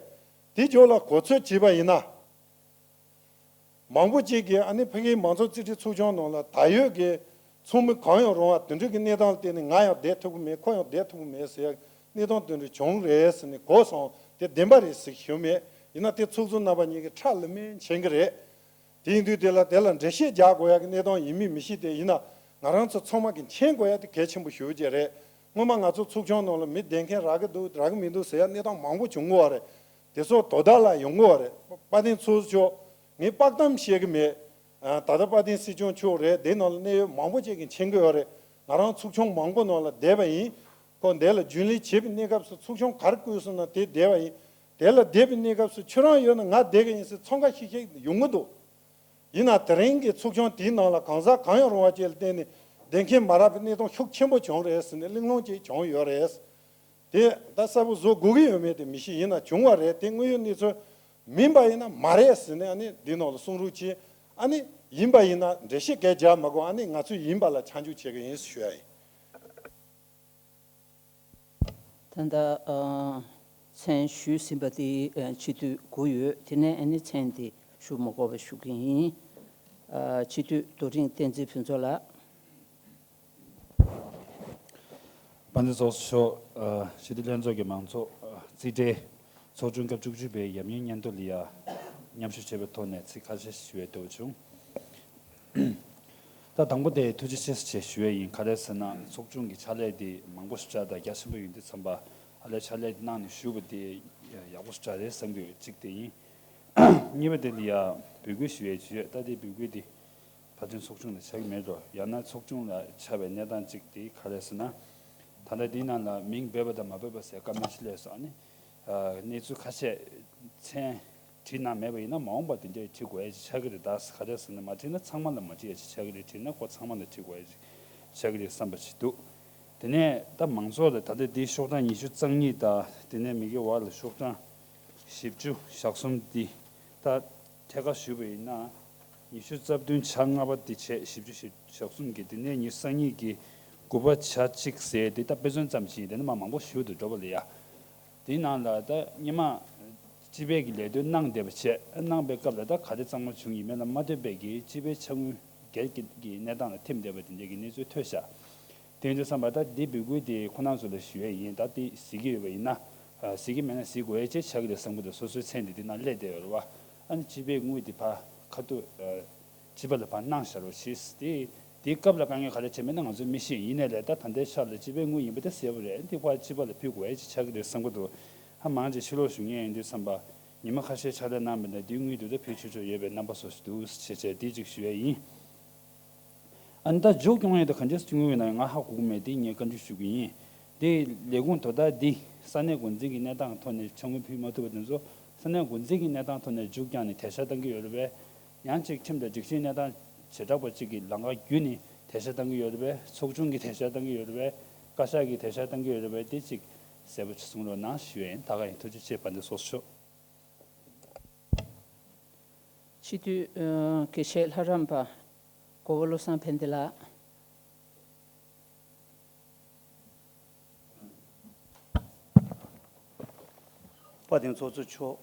དེ་ཕྱོགས་ལ་གོ་ཚོད་བྱས་པ་ཡིན་ན། མང་པོ་ཅིག་གིས་ཨ་ནི་ཕ་གིའི་མང་གཙོ་རྩིས་ཁྲའི་ཚོགས་ཆུང་ནང་ལ་ད་ཡོད་ཀྱི་ཚོགས་མི་གང་ཡང་རུང་བ་དེ་འདྲ་གི་གནས་སྟངས་ལ་བརྟེན་ནས་ང་ཡང་བསྡད་ཐུབ་ཀྱི་མེད། ཁོ་ཡང་བསྡད་ཐུབ་ཀྱི་མེད་ཟེར་ཡ་གནས་སྟངས་དེ་འདྲ་བྱུང་རེད་ཟེར་ནས་གོ་སོང་། དེ་བདེན་པ་རེད་ཟེར་ཞུ་མེད། ཡིན་ན་དེ་ཚོགས་གཙོ་རྣམ་པ་གཉིས་ཀྱི་ཁྲག་ལ་སྨན་མཁྱེན་གྱི་རེད། དེ་ཡིན་དུས་དེ་ལ་དེ་ལ་འགྲེལ་བཤད་རྒྱག་དགོས་ཡ་གི་གནས་སྟངས་ཡིན་མིན་མི་ཤེས། དེ་ཡིན་ན་ང་རང་ཚོ་ཚང་མ་གིས་མཁྱེན་དགོས་ཡ་དེ་གལ་ཆེན་པོ་ཞེ་པོ་ཅིག་རེད། སྔོན་མ་ང་ཚོ་ཚོགས་ཆུང་ནང་ལ་མི་བསྡད་མཁན་རག་གི་འདུག་རག་གི་མི་འདུག་ཟེར་ཡ་གནས་སྟངས་མང་པོ་བྱུང་གི་ཡོད་རེད། དེ་ཚོ་དོ་བདག་ལ་ཡོང་གི་ཡོད་རེད། དཔལ་ལྡན་ཚོགས་གཙོ་མཆོག་ངས་དཔག་གཏམ་བཤད་གི་མེད། ཨ། ད་ལྟ་དཔལ་ལྡན་སྲིད་སྐྱོང་མཆོག་རེད། དེ་ནང་ལ་གནད་ཡོད་མང་པོ་ཅིག་གིས་མཁྱེན་གི་ཡོད་རེད། ང་རང་ཚོགས་ཆུང་མང་པོ་ནང་ལ་བསྡད་པ་ཡིན། ཁོ་འདི་ལ་རྒྱུན་ལས་བྱེད་པའི་གནས་སྐབས་སུ་ཚོགས་ཆུང་ག་རེ་བསྐོས་སོང་ན་དེ་བསྡད་པ་ཡིན། དེ་ལ་བསྡད་པའི་གནས་སྐབས་སུ་ཁྱོད་རང་ཡོད་ན་ང་བསྡད་གི་ཡིན་ཟེར་འཚང་ཁ་ཤིག་ཤིག་ཡོང་གི་འདུག་ཡིན་ན་དེ་རིང་གི་ཚོགས་ཆུང་དེའི་ནང་ལ་གང་ཟག་གང་ཡང་རུང་བ་ཅིག་ལ་བརྟེན་ནས་བདེན་འཁེལ་མ་རག་པའི་གནས་སྟངས་ཤུགས་ཆེན་པོ་བྱུང་རེད་ཟེར་ནས་གླེང་སློང་ཅིག་བྱུང་ཡོད་རེད། དེ་ད་གསལ་པོ་བཟོ་དགོས་ཀྱི་ཡོད་མེད་དེ་མི་ཤེས། ཡིན་ན་བྱུང་བ་རེད། དེ་དངོས་ཡོད་གནས་ཚུལ་མིན་པ་ཡིན་ན་མ་རེད་ཟེར་ནས་ཨ་ནི་འདི་ནང་ལ་གསུང་རོགས་གྱིས། ཨ་ནི་ཡིན་པ་ཡིན་ན་འགྲེལ་བཤད་སྐད་རྒྱག་མ་དགོས། ཨ་ནི་ང་ཚོས་ཡིན་པ་ལ་ཆ་འཇོག་བྱེད་ཀྱི་ཡིན་ཞུ་ཡ་ཡིན། ད་ལྟ་ཨ་མཚན་ཞུས་ཟིན་པ་དེ་ཨ་སྤྱི་འཐུས་དགུ་ཡོད། དེ་ནས་ཨ་ནི་མཚན་དེ་ཞུ་མ་དགོས་པ་ཞུ་གི་ཡིན། ཨ་སྤྱི་འཐུས་རྡོ་རིང་བསྟན་འཛིན་ཕུན་ཚོགས་ལགས། དཔལ་ལྡན་ཚོགས་གཙོ་མཆོག་ཨ་སྤྱི་འཐུས་ལྷན་ཚོགས་ཀྱི་མང་ཚོགས། ཨ་རྩིས་ཁྲའི་ཚོགས་ཆུང་སྐབས་བཅུ་གཅིག་པའི་ཡབ་ཡུམ་སྙན་ཐོ་ལ་ཡ་མཉམ་ཞུགས་བྱས་པའི་ཐོག་ནས་ཚིག་ཁ་ཤས་ཞུ་ཡས་འདོད་བྱུང་། ད་དང་པོ་དེ་ཐུགས་རྗེ་ཆེ་ཞེས་ཞུ་ཡས་ཡིན། ག་རེ་ཟེར་ན་ཚོགས་ཆུང་གི་ཕྱག་ལས་དེ་མང་པོ་ཞིག་བྱ་དང་རྒྱ་ཆེན་པོ་ཡོང་དུས་ཙམ་པ་ཨ་ལས་ཕྱག་ལས་གནང་ནས་བཞུགས་པ་དེ་ཡག་པོ་ཞིག་བྱ་རེད་བསམ་གྱི་ཡོད། གཅིག་དེ་ཡིན། གཉིས་པ་དེ་ལ་ཡ་འབོད་སྐུལ་ཞུ་ཡས་ཞུ་ཡས། ད་དེ་འབོད་སྐུལ་དེ་ཕལ་ཆེར་ཚོགས་ཆུང་ལ་བྱ་གི་མེད་འགྲོ། ཡང་ན་ཚོགས་ཆུང་ལ་བྱ་བའི་གནས་སྟངས་གཅིག་དེ་ག་རེ་ཟེར་ན། ད་ལྟ་དེའི་ནང་ལ་མིང་འབོད་པ་དང་མ་འབོད་པ་ཟེར་བཀའ་མོལ་ཞིག་སླེབས་སོང་། ཨ་ནི་ཨ་གནས་ཚུལ་ཁ་ཤས་མཚན་བྲིས་གནང་མེད་པ་ཡིན་ན་མ་འོངས་པ་དེ་འདྲ་བྲིས་དགོས་ཡ་ཅིག་ཆགས་ཀྱི་རེད། ད་ག་རེ་ཟེར་ན་མ་བྲིས་ན་ཚང་མ་ལ་མ་བྲིས་ཡ་ཅིག་ཆགས་ཀྱི་རེད། བྲིས་ན་ཁོ་ཚང་མ་ལ་བྲིས་དགོས་ཡ་ཅིག་ཆགས་ཀྱི་རེད་བསམ་པ་ཞིག་འདུག་དེ་ནས་ད་མང་ཚོགས་ལ་ད་ལྟ་འདིའི་ཤོག་གྲངས་ཉི་ཤུ་རྩ་གཉིས་དང་དེ་ནས་མི་སྒེར་བར་ལ་ཤོག་གྲངས་བཞི་བཅུ་ཞེ་གསུམ་འདི་ད་ཐད་ཀར་ཞུས་པ་ཡིན་ན། ཉི་ཤུ་རྩ་བདུན་ཆ་ལྔ་པ་དེ་བྱས་བཞི་བཅུ་ཞེ་གསུམ་གྱི། དེ་ནས་ཉི་ཤུ་རྩ་གཉིས་ཀྱི་དགུ་པ་ཆ་གཅིག་ཟེར་དེ་ད་དཔེ་མཚོན་ཙམ་ཞིག་ཡིན། དེ་ནས་མ་མང་པོ་ཞུ་འདུག་འགྲོ་བ་ལ་ཡ། དེའི་ནང་ལ་ད་སྔོན་མ་སྤྱི་པའི་གི་ལས་དོན་གནང་བསྡད་པ་བྱས། གནང་པའི་སྐབས་ལ་ད་ག་རེ་གཙང་མ་བྱུང་ཡིན་མིན་ལ་མ་ལྟོས་པའི་གི་སྤྱི་པའི་ཆ་དངུལ་སྒེར་གྱི་གི་གནས་སྟངས་ལ་ཐིམ་བསྡད་པ་དེ་འདྲའི་གི་གནས་ཚུལ་ཐོས་ཤག་དེ་ཡིན་དུས་ཙམ་པ་ད་འདི་འབོད་སྐུལ་དེ་ཁོང་རྣམ་ཚོ་ལ་ཞུ་ཡས་ཡིན། ད་དེ་གཟིགས་ཀྱི་ཡོད་པ་ཡིན་ན། ཨ་གཟིགས་ཀྱི་མེད་ན་གཟིགས་དགོས་ཡས་ཅིག་ཆགས་ཀྱི་རེད་བསམ་གྱི་འདུག་སོ་སོའི་མཚན་དེ་དེ་ནང་སླེབས་བསྡད་ཡོད་རེད་བ། ཨ་ནི་སྤྱི་པའི་དངུལ་དེ་ཕར་ཁ་ཐུག་ཨ་སྤྱི་པ་ལ་ཕར་གནང་བཞག་རོགས་གྱིས། དེ་དེའི་སྐབས་ལ་དཀའ་ངལ་ག་རེ་བྱས་མེད་ན་ང་ཚོས་མི་ཤེས། ཡིན་ནའི་ལས་ད་ད་ལྟའི་ཆར་ལ་སྤྱི་པའི་དངུལ་ཡིན་པ་དེ་གསལ་པོ་རེད། འདི་ཕར་སྤྱི་པ་ལ་ཕུལ་དགོས་ཡས་ཅིག་ཆགས་ཀྱི་རེད་བསམ་གྱི་འདུག་ཧ་མང་ཅིག་ཕྱི་ལོགས་ཞུ་མཁན་ཡིན་དུས་ཙམ་པ་ཉི་མ་ཁ་ཤས་ཕྱག་ལས་གནང་བ་ན་དེའི་དངུལ་དེ་ད་ཕུལ་ཆོག་ཆོག་ཡོད་པའི་རྣམ་པ་སོགས་ཤིག་འདུག་ཞེས་བྱས་དེ་ཅིག་ཞུ་ཡས་ཡིན། ཨ་ནི་ད་མཇུག་སྐྱོང་ཡས་དེ་ག་འདྲས་སེ་སྐྱོང་གི་ཡོད་ན་ང་ཧ་གོ་གི་མེད། དེ་ངས་བཀའ་འདྲི་ཞུ་གི་ཡིན། དེ་ལས་ཁུངས་དོ་བདག་འདི་ས་གནས་འགོ་འཛིན་གྱི་གནས་སྟངས་ཐོག་ནས་ཕྱག་དངུལ་ཕུལ་མ་ཐུབ་པ་དེ་ཚོ་ས་གནས་འགོ་འཛིན་གྱི་གནས་སྟངས་ཐོག་ནས་མཇུག་བསྐྱངས་ནས་དེད་ཤག་བཏང་གི་ཡོད་རེད་པས། ཡང་གཅིག་ཁྲིམས་དང་སྒྲིག་གཞིའི་གནས་སྟངས་བྱེ་བྲག་པ་གཅིག་གི་ལམ་ཁ་བརྒྱུད་ནས་དེད་ཤག་བཏང་གི་ཡོད་རེད་པས། ཚོགས་ཆུང་གིས་དེད་ཤག་བཏང་གི་ཡོད་རེད་པས། བཀའ་ཤག་གིས་དེད་ཤག་བཏང་གི་ཡོད་རེད་པས། དེ་གཅིག་གསལ་པོ་ཞིག་གསུང་རོགས་གནང་ཞུ་ཡས་ཡིན། ད་ག་ཡིན། ཐུགས་རྗེ་ཆེ། དཔལ་ལྡན་ཚོགས་གཙོ་མཆོག་སྤྱི་འཐུས་ཨ་དགེ་བཤེས་ལྷ་རམས་པ་གོ་བོ་བློ་བཟང་ཕན་བདེ་ལགས། དཔལ་ལྡན་ཚོགས་གཙོ་མཆོག་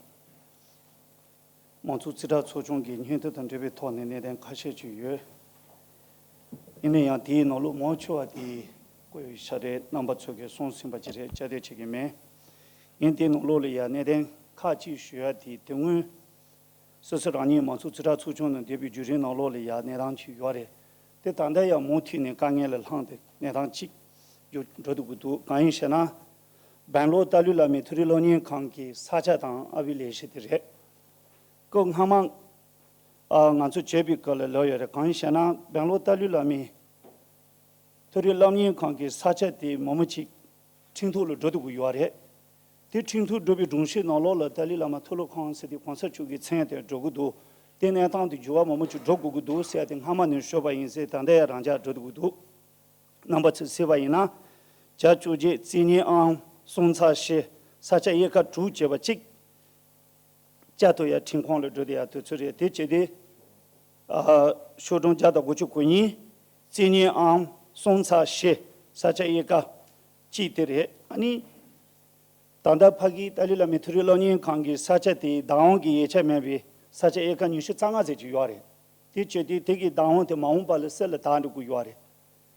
མང་གཙོ་རྩིས་ཁྲ་ཚོགས་ཆུང་གི་སྙན་ཐོ་དང་འབྲེལ་བའི་ཐོག་ནས་གནད་དོན་ཁ་ཤས་ཅིག་ཡོད། ཡིན་ན་ཡང་དེའི་ནང་ལོགས་མང་ཆེ་བ་དེ་བཀོད་ཡོད་ཤག་རེད། རྣམ་པ་ཚོ་གིས་གསུངས་ཟིན་པ་ཅིག་རེད། བསྐྱར་ཟློས་བྱེད་ཀྱི་མེད། ངས་དེའི་ནང་ལོགས་ལ་ཡང་གནད་དོན་ཁག་ཅིག་ཞུ་ཡ་དེ་དེ་སྔོན་སོ་སོ་རང་ཉིད་མང་གཙོ་རྩིས་ཁྲ་ཚོགས་ཆུང་ནང་བསྡད་པའི་བརྒྱུད་རིམ་ནང་ལོགས་ལ་ཡང་གནས་སྟངས་ཅིག་ཡོད་རེད། དེ་ད་ལྟ་ཡང་མུ་མཐུད་ནས་དཀའ་ངལ་ལ་ལྷུང་སྟེ་གནས་སྟངས་ཅིག་འགྱུར་འགྲོ་སྡོད་ཀྱི་འདུག་གང་ཡིན་ཞེ་ན། སྦེང་ལོར་ཏཱ་ལའི་བླ་མའི་མཐོ་རིམ་སློབ་གཉེར་ཁང་གི་ས་ཆ་དང་ཨ་བི་ལས་གཞི་དེ་རེད། སྐབས་སྔ་མ་ཨ་ང་ཚོ་བྱས་པའི་སྐབས་ལ་ལབ་ཡོད་རེད། གང་ཡིན་ཞེ་ན་སྦེང་ལོར་ཏཱ་ལའི་བླ་མའི་མཐོ་རིམ་སློབ་གཉེར་ཁང་གི་ས་ཆ་དེ་མང་པོ་ཅིག་ཁྲིམས་ཐོག་ལ་འགྲོ་སྡོད་ཀྱི་ཡོད་རེད། དེ་ཁྲིམས་ཐོག་འགྲོ་བའི་སྒྲོམ་གཞི་ནང་ལོགས་ལ་ཏཱ་ལའི་བླ་མ་མཐོ་སློབ་ཁང་ཟེར་དེ་གོང་ས་མཆོག་གི་མཚན་དེ་འགྲོ་གི་འདུག་དེ་གནས་སྟངས་དེ་འགྱུར་བ་མང་པོ་ཅིག་འགྲོ་དགོས་ཀྱི་འདུག་ཟེར་ཡ་དེ་སྔ་མ་ནས་ཤོད་པ་ཡིན་ཟེར། ད་ལྟ་ཡང་རང་འཇགས་འགྲོ་སྡོད་ཀྱི་འདུག་རྣམ་པ་ཚོས་གཟིགས་པ་ཡིན་ན། བརྒྱ་བཅོ་བརྒྱད་རྩིས་གཉིས་ཨང་གསུམ་ཚེག་བཞི་ས་ཆ་དབྱེ་ཁག་དྲུག་བྱས་པ་གཅིག་བཅའ་ཐུབ་ཡ་ཁྲིམས་ཁང་ལ་འགྲོ་བསྡད་ཡ་དུས་ཚོད་རེད། དེ་བྱས་ཏེ་ཨ་ཤོག་གྲངས་བརྒྱ་དང་དགུ་བཅུ་གོ་གཉིས་རྩིས་གཉིས་ཨང་གསུམ་ཚེག་བཞི་ས་ཆ་དབྱེ་ཁག་གཅིག་དེ་རེད། ཨ་ནི་ད་ལྟ་ཕ་གིའི་ཏཱ་ལའི་བླ་མའི་མཐོ་རིམ་སློབ་གཉེར་ཁང་གི་ས་ཆ་དེའི་བདག་དབང་གི་ཡིག་ཆ་མེད་པའི་ས་ཆ་དབྱེ་ཁག་ཉི་ཤུ་རྩ་ལྔ་ཙམ་ཅིག་ཡོད་རེད། དེ་བྱས་ཏེ་དེ་གི་བདག་དབང་དེ་མ་འོངས་པ་ལ་གསེར་ལ་བདག་འགྲོ་དགོས་ཡོད་རེད།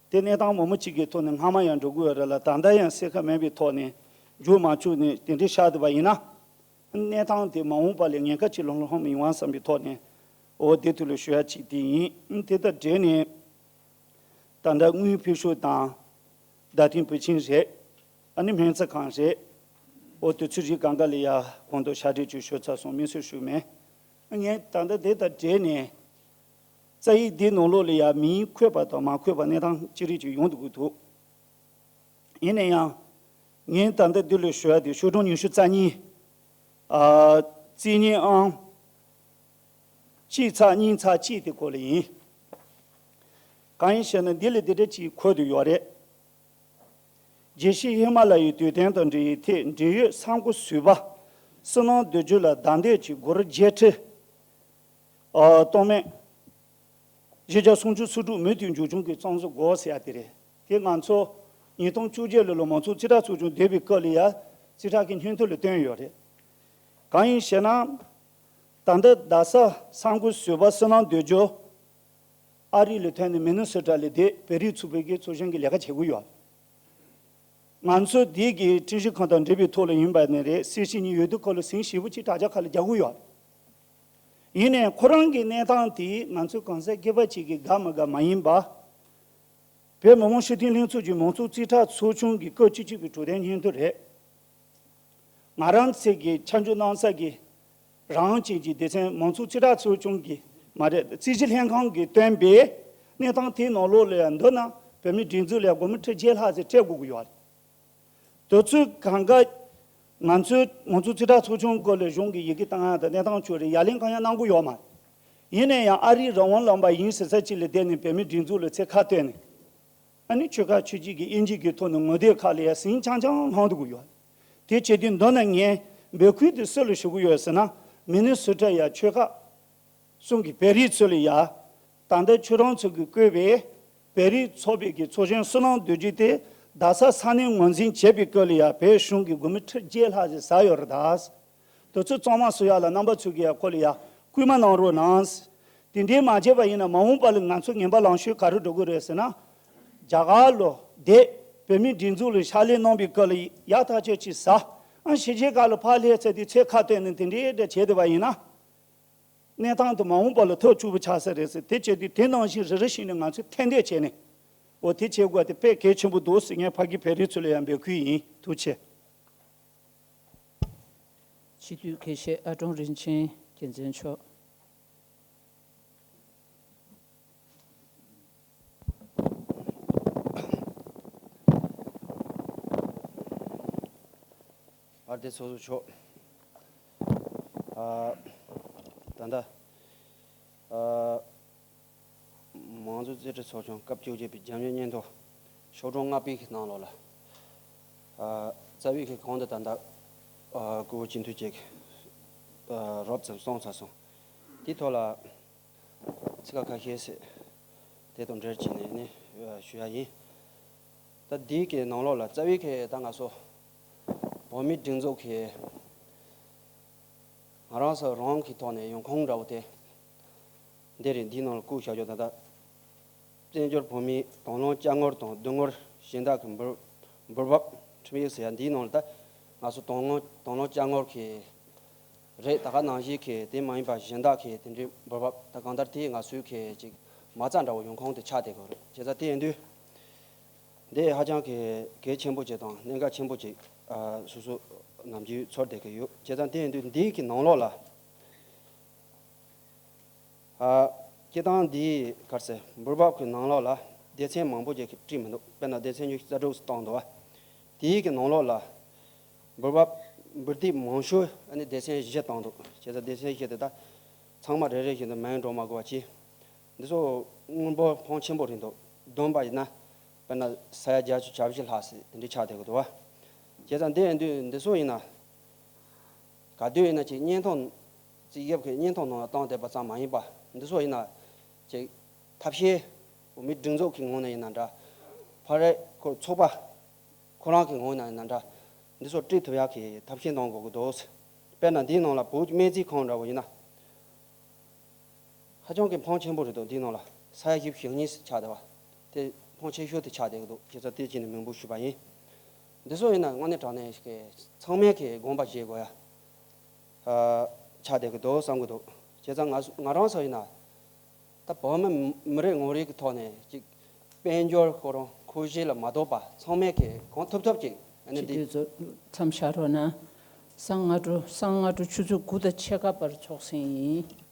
དེ་གནས་སྟངས་མང་པོ་ཅིག་གི་ཐོག་ནས་སྔ་མ་ཡང་འགྲོ་དགོས་ཡོད་རེད་ལ། ད་ལྟ་ཡང་གསལ་ཁ་མེད་པའི་ཐོག་ནས་འགྱུར་མ་བཅུག་ནས་དེ་འདྲའི་བཞག་ཐུབ་པ་ཡིན་ན། གནས་སྟངས་དེ་མ་འོངས་པ་ལ་ཉེན་ཁ་ཅིག་ལྷུང་ལྷུང་མི་ཡོང་བསམ་པའི་ཐོག་ནས། འོ་དེ་དུས་ལ་ཞུ་ཡ་ཅིག་དེ་ཡིན། དེ་དང་འབྲེལ་ནས་ད་ལྟ་དངུལ་ཕུལ་ཤོག་དང་བརྡ་དོན་འབུལ་ཆེན་རེད། ཨ་ནི་སྨན་རྩིས་ཁང་རེད། འོ་དུས་ཚོད་རིགས་སྒང་ག་ལ་ཡ་གོང་དུ་ཕྱག་བྲིས་ཅིག་ཞུས་ཚར་སོང་། དམིགས་བསལ་ཞུས་མེད། ངས་ད་ལྟ་དེ་དང་འབྲེལ་ནས་རྩ་ཡིག་འདིའི་ནང་ལོགས་ལ་ཡ་མིང་འཁོད་པ་དང་མ་འཁོད་པ་གནས་སྟངས་ཅི་རིགས་ཅིག་ཡོང་སྡོད་ཀྱི་འདུག་ཡིན་ན་ཡང་ངས་ད་ལྟ་འདི་ལ་ཞུ་ཡ་དེ་ཤོག་གྲངས་ཉི་ཤུ་རྩ་གཉིས་ཨ་རྩིས་གཉིས་ཨང་ གཅིག་ཚེག་གཉིས་ཚེག་གཅིག་དེ་སྐོར་ལ་ཡིན། གང་ཡིན་ཞེ་ན། འདི་ལ་འདི་འདྲ་ཅིག་འཁོད་དུ་ཡོད་རེད། རྒྱལ་སྤྱིའི་ཧི་མ་ལ་ཡའི་དུས་སྟོན་དང་འབྲེལ་བའི་ཐད་འབྲེལ་ཡོད་ས་འགོ་ཟུར་པ་བསོད་ནམས་འདོད་རྒྱུ་ལ་བདའ་འདེད་ཀྱི་སྒོར་བརྒྱད་ཁྲི། ཨ། སྟོང་མེད་བཞི་བརྒྱ་སུམ་ཅུ་སོ་དྲུག་མུ་མཐུད་འཇོག་ཆུང་གི་བཙོང་བཟོ་དགོས་ཟེར་ཡ་དེ་རེད། དེ་ང་ཚོ་ཉིས་སྟོང་བཅོ་བརྒྱད་ལོ་ལ་མང་གཙོ་རྩིས་ཁྲ་ཚོགས་ཆུང་བསྡད་པའི་སྐབས་ལ་ཡ་རྩིས་ཁྲ་གི་སྙན་ཐོ་ལ་བཏོན་ཡོད་རེད། གང་ཡིན་ཞེ་ན། ད་ལྟ་རྡ་ས་ས་འགོ་ཟུར་པ་བསོད་ནམས་འདོད་རྒྱུ། ཨ་རི་ལ་ཐོན་ནས་མི་ནི་སོ་ཊ་ལ་བསྡད། བོད་རིགས་ཚོགས་པའི་གི་ཚོགས་གཞོན་གྱི་ལས་ཀ་བྱེད་ཀྱི་ཡོད། ང་ཚོ་འདི་གི་ཁྲིམས་ཞིབ་ཁང་དང་འབྲེལ་བའི་ཐོག་ལ་ཡིན་པ་ནི་རེད། གསལ་བཤད་གཉིས་ཡོད་དུས་སྐོར་ལ་ཟིང་ཞིབ་པོ་ཅིག་དྲ་རྒྱ་ཁག་ལ་རྒྱག་གི་ཡོད། ཡིན་ནའི་ཁོ་རང་གི་གནས་སྟངས་དེ་ང་ཚོ་གང་ཟག་སྒེར་པ་ཅིག་གི་དགའ་མི་དགའ་མ་ཡིན་པ། བོད་མི་མང་སྤྱི་འཐུས་ལྷན་ཚོགས་ཀྱི་མང་གཙོ་རྩིས་ཁྲ་ཚོགས་ཆུང་གི་སྐབས་བཅུ་གཅིག་པའི་གྲོས་དོན་སྙན་ཐོ་རེད། ང་རང་ཚོ་གི་ཆ་འཇོག་གནང་ས་གི་རང་དབང་ཅན་གྱི་སྡེ་ཚན་མང་གཙོ་རྩིས་ཁྲ་ཚོགས་ཆུང་གི་མ་རེད། རྩིས་ཞིབ་ལྷན་ཁང་གིས་བཏོན་པའི་གནས་སྟངས་དེའི་ནང་ལོགས་ལ་ཡང་འདི་ན་བོད་མིའི་སྒྲིག་འཛུགས་ལ་སྒོར་མོ་ཁྲི་བརྒྱད་ལྷག་ཙམ་སྤྲད་དགོས་ཀྱི་ཡོད་རེད། དེ་ཚོའི་གང་ག་ང་ཚོའི་མང་གཙོ་རྩིས་ཁྲ་ཚོགས་ཆུང་སྐོར་ལ་གཞུང་གི་ཡི་གེ་བཏང་ཡ་དང་གནས་སྟངས་ཆོད་རེད། ཡ་ལན་གང་ཡང་གནང་གི་ཡོད་མ་རེད། ཡིན་ན་ཡང་ཨ་རིའི་རང་དབང་ལུང་པ་ཡིན་ཟེར་ས་ཅིག་ལ་བསྡད་ནས་བོད་མིའི་སྒྲིག་འཛུགས་ལ་ཚེ་ཁ་གཏད་ནས། ཨ་ནི་ཆོལ་ཁ་ཆོས་བརྒྱུད་ཀྱི་དབྱེ་འབྱེད་ཀྱི་ཐོག་ནས་ངོ་དེབ་ཁག་ལ་ཡ་ཟིང་ཆང་ཆང་ལྷང་འགྲོ་གི་ཡོད། དེ་བྱེད་དུས་མདོར་ན་ངས་འབོད་སྐུལ་དེ་སུ་ལ་ཞུ་གི་ཡོད་ཟེར་ན། མི་ནི་སོ་ཊ་ཡ་ཆོལ་ཁ་གསུམ་གྱི་བོད་རིགས་ཚོ་ལ་ཡ། ད་ལྟ་ཁྱོད་རང་ཚོ་གིས་བསྐོས་པའི་བོད་རིགས་ཚོགས་པའི་གི་ཚོགས་གཞོན་བསོད་ནམས་རྡོ་རྗེ་དེ་རྡ་ས་ས་གནས་ངོས་འཛིན་བྱས་པའི་སྐབས་ལ་ཡ་བོད་གཞུང་གིས་སྒོར་མོ་ཁྲི་བརྒྱད་ལྷག་ཙམ་ཟ་ཡོད་རེད་ད། དེ་ཚོ་གཙང་མ་བཟོ་ཡག་ལ་རྣམ་པ་ཚོ་གིས་ཡང་ཁོ་ལ་ཡང་སྐུལ་མ་གནང་རོགས་གནང་། དེ་འདྲའི་མ་བྱས་པ་ཡིན་ན་མ་འོངས་པ་ལ་ང་ཚོ་ངན་པ་ལང་ཤོར་ག་རེ་འགྲོ་གི་རེད་ཟེར་ན། རྒྱ་གར་ལ་བསྡད། བོད་མིའི་སྒྲིག་འཛུགས་ལ་ཕྱག་ལས་གནང་བའི་སྐབས་ལ་ཡག་ཐག་ཆོད་ཅིག་ཟ། ཨ་ཕྱི་རྒྱལ་ཁག་ལ་ཕར་སླེབས་ཚར་དུས་ཚེ་ཁ་གཏད་ནས་དེ་འདྲའི་འདྲ་བྱས་བསྡད་པ་ཡིན་ན། གནས་སྟངས་དེ་མ་འོངས་པ་ལ་ཐབས་སྐྱོ་པོ་ཆགས་ས་རེད་ཟེར། དེ་བྱས་དུས་དེ་ནང་བཞིན་རེ་རེ་བཞིན་ནས་ང་ཚོས་ཐད་འདེད་བྱས་ནས། འོ་དེ་བྱེད་དགོས་དེ་དཔེ་གལ་ཆེན་པོ་འདུག་ཟེར། ངས་ཕ་གི་བོད་རིགས་ཚོ་ལ་ཡང་འབོད་སྐུལ་ཡིན། ཐུགས་རྗེ་ཆེ། སྤྱི་འཐུས་དགེ་བཤེས་ཨ་ཀྲོང་རིན་ཆེན་རྒྱལ་མཚན་མཆོག་ཨར་དེ་ཚོགས་གཙོ་མཆོག་ཨ། ད་ལྟ། ཨ། མང་གཙོ་རྩིས་ཁྲ་ཚོགས་ཆུང་སྐབས་བཅོ་བརྒྱད་པའི་རྒྱབ་གཉེར་སྙན་ཐོ་ཤོག་གྲངས་ལྔ་པའི་གི་ནང་ལོགས་ལ། ཨ། རྩ་བའི་གི་གོང་དུ་ད་ལྟ་ཨ། སྐུ་ངོ་སྤྱི་འཐུས་ཀྱིས་ཨ། རོབ་ཙམ་གསུངས་ཚར་སོང་། དེའི་ཐོག་ལ་ཚིག་ཁ་ཁ་ཤས་ཤིག་དེ་དང་འབྲེལ་བྱས་ནས་ནི་ཞུ་ཡ་ཡིན། ད་འདིའི་གི་ནང་ལོགས་ལ་རྩ་བའི་གི་ད་ང་ཚོ་བོད་མིའི་སྒྲིག་འཛུགས་ཀྱི་ང་རང་ཚོ་རང་གི་ཐོག་ནས་ཡོང་ཁུངས་འདྲ་བོ་དེ། འདི་རེད། འདིའི་ནང་ལ་བཀོད་བཞག་རྒྱུ་ད་ལྟ། བཙན་བྱོལ་བོད་མིའི་དང་བླངས་བཅའ་ངོར་དང་བསྡུ་ངོར་གཞན་དག་གི་འབུལ་འབུལ་འབབ་ཁྲིམས་ཡིག་ཟེར་ཡ་འདིའི་ནང་ལ་ད་ང་ཚོ་དང་བླངས་དང་བླངས་བཅའ་ངོར་གྱི་རེད། ད་ག་ནང་བཞིན་གྱི་དེ་མ་ཡིན་པ་གཞན་དག་གི་དེ་འདྲའི་འབུལ་འབབ་ད་གང་ལྟར་དེ་ང་ཚོའི་གི་ཅིག་མ་རྩ་འདྲ་བོ་ཡོང་ཁུངས་དེ་ཆགས་བསྡད་ཀྱི་རེད། བྱས་ཙང་དེ་ཡིན་དུས་འདི་ཧ་ཅང་གི་གལ་ཆེན་པོ་ཅིག་དང་གནད་འགག་ཆེན་པོ་ཅིག་ཨ། སོ་སོ་ནམ་རྒྱུན་ཚོར་བསྡད་ཀྱི་ཡོད། བྱས་ཙང་དེ་ཡིན་དུས་འདིའི་གི་ནང་ལོགས་ལ། ཨ། སྤྱིར་བཏང་འདིའི་ག་རེ་ཟེར་འབུལ་འབབ་ཀྱི་ནང་ལོགས་ལ་སྡེ་ཚན་མང་པོ་ཅིག་གིས་བྲིས་མི་འདུག་དཔེར་ན་སྡེ་ཚན་ཉི་ཤུ་རྩ་དྲུག་བཏང་འདུག་བ། དེའི་གི་ནང་ལོགས་ལ་འབུལ་འབབ་འབུལ་དུས་མང་ཤོས་ཨ་ནི་སྡེ་ཚན་བཞི་བཏང་འདུག་བྱས་ཙང་སྡེ་ཚན་བཞི་དེ་དག་ཚང་མ་རེ་རེ་བཞིན་དུ་མིང་འགྲོ་མ་དགོས་པ་བྱས། འདི་ཚོ་དངོས་པོ་ཕོན་ཆེན་པོ་རེད་འདུག་བསྡོམས་པ་ཡིན་ན། དཔེར་ན་ས་ཡ་བརྒྱད་ཅུ་གྱ་བཞི་ལྷག་ཙམ་དེ་འདྲ་ཆགས་བསྡད་ཀྱི་འདུག་བ། བྱས་ཙང་འདི་ཡིན་དུས་འདི་ཚོ་ཡིན་ན། ག་དུས་ཡིན་ན་ཅིག་བརྙན་ཐུང་། རྩིས་ཞིབ་ཀྱི་བརྙན་ཐུང་ནང་ལ་བཏང་བསྡད་པ་ཙམ་མ་ཡིན་པ། འདི་ཚོ་ཡིན་ན་ཅིག་ཐབས་ཤེས། བོད་མིའི་སྒྲིག་འཛུགས་ཀྱི་ངོས་ནས་ཡིན་ན་འདྲ། ཕ་རེད་ཁོ་ཚོགས་པ་ཁོ་རང་གི་ངོས་ནས་ཡིན་ན་འདྲ། འདི་ཚོ་བྲིས་ཐུབ་ཡག་གི་ཐབས་ཤེས་གནང་དགོས་ཀྱི་འདུག་དཔེར་ན་འདིའི་ནང་ལ་བོད་ཀྱི་སྨན་རྩིས་ཁང་འདྲ་བོ་ཡིན་ན། ཧ་ཅང་གི་ཕོན་ཆེན་པོ་རེད་འདུག་འདིའི་ནང་ལ་ས་ཡ་བཞི་བཅུ་ཞེ་གཉིས་ཆགས་བསྡད་པ། དེ་ཕོན་ཆེ་ཤོས་དེ་ཆགས་བསྡད་ཀྱི་འདུག་བྱས་ཙང་དེ་བྱས་ནས་མིང་པོ་ཞུས་པ་ཡིན། འདི་ཚོ་ཡིན་ན་དངོས་གནས་དྲང་གནས་ཀྱི་ཚང་མས་ཀྱི་དགོངས་པ་བཞེས་དགོས་ཡ། ཨ། ཆགས་བསྡད་ཀྱི་འདུག་བསམ་གྱི་འདུག་བྱས་ཙང་ང་ང་རང་ཚོ་ཡིན་ན། ད་བོད་མི་མི་རེ་ངོ་རེ་གི་ཐོག་ནས་ཅིག་དཔལ་འབྱོར་ཁོ་རང་ཁོ་ཤེས་ལ་མ་ལྟོས་པ་ཚང་མས་ཀྱི་གང་ཐུབ་ཐུབ་ཅིག་ཨ་ནི་སྤྱི་འདི་འཐུས་ཚོ་མཚམས་བཞག་རོགས་གནང་། སང་སྔ་དྲོ་སང་སྔ་དྲོ་ཆུ་ཚོད་དགུ་དང་ཕྱེད་ཀ་བར་ཚོགས་ཟིན་ཡིན།